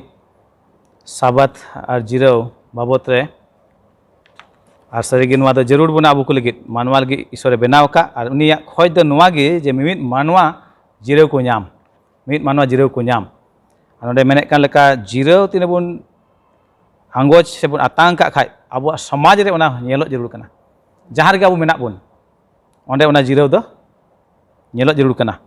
ᱥᱟᱵᱟᱛ ᱟᱨ ᱡᱤᱨᱟᱹᱣ ᱵᱟᱵᱚᱫ ᱨᱮ᱾ ᱟᱨ ᱥᱟᱹᱨᱤᱜᱮ ᱱᱚᱣᱟ ᱫᱚ ᱡᱟᱹᱨᱩᱲ ᱵᱚᱱᱟ ᱟᱵᱚ ᱠᱚ ᱞᱟᱹᱜᱤᱫ, ᱢᱟᱱᱣᱟ ᱞᱟᱹᱜᱤᱫ ᱤᱥᱚᱨᱮ ᱵᱮᱱᱟᱣ ᱟᱠᱟᱫ᱾ ᱟᱨ ᱩᱱᱤᱭᱟᱜ ᱠᱷᱚᱡ ᱫᱚ ᱱᱚᱣᱟ ᱜᱮ ᱡᱮ ᱢᱤᱢᱤᱫ ᱢᱟᱱᱣᱟ ᱡᱤᱨᱟᱹᱣ ᱠᱚ ᱧᱟᱢ, ᱢᱤᱢᱤᱫ ᱢᱟᱱᱣᱟ ᱡᱤᱨᱟᱹᱣ ᱠᱚ ᱧᱟᱢ᱾ ᱟᱨ ᱱᱚᱰᱮ ᱢᱮᱱᱮᱫ ᱠᱟᱱ ᱞᱮᱠᱟ ᱡᱤᱨᱟᱹᱣ ᱛᱤᱱᱟᱹᱜ ᱵᱚᱱ ᱟᱸᱜᱚᱪ ᱥᱮᱵᱚᱱ ᱟᱛᱟᱝ ᱠᱟᱜ ᱠᱷᱟᱡ ᱟᱵᱚᱣᱟᱜ ᱥᱚᱢᱟᱡᱽ ᱨᱮ ᱚᱱᱟ ᱧᱮᱞᱚᱜ ᱡᱟᱹᱨᱩᱲ ᱠᱟᱱᱟ᱾ ᱡᱟᱦᱟᱸ ᱨᱮᱜᱮ ᱟᱵᱚ ᱢᱮᱱᱟᱜ ᱵᱚᱱ, ᱚᱸᱰᱮ ᱚᱱᱟ ᱡᱤᱨᱟᱹᱣ ᱫᱚ ᱧᱮᱞᱚᱜ ᱡᱟᱹᱨᱩᱲ ᱠᱟᱱᱟ᱾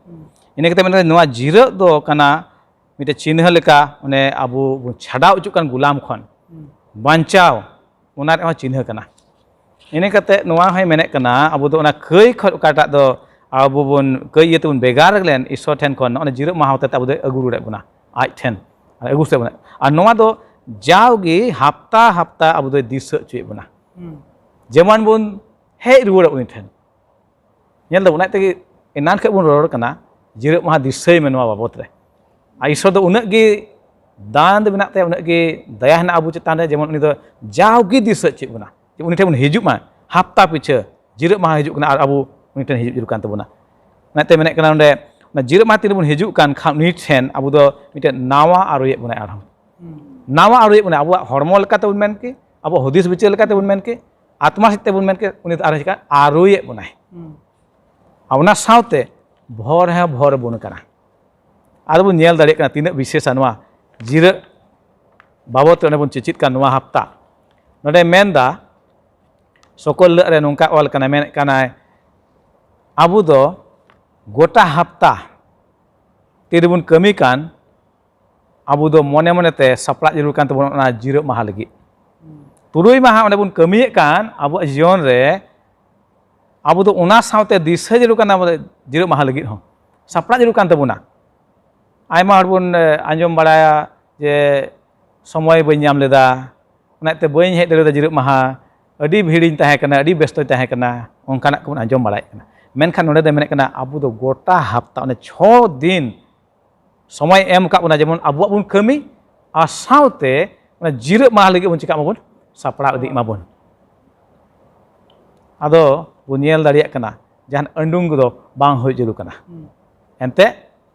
ᱤᱱᱟᱹ ᱠᱟᱛᱮ ᱢᱮᱱᱫᱟ ᱱᱚᱣᱟ ᱡᱤᱨᱟᱹᱜ ᱫᱚ ᱠᱟᱱᱟ ᱢᱤᱫᱴᱮᱱ ᱪᱤᱱᱦᱟᱹ ᱞᱮᱠᱟ, ᱚᱱᱮ ᱟᱵᱚ ᱵᱚᱱ ᱪᱷᱟᱰᱟᱣ ᱦᱚᱪᱚᱜ ᱠᱟᱱ ᱜᱩᱞᱟᱢ ᱠᱷᱚᱱ ᱵᱟᱧᱪᱟᱣ, ᱚᱱᱟ ᱨᱮᱭᱟᱜ ᱦᱚᱸ ᱪᱤᱱᱦᱟᱹ ᱠᱟᱱᱟ᱾ ᱤᱱᱟᱹ ᱠᱟᱛᱮ ᱱᱚᱣᱟ ᱦᱚᱸᱭ ᱢᱮᱱᱮᱫ ᱠᱟᱱᱟ, ᱟᱵᱚ ᱫᱚ ᱚᱱᱟ ᱠᱟᱹᱭ ᱠᱷᱚᱱ ᱚᱠᱟᱴᱟᱜ ᱫᱚ ᱟᱵᱚ ᱵᱚᱱ ᱠᱟᱹᱭ ᱤᱭᱟᱹ ᱛᱮᱵᱚᱱ ᱵᱷᱮᱜᱟᱨ ᱞᱮᱱ ᱤᱥᱥᱚᱨ ᱴᱷᱮᱱ ᱠᱷᱚᱱ, ᱱᱚᱜᱼᱚᱭ ᱡᱤᱨᱟᱹᱜ ᱢᱟᱦᱟ ᱦᱚᱛᱮ ᱛᱮ ᱟᱵᱚ ᱫᱚᱭ ᱟᱹᱜᱩ ᱨᱩᱣᱟᱹᱲᱮᱫ ᱵᱚᱱᱟ ᱟᱡ ᱴᱷᱮᱱ, ᱟᱹᱜᱩ ᱥᱮᱫ ᱵᱚᱱᱟ᱾ ᱟᱨ ᱱᱚᱣᱟ ᱫᱚ ᱡᱟᱣᱜᱮ ᱦᱟᱯᱛᱟ ᱦᱟᱯᱛᱟ ᱟᱵᱚ ᱫᱚᱭ ᱫᱤᱥᱟᱹ ᱦᱚᱪᱚᱭᱮᱫ ᱵᱚᱱᱟ, ᱡᱮᱢᱚᱱ ᱵᱚᱱ ᱦᱮᱡ ᱨᱩᱣᱟᱹᱲᱚᱜ ᱩᱱᱤ ᱴᱷᱮᱱ᱾ ᱧᱮᱞ ᱫᱟᱵᱚᱱ, ᱚᱱᱟ ᱛᱮᱜᱮ ᱮᱱᱟᱱ ᱠᱷᱚᱱ ᱵᱚᱱ ᱨᱚᱲ ᱠᱟᱱᱟ, ᱡᱤᱨᱟᱹᱜ ᱢᱟᱦᱟ ᱫᱤᱥᱟᱹᱭ ᱢᱮ ᱱᱚᱣᱟ ᱵᱟᱵᱚᱫ ᱨᱮ᱾ ᱟᱨ ᱤᱥᱥᱚᱨ ᱫᱚ ᱩᱱᱟᱹᱜ ᱜᱮ ᱫᱟᱱ ᱫᱚ ᱢᱮᱱᱟᱜ ᱛᱟᱭᱟ, ᱩᱱᱟᱹᱜ ᱜᱮ ᱫᱟᱭᱟ ᱦᱮᱱᱟᱜᱼᱟ ᱟᱵᱚ ᱪᱮᱛᱟᱱ ᱨᱮ, ᱡᱮᱢᱚᱱ ᱩᱱᱤ ᱫᱚ ᱡᱟᱣᱜᱮ ᱫᱤᱥᱟᱹ ᱦᱚᱪᱚᱭᱮᱫ ᱵᱚᱱᱟ ᱡᱮ ᱩᱱᱤ ᱴᱷᱮᱱ ᱵᱚᱱ ᱦᱤᱡᱩᱜ ᱢᱟ, ᱦᱟᱯᱛᱟ ᱯᱤᱪᱷᱟᱹ ᱡᱤᱨᱟᱹᱜ ᱢᱟᱦᱟ ᱦᱤᱡᱩᱜ ᱠᱟᱱᱟ ᱟᱨ ᱟᱵᱚ ᱩᱱᱤ ᱴᱷᱮᱱ ᱦᱤᱡᱩᱜ ᱡᱟᱹᱨᱩᱲ ᱠᱟᱱ ᱛᱟᱵᱚᱱᱟ᱾ ᱚᱱᱟᱛᱮ ᱢᱮᱱᱮᱫ ᱠᱟᱱᱟ ᱱᱚᱰᱮ, ᱚᱱᱟ ᱡᱤᱨᱟᱹᱜ ᱢᱟᱦᱟ ᱛᱤᱱ ᱨᱮᱵᱚᱱ ᱦᱤᱡᱩᱜ ᱠᱟᱱ ᱠᱷᱟᱱ ᱩᱱᱤ ᱴᱷᱮᱱ ᱟᱵᱚ ᱫᱚ ᱢᱤᱫᱴᱮᱱ ᱱᱟᱣᱟ ᱟᱹᱨᱩᱭᱮᱫ ᱵᱚᱱᱟᱭ ᱟᱨᱦᱚᱸ᱾ ᱱᱟᱣᱟ ᱟᱹᱨᱩᱭᱮᱫ ᱵᱚᱱᱟᱭ, ᱟᱵᱚᱣᱟᱜ ᱦᱚᱲᱢᱚ ᱞᱮᱠᱟᱛᱮ ᱵᱚᱱ ᱢᱮᱱ ᱠᱮ, ᱟᱵᱚ ᱦᱩᱫᱤᱥ ᱵᱤᱪᱟᱹᱨ ᱞᱮᱠᱟᱛᱮ ᱵᱚᱱ ᱢᱮᱱ ᱠᱮ, ᱟᱛᱢᱟ ᱥᱮᱫ ᱛᱮᱵᱚᱱ ᱢᱮᱱ ᱠᱮ, ᱩᱱᱤ ᱫᱚ ᱟᱨᱦᱚᱸ ᱪᱤᱠᱟ ᱟᱹᱨᱩᱭᱮᱫ ᱵᱚᱱᱟᱭ᱾ ᱟᱨ ᱚᱱᱟ ᱥᱟᱶᱛᱮ ᱵᱷᱚᱨ ᱦᱚᱸ ᱵᱷᱚᱨ ᱵᱚᱱ ᱠᱟᱱᱟ᱾ ᱟᱫᱚ ᱵᱚᱱ ᱧᱮᱞ ᱫᱟᱲᱮᱭᱟᱜ ᱠᱟᱱᱟ ᱛᱤᱱᱟᱹᱜ ᱵᱤᱥᱮᱥᱟ ᱱᱚᱣᱟ ᱡᱤᱨᱟᱹᱜ ᱵᱟᱵᱚᱫ ᱛᱮ ᱚᱸᱰᱮ ᱵᱚᱱ ᱪᱮᱪᱮᱫ ᱠᱟᱱ ᱱᱚᱣᱟ ᱦᱟᱯᱛᱟ᱾ ᱱᱚᱰᱮ ᱢᱮᱱᱫᱟ, ᱥᱚᱠᱚᱞ ᱦᱤᱞᱟᱹᱜ ᱨᱮ ᱱᱚᱝᱠᱟ ᱚᱞ ᱠᱟᱱᱟ, ᱢᱮᱱᱮᱫ ᱠᱟᱱᱟᱭ, ᱟᱵᱚ ᱫᱚ ᱜᱚᱴᱟ ᱦᱟᱯᱛᱟ ᱛᱤᱨᱮᱵᱚᱱ ᱠᱟᱹᱢᱤ ᱠᱟᱱ, ᱟᱵᱚ ᱫᱚ ᱢᱚᱱᱮ ᱢᱚᱱᱮᱛᱮ ᱥᱟᱯᱲᱟᱜ ᱡᱟᱹᱨᱩᱲ ᱠᱟᱱ ᱛᱟᱵᱚᱱᱟ ᱚᱱᱟ ᱡᱤᱨᱟᱹᱜ ᱢᱟᱦᱟ ᱞᱟᱹᱜᱤᱫ᱾ ᱛᱩᱨᱩᱭ ᱢᱟᱦᱟ ᱚᱸᱰᱮ ᱵᱚᱱ ᱠᱟᱹᱢᱤᱭᱮᱫ ᱠᱟᱱ, ᱟᱵᱚᱣᱟᱜ ᱡᱤᱭᱚᱱ ᱨᱮ ᱟᱵᱚ ᱫᱚ ᱚᱱᱟ ᱥᱟᱶᱛᱮ ᱫᱤᱥᱟᱹ ᱡᱟᱹᱨᱩᱲ ᱠᱟᱱᱟ ᱟᱵᱚ ᱫᱚ ᱡᱤᱨᱟᱹᱜ ᱢᱟᱦᱟ ᱞᱟᱹᱜᱤᱫ ᱦᱚᱸ ᱥᱟᱯᱲᱟᱜ ᱡᱟᱹᱨᱩᱲ ᱠᱟᱱ ᱛᱟᱵᱚᱱᱟ᱾ ᱟᱭᱢᱟ ᱦᱚᱲ ᱵᱚᱱ, ᱮ, ᱟᱸᱡᱚᱢ ᱵᱟᱲᱟᱭᱟ ᱡᱮ, "ᱥᱚᱢᱚᱭ ᱵᱟᱹᱧ ᱧᱟᱢ ᱞᱮᱫᱟ, ᱚᱱᱟᱛᱮ ᱵᱟᱹᱧ ᱦᱮᱡ ᱫᱟᱲᱮᱭᱟᱫᱟ ᱡᱤᱨᱟᱹᱜ ᱢᱟᱦᱟ, ᱟᱹᱰᱤ ᱵᱷᱤᱲᱤᱧ ᱛᱟᱦᱮᱸ ᱠᱟᱱᱟ, ᱟᱹᱰᱤ ᱵᱮᱥᱛᱚᱧ ᱛᱟᱦᱮᱸ ᱠᱟᱱᱟ", ᱚᱱᱠᱟᱱᱟᱜ ᱠᱚᱵᱚᱱ ᱟᱸᱡᱚᱢ ᱵᱟᱲᱟᱭᱮᱫ ᱠᱟᱱᱟ᱾ ᱢᱮᱱᱠᱷᱟᱱ ᱱᱚᱰᱮ ᱫᱚ ᱢᱮᱱᱮᱫ ᱠᱟᱱᱟ, ᱟᱵᱚ ᱫᱚ ᱜᱚᱴᱟ ᱦᱟᱯᱛᱟ, ᱚᱱᱮ ᱪᱷᱚ ᱫᱤᱱ ᱥᱚᱢᱚᱭ ᱮᱢ ᱟᱠᱟᱫ ᱵᱚᱱᱟ, ᱡᱮᱢᱚᱱ ᱟᱵᱚᱣᱟᱜ ᱵᱚᱱ ᱠᱟᱹᱢᱤ ᱟᱨ ᱥᱟᱶᱛᱮ ᱚᱱᱟ ᱡᱤᱨᱟᱹᱜ ᱢᱟᱦᱟ ᱞᱟᱹᱜᱤᱫ ᱵᱚᱱ ᱪᱤᱠᱟᱜ ᱢᱟᱵᱚᱱ, ᱥᱟᱯᱲᱟᱣ ᱤᱫᱤᱜ ᱢᱟᱵᱚᱱ᱾ ᱟᱫᱚ ᱵᱚᱱ ᱧᱮᱞ ᱫᱟᱲᱮᱭᱟᱜ ᱠᱟᱱᱟ, ᱡᱟᱦᱟᱱ ᱟᱹᱰᱩᱝ ᱠᱚᱫᱚ ᱵᱟᱝ ᱦᱩᱭ ᱡᱟᱹᱨᱩᱲ ᱠᱟᱱᱟ᱾ ᱮᱱᱛᱮ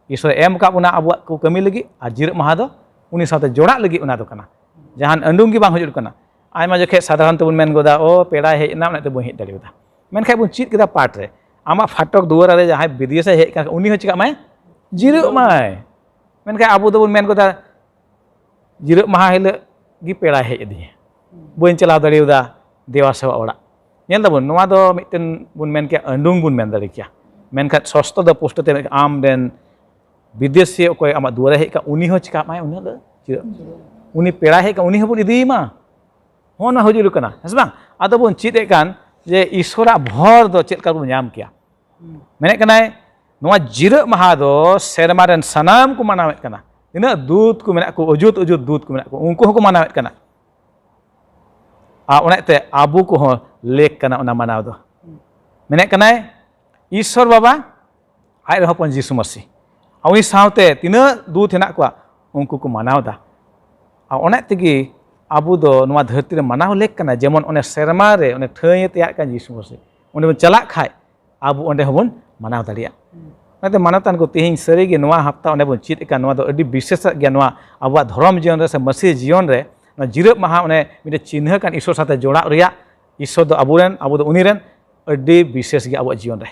ᱤᱥᱚᱨᱮ ᱮᱢ ᱟᱠᱟᱫ ᱵᱚᱱᱟ ᱟᱵᱚᱣᱟᱜ ᱠᱚ ᱠᱟᱹᱢᱤ ᱞᱟᱹᱜᱤᱫ, ᱟᱨ ᱡᱤᱨᱟᱹᱜ ᱢᱟᱦᱟ ᱫᱚ ᱩᱱᱤ ᱥᱟᱶᱛᱮ ᱡᱚᱲᱟᱜ ᱞᱟᱹᱜᱤᱫ ᱚᱱᱟ ᱫᱚ ᱠᱟᱱᱟ᱾ ᱡᱟᱦᱟᱱ ᱟᱹᱰᱩᱝ ᱜᱮ ᱵᱟᱝ ᱦᱩᱭ ᱡᱟᱹᱨᱩᱲ ᱠᱟᱱᱟ᱾ ᱟᱭᱢᱟ ᱡᱚᱠᱷᱮᱡ ᱥᱟᱫᱷᱟᱨᱚᱱ ᱛᱮᱵᱚᱱ ᱢᱮᱱ ᱜᱚᱫᱟ, "ᱚ, ᱯᱮᱲᱟᱭ ᱦᱮᱡ ᱮᱱᱟ, ᱚᱱᱟᱛᱮ ᱵᱟᱹᱧ ᱦᱮᱡ ᱫᱟᱲᱮᱭᱟᱫᱟ᱾" ᱢᱮᱱᱠᱷᱟᱱ ᱵᱚᱱ ᱪᱮᱫ ᱠᱮᱫᱟ ᱯᱟᱴ ᱨᱮ, ᱟᱢᱟᱜ ᱯᱷᱟᱴᱚᱠ ᱫᱩᱣᱟᱹᱨ ᱨᱮ ᱡᱟᱦᱟᱸᱭ ᱵᱤᱫᱮᱥᱮ ᱦᱮᱡ ᱟᱠᱟᱱ, ᱩᱱᱤ ᱦᱚᱸ ᱪᱤᱠᱟᱜ ᱢᱟᱭ? ᱡᱤᱨᱟᱹᱜ ᱢᱟᱭ᱾ ᱢᱮᱱᱠᱷᱟᱱ ᱟᱵᱚ ᱫᱚᱵᱚᱱ ᱢᱮᱱ ᱜᱚᱫᱟ, "ᱡᱤᱨᱟᱹᱜ ᱢᱟᱦᱟ ᱦᱤᱞᱳᱜ ᱜᱮ ᱯᱮᱲᱟᱭ ᱦᱮᱡ ᱟᱹᱫᱤᱧᱟ, ᱵᱟᱹᱧ ᱪᱟᱞᱟᱣ ᱫᱟᱲᱮᱭᱟᱫᱟ ᱫᱮᱣᱟ ᱥᱮᱵᱟ ᱚᱲᱟᱜ᱾" ᱧᱮᱞ ᱫᱟᱵᱚᱱ, ᱱᱚᱣᱟ ᱫᱚ ᱢᱤᱫᱴᱮᱱ ᱵᱚᱱ ᱢᱮᱱ ᱠᱮᱭᱟ, ᱟᱹᱰᱩᱝ ᱵᱚᱱ ᱢᱮᱱ ᱫᱟᱲᱮ ᱠᱮᱭᱟ᱾ ᱢᱮᱱᱠᱷᱟᱱ ᱥᱚᱥᱛᱚ ᱫᱚ ᱯᱩᱥᱴᱟᱹᱣ ᱛᱮ ᱢᱮᱱ ᱠᱮᱭᱟ, ᱟᱢ ᱨᱮᱱ ᱵᱤᱫᱮᱥᱤ ᱚᱠᱚᱭ ᱟᱢᱟᱜ ᱫᱩᱣᱟᱹᱨᱮ ᱦᱮᱡ ᱠᱟᱱ, ᱩᱱᱤ ᱦᱚᱸ ᱪᱤᱠᱟᱜ ᱢᱟᱭ, ᱩᱱᱤ ᱦᱤᱞᱳᱜ ᱡᱤᱨᱟᱹᱜ᱾ ᱩᱱᱤ ᱯᱮᱲᱟᱭ ᱦᱮᱡ ᱠᱟᱱ, ᱩᱱᱤ ᱦᱚᱸᱵᱚᱱ ᱤᱫᱤᱭᱮ ᱢᱟ᱾ ᱦᱚᱸ, ᱱᱚᱣᱟ ᱦᱩᱭ ᱡᱟᱹᱨᱩᱲ ᱠᱟᱱᱟ, ᱦᱮᱸ ᱥᱮ ᱵᱟᱝ? ᱟᱫᱚ ᱵᱚᱱ ᱪᱮᱫ ᱮᱫ ᱠᱟᱱ ᱡᱮ ᱤᱥᱚᱨᱟᱜ ᱵᱷᱚᱨ ᱫᱚ ᱪᱮᱫ ᱞᱮᱠᱟ ᱵᱚᱱ ᱧᱟᱢ ᱠᱮᱭᱟ? ᱢᱮᱱᱮᱫ ᱠᱟᱱᱟᱭ, ᱱᱚᱣᱟ ᱡᱤᱨᱟᱹᱜ ᱢᱟᱦᱟ ᱫᱚ ᱥᱮᱨᱢᱟ ᱨᱮᱱ ᱥᱟᱱᱟᱢ ᱠᱚ ᱢᱟᱱᱟᱣᱮᱫ ᱠᱟᱱᱟ᱾ ᱛᱤᱱᱟᱹᱜ ᱫᱩᱛ ᱠᱚ ᱢᱮᱱᱟᱜ ᱠᱚ, ᱚᱡᱩᱛ ᱚᱡᱩᱛ ᱫᱩᱛ ᱠᱚ ᱢᱮᱱᱟᱜ ᱠᱚ, ᱩᱱᱠᱩ ᱦᱚᱸᱠᱚ ᱢᱟᱱᱟᱣᱮᱫ ᱠᱟᱱᱟ᱾ ᱟᱨ ᱚᱱᱟᱛᱮ ᱟᱵᱚ ᱠᱚᱦᱚᱸ ᱞᱮᱠ ᱠᱟᱱᱟ ᱚᱱᱟ ᱢᱟᱱᱟᱣ ᱫᱚ᱾ ᱢᱮᱱᱮᱫ ᱠᱟᱱᱟᱭ, ᱤᱥᱚᱨ ᱵᱟᱵᱟ ᱟᱡ ᱨᱮᱱ ᱦᱚᱯᱚᱱ ᱡᱤᱥᱩ ᱢᱟᱹᱥᱤ, ᱟᱨ ᱩᱱᱤ ᱥᱟᱶᱛᱮ ᱛᱤᱱᱟᱹᱜ ᱫᱩᱛ ᱦᱮᱱᱟᱜ ᱠᱚᱣᱟ, ᱩᱱᱠᱩ ᱠᱚ ᱢᱟᱱᱟᱣ ᱮᱫᱟ᱾ ᱟᱨ ᱚᱱᱟ ᱛᱮᱜᱮ ᱟᱵᱚ ᱫᱚ ᱱᱚᱣᱟ ᱫᱷᱟᱹᱨᱛᱤ ᱨᱮ ᱢᱟᱱᱟᱣ ᱞᱮᱠ ᱠᱟᱱᱟ, ᱡᱮᱢᱚᱱ ᱚᱱᱮ ᱥᱮᱨᱢᱟ ᱨᱮ ᱚᱱᱮ ᱴᱷᱟᱹᱭ ᱮ ᱛᱮᱭᱟᱨ ᱠᱟᱱ ᱡᱤᱥᱩ ᱢᱟᱹᱥᱤ, ᱚᱸᱰᱮ ᱵᱚᱱ ᱪᱟᱞᱟᱜ ᱠᱷᱟᱡ ᱟᱵᱚ ᱚᱸᱰᱮ ᱦᱚᱸᱵᱚᱱ ᱢᱟᱱᱟᱣ ᱫᱟᱲᱮᱭᱟᱜᱼᱟ᱾ ᱚᱱᱟᱛᱮ ᱢᱟᱱᱚᱛᱟᱱ ᱠᱚ, ᱛᱮᱦᱮᱧ ᱥᱟᱹᱨᱤᱜᱮ ᱱᱚᱣᱟ ᱦᱟᱯᱛᱟ ᱚᱸᱰᱮ ᱵᱚᱱ ᱪᱮᱫ ᱟᱠᱟᱱ, ᱱᱚᱣᱟ ᱫᱚ ᱟᱹᱰᱤ ᱵᱤᱥᱮᱥᱟᱜ ᱜᱮᱭᱟ᱾ ᱱᱚᱣᱟ ᱟᱵᱚᱣᱟᱜ ᱫᱷᱚᱨᱚᱢ ᱡᱤᱭᱚᱱ ᱨᱮ ᱥᱮ ᱢᱟᱹᱥᱤ ᱡᱤᱭᱚᱱ ᱨᱮ ᱱᱚᱣᱟ ᱡᱤᱨᱟᱹᱜ ᱢᱟᱦᱟ ᱚᱱᱮ ᱢᱤᱫᱴᱮᱱ ᱪᱤᱱᱦᱟᱹ ᱠᱟᱱ, ᱤᱥᱚᱨ ᱥᱟᱛᱮ ᱡᱚᱲᱟᱜ ᱨᱮᱭᱟᱜ᱾ ᱤᱥᱚᱨ ᱫᱚ ᱟᱵᱚᱨᱮᱱ, ᱟᱵᱚ ᱫᱚ ᱩᱱᱤ ᱨᱮᱱ, ᱟᱹᱰᱤ ᱵᱤᱥᱮᱥ ᱜᱮᱭᱟ ᱟᱵᱚᱣᱟᱜ ᱡᱤᱭᱚᱱ ᱨᱮ᱾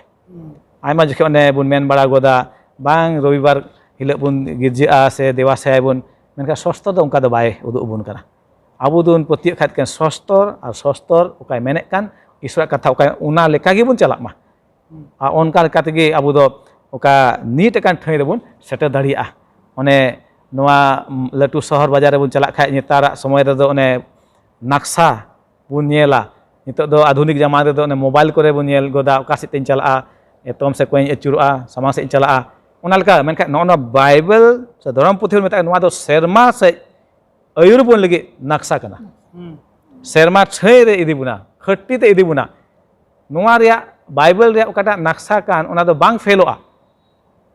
ᱟᱭᱢᱟ ᱡᱚᱠᱷᱮᱡ ᱚᱱᱮ ᱵᱚᱱ ᱢᱮᱱ ᱵᱟᱲᱟ ᱜᱚᱫᱟ, "ᱵᱟᱝ, ᱨᱚᱵᱤᱵᱟᱨ ᱦᱤᱞᱳᱜ ᱵᱚᱱ ᱜᱤᱨᱡᱟᱹᱜᱼᱟ ᱥᱮ ᱫᱮᱣᱟ ᱥᱮᱵᱟᱭ ᱵᱚᱱ", ᱢᱮᱱᱠᱷᱟᱱ ᱥᱚᱥᱛᱚ ᱫᱚ ᱚᱱᱠᱟ ᱫᱚ ᱵᱟᱭ ᱩᱫᱩᱜ ᱟᱵᱚᱱ ᱠᱟᱱᱟ᱾ ᱟᱵᱚ ᱫᱚᱵᱚᱱ ᱯᱟᱹᱛᱭᱟᱹᱜ ᱠᱷᱟᱡ ᱠᱟᱱ ᱥᱚᱥᱛᱚᱨ, ᱟᱨ ᱥᱚᱥᱛᱚᱨ ᱚᱠᱟᱭ ᱢᱮᱱᱮᱫ ᱠᱟᱱ, ᱤᱥᱚᱨᱟᱜ ᱠᱟᱛᱷᱟ ᱚᱠᱟᱭ, ᱚᱱᱟ ᱞᱮᱠᱟ ᱜᱮᱵᱚᱱ ᱪᱟᱞᱟᱜ ᱢᱟ᱾ ᱟᱨ ᱚᱱᱠᱟ ᱞᱮᱠᱟ ᱛᱮᱜᱮ ᱟᱵᱚ ᱫᱚ ᱚᱠᱟ ᱱᱤᱴ ᱟᱠᱟᱱ ᱴᱷᱟᱹᱭ ᱨᱮᱵᱚᱱ ᱥᱮᱴᱮᱨ ᱫᱟᱲᱮᱭᱟᱜᱼᱟ᱾ ᱚᱱᱮ ᱱᱚᱣᱟ ᱞᱟᱹᱴᱩ ᱥᱚᱦᱚᱨ ᱵᱟᱡᱟᱨ ᱨᱮᱵᱚᱱ ᱪᱟᱞᱟᱜ ᱠᱷᱟᱡ, ᱱᱮᱛᱟᱨᱟᱜ ᱥᱚᱢᱚᱭ ᱨᱮᱫᱚ ᱚᱱᱮ ᱱᱟᱠᱥᱟ ᱵᱚᱱ ᱧᱮᱞᱟ᱾ ᱱᱤᱛᱚᱜ ᱫᱚ ᱟᱫᱷᱩᱱᱤᱠ ᱡᱟᱢᱟᱱᱟ ᱨᱮᱫᱚ ᱚᱱᱮ ᱢᱳᱵᱟᱭᱤᱞ ᱠᱚᱨᱮ ᱵᱚᱱ ᱧᱮᱞ ᱜᱚᱫᱟ, ᱚᱠᱟ ᱥᱮᱫ ᱛᱤᱧ ᱪᱟᱞᱟᱜᱼᱟ, ᱮᱛᱚᱢ ᱥᱮᱫ ᱠᱚᱧ ᱟᱹᱪᱩᱨᱚᱜᱼᱟ, ᱥᱟᱢᱟᱝ ᱥᱮᱫ ᱤᱧ ᱪᱟᱞᱟᱜᱼᱟ, ᱚᱱᱟ ᱞᱮᱠᱟ᱾ ᱢᱮᱱᱠᱷᱟᱱ ᱱᱚᱜᱼᱚ ᱱᱚᱣᱟ ᱵᱟᱭᱵᱮᱞ ᱥᱮ ᱫᱷᱚᱨᱚᱢ ᱯᱩᱛᱷᱤ ᱵᱚᱱ ᱢᱮᱛᱟᱜ ᱠᱟᱱᱟ, ᱱᱚᱣᱟ ᱫᱚ ᱥᱮᱨᱢᱟ ᱥᱮᱫ ᱟᱹᱭᱩᱨ ᱵᱚᱱ ᱞᱟᱹᱜᱤᱫ ᱱᱟᱠᱥᱟ ᱠᱟᱱᱟ᱾ ᱥᱮᱨᱢᱟ ᱴᱷᱟᱹᱭ ᱨᱮ ᱤᱫᱤ ᱵᱚᱱᱟ, ᱠᱷᱟᱹᱴᱤ ᱛᱮ ᱤᱫᱤ ᱵᱚᱱᱟ᱾ ᱱᱚᱣᱟ ᱨᱮᱭᱟᱜ, ᱵᱟᱭᱵᱮᱞ ᱨᱮᱭᱟᱜ ᱚᱠᱟᱴᱟᱜ ᱱᱟᱠᱥᱟ ᱠᱟᱱ, ᱚᱱᱟ ᱫᱚ ᱵᱟᱝ ᱯᱷᱮᱞᱚᱜᱼᱟ᱾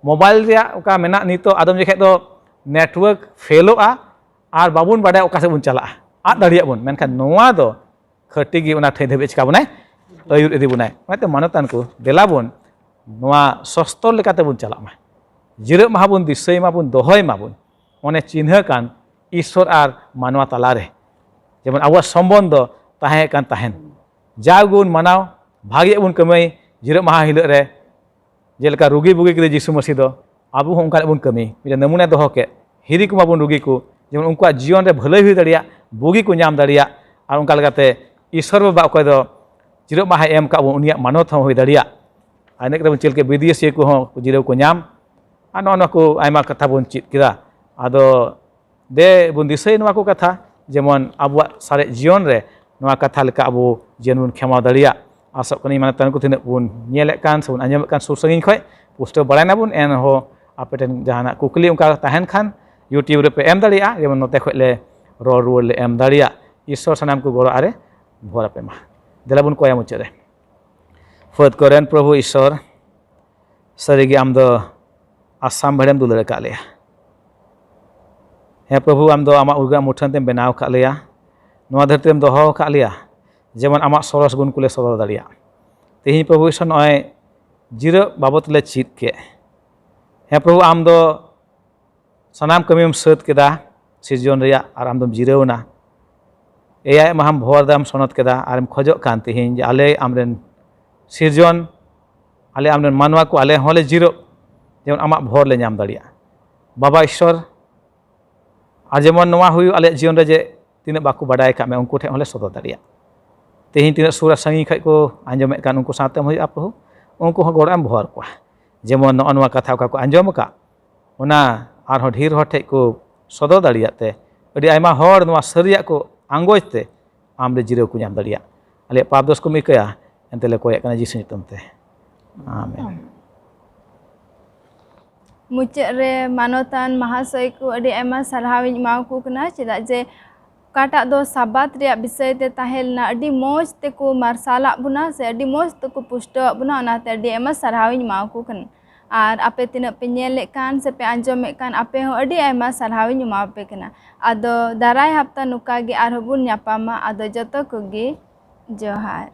ᱢᱳᱵᱟᱭᱤᱞ ᱨᱮᱭᱟᱜ ᱚᱠᱟ ᱢᱮᱱᱟᱜ, ᱱᱤᱛᱚᱜ ᱟᱫᱚᱢ ᱡᱚᱠᱷᱮᱡ ᱫᱚ ᱱᱮᱴᱣᱟᱨᱠ ᱯᱷᱮᱞᱚᱜᱼᱟ ᱟᱨ ᱵᱟᱵᱚᱱ ᱵᱟᱰᱟᱭᱟ ᱚᱠᱟ ᱥᱮᱫ ᱵᱚᱱ ᱪᱟᱞᱟᱜᱼᱟ, ᱟᱫ ᱫᱟᱲᱮᱭᱟᱜ ᱵᱚᱱ᱾ ᱢᱮᱱᱠᱷᱟᱱ ᱱᱚᱣᱟ ᱫᱚ ᱠᱷᱟᱹᱴᱤ ᱜᱮ ᱚᱱᱟ ᱴᱷᱟᱹᱭ ᱫᱷᱟᱹᱵᱤᱡ ᱪᱤᱠᱟ ᱵᱚᱱᱟᱭ, ᱟᱹᱭᱩᱨ ᱤᱫᱤ ᱵᱚᱱᱟᱭ᱾ ᱚᱱᱟᱛᱮ ᱢᱟᱱᱚᱛᱟᱱ ᱠᱚ, ᱫᱮᱞᱟ ᱵᱚᱱ ᱱᱚᱣᱟ ᱥᱚᱥᱛᱚᱨ ᱞᱮᱠᱟᱛᱮ ᱵᱚᱱ ᱪᱟᱞᱟᱜ ᱢᱟ᱾ ᱡᱤᱨᱟᱹᱜ ᱢᱟᱦᱟ ᱵᱚᱱ ᱫᱤᱥᱟᱹᱭ ᱢᱟᱵᱚᱱ, ᱫᱚᱦᱚᱭ ᱢᱟᱵᱚᱱ ᱚᱱᱮ ᱪᱤᱱᱦᱟᱹ ᱠᱟᱱ ᱤᱥᱚᱨ ᱟᱨ ᱢᱟᱱᱣᱟ ᱛᱟᱞᱟᱨᱮ᱾ ᱡᱮᱢᱚᱱ ᱟᱵᱚᱣᱟᱜ ᱥᱚᱢᱵᱚᱱᱫᱷᱚ ᱛᱟᱦᱮᱸ ᱠᱟᱱ ᱛᱟᱦᱮᱱ, ᱡᱟᱣ ᱜᱮᱵᱚᱱ ᱢᱟᱱᱟᱣ, ᱵᱷᱟᱜᱮᱭᱟᱜ ᱵᱚᱱ ᱠᱟᱹᱢᱤ ᱡᱤᱨᱟᱹᱜ ᱢᱟᱦᱟ ᱦᱤᱞᱳᱜ ᱨᱮ᱾ ᱡᱮᱞᱮᱠᱟ ᱨᱩᱜᱤ ᱵᱩᱜᱤ ᱠᱮᱫᱮ ᱡᱤᱥᱩ ᱢᱟᱹᱥᱤ ᱫᱚ, ᱟᱵᱚ ᱦᱚᱸ ᱚᱱᱠᱟᱱᱟᱜ ᱵᱚᱱ ᱠᱟᱹᱢᱤ, ᱢᱤᱫᱴᱮᱱ ᱱᱟᱢᱩᱱᱟᱭ ᱫᱚᱦᱚ ᱠᱮᱫ᱾ ᱦᱤᱨᱤ ᱠᱚᱢᱟ ᱵᱚᱱ ᱨᱩᱜᱤ ᱠᱚ, ᱡᱮᱢᱚᱱ ᱩᱱᱠᱩᱣᱟᱜ ᱡᱤᱭᱚᱱ ᱨᱮ ᱵᱷᱟᱹᱞᱟᱹᱭ ᱦᱩᱭ ᱫᱟᱲᱮᱭᱟᱜ, ᱵᱩᱜᱤ ᱠᱚ ᱧᱟᱢ ᱫᱟᱲᱮᱭᱟᱜ᱾ ᱟᱨ ᱚᱱᱠᱟ ᱞᱮᱠᱟᱛᱮ ᱤᱥᱚᱨ ᱵᱟᱵᱟ ᱚᱠᱚᱭ ᱫᱚ ᱡᱤᱨᱟᱹᱜ ᱢᱟᱦᱟᱭ ᱮᱢ ᱠᱟᱜ ᱵᱚᱱ, ᱩᱱᱤᱭᱟᱜ ᱢᱟᱱᱚᱛ ᱦᱚᱸ ᱦᱩᱭ ᱫᱟᱲᱮᱭᱟᱜ᱾ ᱟᱨ ᱤᱱᱟᱹ ᱠᱟᱛᱮ ᱵᱚᱱ ᱪᱮᱫ ᱞᱮᱠᱟ ᱵᱤᱫᱮᱥᱤᱭᱟᱹ ᱠᱚᱦᱚᱸ ᱡᱤᱨᱟᱹᱣ ᱠᱚ ᱧᱟᱢ᱾ ᱟᱨ ᱱᱚᱜᱼᱚ ᱱᱚᱣᱟ ᱠᱚ ᱟᱭᱢᱟ ᱠᱟᱛᱷᱟ ᱵᱚᱱ ᱪᱮᱫ ᱠᱮᱫᱟ᱾ ᱟᱫᱚ ᱫᱮ ᱵᱚᱱ ᱫᱤᱥᱟᱹᱭ ᱱᱚᱣᱟ ᱠᱚ ᱠᱟᱛᱷᱟ, ᱡᱮᱢᱚᱱ ᱟᱵᱚᱣᱟᱜ ᱥᱟᱨᱮᱡ ᱡᱤᱭᱚᱱ ᱨᱮ ᱱᱚᱣᱟ ᱠᱟᱛᱷᱟ ᱞᱮᱠᱟ ᱟᱵᱚ ᱡᱤᱭᱚᱱ ᱵᱚᱱ ᱠᱷᱮᱢᱟᱣ ᱫᱟᱲᱮᱭᱟᱜ᱾ ᱟᱥᱚᱜ ᱠᱟᱹᱱᱟᱹᱧ ᱢᱟᱱᱚᱛᱟᱱ ᱠᱚ ᱛᱤᱱᱟᱹᱜ ᱵᱚᱱ ᱧᱮᱞᱮᱫ ᱠᱟᱱ ᱥᱮᱵᱚᱱ ᱟᱸᱡᱚᱢᱮᱫ ᱠᱟᱱ ᱥᱩᱨ ᱥᱟᱺᱜᱤᱧ ᱠᱷᱚᱱ ᱯᱩᱥᱴᱟᱹᱣ ᱵᱟᱲᱟᱭ ᱱᱟᱵᱚᱱ, ᱮᱱᱦᱚᱸ ᱟᱯᱮ ᱴᱷᱮᱱ ᱡᱟᱦᱟᱱᱟᱜ ᱠᱩᱠᱞᱤ ᱚᱱᱠᱟ ᱛᱟᱦᱮᱱ ᱠᱷᱟᱱ YouTube ᱨᱮᱯᱮ ᱮᱢ ᱫᱟᱲᱮᱭᱟᱜᱼᱟ, ᱡᱮᱢᱚᱱ ᱱᱚᱛᱮ ᱠᱷᱚᱱ ᱞᱮ ᱨᱚᱲ ᱨᱩᱣᱟᱹᱲ ᱞᱮ ᱮᱢ ᱫᱟᱲᱮᱭᱟᱜ᱾ ᱤᱥᱚᱨ ᱥᱟᱱᱟᱢ ᱠᱚ ᱜᱚᱲᱚ ᱟᱨᱮ ᱵᱷᱚᱨ ᱟᱯᱮ ᱢᱟ᱾ ᱫᱮᱞᱟ ᱵᱚᱱ ᱠᱚᱭᱟ ᱢᱩᱪᱟᱹᱫ ᱨᱮ᱾ ᱯᱷᱟᱹᱫ ᱠᱚᱨᱮᱱ ᱯᱨᱚᱵᱷᱩ ᱤᱥᱚᱨ, ᱥᱟᱹᱨᱤᱜᱮ ᱟᱢ ᱫᱚ ᱟᱥᱟᱢ ᱵᱷᱮᱲᱮᱢ ᱫᱩᱞᱟᱹᱲ ᱟᱠᱟᱫ ᱞᱮᱭᱟ᱾ ᱦᱮᱸ ᱯᱨᱚᱵᱷᱩ, ᱟᱢ ᱫᱚ ᱟᱢᱟᱜ ᱩᱨᱜᱟᱹ ᱢᱩᱴᱷᱟᱹᱱ ᱛᱮᱢ ᱵᱮᱱᱟᱣ ᱟᱠᱟᱫ ᱞᱮᱭᱟ, ᱱᱚᱣᱟ ᱫᱷᱟᱹᱨᱛᱤ ᱨᱮᱢ ᱫᱚᱦᱚ ᱟᱠᱟᱫ ᱞᱮᱭᱟ, ᱡᱮᱢᱚᱱ ᱟᱢᱟᱜ ᱥᱚᱨᱚᱥ ᱜᱩᱱ ᱠᱚᱞᱮ ᱥᱚᱫᱚᱨ ᱫᱟᱲᱮᱭᱟᱜ᱾ ᱛᱮᱦᱮᱧ ᱯᱨᱚᱵᱷᱩ ᱤᱥᱚᱨ ᱱᱚᱜᱼᱚᱭ ᱡᱤᱨᱟᱹᱜ ᱵᱟᱵᱚᱛ ᱞᱮ ᱪᱮᱫ ᱠᱮᱫ᱾ ᱦᱮᱸ ᱯᱨᱚᱵᱷᱩ, ᱟᱢ ᱫᱚ ᱥᱟᱱᱟᱢ ᱠᱟᱹᱢᱤᱢ ᱥᱟᱹᱛ ᱠᱮᱫᱟ ᱥᱤᱨᱡᱚᱱ ᱨᱮᱭᱟᱜ, ᱟᱨ ᱟᱢ ᱫᱚᱢ ᱡᱤᱨᱟᱹᱣ ᱮᱱᱟ᱾ ᱮᱭᱟᱭ ᱢᱟᱦᱟᱢ ᱵᱷᱚᱨ ᱫᱟᱢ ᱥᱚᱱᱚᱛ ᱠᱮᱫᱟ, ᱟᱨᱮᱢ ᱠᱷᱚᱡᱚᱜ ᱠᱟᱱ ᱛᱮᱦᱮᱧ ᱡᱮ ᱟᱞᱮ ᱟᱢᱨᱮᱱ ᱥᱤᱨᱡᱚᱱ, ᱟᱞᱮ ᱟᱢᱨᱮᱱ ᱢᱟᱱᱣᱟ ᱠᱚ, ᱟᱞᱮ ᱦᱚᱸᱞᱮ ᱡᱤᱨᱟᱹᱜ, ᱡᱮᱢᱚᱱ ᱟᱢᱟᱜ ᱵᱷᱚᱨ ᱞᱮ ᱧᱟᱢ ᱫᱟᱲᱮᱭᱟᱜᱼᱟ᱾ ᱵᱟᱵᱟ ᱤᱥᱥᱚᱨ, ᱟᱨ ᱡᱮᱢᱚᱱ ᱱᱚᱣᱟ ᱦᱩᱭᱩᱜ ᱟᱞᱮᱭᱟᱜ ᱡᱤᱭᱚᱱ ᱨᱮ ᱡᱮ ᱛᱤᱱᱟᱹᱜ ᱵᱟᱠᱚ ᱵᱟᱰᱟᱭ ᱟᱠᱟᱫ ᱢᱮ, ᱩᱱᱠᱩ ᱴᱷᱮᱱ ᱦᱚᱸᱞᱮ ᱥᱚᱫᱚᱨ ᱫᱟᱲᱮᱭᱟᱜ᱾ ᱛᱮᱦᱮᱧ ᱛᱤᱱᱟᱹᱜ ᱥᱩᱨ ᱟᱨ ᱥᱟᱺᱜᱤᱧ ᱠᱷᱚᱱ ᱠᱚ ᱟᱸᱡᱚᱢᱮᱫ ᱠᱟᱱ, ᱩᱱᱠᱩ ᱥᱟᱶᱛᱮᱢ ᱦᱩᱭᱩᱜᱼᱟ ᱯᱨᱚᱵᱷᱩ, ᱩᱱᱠᱩ ᱦᱚᱸ ᱜᱚᱲᱚ ᱮᱢ ᱵᱷᱚᱨ ᱠᱚᱣᱟ᱾ ᱡᱮᱢᱚᱱ ᱱᱚᱜᱼᱚ ᱱᱚᱣᱟ ᱠᱟᱛᱷᱟ ᱚᱠᱟ ᱠᱚ ᱟᱸᱡᱚᱢ ᱟᱠᱟᱫ, ᱚᱱᱟ ᱟᱨᱦᱚᱸ ᱰᱷᱮᱨ ᱦᱚᱲ ᱴᱷᱮᱱ ᱠᱚ ᱥᱚᱫᱚᱨ ᱫᱟᱲᱮᱭᱟᱜ ᱛᱮ, ᱟᱹᱰᱤ ᱟᱭᱢᱟ ᱦᱚᱲ ᱱᱚᱣᱟ ᱥᱟᱹᱨᱤᱭᱟᱜ ᱠᱚ ᱟᱸᱜᱚᱪ ᱛᱮ ᱟᱢ ᱨᱮ ᱡᱤᱨᱟᱹᱣ ᱠᱚ ᱧᱟᱢ ᱫᱟᱲᱮᱭᱟᱜ᱾ ᱟᱞᱮᱭᱟᱜ ᱯᱟᱯ ᱫᱳᱥ ᱠᱚᱢ ᱤᱠᱟᱹᱭᱟ, ᱮᱱᱛᱮ ᱞᱮ ᱠᱚᱭᱮᱜ ᱠᱟᱱᱟ ᱡᱤᱥᱩ ᱧᱩᱛᱩᱢ ᱛᱮ᱾ ᱟᱢᱮᱱ᱾ ᱢᱩᱪᱟᱹᱫ ᱨᱮ ᱢᱟᱱᱚᱛᱟᱱ ᱢᱟᱦᱟᱥᱚᱭ ᱠᱚ ᱟᱹᱰᱤ ᱟᱭᱢᱟ ᱥᱟᱨᱦᱟᱣ ᱤᱧ ᱮᱢᱟ ᱠᱚ ᱠᱟᱱᱟ, ᱪᱮᱫᱟᱜ ᱡᱮ ᱚᱠᱟᱴᱟᱜ ᱫᱚ ᱥᱟᱵᱟᱛ ᱨᱮᱭᱟᱜ ᱵᱤᱥᱚᱭ ᱛᱮ ᱛᱟᱦᱮᱸ ᱞᱮᱱᱟ, ᱟᱹᱰᱤ ᱢᱚᱡᱽ ᱛᱮᱠᱚ ᱢᱟᱨᱥᱟᱞᱟᱜ ᱵᱚᱱᱟ ᱥᱮ ᱟᱹᱰᱤ ᱢᱚᱡᱽ ᱛᱮᱠᱚ ᱯᱩᱥᱴᱟᱹᱣᱟᱜ ᱵᱚᱱᱟ, ᱚᱱᱟᱛᱮ ᱟᱹᱰᱤ ᱟᱭᱢᱟ ᱥᱟᱨᱦᱟᱣ ᱤᱧ ᱮᱢᱟ ᱠᱚ ᱠᱟᱱᱟ᱾ ᱟᱨ ᱟᱯᱮ ᱛᱤᱱᱟᱹᱜ ᱯᱮ ᱧᱮᱞᱮᱫ ᱠᱟᱱ ᱥᱮ ᱯᱮ ᱟᱸᱡᱚᱢᱮᱫ ᱠᱟᱱ, ᱟᱯᱮ ᱦᱚᱸ ᱟᱹᱰᱤ ᱟᱭᱢᱟ ᱥᱟᱨᱦᱟᱣ ᱤᱧ ᱮᱢᱟ ᱯᱮ ᱠᱟᱱᱟ᱾ ᱟᱫᱚ ᱫᱟᱨᱟᱭ ᱦᱟᱯᱛᱟ ᱱᱚᱝᱠᱟ ᱜᱮ ᱟᱨᱦᱚᱸ ᱵᱚᱱ ᱧᱟᱯᱟᱢᱟ᱾ ᱟᱫᱚ ᱡᱚᱛᱚ ᱠᱚᱜᱮ ᱡᱚᱦᱟᱨ᱾